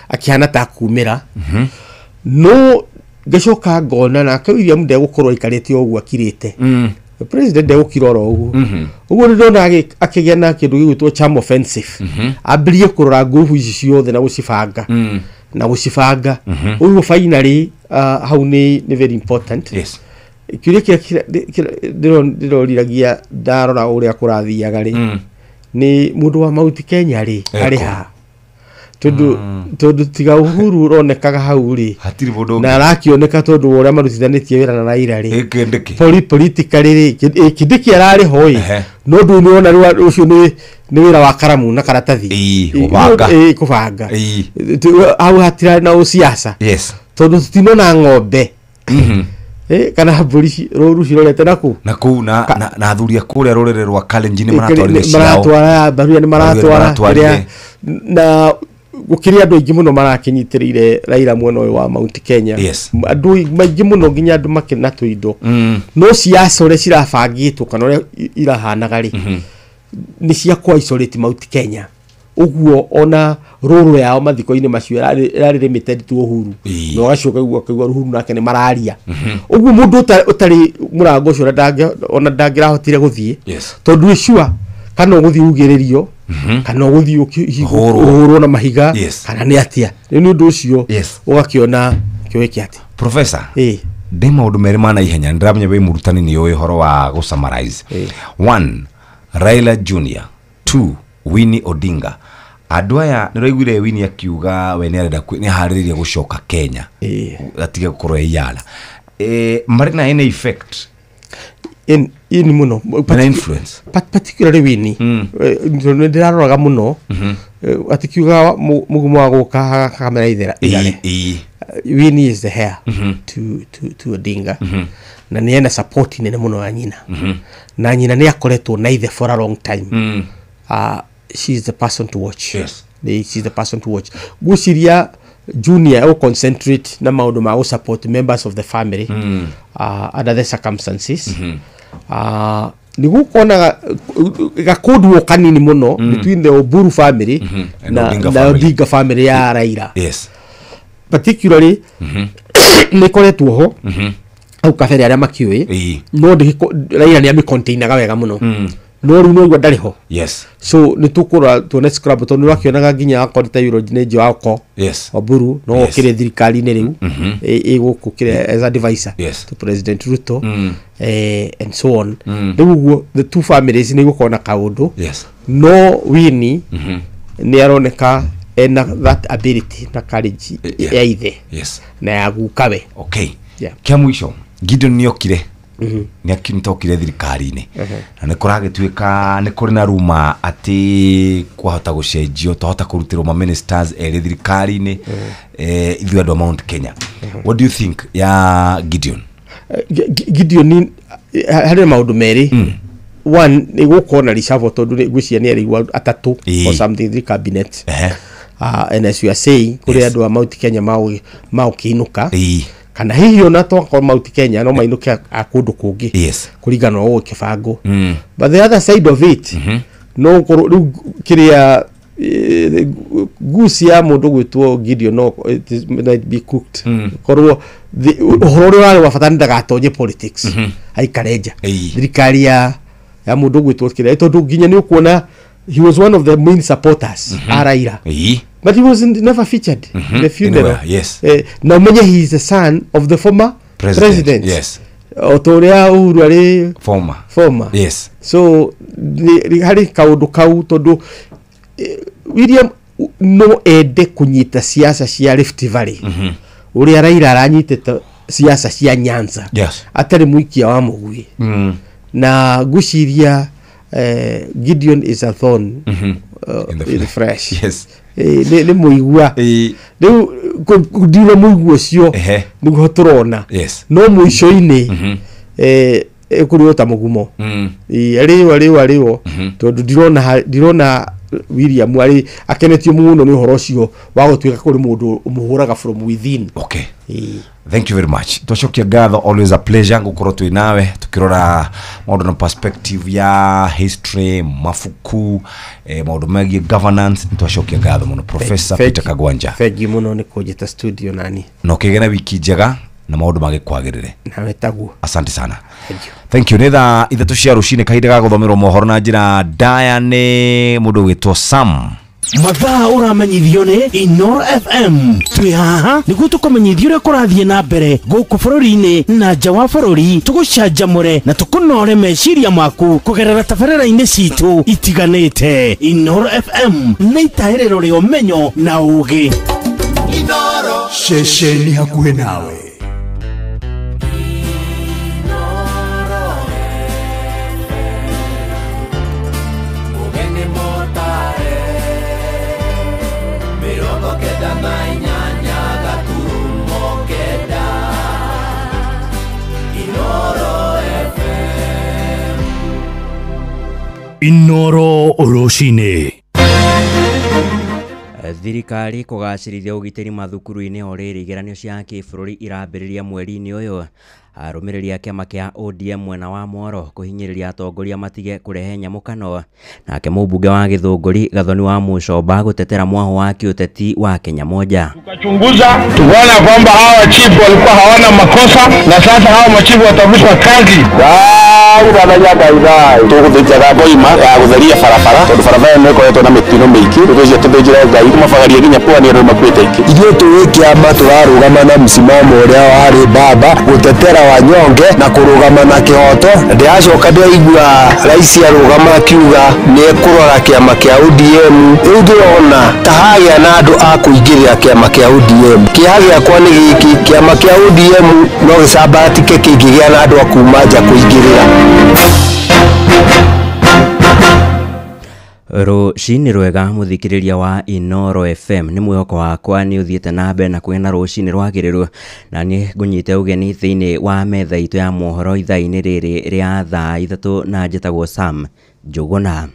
akĩhana ta kumĩra. No ngacoka ngona nake William ndegũkorwo aikarĩte o ũguo akirĩte. The president ndegũkira oro ũguo. Ũguo nĩndĩrona akĩgĩa na kĩndũ gĩgwĩtwo charm offensive. Ambĩrĩrie kũrora ngurubu ici ciothe na gũcibanga. Na gũcibanga. Ũguo finally hau nĩ very important. Kĩũria kĩrĩa ndĩroriragia ndarora ũrĩa kũrathiaga rĩ nĩ mũndũ wa Mount Kenya rĩ arĩ ha? Tondũ tiga Uhuru ũronekaga hau rĩ na arakĩoneka tondũ wa ũrĩa marutithanĩtie wĩra na Raila rĩ politically rĩ Kindiki ararĩ ho ĩ no ndũĩ nĩwona rĩu ũcio nĩ wĩra wa karamu na karatathi kũbanga hau hatirarĩ na ũciaca tondũ tũtinona ng'ombe kana mbũri rũru cirorete nakũ nakũu na athuri a kũrĩa rũrĩrĩ rwa Kalenjin nĩ maratwarire ciao maratwara Baruya nĩ maratwara na gũkĩrĩ andũ aingĩ mũno marakĩnyitĩrĩire Raila mwena ũyũ wa Mount Kenya. Andũ maingĩ mũno nginya andũ makĩrĩ na tũindo no ciaca ũrĩa cirabangĩtwo kana ũrĩa irahanaga rĩ nĩ cia kũ isolate Mount Kenya. Ũguo ona rũrũ yao mathiko-inĩ macio ĩrarĩ limited to Uhuru na ũgacoka ũguo ũkaigua Uhuru nake nĩ mararia. Ũguo mũndũ ũtarĩ mũrango ũcio ona ndangĩrahotire gũthiĩ tondũ wĩ sure kana ũgũthiĩ ugĩrĩrio kana ũgũthiĩ ũhũrwo na mahiga kana nĩ atĩa. Nĩ ũndũ ũcio ũgakĩona kĩoĩ atĩa. Professor, ndĩ maũndũ merĩ ma naihenya ndĩramenya wĩ mũrutani nĩ ũĩ ũhoro wa gũ summarize. 1 Raila Junior, 2 Winnie Odinga. Andũ aya nĩ ũraiguire Winnie akiuga we nĩ arenda nĩ aharĩrĩria gũcoka Kenya atige gũkorwo e Iyala. Marĩ na any effect ini mũno na influence particularly Winnie nĩ ndĩraroraga mũno atikiuga mũgumo wa gũka kamera ithare. Winnie is the heir to Odinga na nĩ ena support nene mũno ya nyina na nyina nĩ akoretwo na ithe for a long time. She is the person to watch. She is the person to watch. Gwĩciria Junior will concentrate na maũndũ ma support members of the family under the circumstances. Nĩ gũkona gakũndwo kanini mũno between the Oburu family na Odinga family ya Raila. Particularly nĩ koretwo ho hau kabere arĩa makĩũĩ no Raila nĩ amĩcontainaga wega mũno no rĩu no ndarĩ ho. So nĩ tũkũrora tuone scrub tondũ nĩ wakĩonaga nginya akorwo ta Euro nĩ Joako Oburu no okĩrĩ thirikari-inĩ rĩu ĩgũkũ kĩrĩa as advisor to President Ruto and so on. Rĩu ũguo the two families nĩ igũkorwo na kaũndũ no Winnie nĩ aroneka ena that ability na courage ya ithe na ya gukawe. Kĩa mũico Gideon nĩ okire nĩ akinitokire thirikari-inĩ na nĩ kũragĩtuĩka nĩ kũrĩ na ruma atĩ kwahota gũcenjio twahota kũrutĩrwo ma ministers erĩ thirikari-inĩ ithuĩ andũ a Mount Kenya. What do you think ya Gideon? Gideon harĩ maũndũ merĩ. One nĩ gũkorwo na reshuffle tondũ ngwĩciria nĩ erĩirwo atatũ or something the cabinet. And as you are saying kũrĩ andũ a Mount Kenya maũkĩinũka kana hihi ona twakorwo Mount Kenya no mainũke a kũndũ kũngĩ kũringana na ũguo kĩbango. But the other side of it no rĩu kĩrĩa goose ya mũndũ gwĩtwo Gideon no it might be cooked korwo ũhoro ũrĩa warĩ wa bata nĩ ndagatonye politics aikare nja thirikari ya mũndũ gwĩtwo kĩrĩa tondũ nginya nĩ ũkuona he was one of the main supporters a Raila. But he was never featured in the funeral. Na umenye he is the son of the former president. O ta ũrĩa Uhuru arĩ former. So harĩ kaũndũ kau tondũ William no ende kunyita siasa cia Rift Valley. Uria Raila aranyitite siasa cia Nyanza. Yes. Atari muikia wa mugui. Na ngwiciria Gideon is a thorn in the flesh. Yes. Nĩ mũigua rĩu ndira mũigua ũcio nĩguo tũrona. Yes. No mũico-inĩ ĩkũrĩo ta mũgumo. Arĩo tondũ ndirona William arĩ akenetio mũno nĩ ũhoro ũcio wa gũtuĩka kũrĩ mũndũ ũmũhũraga from within. Okay. Thank you very much. Twacokia ngatho, always a pleasure gukorwo twi nawe tukirora maundu na perspective ya history, mabuku, maundu megie governance. Twacokia ngatho muno Professor Peter Kagwanja. Thank you muno ni kunjita studio nani. Na ukigĩa na wiki njega na maundu magikwagirire. Nawe taguo. Asante sana. Thank you. Nĩ thaa 3 cia rũcinĩ, kahinda ga gũthomerwo mohoro na njĩra ndaya nĩ mũndũ ũgwĩtwo Sam. Mathaa ũramenyithio nĩ Inoro FM. Twĩ haha nĩguo tũkũmenyithie ũrĩa kũrathiĩ na mbere gũkũ bũrũri-inĩ na nja wa bũrũri, tũgũcanjamũre na tũkũnore meciria maku kũgerera tabarĩra-inĩ citũ itiganĩte. Inoro FM nĩ itahĩrĩro rĩa ũmenyo na ũũgĩ. Inoro ceceni hakuhĩ nawe. Inoro rũcinĩ. Thirikari kũgacĩrithia ũgitĩri mathukuru-inĩ o rĩrĩ igeranio cia kĩbũrũri irambĩrĩria mweri-inĩ ũyũ. Arũmĩrĩri a kĩama kĩa ODM mwena wa Mworo kũhinyĩrĩria atongoria matige kũrehe nyamũkano. Nake mũmbunge wa Gĩthũngũri Gathoni wa Mũcomba gũtetera mwaho wa kĩũteti wa Kenya Moja. Tukachunguza tukaona kwamba hawa chifu walikuwa hawana makosa na sasa hawa machifu watavutwa kazi. Tũgũthĩnjaga ngoima ya gũtheria barabara tondũ barabara ĩno ĩkoretwo na mĩtino mĩingĩ. Rĩu tũthĩnjĩre Ngai tũmabagarie nginya pwani andũ makuĩte aingĩ. Ithuĩ tũrĩ kĩama tũrarũgama na msimamo ũrĩa warĩ baba gũtetera wanyonge na kũrũgama na kĩhoto. Ndĩracoka ndĩraigua rais arũgama akiuga nĩ ekũrora kĩama kĩa ODM. Rĩu ndĩrona ta hagĩa na andũ a kũingĩrĩra kĩama kĩa ODM. Kĩeha gĩakwa nĩ gĩkĩ, kĩama kĩa ODM no gĩcambaratike kĩngĩgĩa na andũ a kuma nja kũingĩrĩra. Rũcinĩ rwega mũthikĩrĩria wa Inoro FM, nĩ mwĩhoko wakwa nĩ ũthiĩte na mbere na kwĩna rũcinĩ rwagĩrĩru, na nĩ ngũnyite ũgeni thĩinĩ wa metha itũ ya mohoro ithaa-inĩ rĩrĩ rĩa thaa 3 na njĩtagwo Sam Njũgũna.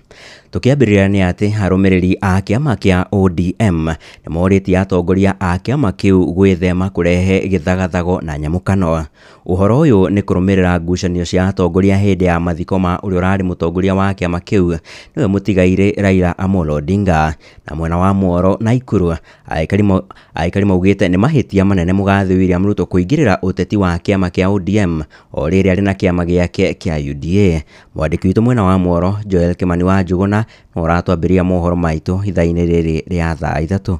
Tũkĩambĩrĩria nĩ atĩ arũmĩrĩri a kĩama kĩa ODM nĩ morĩtie atongoria a kĩama kĩu gwĩthema kũrehe gĩthagathago na nyamũkano. Ũhoro ũyũ nĩ kũrũmĩrĩra ngucanio cia atongoria hĩndĩ ya mathiko ma ũrĩa ũrarĩ mũtongoria wa kĩama kĩu nĩwe mũtigairĩ Raila Amolo Odinga. Na mwena wa Mworo na Ikuru aikari maugĩte nĩ mahĩtia manene mũgathĩ William Ruto kũingĩrĩra ũteti wa kĩama kĩa ODM o rĩrĩ arĩ na kĩama gĩake kĩa UDA. Mwandĩki witũ mwena wa Mworo Joel Kimani wa Njũgũna no ũratwambĩrĩria mohoro maitũ ithaa-inĩ rĩrĩ rĩa thaa 3.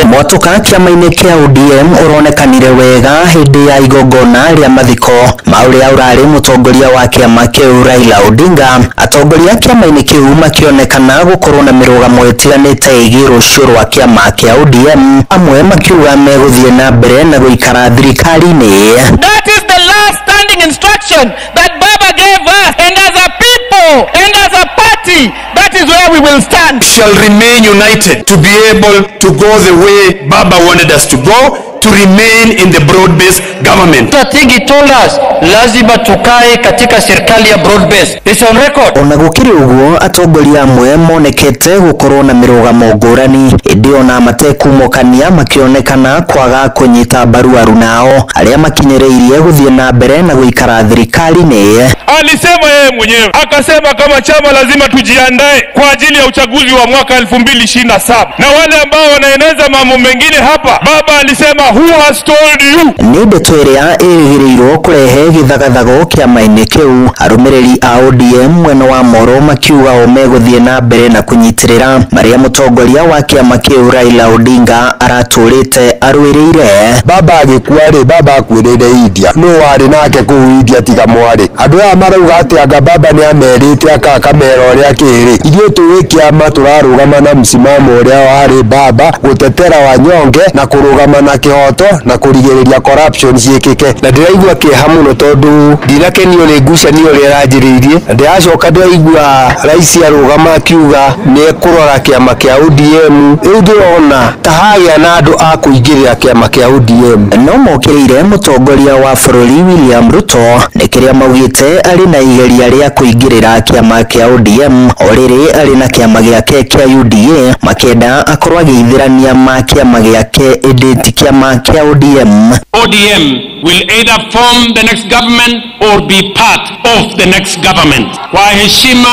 Mwatũka kĩama-inĩ kĩa ODM ũronekanire wega hĩndĩ ya igongona rĩa mathiko ma ũrĩa ũrarĩ mũtongoria wa kĩama kĩu Raila Odinga. Atongoria kĩama-inĩ kĩu makĩonekana gũkorwo na mĩrũgamo ĩtiganĩte ĩgiĩ rũciũ rwa kĩama kĩa ODM, amwe makiuga megũthiĩ na mbere na gũikara thirikari-inĩ. That is the last standing instruction that Baba gave us, and as a people and as a party, that is where we will stand. Shall remain united to be able to go the way Baba wanted us to go, to remain in the broad-based government. Tigi told us lazima tukae katika serikali ya broad-based. It's on record. Ona gũkĩrĩ ũguo atongoria amwe monekete gũkorwo na mĩrũgamo ngũrani, ĩndĩ ona matekumũkania makĩonekana kwaga kũnyita mbaru arunao arĩa makinyĩrĩirie gũthiĩ na mbere na gũikara thirikari-inĩ. Alisema yeye mwenyewe akasema kama chama lazima tujiandae kwa ajili ya uchaguzi wa mwaka 2027, na wale ambao wanaeneza mambo mengine hapa, baba alisema Who has told you? Nĩ ndeto ĩrĩa ĩrĩgĩrĩirwo kũrehe gĩthagathago kĩama-inĩ kĩu. Arũmĩrĩri a ODM mwena wa Moro makiuga o megũthiĩ na mbere na kũnyitĩrĩra marĩa mũtongoria wa kĩama kĩu Raila Odinga aratũrĩte arũĩrĩire. Baba agĩkua rĩ, baba akuĩrĩire India. Nũ warĩ nake kũu India tiga mwarĩ? Andũ aya marauga atĩ anga baba nĩ amerite akamera ũrĩa kĩrĩ. Ithuĩ tũĩ kĩama tũrarũgama na msimamo ũrĩa warĩ baba, gũtetera wanyonge na kũrũgama na kĩhoto na kũrigĩrĩria corruption ciĩkĩke. Na ndĩraigua kĩeha mũno tondũ ndinakenio nĩ ngucanio ũrĩa ĩranjĩrĩirie. Na ndĩracoka ndĩraigua rais arũgama akiuga nĩ ekũrora kĩama kĩa ODM. Rĩu ndĩrona ta hagĩa na andũ a kũingĩrĩra kĩama kĩa ODM. No mokĩrĩire mũtongoria wa bũrũri William Ruto nĩ kĩrĩa maugĩte arĩ na igeria rĩa kũingĩrĩra kĩama kĩa ODM o rĩrĩ arĩ na kĩama gĩake kĩa UDA, makĩenda akorwo agĩithĩrania ma kĩama gĩake ĩndĩ ti kĩama kĩa ODM. ODM will either form the next government or be part of the next government. Kwa heshima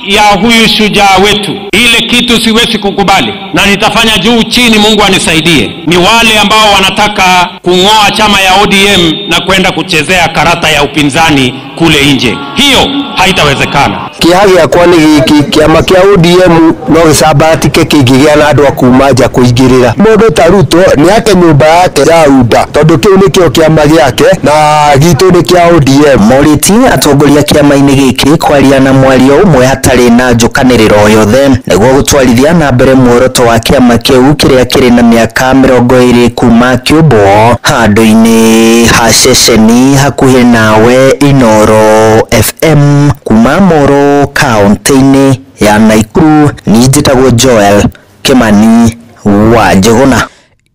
ya huyu shujaa wetu, ile kitu siwezi kukubali na nitafanya juu chini, Mungu anisaidie, ni wale ambao wanataka kung'oa chama ya ODM na kwenda kuchezea karata ya upinzani kule nje. Hiyo haitawezekana. Kĩeha gĩakwa nĩ gĩkĩ, kĩama kĩa ODM no gĩcambatike kĩngĩgĩa na andũ a kuma nja kũingĩrĩra. Mũndũ ta Ruto nĩ ake nyũmba yake ya UDA tondũ kĩu nĩkĩo kĩama gĩake na gitũ nĩ kĩa ODM. Morĩtie atongoria kĩama-inĩ gĩkĩ kwaria na mwario ũmwe hatarĩ na njũkanĩrĩro yothe nĩguo gũtwarithia na mbere muoroto wa kĩama kĩu kĩrĩa kĩrĩ na mĩaka 20 kuma kĩũmbwo handũ-inĩ ha ceceni hakuhĩ nawe Inoro FM kuma Moro kaunti-inĩ ya Nakuru. Niĩ njĩtagwo Joel Kimani wa Njũgũna.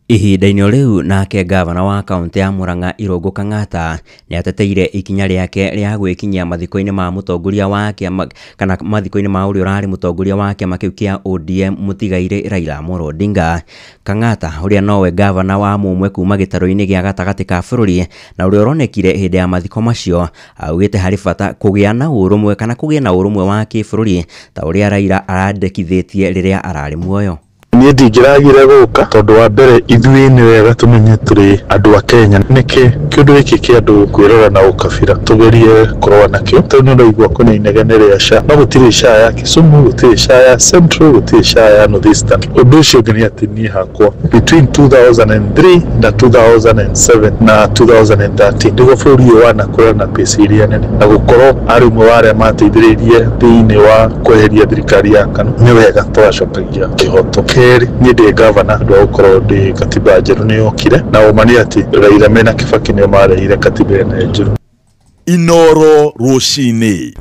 Ihinda-inĩ rĩu nake gavana wa kaunti ya Murang'a Irũngũ Kang'ata nĩ ateteire ikinya rĩake rĩa gwĩkinyia mathiko-inĩ ma mũtongoria wa kĩama kana mathiko-inĩ ma ũrĩa ũrarĩ mũtongoria wa kĩama kĩu kĩa ODM mũtigairĩ Raila Amolo Odinga. Kang'ata ũrĩa nowe gavana wa mũmwe kuma gĩtarũ-inĩ gĩa gatagatĩ ka bũrũri na ũrĩa ũronekire hĩndĩ ya mathiko macio augĩte harĩ bata kũgĩa na ũrũmwe kana kũgĩa na ũrũmwe wa kĩbũrũri ta ũrĩa Raila arandĩkithĩtie rĩrĩa ararĩ muoyo. Niĩ ndingĩragire gũka tondũ wa mbere ithuĩ nĩ wega tũmenye tũrĩ andũ a Kenya. Nĩkĩ kĩũndũ gĩkĩ kĩa andũ kwĩrora na ũkabira tũgerie kũrũa nakĩo, tondũ nĩ ũraigua kwĩna inegene rĩa SHA, no gũtirĩ SHA ya Kisumu, gũtirĩ SHA ya Central, gũtirĩ SHA ya North Eastern. Ũndũ ũcio ũngĩ nĩ atĩ niĩ hakwa between 2003 na 2007 na 2013 nĩguo bũrũri ũyũ wanakũra na pace iria nene, na gũkorwo arĩ ũmwe wa arĩa mateithĩrĩirie thĩinĩ wa kweheria thirikari ya KANU nĩ wega tũracokagia kĩhoto. Kerĩ, niĩ ndĩ gavana andũ a gũkorwo ndĩ katiba njerũ nĩ yokire, na ũma nĩ atĩ Raila mena Kibaki nĩo marehire katiba ĩno njerũ. Inoro rũcinĩ.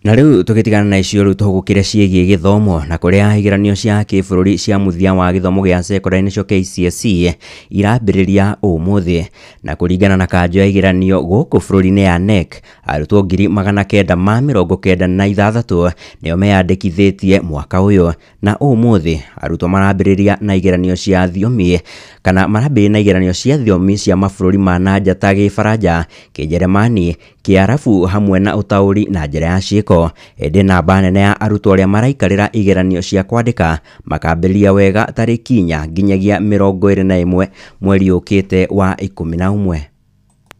Na rĩu tũgĩtigana na icio rĩu tũhũgũkĩre ciĩgiĩ gĩthomo na kũrĩa igeranio cia kĩbũrũri cia mũthia wa gĩthomo gĩa cekondarĩ nĩcio KCSE irambĩrĩria ũmũthĩ, na kũringana na kanjũ ya igeranio gũkũ bũrũri-inĩ ya KNEC arutwo 996 nĩo meyandĩkithĩtie mwaka ũyũ, na ũmũthĩ arutwo marambĩrĩria na igeranio cia thiomi kana marambĩrĩria na igeranio cia thiomi cia mabũrũri ma na nja ta Gĩbaranja, Kĩnjeremani, Kĩarabu hamwe na ũtaũri na njĩra ya ciĩko. Ĩndĩ namba nene ya arutwo arĩa maraikarĩra igeranio cia kwandĩka makambĩrĩria wega tarĩki 4 nginyagia 21 mweri ũkĩte wa 11.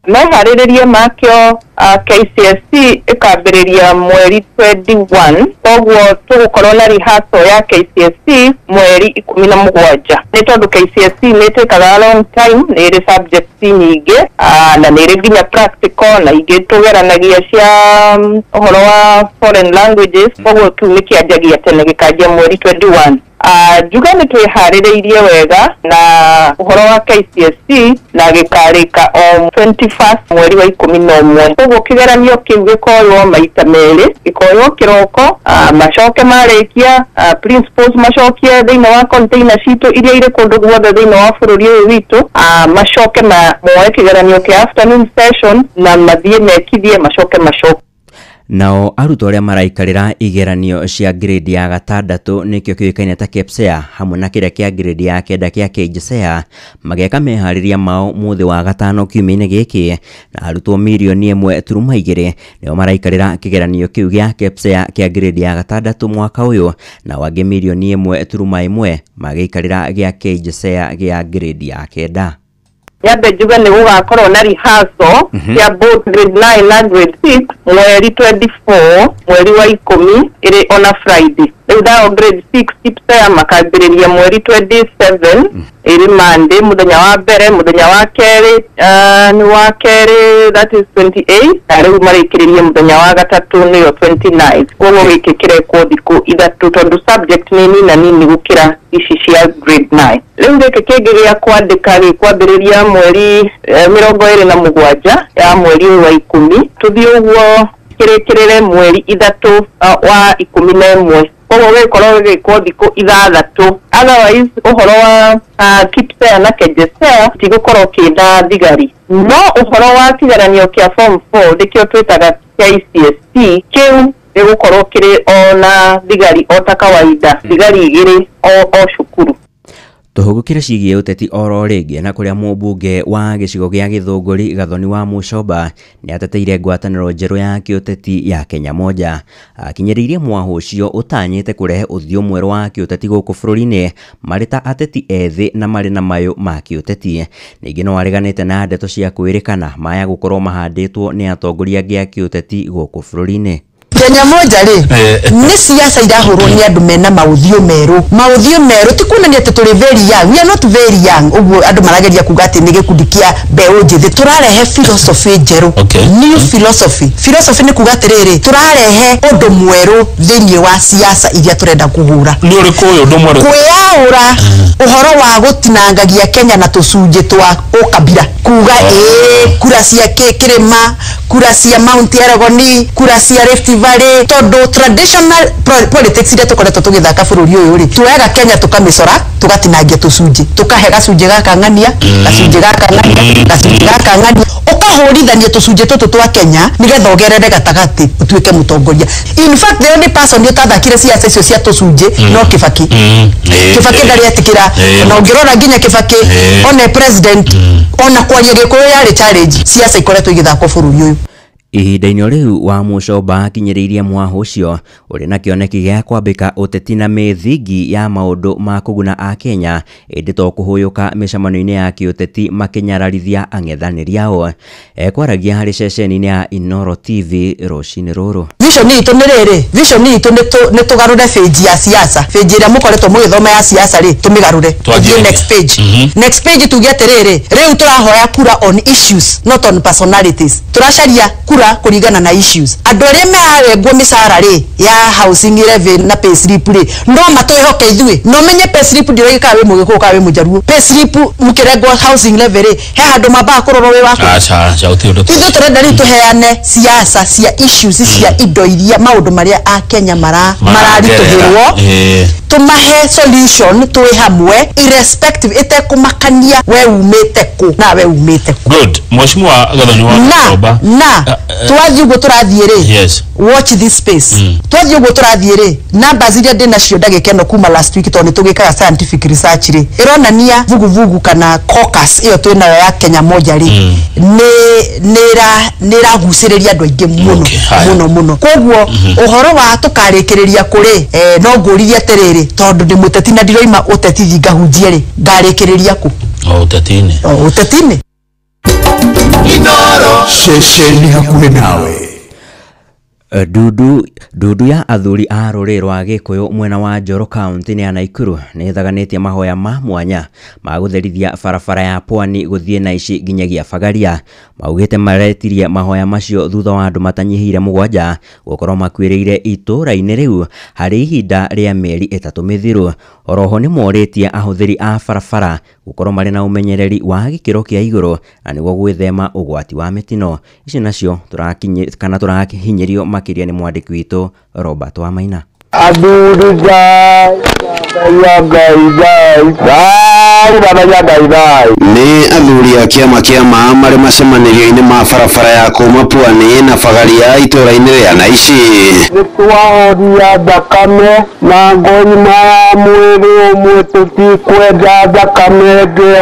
Meharĩrĩria makĩo KCSE ĩkambĩrĩria mweri 21, koguo tũgũkorwo na rehearsal ya KCSE mweri 17. Nĩ tondũ KCSE nĩ ĩtĩkaga long time, nĩ ĩrĩ subjects nyingĩ na nĩ ĩrĩ nginya practical na ingĩ tũgeranagia cia ũhoro wa foreign languages, koguo kĩu nĩ kĩanjagia tene gĩkanjia mweri 21. Njuga nĩ twĩharĩrĩirie wega na ũhoro wa KCSE na gĩkarĩka o 21 mweri wa 11. Koguo kĩgeranio kĩu gĩkoywo maita merĩ, gĩkoywo kĩroko, macoke marĩkia principals macokie thĩinĩ wa container citũ iria irĩ kũndũ guothe thĩinĩ wa bũrũri ũyũ witũ, macoke moe kĩgeranio kĩa afternoon session na mathiĩ mekithie macoke macoke. Nao arutwo arĩa maraikarĩra igeranio cia grade ya gatandatũ nĩkĩo kĩũĩkaine ta KPSEA hamwe na kĩrĩa kĩa grade ya kenda kĩa KJSEA mageka meharĩria mao mũthĩ wa gatano kiumia-inĩ gĩkĩ, na arutwo mirioni 1.2 nĩo maraikarĩra kĩgeranio kĩu gĩa KPSEA kĩa grade ya gatandatũ mwaka ũyũ, na angĩ mirioni 1.1 magĩikarĩra gĩa KJSEA gĩa grade ya kenda. Nyambe njuge nĩ gũgakorwo na rehearsal ya both grade 9 na grade 6 mweri 24 mweri wa 10 ĩrĩ on a Friday. Rĩu nao grade 6 KPSEA makambĩrĩria mweri 27 ĩrĩ Monday, mũthenya wa mbere, mũthenya wa kerĩ nĩ wa kerĩ, that is 28, na rĩu marĩkĩrĩrie mũthenya wa gatatũ nĩyo 29. Koguo gĩkĩ kĩrekwo thikũ ithatũ tondũ subject nĩ nina nini gũkĩra ici cia grade 9. Rĩu gĩkĩ kĩngĩ gĩa kwandĩka gĩkwambĩrĩria mweri 27 ya mweri wa 10 tũthiĩ ũguo kĩrĩkĩrĩre mweri 3 wa 11. Koguo gĩkorwo gĩgĩkwo thikũ ithathatũ. Otherwise ũhoro wa KPSEA na KJSEA tigũkorwo kĩna thigari, no ũhoro wa kĩgeranio kĩa form 4 nĩkĩo twĩtaga KCSE kĩu gĩgũkorwo kĩrĩ ona thigari o ta kawaida, thigari igĩrĩ o cukuru. Tũhũgũkĩre ciĩgiĩ ũteti oro rĩngĩ na kũrĩa mũmbunge wa gĩcigo gĩa Gĩthũngũri Gathoni wa Mũcomba nĩateteire ngwatanĩro njerũ ya kĩũteti ya Kenya Moja. Akinyĩrĩirie mwahũ ũcio ũtanyĩte kũrehe ũthiũ mwerũ wa kĩũteti gũkũ bũrũri-inĩ marĩ ta ateti ethĩ na marĩ na mayũ ma kĩũteti. Ningĩ no areganĩte na ndeto cia kwĩrĩkana maya gũkorwo mahandĩtwo nĩ atongoria angĩ a kĩũteti gũkũ bũrũri-inĩ. Kenya Moja rĩ nĩ siasa irahũrwo nĩ andũ mena maũthiũ merũ. Maũthiũ merũ ti kuonania atĩ tũrĩ very young, we are not very young. Ũguo andũ marageria kuga atĩ nĩ gĩkundi kĩa mbeũ njĩthĩ. Tũrarehe philosophy njerũ, new philosophy. Philosophy nĩ kuga atĩrĩrĩ, tũrarehe ũndũ mwerũ thĩinĩ wa siasa iria tũrenda kũhũra. Nĩ ũrĩkũ ũyũ ũndũ mwerũ? Kwĩyaũra ũhoro wa gũtinangagia Kenya na tũcunjĩ twa ũkabira, kuga ĩĩ kura cia kĩrĩma, kura cia Mount Elgon, kura cia Rift Valley, tondu traditional politics iria tukoretwo tugithaka bururi uyu ri tuoyaga Kenya tukamicora tugatinangia tucunjĩ, tukahe gacunjĩ gaka ng'ania, gacunjĩ gaka ng'ania, gacunjĩ gaka ng'ania, ukahũrithania tucunjĩ tũtũ twa Kenya nigetha ũgerere gatagatĩ ũtuĩke mũtongoria. In fact the only person ũtathakire ciaca icio cia tũcunjĩ no Kibaki. Kibaki ndarĩ etĩkĩra, na ũngĩrora nginya Kibaki one president ona kwaria Gĩkũyũ yarĩ challenge. Ciaca ikoretwo igĩthakwo bũrũri ũyũ. Ihinda-inĩ rĩu wa Mũcomba akinyĩrĩirie mwahũ ũcio ũrĩ na kĩoneki gĩa kwambĩka ũteti na mĩthingi ya maũndũ ma kũguna Akenya ĩndĩ to kũhũyũka mĩcemanio-inĩ ya kĩũteti makĩnyararithia ang'ethanĩri ao. Ekwaragia harĩ ceceni-inĩ ya Inoro TV rũcinĩ rũrũ. Vision itũ nĩ rĩrĩ, vision itũ nĩ tũgarũre page ya siasa, page ĩrĩa mũkoretwo mũgĩthoma ya siasa rĩ tũmĩgarũre tũthiĩ next page. Next page tuge atĩrĩrĩ, rĩu tũrahoya kura on issues not on personalities. Tũracaria kura kũringana na issues. Andũ arĩa mararengwo mĩcara rĩ ya housing levy na pay slip rĩ no matwĩhoke ithuĩ. No menye pay slip ndĩroiga kana wĩ Mũgĩkũyũ kana wĩ Mũjaruo. Pay slip mũkĩrengwo housing levy rĩ he handũ mambaga kũrorwo wĩ waku. Ithuĩ tũrenda rĩu tũheane siasa cia issues cia indo iria maũndũ marĩa Akenya mararitũhĩrwo, tumahe solution tũĩ hamwe irrespective ĩtekũmakania we umĩte kũ na we umĩte kũ. Good. Mheshimiwa Gathoni wa Mũcomba, na twathiĩ ũguo tũrathiĩ rĩ, yes, watch this space. Twathiĩ ũguo tũrathiĩ rĩ, numbers iria ndĩ nacio ndagĩka ĩno kuma last week tondũ nĩ tũgĩkaga scientific research rĩ, ĩronania vuguvugu kana caucus ĩyo twĩnayo ya Kenya Moja rĩ nĩ ĩragucĩrĩria andũ aingĩ mũno mũno mũno. Koguo ũhoro wa tũkarĩkĩrĩria kũrĩ no ngũririe atĩrĩrĩ, tondũ ndĩ mũteti na ndiroima ũteti thiĩ ngahunjie rĩ, ngarĩkĩrĩria kũ? O ũteti-inĩ. O ũteti-inĩ. Ceceni hakuhĩ nawe. Ndundu ya athuri a rũrĩrĩ rwa Gĩkũyũ mwena wa Njoro kaunti-inĩ ya Naikuru nĩ ĩthaganĩtie mahoya ma mwanya ma gũtherithia barabara ya Pwani gũthiĩ Naici nginyagia Bagaria. Maugĩte maretirie mahoya macio thutha wa andũ matanyihĩire 7 gũkorwo makuĩrĩire itũũra-inĩ rĩu harĩ ihinda rĩa mĩeri 3 mĩthiru. Oroho nĩ morĩtie ahũthĩri a barabara gũkorwo marĩ na ũmenyereri wa gĩkĩro kĩa igũrũ na nĩguo gwĩthema ũgwati wa mĩtino. Ici nacio tũrahinyĩrio makĩria nĩ mwandĩki witũ Robert Wamaina. Nĩ athuri a kĩama kĩa ma marĩ macemanĩrio-inĩ ma barabara ya kuma Pwani na Bagaria itũũra-inĩ rĩa Naici. Nĩtwahoria thakame na ngonyma ya mwĩrĩ ũmwe, tũtikwenda thakame ĩngĩ.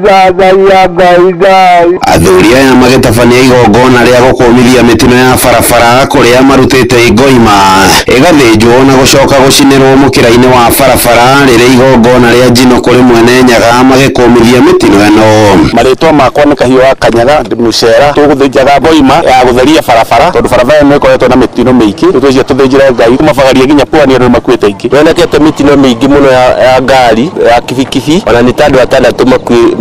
Thathaia Ngai thai. Athuri aya magĩtabania igongona rĩa gũkũmithia mĩtino ya barabara kũrĩa marutĩte ngoima ĩgathĩnjwo na gũcoka gũcinĩrwo mũkĩra-inĩ wa barabara rĩrĩ igongona rĩa njino kũrĩ mwene Nyaga magĩkũmithia mĩtino ĩno. Marĩtwa makwa nĩ Kahiũ wa Kanyaga, ndĩ mũcera. Tũgũthĩnjaga ngoima ya gũtheria barabara tondũ barabara ĩno ĩkoretwo na mĩtino mĩingĩ. Rĩu twĩcie tũthĩnjĩre Ngai kumabagaria nginya Pwani andũ nĩmakuĩte aingĩ. Yonekete mĩtino mĩingĩ mũno ya ngari ya kibikibi, ona nĩ ta andũ atandatũ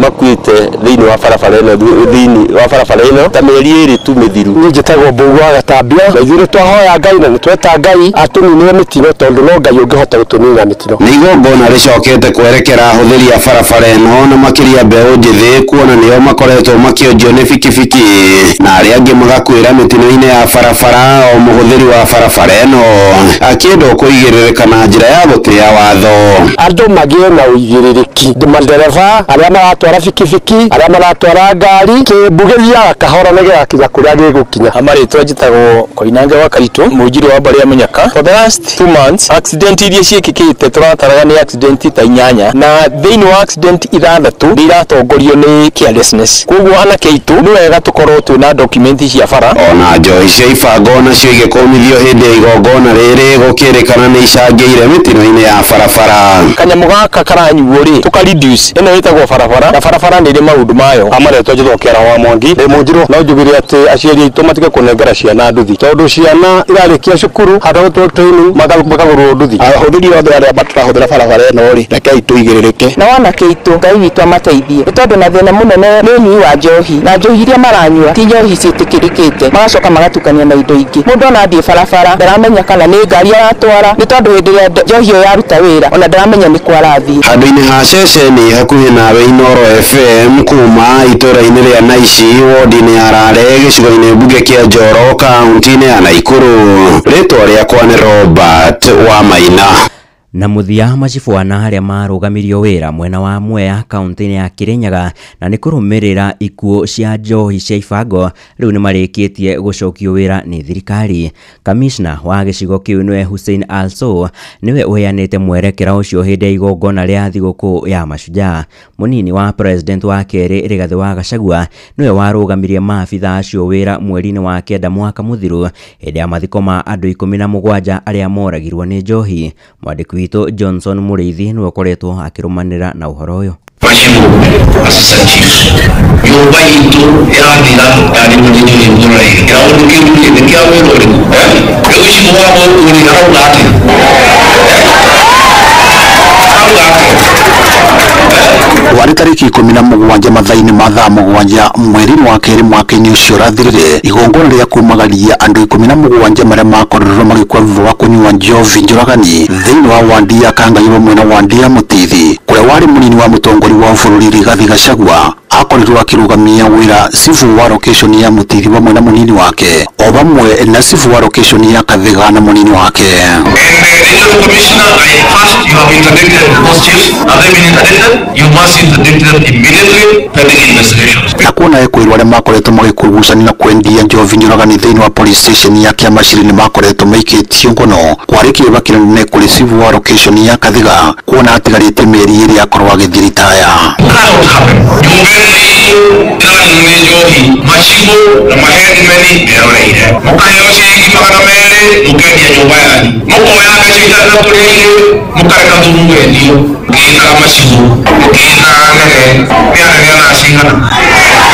makuĩte thĩinĩ wa barabara ĩno, thĩinĩ wa barabara ĩno ta mĩeri ĩrĩ tu mĩthiru. Niĩ njĩtagwo Mbũgũ wa Gatambia, na ithuĩ nĩtwahoya Ngai na nĩtweta Ngai atũninĩre mĩtino tondũ no Ngai ũngĩhota gũtũninĩra mĩtino. Nĩ igongona rĩcokete kwerekera ahũthĩri a barabara ĩno na makĩria mbeũ njĩthĩ kuona nĩo makoretwo makĩonjio nĩ bikibiki na arĩa angĩ magakuĩra mĩtino-inĩ ya barabara. O mũhũthĩri wa barabara ĩno akĩendwo kũigĩrĩrĩka na njĩra ya gũtĩa watho. Andũ magĩe na ũigĩrĩrĩki, madereba arĩa maratwara bikibiki, arĩa maratwara ngari, kĩmbu gĩthiaga kahora nĩgĩgakinya kũrĩa gĩgũkinya. Amarĩtwa njĩtagwo Koinange wa Karitũ, mũnjiri wa mbarĩ ya Mũnyaka. For the last 2 months accident iria ciĩkĩkĩte tũrataraga nĩ accident ta 8, na thĩinĩ wa accident 6 nĩ iratongorio nĩ carelessness. Koguo anake aitũ nĩ wega tũkorwo twĩna document cia bara. Ona njohi cia ibango nacio igĩkũmithio hĩndĩ ya igongona rĩrĩ gũkĩrĩkana nĩ icangĩire mĩtino-inĩ ya barabara. Kanyamũ gaka karanyuo rĩ tũka reduce, ĩno ĩtagwo barabara na barabara nĩ ĩrĩ maũndũ mayo. Amarĩtwa njĩtagwo Kĩara wa Mwangi, ndĩ mũnjirũ. No njugire atĩ aciari aitũ matige kũnengera ciana nduthi tondũ ciana irarĩkia cukuru handũ ha gũtwarwo training makagũrwo nduthi. Ahũthĩri othe arĩa matarahũthĩra barabara ĩno rĩ, rekei tũigĩrĩrĩke. Na wanake aitũ Ngai witũ amateithie, nĩ tondũ na thĩna mũnene nĩ ũnyui wa njohi, na njohi iria maranyua ti njohi ciĩtĩkĩrĩkĩte, magacoka magatukania na indo ingĩ. Mũndũ ona athiĩ barabara ndaramenya kana nĩ ngari aratwara, nĩ tondũ hĩndĩ ĩrĩa njohi ĩyo yaruta wĩra ona ndaramenya nĩ kũ arathiĩ. Handũ-inĩ ha ceceni hakuhĩ nawe Inooro FM kuma itũũra-inĩ rĩa Naici wodi-inĩ ya Rare gĩcigo-inĩ mbunge kĩa Njoro kaunti-inĩ ya Naikuru. Rĩtwa rĩakwa nĩ Robert wa Maina. Na mũthia macibwana arĩa marũgamirio wĩra mwena wa Mwea kaunti-inĩ ya Kirinyaga na nĩ kũrũmĩrĩra ikuũ cia njohi cia ibango rĩu nĩ marĩkĩtie gũcokio wĩra nĩ thirikari. Kamishna wa gĩcigo kĩu nĩwe Hussein Also nĩwe ũheanĩte mwerekera ũcio hĩndĩ ya igongona rĩa thigũkũ ya Mashujaa. Mũnini wa president wa kerĩ Rigathĩ wa Gachagua nĩwe warũgamirie maabitha acio wĩra mweri-inĩ wa 9 mwaka mũthiru hĩndĩ ya mathiko ma andũ 17 arĩa moragirwo nĩ njohi. Mwandĩki witũ Johnson Mũrĩithi nĩwe ũkoretwo akĩrũmanĩra na ũhoro ũyũ. Assistant chiefs nyũmba itũ ĩrathira yarĩ mũthĩnjĩri mũraire kĩraũndũ kĩu rĩ nĩ kĩa wĩra ũrĩkũ? Rĩu cibũ wa gũkũ rĩ arauga atĩa? Arauga atĩa? Warĩ tarĩki 17 mathaa-inĩ ma thaa 7 mweri-inĩ wa kerĩ mwaka-inĩ ũcio ũrathirire, igongona rĩa kumagaria andũ 17 marĩa makorirwo magĩkua thutha wa kũnyua njovi njũragani thĩinĩ wa wandi ya Kangai hamwe na wandi ya Mũtithi kũrĩa warĩ mũnini wa mũtongoria wa bũrũri Rigathĩ Gachagua akorirwo akĩrũgamia wĩra cibu wa location ya Mũtithi hamwe na mũnini wake o vamwe na cibu wa location ya Kathiga na mũnini wake. Commissioner, I trust you have interdicted those chiefs. Have they been interdicted? You must interdict them immediately pending investigations. Na kuona ekwirwo arĩa makoretwo magĩkurugucania na kwendia njovi njũragani thĩinĩ wa police station ya Kĩamaciri nĩ makoretwo maikĩtio ngono kwarĩ kĩũra kĩnene kũrĩ cibu wa location ya Kathiga kuona atigarĩte mĩeri ĩrĩ akorwo agĩthiĩ ritaya. Ĩranyuo njohi macibũ na maheadmeni meroreire mũkaheo ciringi 200 mũkendia nyũmba yanyu mũkoya mbeca ithathatũ rĩrĩ mũkareka thumu wendio mũkĩĩtaga macibũ mũkĩĩtaga anene nĩ anene ona cigana.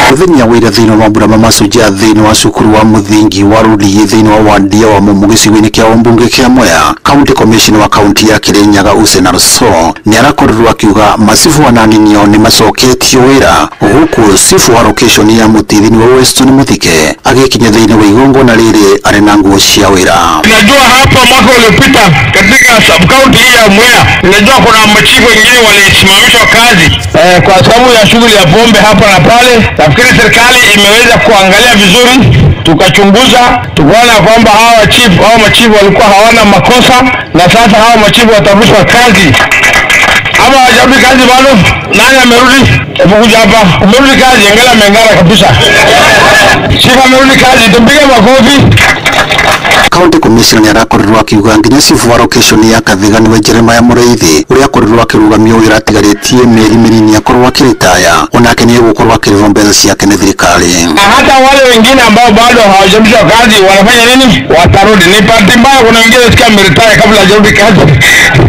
Mũthenya wa ira thĩinĩ wa mbura Mashujaa thĩinĩ wa cukuru wa mũthingi wa Rũriĩ thĩinĩ wa wandi wa Mumu gĩcigo-inĩ kĩa ũmbunge kĩa Mwea, County Commissioner wa kaunti ya Kirinyaga Hussein Arso nĩ arakorirwo akiuga macibu anani nĩo nĩ macoketio wĩra huku cibu wa location ya Mũtithi nĩwe Weston Mũthike agĩkinya thĩinĩ wa igongona rĩrĩ arĩ na nguo cia wĩra. Najua hapa mwaka uliopita katika sub county hii ya Mwea, najua kuna machifu wengine walisimamishwa kazi kwa sababu ya shughuli ya pombe hapa na pale. Nafikiri serikali imeweza kuangalia vizuri, tukachunguza, tukaona kwamba hawa chief, hawa machifu walikuwa hawana makosa, na sasa hawa machifu watarudishwa kazi. Ama hawajarudi kazi bado? Nani amerudi? Hebu kuja hapa. Umerudi kazi, angalia ameng'ara kabisa. Chief amerudi kazi, tumpige makofi. County Commissioner nĩarakorirwo akiuga nginya chifu wa location ya Kathiga nĩwe Jeremiah Mũrĩithi ũrĩa akorirwo akĩrũgamio wĩra atigarĩtie mĩeri mĩnini akorwo akĩritaya onake nĩegũkorwo akĩrĩhwo mbeca ciake nĩ thirikari. Na hata wale wengine ambao bado hawajarudishwa kazi wanafanya nini? Watarudi. Ni bahati mbaya kuna wengine sikia ameretire kabla hajarudi kazi.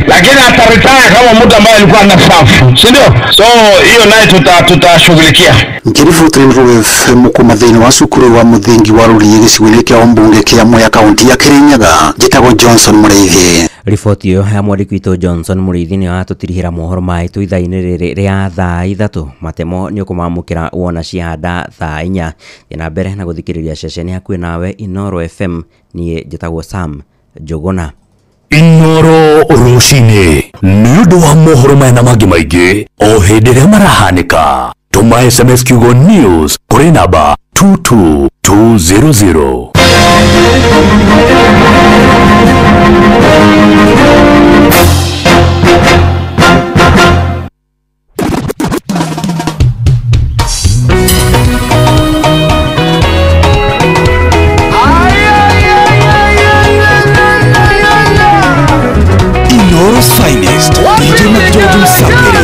Lakini ataretire kama mtu ambaye alikuwa anastaafu, si ndio? So hiyo naye tutashughulikia. Ngĩribotera Inooro FM kuma thĩinĩ wa cukuru wa mũthingi wa Rũriĩ gĩcigo-inĩ kĩa ũmbunge kĩa Mwea kaunti ya Kirinyaga, njĩtagwo Johnson Mũrĩithi. Riboti ĩyo ya mwandĩki witũ Johnson Mũrĩithi nĩyo yatũtirihĩra mohoro maitũ ithaa-inĩ rĩrĩ rĩa thaa 3. Matemo nĩ ũkũmamũkĩra wona ciahanda thaa 4. Thiĩ na mbere na gũthikĩrĩria ceceni hakuhĩ nawe Inooro FM. Niĩ njĩtagwo Sam Njũgũna. Inooro rũcinĩ nĩ ũndũ wa mohoro maya na mangĩ maingĩ o hĩndĩ ĩrĩa marahanĩka. Tũma SMS kiugo news kũrĩ namba 22200. Inooro's finest, DJ McGeorge Msafiri.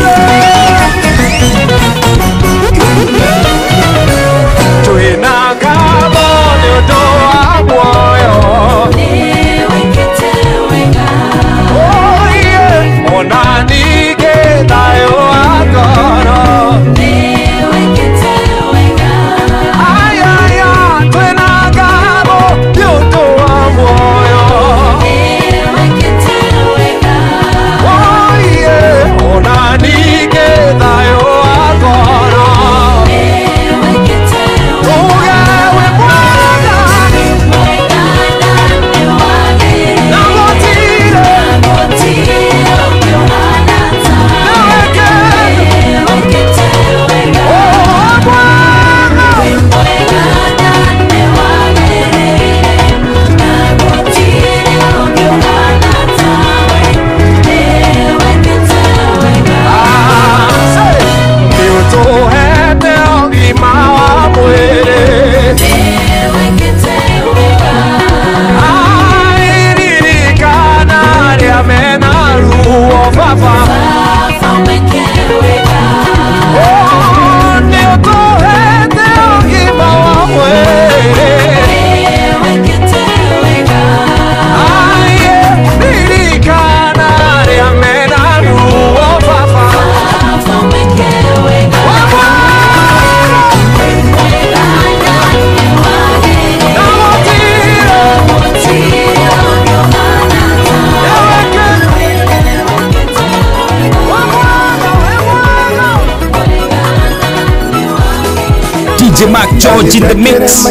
DJ Mark George in the mix.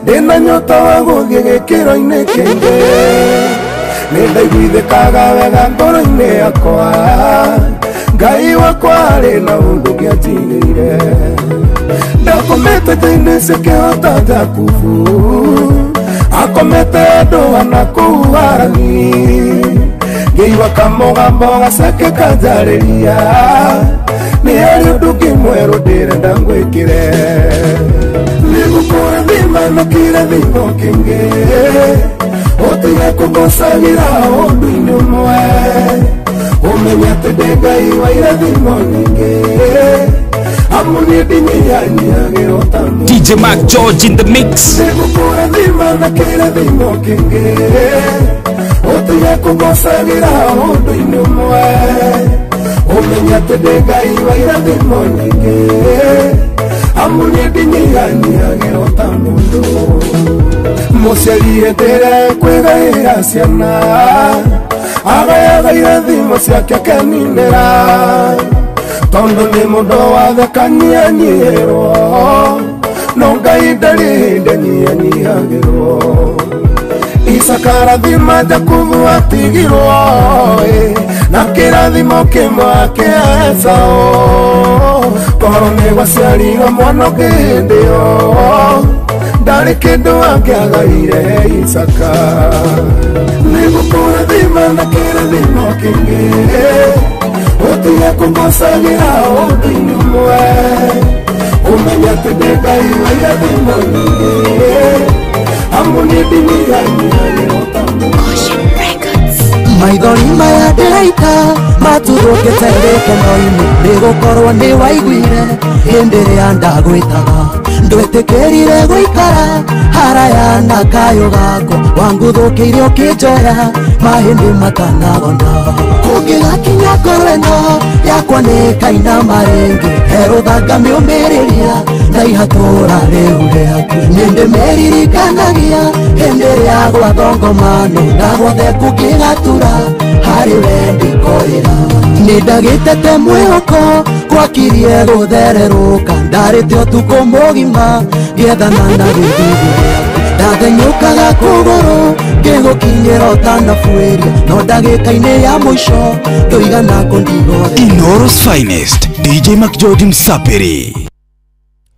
Ndĩna nyota wa gũthiĩ gĩkĩro-inĩ kĩngĩ, nĩndaiguithĩkaga wega ngoro-inĩ yakwa, Ngai wakwa arĩ na ũndũ ngĩanjigĩire. Ndakomete thĩinĩ cikĩhota Jakubu, akomete andũ ana kũu Harani, ngĩigua kamũgambo gaceke kanjarĩria, nĩ harĩ ũndũ ũngĩ mwerũ ndĩrenda ngwĩkĩre. Nĩngũkũrathima na kĩrathimo kĩngĩ, ũtige kũngocagĩra ũndũ-inĩ ũmwe, ũmenye atĩ ndĩ Ngai wa irathimo nyingĩ, amu niĩ ndinyihanyiihagĩrwo ta mũndũ. DJ Mark George in the mix. Nĩngũkũrathima na kĩrathimo kĩngĩ, ũtige kũngocagĩra ũndũ-inĩ ũmwe, ũmenye atĩ ndĩ Ngai wa irathimo nyingĩ, amu niĩ ndinyihanyiihagĩrwo ta mũndũ. Mũciari hĩndĩ ĩrĩa ekwĩgaĩra ciana, agayaga irathimo ciake akeninĩra, tondũ nĩ mũndũ wathekanyihanyihĩrwo, no Ngai ndarĩ hĩndĩ anyihanyihagĩrwo. Isaka arathima Jakubu atigirwo, na kĩrathimo kĩmwe kĩa Esaũ. Korwo nĩ gwaciarirwo mwana ũngĩ hĩndĩ ĩyo ndarĩ kĩndũ angĩagaire Isaka. Nĩngũkũrathima na kĩrathimo kĩingĩ ũtige kũngocagĩra ũndũ-inĩ ũmwe ũmenye atĩ ndĩ Ngai wa irathimo nyingĩ amu niĩ ndinyihanyiihagĩrwo ta Maithori maya ndĩraita matuthũkĩte gĩkeno-inĩ nĩgũkorwo nĩ waiguire hĩndĩ ĩrĩa ndagwĩtaga ndwĩtĩkĩrire gũikara haraya na kayũ gakwa wanguthũkĩire ũkĩnjoya mahĩndĩ matanagona kũngĩgakinya ngoro ĩno yakwa nĩĩkainama rĩngĩ herũthanga mĩũmĩrĩria na ihatũra rĩu rĩaku nĩndĩmĩririkanagia hĩndĩ ĩrĩa gwathongomano na gwothe kũngĩgatura harĩ we ndĩkoĩra nĩndagĩtete mwĩhoko gwakirie gũthererũka ndarĩte ũtukũ mũgima ngĩethana na gĩthithi gĩaku ndathenyũkaga kũgũrũ ngĩgũkinyĩra ũtanabuĩria no ndagĩka-inĩ ya mũico ndũigana kũndigorera. Inooro's finest DJ McGeorge Msapiri.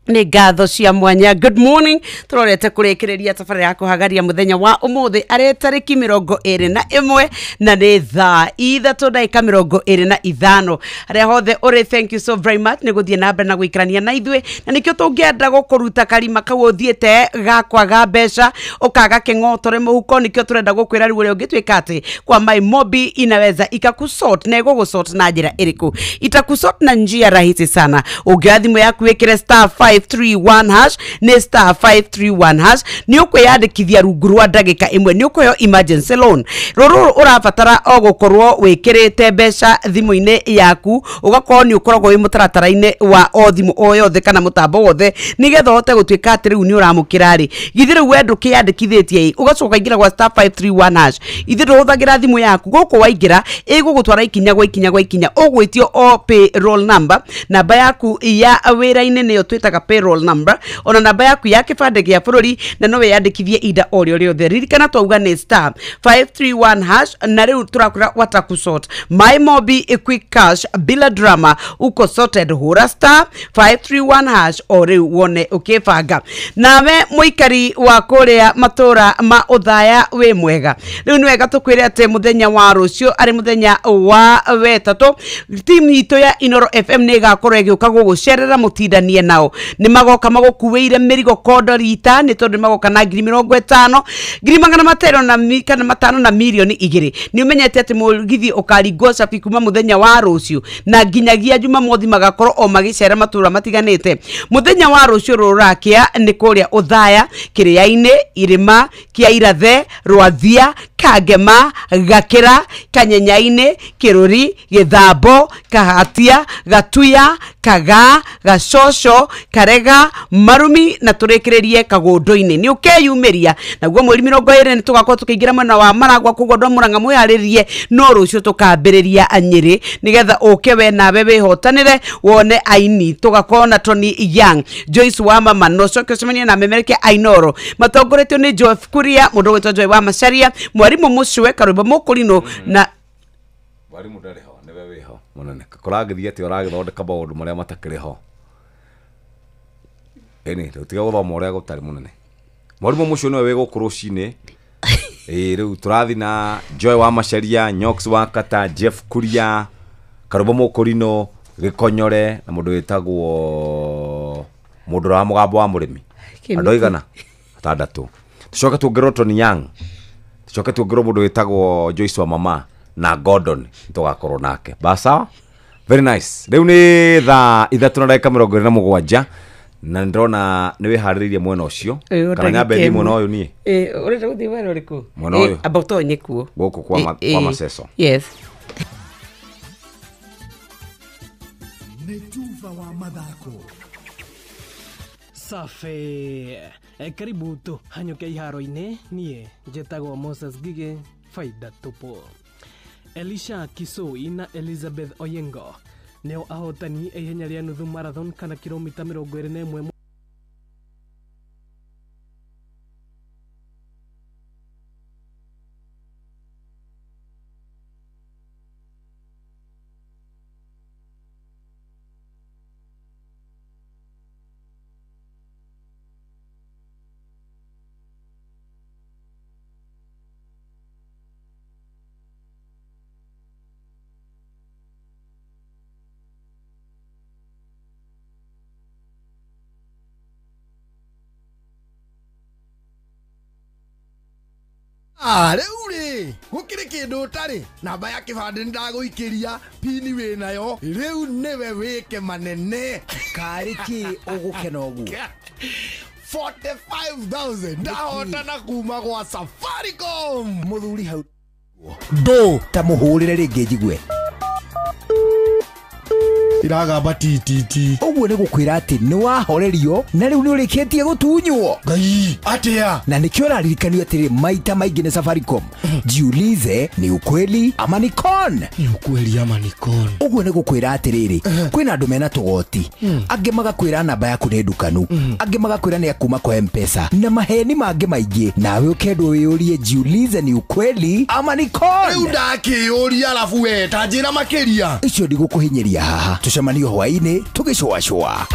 Nĩ ngatho cia mwanya. Good morning. Tũrorete kũrĩkĩrĩria tabarĩra ya kũhagaria mũthenya wa ũmũthĩ arĩ tarĩki 21 na nĩ thaa 3:25 arĩa hothe ũrĩ, thank you so very much nĩ gũthiĩ na mbere na gũikarania na ithuĩ, na nĩkĩo tũngĩenda gũkũruta karima kau ũthiĩte gakwaga mbeca ũkaga kĩng'otore mũhuko. Nĩkĩo tũrenda gũkwĩra rĩu ũrĩa ũngĩtuĩka atĩ kwa My Mobi inaweza ikakusort na ĩgũgũsort na njĩra ĩrĩkũ. Itakusort na njia rahisi sana. Ũngĩoya thimũ yaku wĩkĩre star 531 hash nĩ star 531 hash nĩ ũkwĩyandĩkithia rungu rwa ndagĩka ĩmwe nĩ ũkũheo emergency loan. Rũrũ ũrabatara o gũkorwo wĩkĩrĩte mbeca thimũ-inĩ yaku, ũgakorwo nĩ ũkoragwo wĩ mũtaratara-inĩ wa o thimũ o yothe kana mũtambo wothe nĩgetha ũhote gũtuĩka atĩ rĩu nĩ ũramũkĩra rĩ githĩ rĩu we ndũkĩyandĩkithĩtie ĩ ũgacoka ũkaingĩra gwa star 531 hash ithe ndũhũthagĩra thimũ yaku gũkũ waingĩra ĩgũgũtwara ikinya gwa ikinya gwa ikinya ũgwĩtio o payroll number, namba yaku ya wĩra-inĩ nĩyo twĩtaga payroll number, ona namba yaku ya kĩbandĩ gĩa bũrũri, na no wĩyandĩkithie ida o rĩo rĩothe. Ririkana twauga nĩ star 531 hash na rĩu tũrakwĩra watakusort My Mobi quick cash bila drama uko sorted. Hũra star 531 hash o rĩu wone ũkĩbanga. Nawe mũikari wa kũrĩa matũra ma ũthaya wĩ mwega, rĩu nĩ wega tũkwĩre atĩ mũthenya wa rũciũ arĩ mũthenya wa wetatũ timu itũ ya Inooro FM nĩ ĩgakorwo ĩgĩũka gũgũcerera mũtindanie nao. Nĩ magoka magũkuĩire mĩrigo kondo rita nĩ tondũ nĩ magoka na 50,000 200,000 kana 5 na mirioni 2. Nĩ ũmenyete atĩ mũgithi ũkaringwo cabi kuma mũthenya wa rũciũ na nginyagia Jumamothi magakorwo o magĩcera matũra matiganĩte. Mũthenya wa rũciũ rũrakĩa nĩ kũrĩa Ũthaya, Kĩrĩa-inĩ, Irĩma, Kĩairathe, Rwathia, Kangema, Gakĩra, Kanyenyainĩ, Kĩrũri, Gĩthambo, Kahatia, Gatuya, Kagaa, Gacoco, Karega, Marumi na tũrĩkĩrĩrie Kagũndũ-inĩ. Nĩ ũkeyumĩria naguo mweri 20 nĩ tũgakorwo tũkĩingĩra mwena wa Maragwa, koguo andũ a Mũrang'a mwĩharĩrie no rũciũ tũkambĩrĩria Nyĩrĩ nĩgetha ũke we nawe wĩhotanĩre wone aini. Tũgakorwo na Tony Young, Joyce wa Mama, no ũcoke ũcemanie na memereke Ainoro matongoretio nĩ Joef Kuria, mũndũ ũgwĩtwo Joy wa Macharia, mwarimũ Mũcwe, Karwĩmbo Mũkũrinũ na mwarimu ndarĩ ho nĩwe wĩho mũnene kũragĩthiĩ atĩ ũragĩthondeka maũndũ marĩa matakĩrĩ ho ĩni rĩu tiga gũthoma ũrĩa gũtarĩ mũnene. Mwarimũ mũcio nĩwe wĩ gũkũ rũcinĩ. Ĩĩ rĩu tũrathi na Joy wa Macharia, Nyox wa Kata, Jeff Kuria, Karũmbo Mũkũrinũ, Gĩkonyore na mũndũ wĩtagwo mũndũ wa mũgambo wa mũrĩmi. Andũ aigana atandatũ. Tũcoke tuongererwo Tony Young, tũcoke tuongererwo mũndũ wĩtagwo Joyce wa Mama na Gordon tũgakorwo nake. Basa very nice. Rĩu nĩ thaa 3:27 na ndĩrona nĩ wĩharĩrĩirie mwena ũcio kana nyambe thiĩ mwena ũyũ niĩ. Ũrenda gũthiĩ mwena ũrĩkũ? Mwena ũyũ amba ũtonye kuo gũkũ kwa Maceco. Yes. Nĩ tuva wa mathako. Safi. Karibu tu hanyũke iharo-inĩ. Niĩ njĩtagwo Moses Ngigĩ, faida tupu. Elisha Kisoi na Elizabeth Oyengo nĩo ahotani a ihenya rĩa nuthu marathon kana kilomita 21. Rĩu rĩ gũkĩrĩ kĩndũ ũtarĩ namba ya kĩbandĩ nĩndagũikĩria pini wĩ nayo rĩu nĩwe wĩke manene karĩ kĩ ũgũkena ũguo 45,000 ndahotana kuma gwa Safaricom mũthuri hau ndũ ta mũhũrĩre rĩngĩ njigue iragamba ttt ũguo nĩ gũkwĩra atĩ nĩ wahorerio na rĩu nĩ ũrĩkĩtie gũtunywo Ngai atĩa na nĩkĩo ũraririkanio atĩrĩ maita maingĩ nĩ Safaricom jiulize ni ukweli ama ni con ni ukweli ama ni con ũguo nĩ gũkwĩra atĩrĩrĩ kwĩna andũ mena tũgoti angĩ magakwĩra namba yaku nĩ ndukanu angĩ magakwĩra nĩ akuma kwa M-Pesa na maheni mangĩ maingĩ nawe ũkendwo wĩyũrie jiulize ni ukweli ama ni con rĩu ndakĩyũria arabu we ta njĩra makĩria icio ndigũkũhinyĩria haha tũcemanio hwaĩ-inĩ tũgĩcũacũa.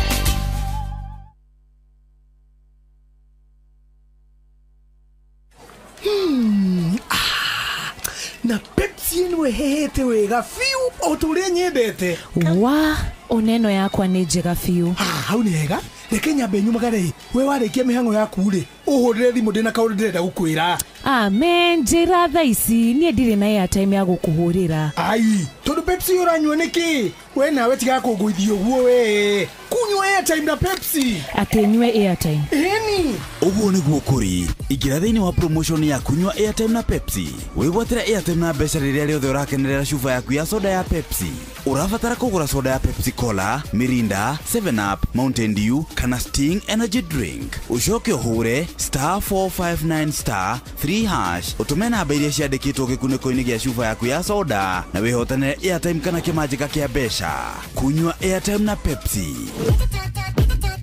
Na Pepsi ĩno ĩhehete wega biũ o ta ũrĩa nyendete wa oneno yakwa nĩ njega biũ. Hau nĩ hega reke nyambe nyumagare we warĩkia mĩhang'o yaku rĩ ũhũrĩre thimũ ndĩna kaũndũ ndĩrenda gũkwĩra. Amen njĩra thaa ici niĩ ndirĩ na airtime ya gũkũhũrĩra. Ai tondũ Pepsi ũranyua nĩkĩ we nawe tiga kũngũithia ũguo we kunyua airtime na Pepsi atĩ nyue airtime ĩni ũguo nĩguo kũrĩ ingĩra thĩinĩ wa promotion ya kunyua airtime na Pepsi wĩgwatĩre airtime na mbeca rĩrĩa rĩothe ũrakenerera cuba yaku ya soda ya Pepsi ũrabatara kũgũra soda ya Pepsi Cola, Mirinda, 7 Up, Mountain Dew kana Sting Energy Drink ũcoke ũhũre *459 *3# ũtũme namba iria ciandĩkĩtwo gĩkunĩko-inĩ gĩa cuba yaku ya soda na wĩhotanĩre airtime kana kĩmanjĩka kĩa mbeca kunyua airtime na Pepsi.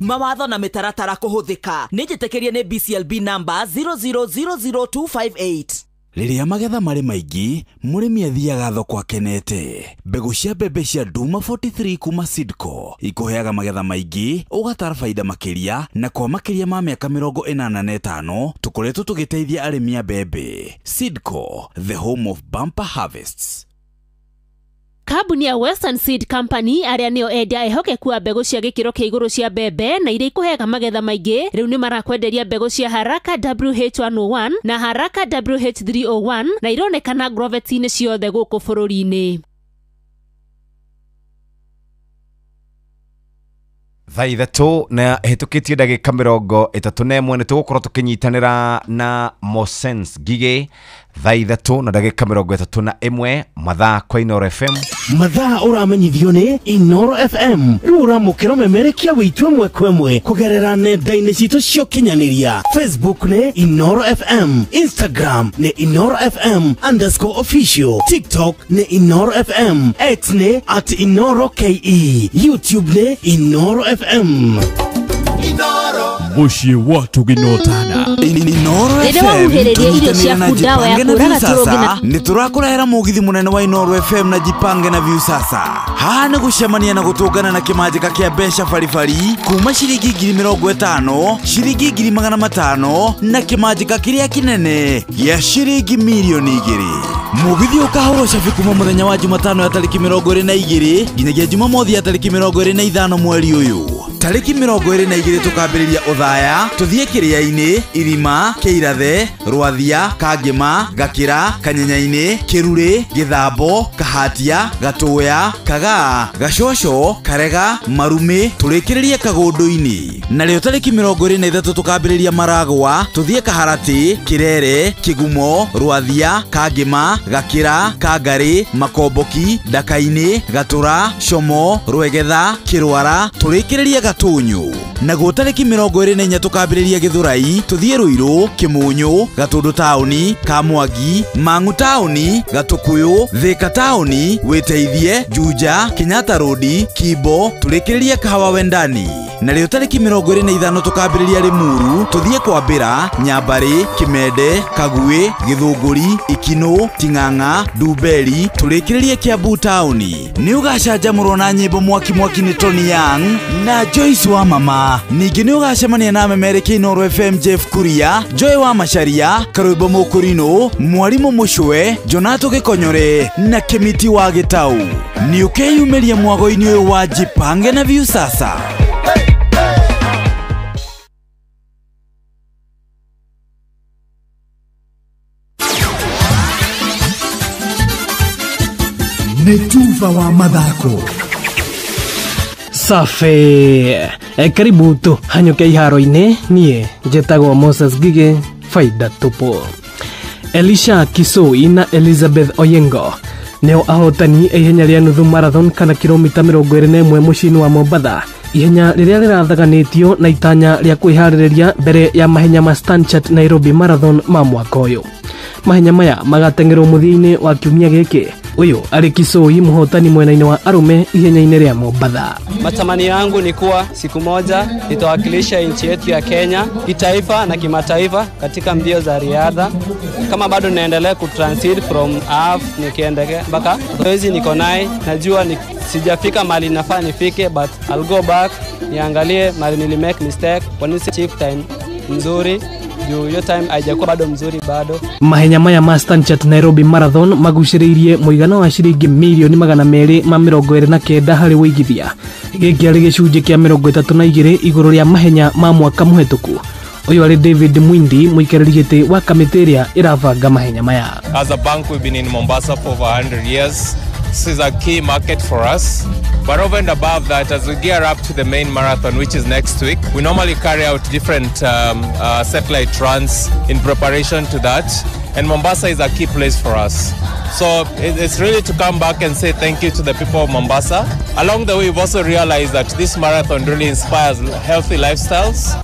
Mawatho na mĩtaratara kũhũthĩka nĩ njĩtĩkĩrie nĩ BCLB number 0000258. Rĩrĩa magetha marĩ maingĩ mũrĩmi athiaga thoko akenete mbegũ cia mbembe cia Duma 43 kuma Sidco ikũheaga magetha maingĩ ũgatara baida makĩria na kwa makĩria ma mĩaka 85 tũkoretwo tũgĩteithia arĩmi a mbembe. Sidco, the home of bumper harvests. Kambuni ya Western Seed Company arĩa nĩo endia ehokeku a mbegũ cia gĩkĩro kĩa igũrũ cia mbembe na iria ikũheaga magetha maingĩ rĩu nĩ marakwenderia mbegũ cia Haraka WH101 na Haraka WH301 na ironekana Grovet-inĩ ciothe gũkũ bũrũri-inĩ. Thaa ithatũ na ĩhĩtũkĩtie ndagĩka 31 nĩ tũgũkorwo tũkĩnyitanĩra na Mosens Ngigĩ thaa ithatũ na ndagĩka 31 mathaa kwa Inooro FM. Mathaa ũramenyithio nĩ Inooro FM rĩu ũramũkĩra ũmemerekia wĩitũ ĩmwe kwa ĩmwe kũgerera nenda-inĩ citũ cia ũkinyanĩria. Facebook nĩ Inooro FM, Instagram nĩ Inooro FM _official, TikTok nĩ Inooro FM, X nĩ @InooroKE, YouTube nĩ Inooro FM. Muciĩ wa tũgĩnotana Inooro FM tũnyitanĩire na Jipange na Viusasa nĩ tũrakũrehera mũgithi mũnene wa Inooro FM na Jipange na Viusasa. Haha nĩ gũcemania na gũtũngana na kĩmanjĩka kĩa mbeca baribari kuma ciringi 50,000 ciringi 500,000 na kĩmanjĩka kĩrĩa kĩnene gĩa ciringi 2,000,000. Mũgithi ũkahũrwo cabi kuma mũthenya wa Jumatano ya tarĩki 22 nginyagia Jumamothi ya tarĩki 25 mweri ũyũ. Tarĩki 22 tũkambĩrĩria ũthaya tũthiĩ Kĩrĩa-inĩ, Irima, Kĩirathe, Rwathia, Kangĩma, Gakĩra, Kanyenyainĩ, Kĩrurĩ, Gĩthambo, Kahatia, Gatũya, Kagaa, Gacoco, Karega, Marumĩ, tũrĩkĩrĩrie Kagũndũ-inĩ. Narĩo tarĩki 23 tũkambĩrĩria Maragwa, tũthiĩ Kaharatĩ, Kĩrere, Kĩgumo, Rwathia, Kangĩma, Gakĩra, Kangarĩ, Makomboki, Ndaka-inĩ, Gatũra, Como, Rwegetha, Kĩrwara, tũrĩkĩrĩrie Gatũnyũ. Naguo tarĩki 24 tũkambĩrĩria Gĩthũrai, tũthiĩ Rũirũ, Kĩmũnyũ, Gatũndũ taũni, Kamwangi, Mang'u taũni, Gatũkũyũ, Thĩka taũni, Wĩteithie, Juja, Kenyatta Road, Kimbo, tũrĩkĩrĩrie Kahawa Wendani. Narĩo tarĩki 25 tũkambĩrĩria Rĩmuru, tũthiĩ Kwambĩra, Nyambarĩ, Kĩmende, Kaguĩ, Gĩthũngũri, Ikinũ, Ting'ang'a, Ndumberi, tũrĩkĩrĩrie Kiambu taũni. Nĩ ũgacanjamũrwo na nyĩmbo mwaki mwaki nĩ Tony Young na Joyce wa Mama. Ningĩ nĩ ũgacemania na memereki Inooro FM Jeff Kuria, Joy wa Macharia, Karwĩmbo Mũkũrinũ, Mwarimũ Mũcwe, Jonato Gĩkonyore na Kĩmiti wa Gĩtau. Nĩ ũkeyumĩria mwago-inĩ ũyũ wa Jipange na Viusasa. Nĩ tuba wa mathako. Safi. Karibu tu hanyũke iharo-inĩ. Niĩ njĩtagwo Moses Ngigĩ, faida tupu. Elisha Kisoi na Elizabeth Oyengo nĩo ahotani a ihenya rĩa nuthu marathon kana kilomita 21 mũciĩ-inĩ wa Mombatha, ihenya rĩrĩa rĩrathaganĩtio na itanya rĩa kwĩharĩrĩria mbere ya mahenya ma Stanchart Nairobi Marathon ma mwaka ũyũ. Mahenya maya magateng'erwo mũthia-inĩ wa kiumia gĩkĩ. Ũyũ arĩ Kisoi, mũhotani mwena-inĩ wa arũme ihenya-inĩ rĩa Mombatha. Matamanio yangu ni kuwa siku moja nitawakilisha nchi yetu ya Kenya kitaifa na kimataifa katika mbio za riadha. Kama bado naendelea kutransit from half nikiendelea mpaka zoezi niko naye, najua sijafika mahali nafaa nifike, but I'll go back niangalie mahali nilimake mistake, kwa nini si achieve time mzuri juu hiyo time haijakuwa bado mzuri bado. Mahenya maya ma Stanchart Nairobi Marathon magucĩrĩirie mũigana wa ciringi mirioni 229 harĩ wũigithia. Gĩkĩ arĩ gĩcunjĩ kĩa 32 igũrũ rĩa mahenya ma mwaka mũhetũku. Ũyũ arĩ David Mwindi, mũikarĩri gĩtĩ wa kamĩtĩ ĩrĩa ĩrabanga mahenya maya. As a bank, we've been in Mombasa for over 100 years. This is a key market for us. But over and above that, as we gear up to the main marathon, which is next week, we normally carry out different satellite runs in preparation to that. And Mombasa is a key place for us. So it's really to come back and say thank you to the people of Mombasa. Along the way, we've also realized that this marathon really inspires healthy lifestyles.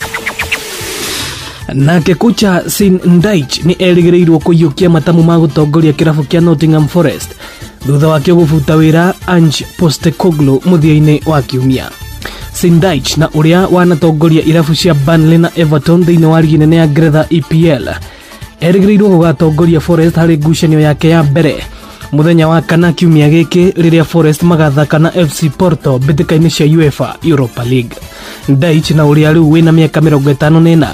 Nake kocha Sin Ndaich nĩ erĩgĩrĩirwo kũiyũkia matamu ma gũtongoria kĩrabu kĩa Nottingham Forest thutha wake gũbuta wĩra Ange Postecoglou mũthia-inĩ wa kiumia. Sindaich na ũrĩa wanatongoria irabu cia Burnley na Everton thĩinĩ wa rigi nene ya Ngeretha EPL erĩgĩrĩirwo gũgatongoria Forest harĩ ngucanio yake ya mbere mũthenya wa kana kiumia gĩkĩ rĩrĩa Forest magathaka na FC Porto mbĩtĩka-inĩ cia UEFA Europa League. Ndaich na ũrĩa rĩu wĩna mĩaka 54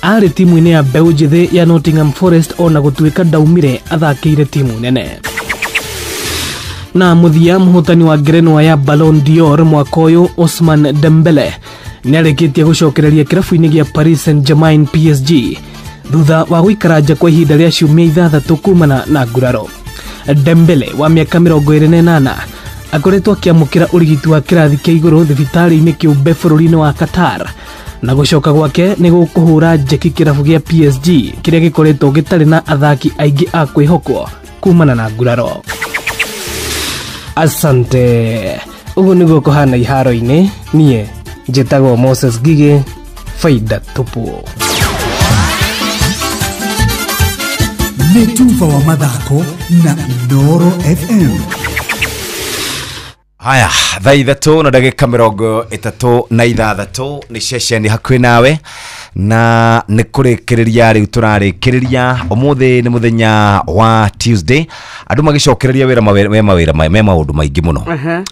arĩ timu-inĩ ya mbeũ njĩthĩ ya Nottingham Forest ona gũtuĩka ndaumire athakĩire timu nene. Na mũthia, mũhotani wa ngerenwa ya Ballon d'Or mwaka ũyũ Ousmane Dembele nĩarĩkĩtie gũcokereria kĩrabu-inĩ gĩa Paris Saint-Germain PSG thutha wa gũikara nja kwa ihinda rĩa ciumia 6 kumana na nguraro. Dembele wa mĩaka 28 akoretwo akĩamũkĩra ũrigiti wa kĩrathi kĩa igũrũ thibitarĩ-inĩ kĩũmbe bũrũri-inĩ wa Qatar, na gũcoka gwake nĩ gũkũhũra njeki kĩrabu gĩa PSG kĩrĩa gĩkoretwo gĩtarĩ na athaki aingĩ a kwĩhokwo kumana na nguraro. Asante. Ũguo nĩguo kũhana iharo-inĩ. Niĩ njĩtagwo Moses Ngigĩ, faida tupu. Nĩ tuba wa mathako na Inooro FM. Haya, thaa 3 na ndagĩka 36 nĩ ceceni hakuhĩ nawe na nĩ kũrĩkĩrĩria rĩu tũrarĩkĩrĩria. Ũmũthĩ nĩ mũthenya wa Tuesday, andũ magĩcokereria wĩra me mawĩra me maũndũ maingĩ mũno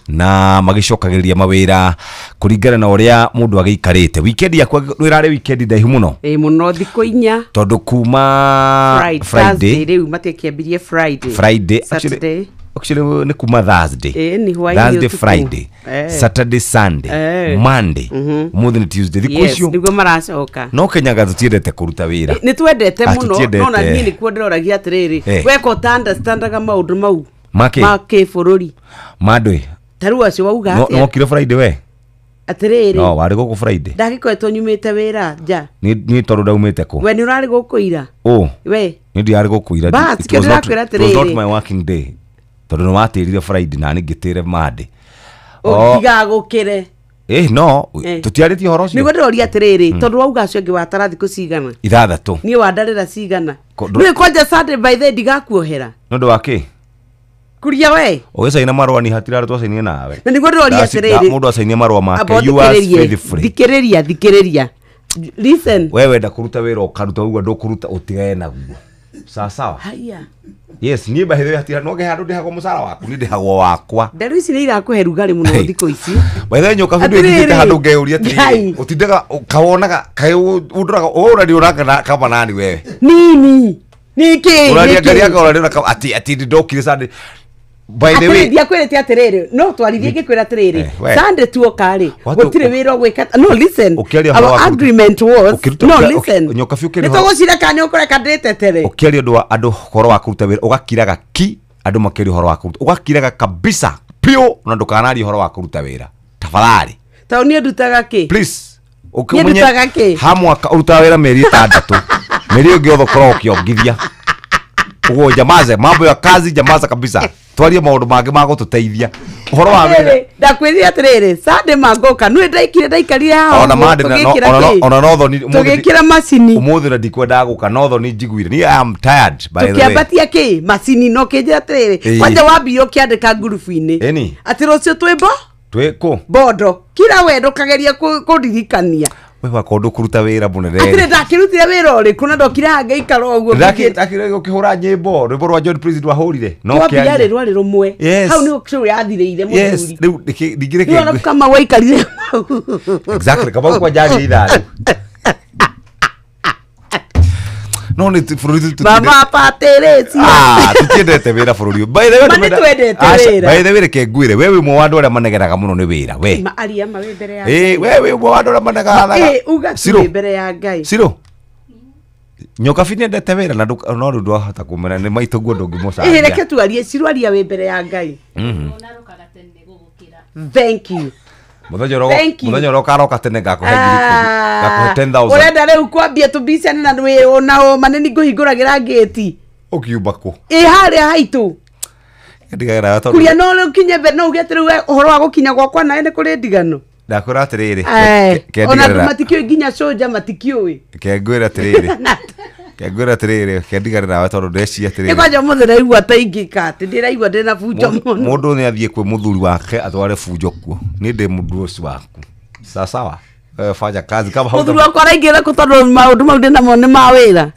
na magĩcokagĩrĩria mawĩra kũringana na ũrĩa mũndũ agĩikarĩte. Weekend yakwa ĩrarĩ weekend ndaihu mũno. Ĩ mũno, thikũ 4 tondũ kuma Friday rĩu matiakĩambirie Friday Saturday actually nĩ kuma Thursday. Thursday, Friday, Saturday, Sunday, Monday, ũmũthĩ nĩ Tuesday. Thikũ icio nĩguo maracoka. No Kenyaga tũtiendete kũruta wĩra. Nĩ twendete mũno, no na niĩ nĩkuo ndĩroragia atĩrĩrĩ, weka ũta understandaga maũndũ mau ma kĩbũrũri ma ndũĩ ta rĩu acio wauga atĩa? Nokire Friday we atĩrĩrĩ, no warĩ gũkũ Friday ndagĩkoretwo nyumĩte wĩra nja. Niĩ tondũ ndaumĩte kũ? We nĩ ũrarĩ gũkũ ira? We niĩ ndiarĩ gũkũ ira. It was not my working day tondũ nĩ watĩrire Friday na ngĩtĩre Monday. Ndigagũkĩre. No tũtiarĩtie ũhoro ũcio. Nĩguo ndĩroria atĩrĩrĩ, tondũ wauga acio angĩ watara thikũ cigana? 6. Niĩ wandarĩra cigana? Nĩũĩ kwanja Sunday by the ndigakuohera. Nĩ ũndũ wa kĩ? Kuria we. Ũgĩcaina marũa ni hatirarĩ twacainire nawe. Na nĩguo ndĩroria atĩrĩrĩ. Mũndũ acainie marũa make yours faithfully. Thikĩrĩria, thikĩrĩria. Listen. We wenda kũruta wĩra ũkaruta ũguo ndũkũruta ũtigane naguo. Sawa sawa. Haya. Yes, niĩ by the way hatira no handũ ndĩhagwo mũcara waku, niĩ ndĩhagwo wakwa. Nderu ici nĩ irakũhe rugarĩ mũno thikũ ici. By the way nyoka bado nginyĩte handũ ngeyũria atĩrĩrĩ, ũtindaga kawonaga kaĩ ũndoraga ũraria ũrangana kama nani wewe? Nini? Nĩkĩ? Ũraria ngaria ũraria atĩ atĩ ndokire Sunday. By the way, ndiakwĩrĩte atĩrĩrĩ, no twaririe ngĩkwĩra atĩrĩrĩ, Sunday tuoka rĩ, gũtirĩ wĩra ũgwĩka. No listen, our agreement was, no listen, nĩ tũgũcira kana nĩ ũkũreka ndĩtetere. Ũkĩaria ũndũ wa andũ ũhoro wa kũruta wĩra ũgakiraga ki Andũ makĩria ũhoro wa kũruta ũgakiraga kabisa piũ na ndũkanarie ũhoro wa kũruta wĩra tafadhali. Tondũ niĩ ndutaga kĩ? Please. Niĩ ndutaga kĩ? Ha mwaka ũrutaga wĩra mĩeri 6 mĩeri ĩngĩ yothe ũkoragwo ũkĩongithia. Ũguo jamaze mambo ya kazi jamaza kabisa. Twarie maũndũ mangĩ ma gũtũteithia ũhoro wa wĩra. Ndakwĩrire atĩrĩrĩ Sunday mangũka nĩ ndaikire ndaikarire haha ona mande ona no thoni tũgĩkĩra macini ũmũthĩ na ndikwendaga gũka no thoni njiguire ni I am tired by the way. Tũkĩambatia kĩ macini no kĩnjĩra atĩrĩrĩ kwanja wambire ũkĩandĩka ngurubu-inĩ atĩ rũciũ twĩ twĩ kũ bondo kira we ndũkageria kũndirikania we wakwa ndũkũruta wĩra mũnene atĩrĩ ndakĩrutire wĩra ũrĩkũ na ndokire haha ngĩikara ũguo ndakĩrire ũkĩhũra nyĩmbo rwĩmbo rwa John President wahũrire no kĩarĩ rwarĩ rũmwe hau nĩho show yathirĩire mũthuri. Rĩu ndingĩreke rĩu kama waikarire exactly kama kwa jari ithaa no nĩ bũrũri mama Patricia tutiendete wĩra bũrũri by the way twendete wĩra by the way reke ngwĩre we wĩ ũmwe wa andũ arĩa manegenaga mũno nĩ wĩra we ma aria ma wĩ mbere ya we wĩ ũmwe wa andũ arĩa manegenaga uga tu mbere ya Ngai Ciro nyoka bi nĩendete wĩra na no rĩu ndwahota kũmena nĩ maitũ guo ndũngĩmũcambia reke tuarie Ciro aria wĩ mbere ya Ngai. Thank you. Mũthenya ũrĩa ũkaroka tene ngakũhe 10,000 ngakũhe 10,000 ũrenda rĩu kwambia tũbicane na na ũma nĩ ngũhingũragĩra ngĩti ũkiumba kũ ĩ harĩa haitũ ndigagĩra tondũ kuria no rĩu kinye mbere no uge atĩ rĩu ũhoro wa gũkinya gwakwa nawe nĩ kũrĩ ndigano ndakwĩra atĩrĩrĩ ona andũ matikĩũĩ nginya cũnja matikĩũĩ kengwĩra atĩrĩrĩ kengwĩra atĩrĩrĩ kendigane nawe tondũ ndeci atĩrĩrĩ nĩ kwanja ũmũthĩ ndaigua ta ingĩka atĩ ndĩraigua ndĩna bunjo mũno mũndũ nĩ athiĩ kwĩ mũthuri wake atware bunjo kuo niĩ ndĩ mũndũ ũcio waku sawa fanya kazi kama hauta mũthuri wakwa araingĩra kũ tondũ maũndũ mau ndĩnamo nĩ ma wĩra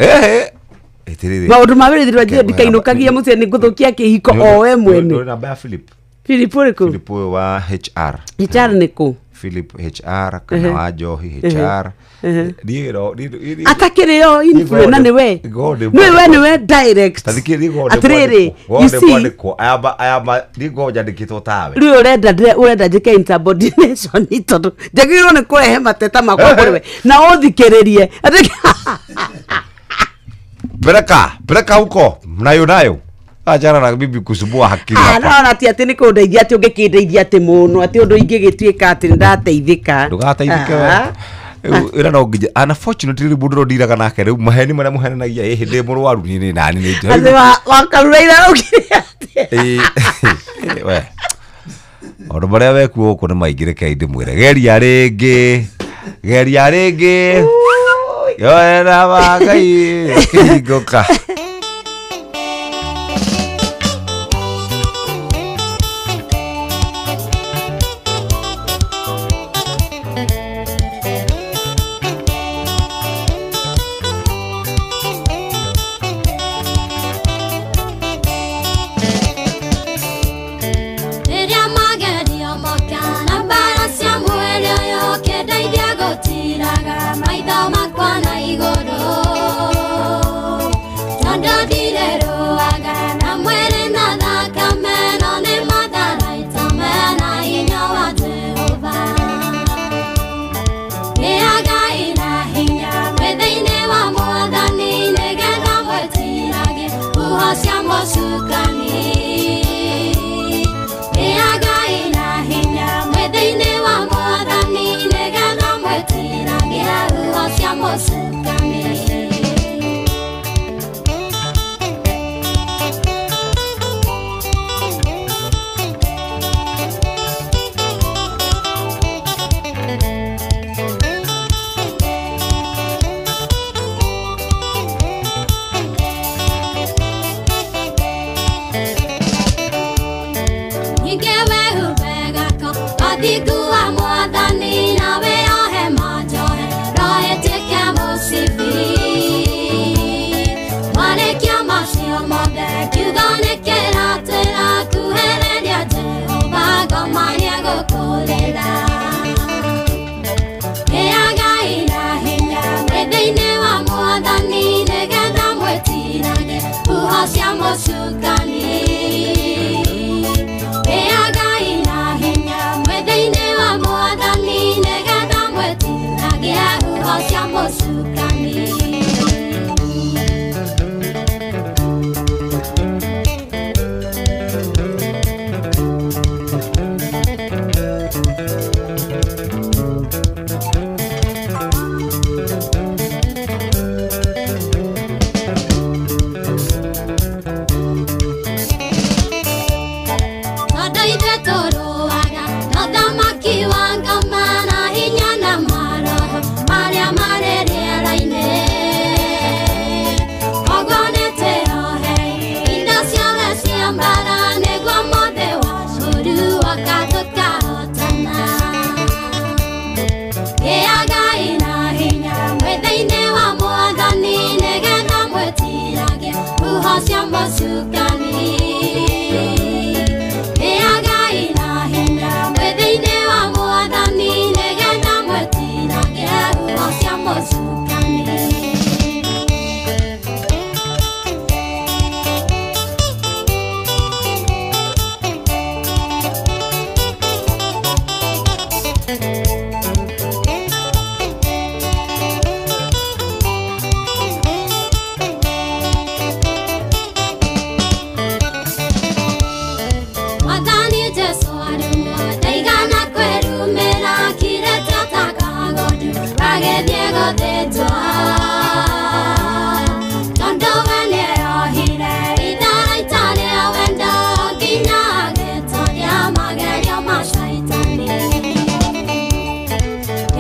atĩrĩrĩ maũndũ ma wĩra thirwa njĩra ndikainũkagia mũciĩ nĩ ngũthũkia kĩhiko o we mwene ndũrĩ namba ya Philip Philip ũrĩkũ Philip ũyũ wa HR HR nĩ kũ Philip HR kana wa Njohi HR atakĩrĩ o influencer nĩ we nĩ we nĩ we direct atĩrĩrĩ you see nigo njandĩkĩtwo tawe rĩu ũrenda njĩke insubordination tondũ njagĩrĩirwo nĩ kũrehe mateta makwa kũrĩ we na ũthikĩrĩrie peleka huko nayo nayo achana na bibi kusumbua hakili hapa. No na ti ati ni kundeithia ati ungikindeithia ati muno ati undu ingigituika ati ndateithika ndugateithike we ira no nginya unfortunately mundu no ndiraga nake riu maheni maria muhenanagia ĩ hĩndĩ mũrwaru ni nani ni ati wakarura ira ukire ati we maũndũ marĩa wekuo gũkũ nĩ maingĩ rekei ndĩmwĩre geria rĩngĩ yoera wa Ngai kĩhingũka. mũcukani. Ĩagai na hinya mwĩ thĩinĩ wa Mwathani nĩgetha mwĩtiragie huho cia mũcukani. Mwathani Jesũ arĩ muoyo ndaigana kwĩrumĩra akirĩte ta kagondu gagĩthiĩ gũthĩnjwo. Tondũ we nĩeyohire itharaita rĩa wendo nginya agĩtoria magerio ma caitani.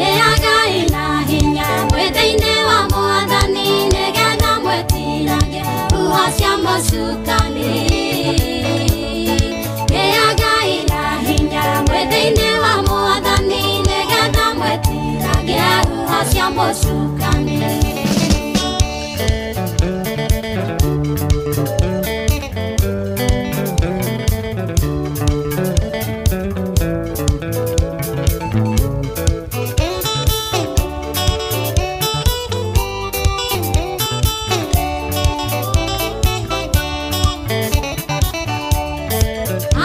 Ĩagai na hinya mwĩ thĩinĩ wa Mwathani nĩgetha mwĩtiragie huho cia mũcukani. Ĩagai na hinya mwĩ thĩinĩ wa Mwathani nĩgetha mwĩtiragie huho cia mũcukani.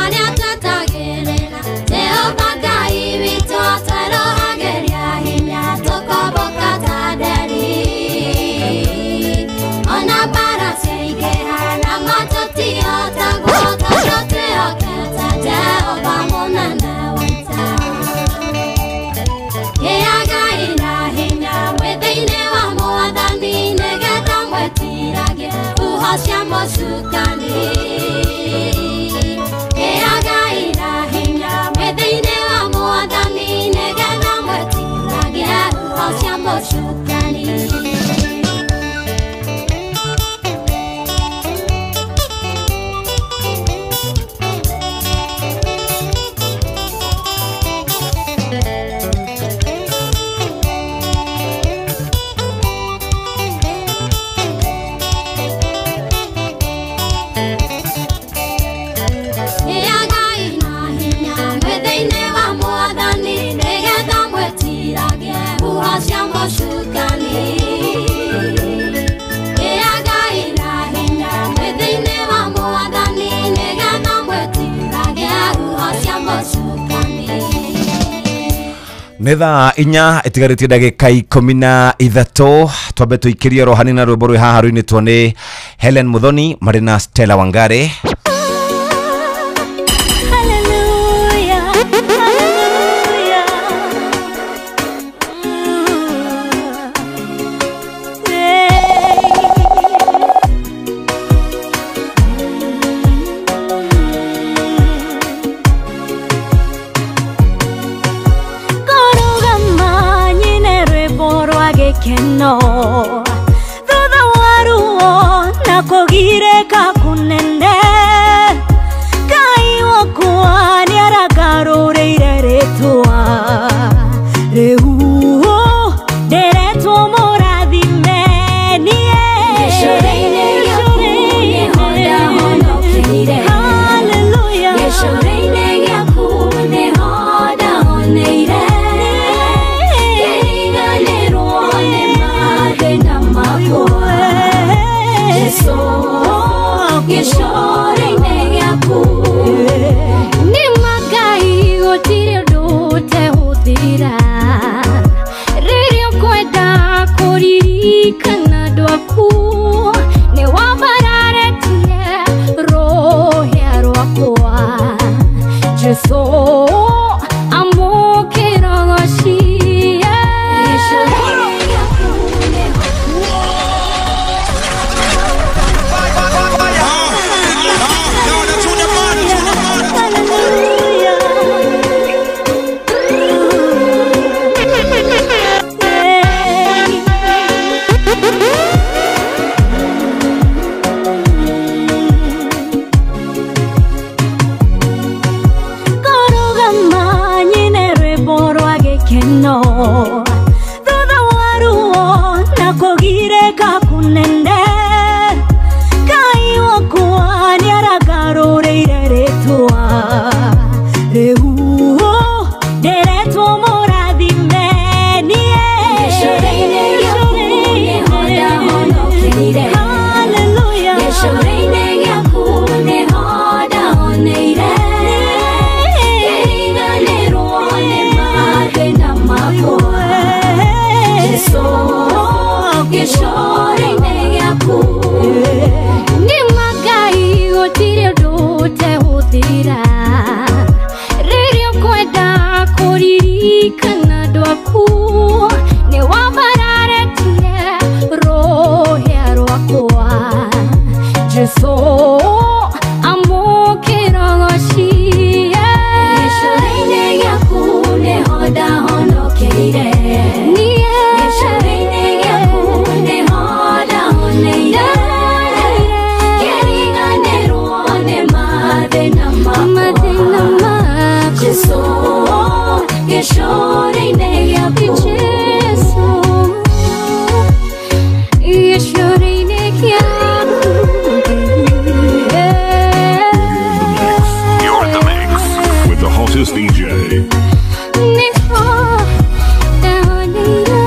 Arĩa twetagĩrĩra Jehova Ngai witũ atwerũhagĩria hinya tũkombũka ta nderi. Ona mbara ciaingĩha nama tũtihotagwo tondũ twĩhokete Jehova mũnene wa ita. Ĩagai na hinya mwĩ thĩinĩ wa Mwathani nĩgetha mwĩtiragie huho cia mũcukani. Ĩagai na hinya mwĩ thĩinĩ wa Mwathani nĩgetha mwĩtiragie huho cia mũcukani. Ĩagai na hinya mwĩ thĩinĩ wa Mwathani nĩgetha mwĩtiragie huho cia mũcukani. Ĩagai na hinya mwĩ thĩinĩ wa Mwathani nĩgetha mwĩtiragie huho cia mũcukani. Nĩ thaa 4 ĩtigarĩtie ndagĩka 13 twambe tũikĩrie rohani na rwĩmbo rwĩ haha rũinĩtwo nĩ Helen Muthoni marĩ na Stella Wangari. Hallelujah, hallelujah. Kũrũgama nyine rwĩmbo rwa gĩkeno thutha wa ruo na kũgirĩka kũnene. Ngai wakwa nĩaragarũrĩire rĩtwa rĩu ndĩretwo mũrathime niĩ. Gĩcũrĩ-inĩ gĩaku nĩho ndahonokeire. Hallelujah. Gĩcũrĩ-inĩ gĩaku nĩho ndahoneire. Ngĩriganĩrwo nĩ mathĩna makwa. Jesũ, gĩcũrĩ-inĩ gĩaku. Nĩ ma Ngai gũtirĩ ũndũ ũtegũthira. Rĩrĩa ũkwenda kũririkana andũ aku nĩ wambararetie rũhĩa rwakwa. Jesũ amũkĩra ũgoci. Gĩcũrĩ-inĩ gĩaku nĩho Jesu amũkĩrogocie Gĩcũrĩ-inĩ gĩaku nĩho ndahonokeire. Gĩcũrĩ-inĩ gĩaku nĩho ndahoneire. Kĩriganĩrwo nĩ mathĩna makwa. Jesu, gĩcũrĩ-inĩ gĩaku. Jesu gĩcũrĩ-inĩ gĩaku. You're in the mix with the hottest DJ. Nĩho ndahoneire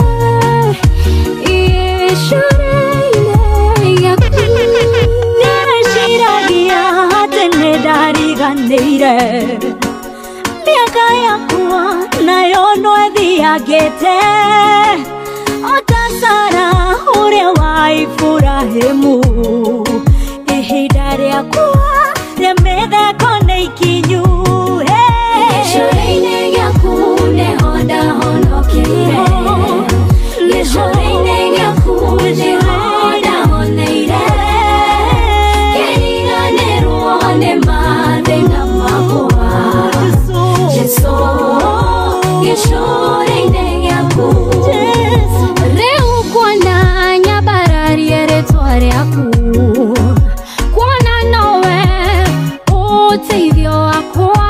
gĩcũrĩ-inĩ gĩaku. Ndeciragia atĩ nĩ ndariganĩire mĩaka yakwa nayo no ĩthiangĩte o ta Sara ũrĩa wa Iburahĩmu ihinda rĩakwa rĩa mĩtheko nĩ ikinyu. Gĩcũrĩ-inĩ gĩaku nĩho ndahonokeire. Gĩcũrĩ-inĩ gĩaku nĩho ndahoneire. Kĩriganĩrwo nĩ mathĩna makwa. Jesu, gĩcũrĩ-inĩ gĩaku. Rĩu kuona nyambararie rĩtwa rĩaku kuona nowe ũteithio wakwa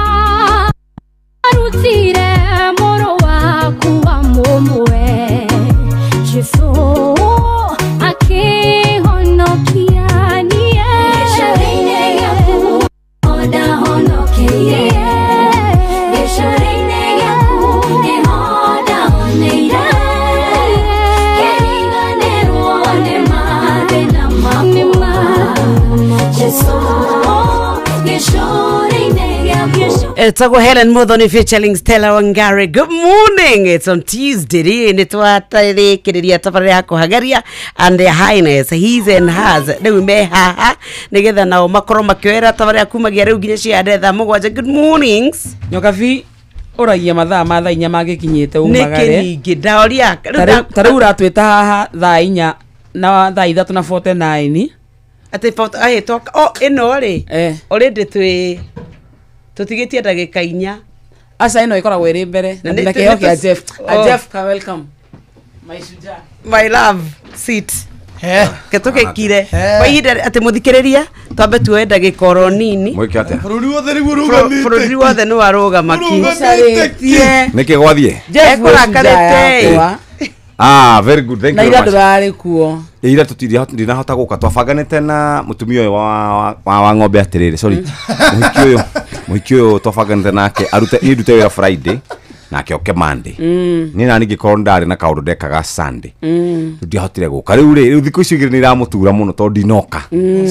arutire mũrũ waku wa mũmwe Jesu akĩhonokia niĩ. Gĩcũrĩ-inĩ gĩaku nĩho ndahonokeire. Gĩcũrĩ-inĩ gĩaku nĩho ndahoneire. Kĩriganĩrwo nĩ mathĩna makwa. Jesu, gĩcũrĩ-inĩ gĩaku. Etagwo Helen Muthoni featuring Stella Wangari. Good morning. It's on Tuesday. Rĩ nĩ twatarĩkĩrĩria tabarĩra ya kũhagaria and their highness his and hers rĩu me haha nĩgetha nao makorwo makĩoera tabarĩra kumagia rĩu nginya cia thaa 7. Good mornings. Nyokabi ũragia mathaa ma thaa 4 mangĩkinyĩte Nĩkĩ umagare ningĩ ndaoria ta rĩu ũratwĩta haha thaa 4 na thaa 3 na 49 atĩ oh ĩno rĩ already twĩ tũtigĩtie ndagĩka 4. Aca ĩno ĩkoragwo ĩrĩ mbere Na na nĩ- ndĩna kĩheo kĩa nĩ- Jeff. Oh. Jeff ka welcome my shujaa. My love sit ketũgĩkire kwa ihinda atĩ mũthikĩrĩria twambe tuoe ndagĩka oro nini. Mwĩke atĩa? Bũrũri wothe nĩguo ũrũgamĩte. Bũrũri wothe nĩ warũgama ki. Nĩkĩ gwathiĩ? Jeff Ekũrakarĩte. Ah, very good. Thank na you ira very much. ndũrarĩ kuo. Ira ndinahota gũka twabanganĩte na mũtumia ũyũ wa ng'ombe atĩrĩrĩ sorry mũhiki ũyũ twabanganĩte nake arute niĩ ndute wĩra Friday nake oke Monday. Niĩ nani ngĩkorwo ndarĩ na kaũndũ ndekaga Sunday. Ndiahotire gũka rĩu rĩ rĩu thikũ icio igĩrĩ nĩ iramũtura mũno tondũ ndinoka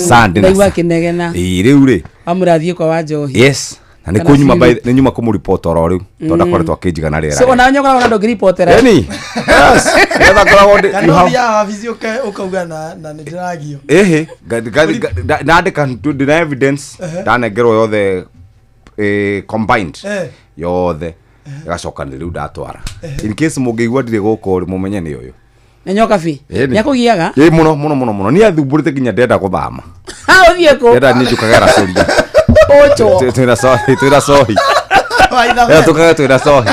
Sunday na ndaigua akĩnegena. Ĩĩ rĩu rĩ amũrathiĩ kwa wa njohi. Yes na nĩ kũnyuma nĩ nyuma kũmũripota oro rĩu tondũ ndakoretwo akĩnjiga na rĩera. So ona nyokoragwo na ndũngĩripotera. Ĩni yes nĩgetha ngoragwo ndĩ Kana ũthiaga wabici ũkauga na nĩ ndĩragio. Ĩhĩ ndandĩka ndĩna evidence ndanengerwo yothe combined yothe ĩgacokanĩrĩria rĩu ndatwara in case mũngĩigua ndirĩ gũkũ rĩ mũmenye nĩ ũyũ. Nĩ Nyokabi nĩakũgiaga. Ĩ mũno mũno mũno mũno niĩ athumbũrĩte nginya ndenda gũthama. Ũthiĩ kũ? Ndenda niĩ njũkage racũria. Ũchwo. Twĩna sohi twĩna sohi. Tũkage twĩna sohi.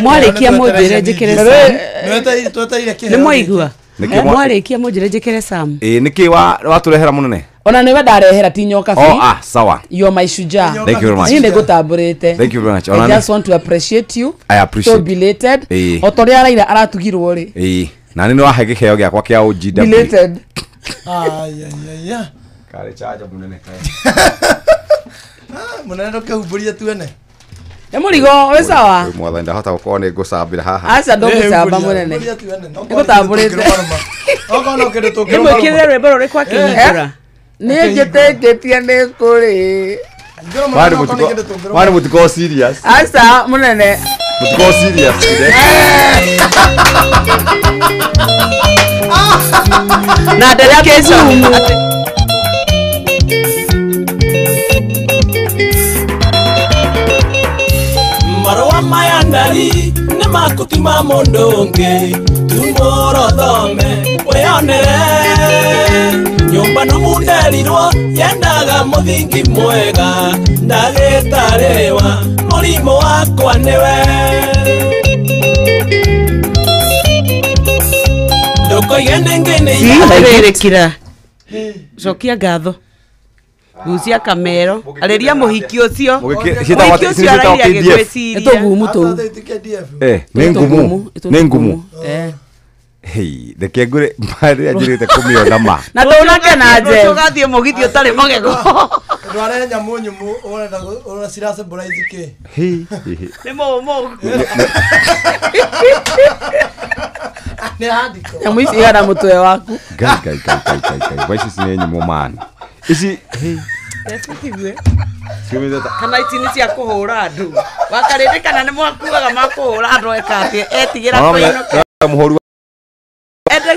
Mwarĩkia mũnjĩre njĩkĩre Sam. Twetereire kĩheo. Nĩ mwaigua? Mwarĩkia mũnjĩre njĩkĩre Sam. Ĩ nĩkĩ watũrehera mũnene? Ona nĩwe ndarehera ti Nyokabi. Oh ah sawa. You are my shujaa. Thank you very much. Niĩ nĩngũtambũrĩte. Thank you very much. I just want to appreciate you. I appreciate. So belated. Ĩ. O ta ũrĩa Raila aratugirwo rĩ. Ĩ na nĩ nĩwahe gĩkĩheo gĩakwa kĩa OGW. Belated. Ai. Karĩ charger mũnene kaĩ. Mũnene ndũkehumbũrie tuone. Nĩ mũrigo wĩ sawa? Mwathani ndahota gũkorwo nĩ ngũcambĩra haha. Aca ndũngĩcamba mũnene. Nĩngũtambũrĩte. Okorwo no kĩndũ Nĩ mwĩkĩrĩre rwĩmbo rũrĩkũ akĩhingũra? Niĩ njĩtĩkĩtie nĩ kũrĩ. Mani mũtikorwo serious. Aca mũnene. Mũtikorwo serious. Na dedication. Marũa maya ndari nĩ Maku ti ma mũndũ ũngĩ tumũra ũthome wĩonere nyũmba nũmu nderirwo yendaga mũthingi mwega ndagĩtarĩwa mũrimũ wakwa nĩwe ndũkoige nĩngĩ nĩ Atĩrĩrĩ kira cokia ngatho gucia kamero arĩria mũhiki ũcio mũhiki ũcio araire agĩgwĩciria Nĩ tũgumu tũu Nĩ ngumu nĩ ngumu Eh. Hey, reke ngwĩre marĩa njĩrĩte kũmĩona ma Na ndũnakena nje. Ũgathiĩ mũgithi ũtarĩ magego Ndware nyamũ nyũmũ ũrenda ũrenda cira symbolize kĩ? Hey, hey, hey. Nĩ mũmũ Nĩ handiko. Nyamũ ici ihana mũtwe waku. Ngai ngai ngai ngai ngai ngai wa ici nĩ nyũmũ man ici hey, Tũtigue. ciumĩte ta Kana ici nĩ cia kũhũra andũ wakarĩndĩ kana nĩ mwakuaga ma kũhũra andũ eka atĩ etigĩra kũinũka mũhũri Ende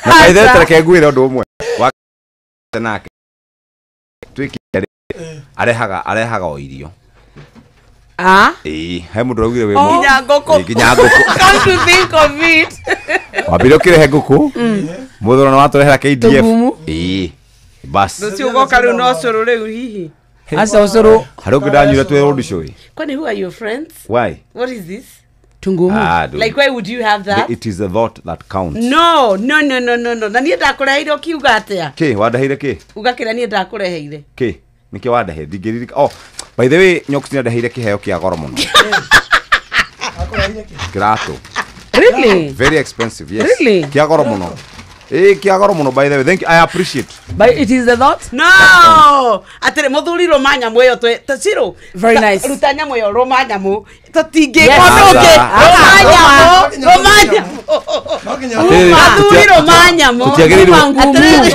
na kaithe reke ngwĩre ũndũ ũmwe wa nake twĩkire arehaga o irio Ah? Ĩĩ, he mũndũ ũraugire wĩ mũ- Nginya ngũkũ. Ĩĩ, nginya ngũkũ Come to think of it. Wambire ũkĩrehe ngũkũ mũthurano nĩ watũrehera KDF Tũgumu. Ĩĩ, bas Rũciũ ũgoka rĩu na ũcũrũ rĩu hihi Aca ũcũrũ. Harĩ ũngĩ ndanyuire twĩ road show ĩ. Kwani who are your friends? Why? What is this? Tungumu. Ah, don't- Like why would you have that? It is the thought that counts. No, no, no, no, no, no. Na niĩ ndakũreheire ũkiuga atĩa? Kĩ, wandaheire kĩ? Uga kĩrĩa niĩ ndakũreheire. Kĩ? Nĩkĩ wandaheire? Ndingĩririka. Oh, by the way, Nyox nĩandaheire kĩheo kĩa goro mũno. Kĩratũ. Really? Very expensive, yes. Really? Kĩa goro mũno. Ĩĩ, kĩa goro mũno by the way. Thank you. I appreciate. But it is the thought? No! Atĩrĩ mũthuri rũma nyamũ ĩyo twĩ tacirũ. Very nice. Ruta nyamũ ĩyo rũma nyamũ. Tũtingĩka Yes. ũndũ ũngĩ. Rũma nyamũ. Rũma nyamũ. Atĩrĩrĩ, Athuri rũma nyamũ. tũtiagĩrĩirwo- Atĩrĩrĩ.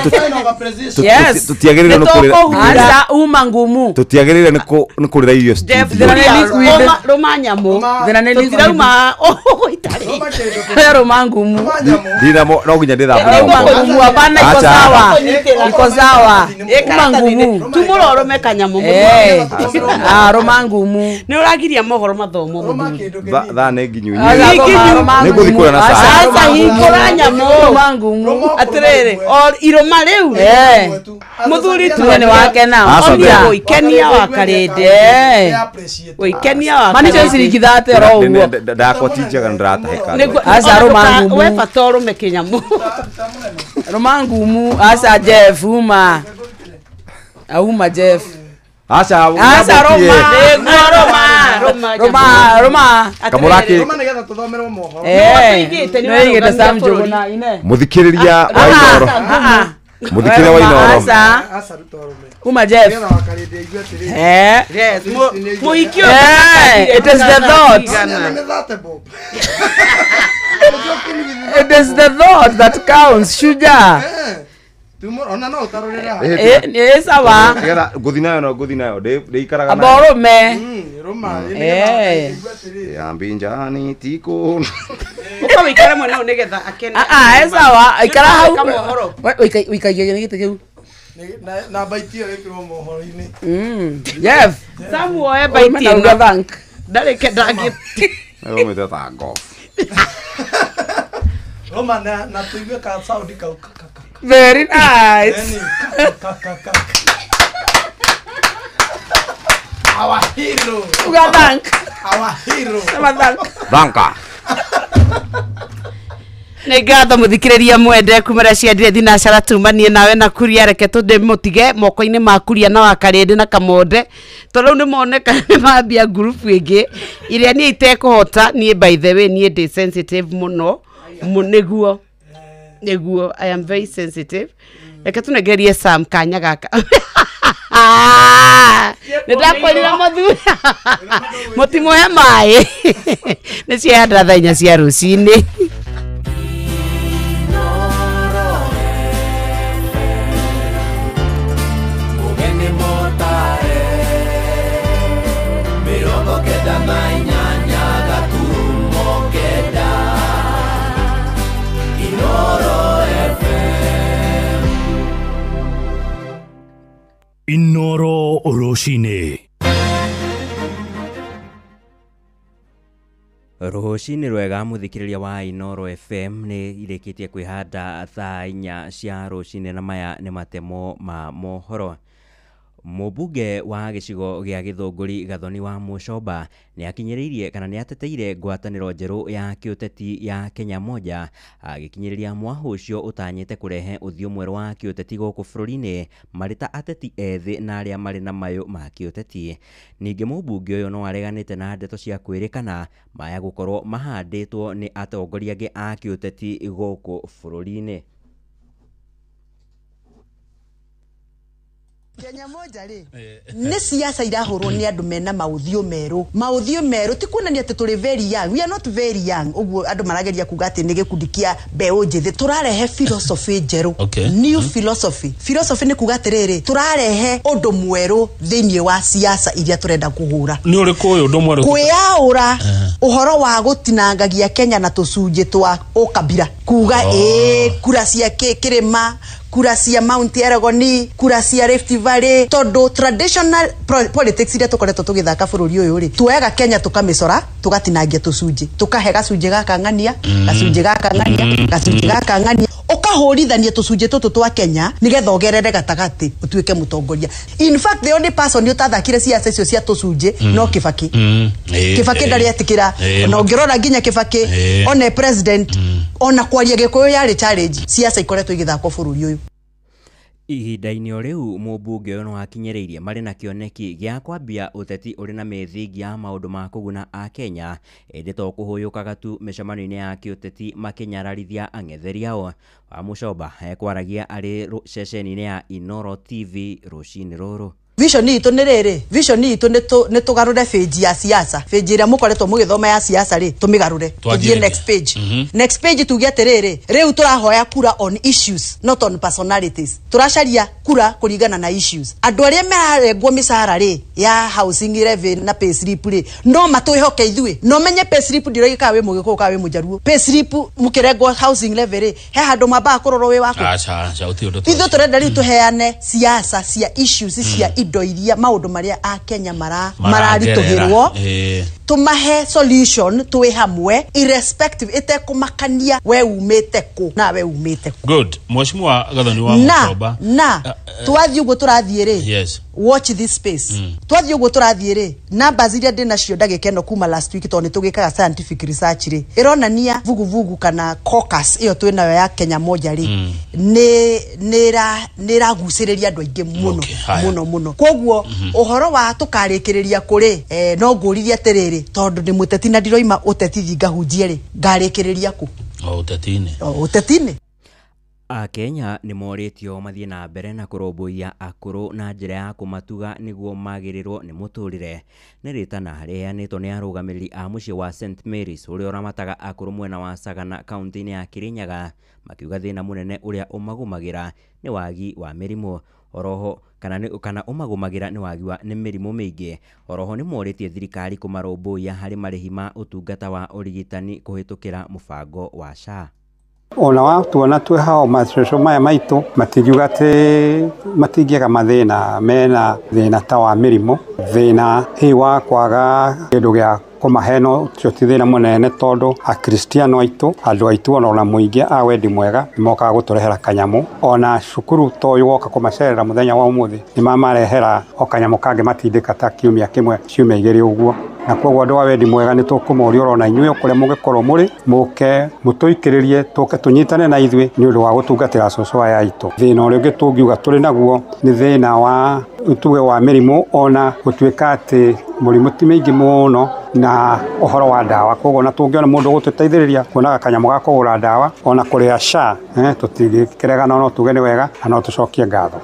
Yes. Tũtiagĩrĩirwo nĩ kũrĩra Aca uma ngumu. tũtiagĩrĩire nĩ kũrĩra irio Jeff, studio. rũma nyamũ. Thĩna nĩ liquid. Tũtirauma ũguo itarĩ. Rũma ngumu. Ndinamo no nginya ndĩthambie Uma moko. ngumu hapana iko Acha. sawa. Iko sawa. Uma ngumu. Tumũra ũrũme kanyamũ. Eh. Ah, rũma ngumu. Nĩ ũragiria mohoro mathomo mũthuri. Thaa nĩ nginyu. Aca, rũma- rũma Nĩ ngũthiĩ ngumu. kũrĩa na Aca, cai. Aca hingũra nyamũ. Rũma ngumu. Atĩrĩrĩ, o irũma rĩu. Eh. Mũthuri Tuge nĩ wakena. Aca, Onia the- gũikenia wa karĩndĩ. Eh. Gũikenia wa Mani cio ciringi thate oro ũguo. Ndakwa ti njega nĩ ndĩratahĩka. Aca, rũma ngumu. We bata ũrũme kĩnyamũ. Rũma ngumu. Aca Jeff uma. Auma Jeff. Aca, Aca rũma. Nĩguo rũma. Rũma Rũma rũma. Kamũraki Rũma nĩgetha tũthomerwo mohoro. Eh. Nĩwaigĩte, Nĩwaigĩte Sam nĩwarũgamia bũrũri. Njũgũna ine. Mũthikĩrĩria wa Inooro. Mũthikĩrĩria wa Inooro. Aca. Aca ruta ũrũme. Uma Jeff. Nĩgetha wakarĩndĩ aigue atĩrĩrĩ. Eh. Yes, mũhiki ũyũ Eh, it is the thought. Nĩ mĩthate Bob. It is the thought that counts. Shujaa. Tumũra ona no ũtarũrĩre haha. Eh, nĩ sawa. Nĩgetha ngũthi nayo no ngũthi nayo ndĩikaraga Amba ũrũme. Rũma Eh. Ya mbinjani tiko. Ũka wĩikare mwena ũyũ nĩgetha akene. Ah, ah, eh, sawa. Ikara hau. Nĩũreka mohoro. Wĩikagia gĩtĩ kĩu. Na baiti ĩyo ĩkĩrwo mohoro-inĩ. Jeff. Samu oe Ũrũme baiti na uga ĩno. thank. Ndarĩ kĩndangĩ. Ũmĩte ta golf. Rũma na tũigue ka sound kau ka ka ka. Very nice. Yani, ka ka ka ka. Our hero. Uga thank. Our hero. Sema thank. Thanka. Nĩ ngatho mũthikĩrĩria mwende kumĩra ciandire thinacara tumanie nawe na kuria reke tũndĩ mũtige moko-inĩ ma kuria na wakarĩndĩ na kamonde tondũ rĩu nĩ moneka nĩ mambia ngurubu ĩngĩ ĩrĩa niĩ itekũhota niĩ by the way niĩ ndĩ sensitive mũno nĩguo nĩguo I am very sensitive reke tũnengererie Sam kanya gaka nĩ ndakwĩrire mũthuri mũtimũhe maĩ nĩ ciahandra thaa inya cia rũcinĩ. Mugeni motare 98 gaturumo 9 Inoro FM. Inoro rũcinĩ. Rũcinĩ rwega mũthikĩrĩria wa Inooro FM nĩ irĩkĩtie kwĩhanda thaa 4 cia rũcinĩ na maya nĩ matemo ma mohoro. Mũmbunge wa gĩcigo gĩa Gĩthũngũri Gathoni wa Mũcomba nĩ akinyĩrĩirie kana nĩ ateteire ngwatanĩro njerũ ya kĩũteti ya Kenya Moja agĩkinyĩrĩria mwahũ ũcio ũtanyĩte kũrehe ũthiũ mwerũ wa kĩũteti gũkũ bũrũri-inĩ marĩ ta ateti ethĩ na arĩa marĩ na mayũ ma kĩũteti. Ningĩ mũmbunge ũyũ no areganĩte na ndeto cia kwĩrĩkana maya gũkorwo mahandĩtwo nĩ atongoria angĩ a kĩũteti gũkũ bũrũri-inĩ. Kenya Moja rĩ nĩ siasa irahũrwo nĩ andũ mena maũthiũ merũ. Maũthiũ merũ ti kuonania atĩ tũrĩ very young. We are not very young. Ũguo andũ marageria kuga atĩ nĩ gĩkundi kĩa mbeũ njĩthĩ. Tũrarehe philosophy njerũ. Okay. New philosophy. Philosophy nĩ kuga atĩrĩrĩ, tũrarehe ũndũ mwerũ thĩinĩ wa siasa iria tũrenda kũhũra. Nĩ ũrĩkũ ũyũ ũndũ mwerũ? Kwĩyaũra ũhoro wa gũtinangagia Kenya na tũcunjĩ twa ũkabira. Kuga ĩĩ kura cia kĩrĩma, kura cia Mount Elgon, kura cia Rift Valley, tondu traditional politics iria tukoretwo tugithaka bururi uyu ri tuoyaga Kenya tukamicora tugatinangia tucunjĩ, tukahe gacunjĩ gaka ng'ania, gacunjĩ gaka ng'ania, gacunjĩ gaka ng'ania, ukahũrithania tucunjĩ tũtũ twa Kenya nigetha ũgerere gatagatĩ ũtuĩke mũtongoria. In fact the only person ũtathakire ciaca icio cia tũcunjĩ no Kibaki. Kibaki ndarĩ etĩkĩra, ona ũngĩrora nginya Kibaki one president ona kwaria Gĩkũyũ yarĩ challenge. Ciaca ikoretwo igĩthakwo bũrũri ũyũ. Ihinda-inĩ o rĩu mũmbunge ũyũ no akinyĩrĩirie marĩ na kĩoneki gĩa kwambia ũteti ũrĩ na mĩthingi ya maũndũ ma kũguna Akenya ĩndĩ to kũhũyũkaga tu mĩcemanio-inĩ ya kĩũteti makĩnyararithia ang'etheri ao. Wamuchomba ekwaragia arĩ ceceni-inĩ ya Inooro TV rũcinĩ rũrũ. Vision itũ nĩ rĩrĩ, vision itũ nĩ tũgarũre page ya siasa, page ĩrĩa mũkoretwo mũgĩthoma ya siasa rĩ, tũmĩgarũre tũthiĩ next page. Next page tuge atĩrĩrĩ, rĩu tũrahoya kura on issues not on personalities. Tũracaria kura kũringana na issues. Andũ arĩa mararengwo mĩcara rĩ ya housing levy na pay slip rĩ, no matwĩhoke ithuĩ. No menye pay slip ndĩroiga kana wĩ Mũgĩkũyũ kana wĩ Mũjaruo. Pay slip mũkĩrengwo housing levy rĩ, he handũ mambaga kũrorwo wĩ waku. Ithuĩ tũrenda rĩu tũheane siasa cia issues cia indo iria maũndũ marĩa a Kenya mararitũhĩrwo, tumahe solution twĩ hamwe irrespective ĩtekũmakania we umĩte kũ na we umĩte kũ. Good. Mheshimiwa Gathoni wa Muchomba, na twathiĩ ũguo tũrathiĩ rĩ, yes, watch this space. Twathiĩ ũguo tũrathiĩ rĩ, numbers iria ndĩ nacio ndagĩka ĩno kuma last week tondũ nĩ tũgĩkaga scientific research rĩ, ĩronania vuguvugu kana caucus ĩyo twĩ nayo ya Kenya Moja rĩ, nĩ ĩragucĩrĩria andũ aingĩ mũno mũno mũno. Koguo ũhoro wa tũkarĩkĩrĩria kũrĩ, no ngũririe atĩrĩrĩ, tondũ ndĩ mũteti na ndiroima ũteti thi ngahunjie rĩ, ngarĩkĩrĩria kũ? O ũteti-inĩ. O ũteti-inĩ. Akenya nĩ morĩtio mathiĩ na mbere na kũrũmbũiya akũrũ na njĩra ya kũmatuga nĩguo magĩrĩrwo nĩ mũtũrĩre. Nĩ rĩtana rĩheanĩtwo nĩ arũgamĩrĩri a mũciĩ wa St Mary's ũrĩa ũramataga akũrũ mwena wa Sagana kaunti-inĩ ya Kirinyaga, makiuga thĩna mũnene ũrĩa ũmagũmagĩra nĩ wagi wa mĩrimũ oroho kana ũmagũmagĩra nĩ wagi wa nĩ mĩrimũ mĩingĩ. Oroho nĩ morĩtie thirikari kũmarũmbũiya harĩ marĩhi ma ũtungata wa ũrigitani kũhĩtũkĩra mũbango wa SHA. Ona watuona twĩ hao macũcũ maya maitũ matingiuga atĩ matingĩaga mathĩna, mena thĩna ta wa mĩrimũ, thĩna hihi wa kwaga kĩndũ gĩa kũmahe, no ũcio ti thĩna mũnene tondũ akristiano aitũ, andũ aitũ ona mũingĩ a wendi mwega nĩ mokaga gũtũrehera kanyamũ. Ona cukuru ta ũyũ woka kũmacerera mũthenya wa ũmũthĩ nĩ mamarehera o kanyamũ kangĩ matindĩka ta kiumia kĩmwe ciumia igĩrĩ ũguo. Na koguo andũ a wendi mwega nĩ tũkũmoria orona inyuĩ kũrĩa mũngĩkorwo mũrĩ, mũke mũtũikĩrĩrie, tũke tũnyitane na ithuĩ nĩ ũndũ wa gũtungatĩra cũcũ aya aitũ. Thĩna ũrĩa ũngĩ tũngiuga tũrĩ naguo nĩ thĩna wa tuge wa mĩrimũ, ona gũtuĩka atĩ mũrimũ ti mĩingĩ mũno na ũhoro wa ndawa. Koguo ona tũngĩona mũndũ ũgũtũteithĩrĩria kuonaga kanyamũ ga kũgũra ndawa ona kũrĩha SHA, tũtingĩkĩregana, no tuge nĩ wega na no tũcokie ngatho.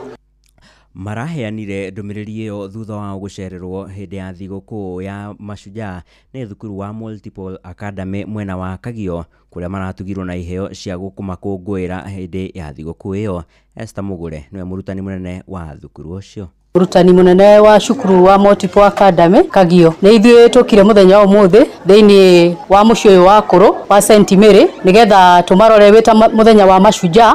Maraheanire ndũmĩrĩri ĩyo thutha wa gũcererwo hĩndĩ ya thigũkũ ya Mashujaa nĩ thukuru wa Multiple Academy mwena wa Kagio kũrĩa maratugirwo na iheo cia gũkũmakũngũĩra hĩndĩ ya thigũkũ ĩyo. Esther Mugure nĩwe mũrutani mũnene wa thukuru ũcio. Mũrutani mũnene wa cukuru wa Multiple Academy Kagio. Nĩ ithuĩ tũkire mũthenya wa ũmũthĩ thĩinĩ wa mũciĩ ũyũ wa Kũrũ wa St Mary nĩgetha tũmarore wĩ ta mũthenya wa mashujaa,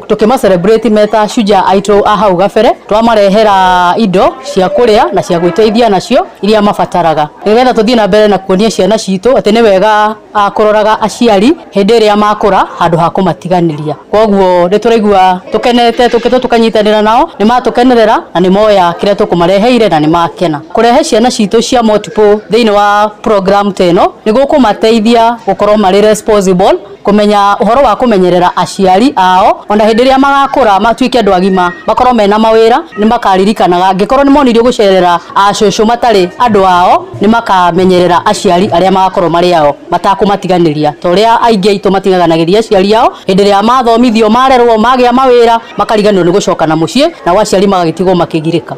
tũkĩma celebrate meta shujaa aitũ a hau gabere. Twamarehera indo cia kũrĩa na cia gwĩteithia nacio iria mabataraga nĩgetha tũthiĩ na mbere na kuonia ciana citũ atĩ nĩ wega kũroraga aciari hĩndĩ ĩrĩa makũra handũ ha kũmatiganĩria. Koguo nĩ tũraigua tũkenete tũkĩtwo tũkanyitanĩra nao, nĩ matũkenerera na nĩ moya kĩrĩa tũkũmareheire na nĩ makena. Kũrehe ciana citũ cia multiple thĩinĩ wa program ta ĩno nĩ gũkũmateithia gũkorwo marĩ responsible, kũmenya ũhoro wa kũmenyerera aciari ao ona hĩndĩ ĩrĩa magakũra matuĩke andũ agima makorwo mena mawĩra nĩ makaririkanaga angĩkorwo nĩ monirio gũcerera acũcũ matarĩ andũ ao nĩ makamenyerera aciari arĩa magakorwo marĩ ao matakũmatiganĩria ta ũrĩa aingĩ aitũ matiganagĩria aciari ao hĩndĩ ĩrĩa mathomithio marerwo magĩa mawĩra makariganĩrwo nĩ gũcoka na mũciĩ nao aciari magagĩtigwo makĩgirĩka.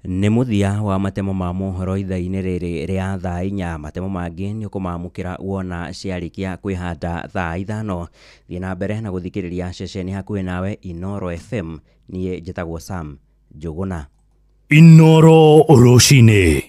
Nĩ mũthia wa matemo ma mohoro ithaa-inĩ rĩrĩ rĩa thaa 4. Matemo mangĩ nĩ ũkũmamũkĩra wona ciarĩkia kwĩhanda thaa 5. Thiĩ na mbere na gũthikĩrĩria ceceni hakuhĩ nawe Inoro FM. Niĩ njĩtagwo Sam Njũgũna. Inoro rũcinĩ.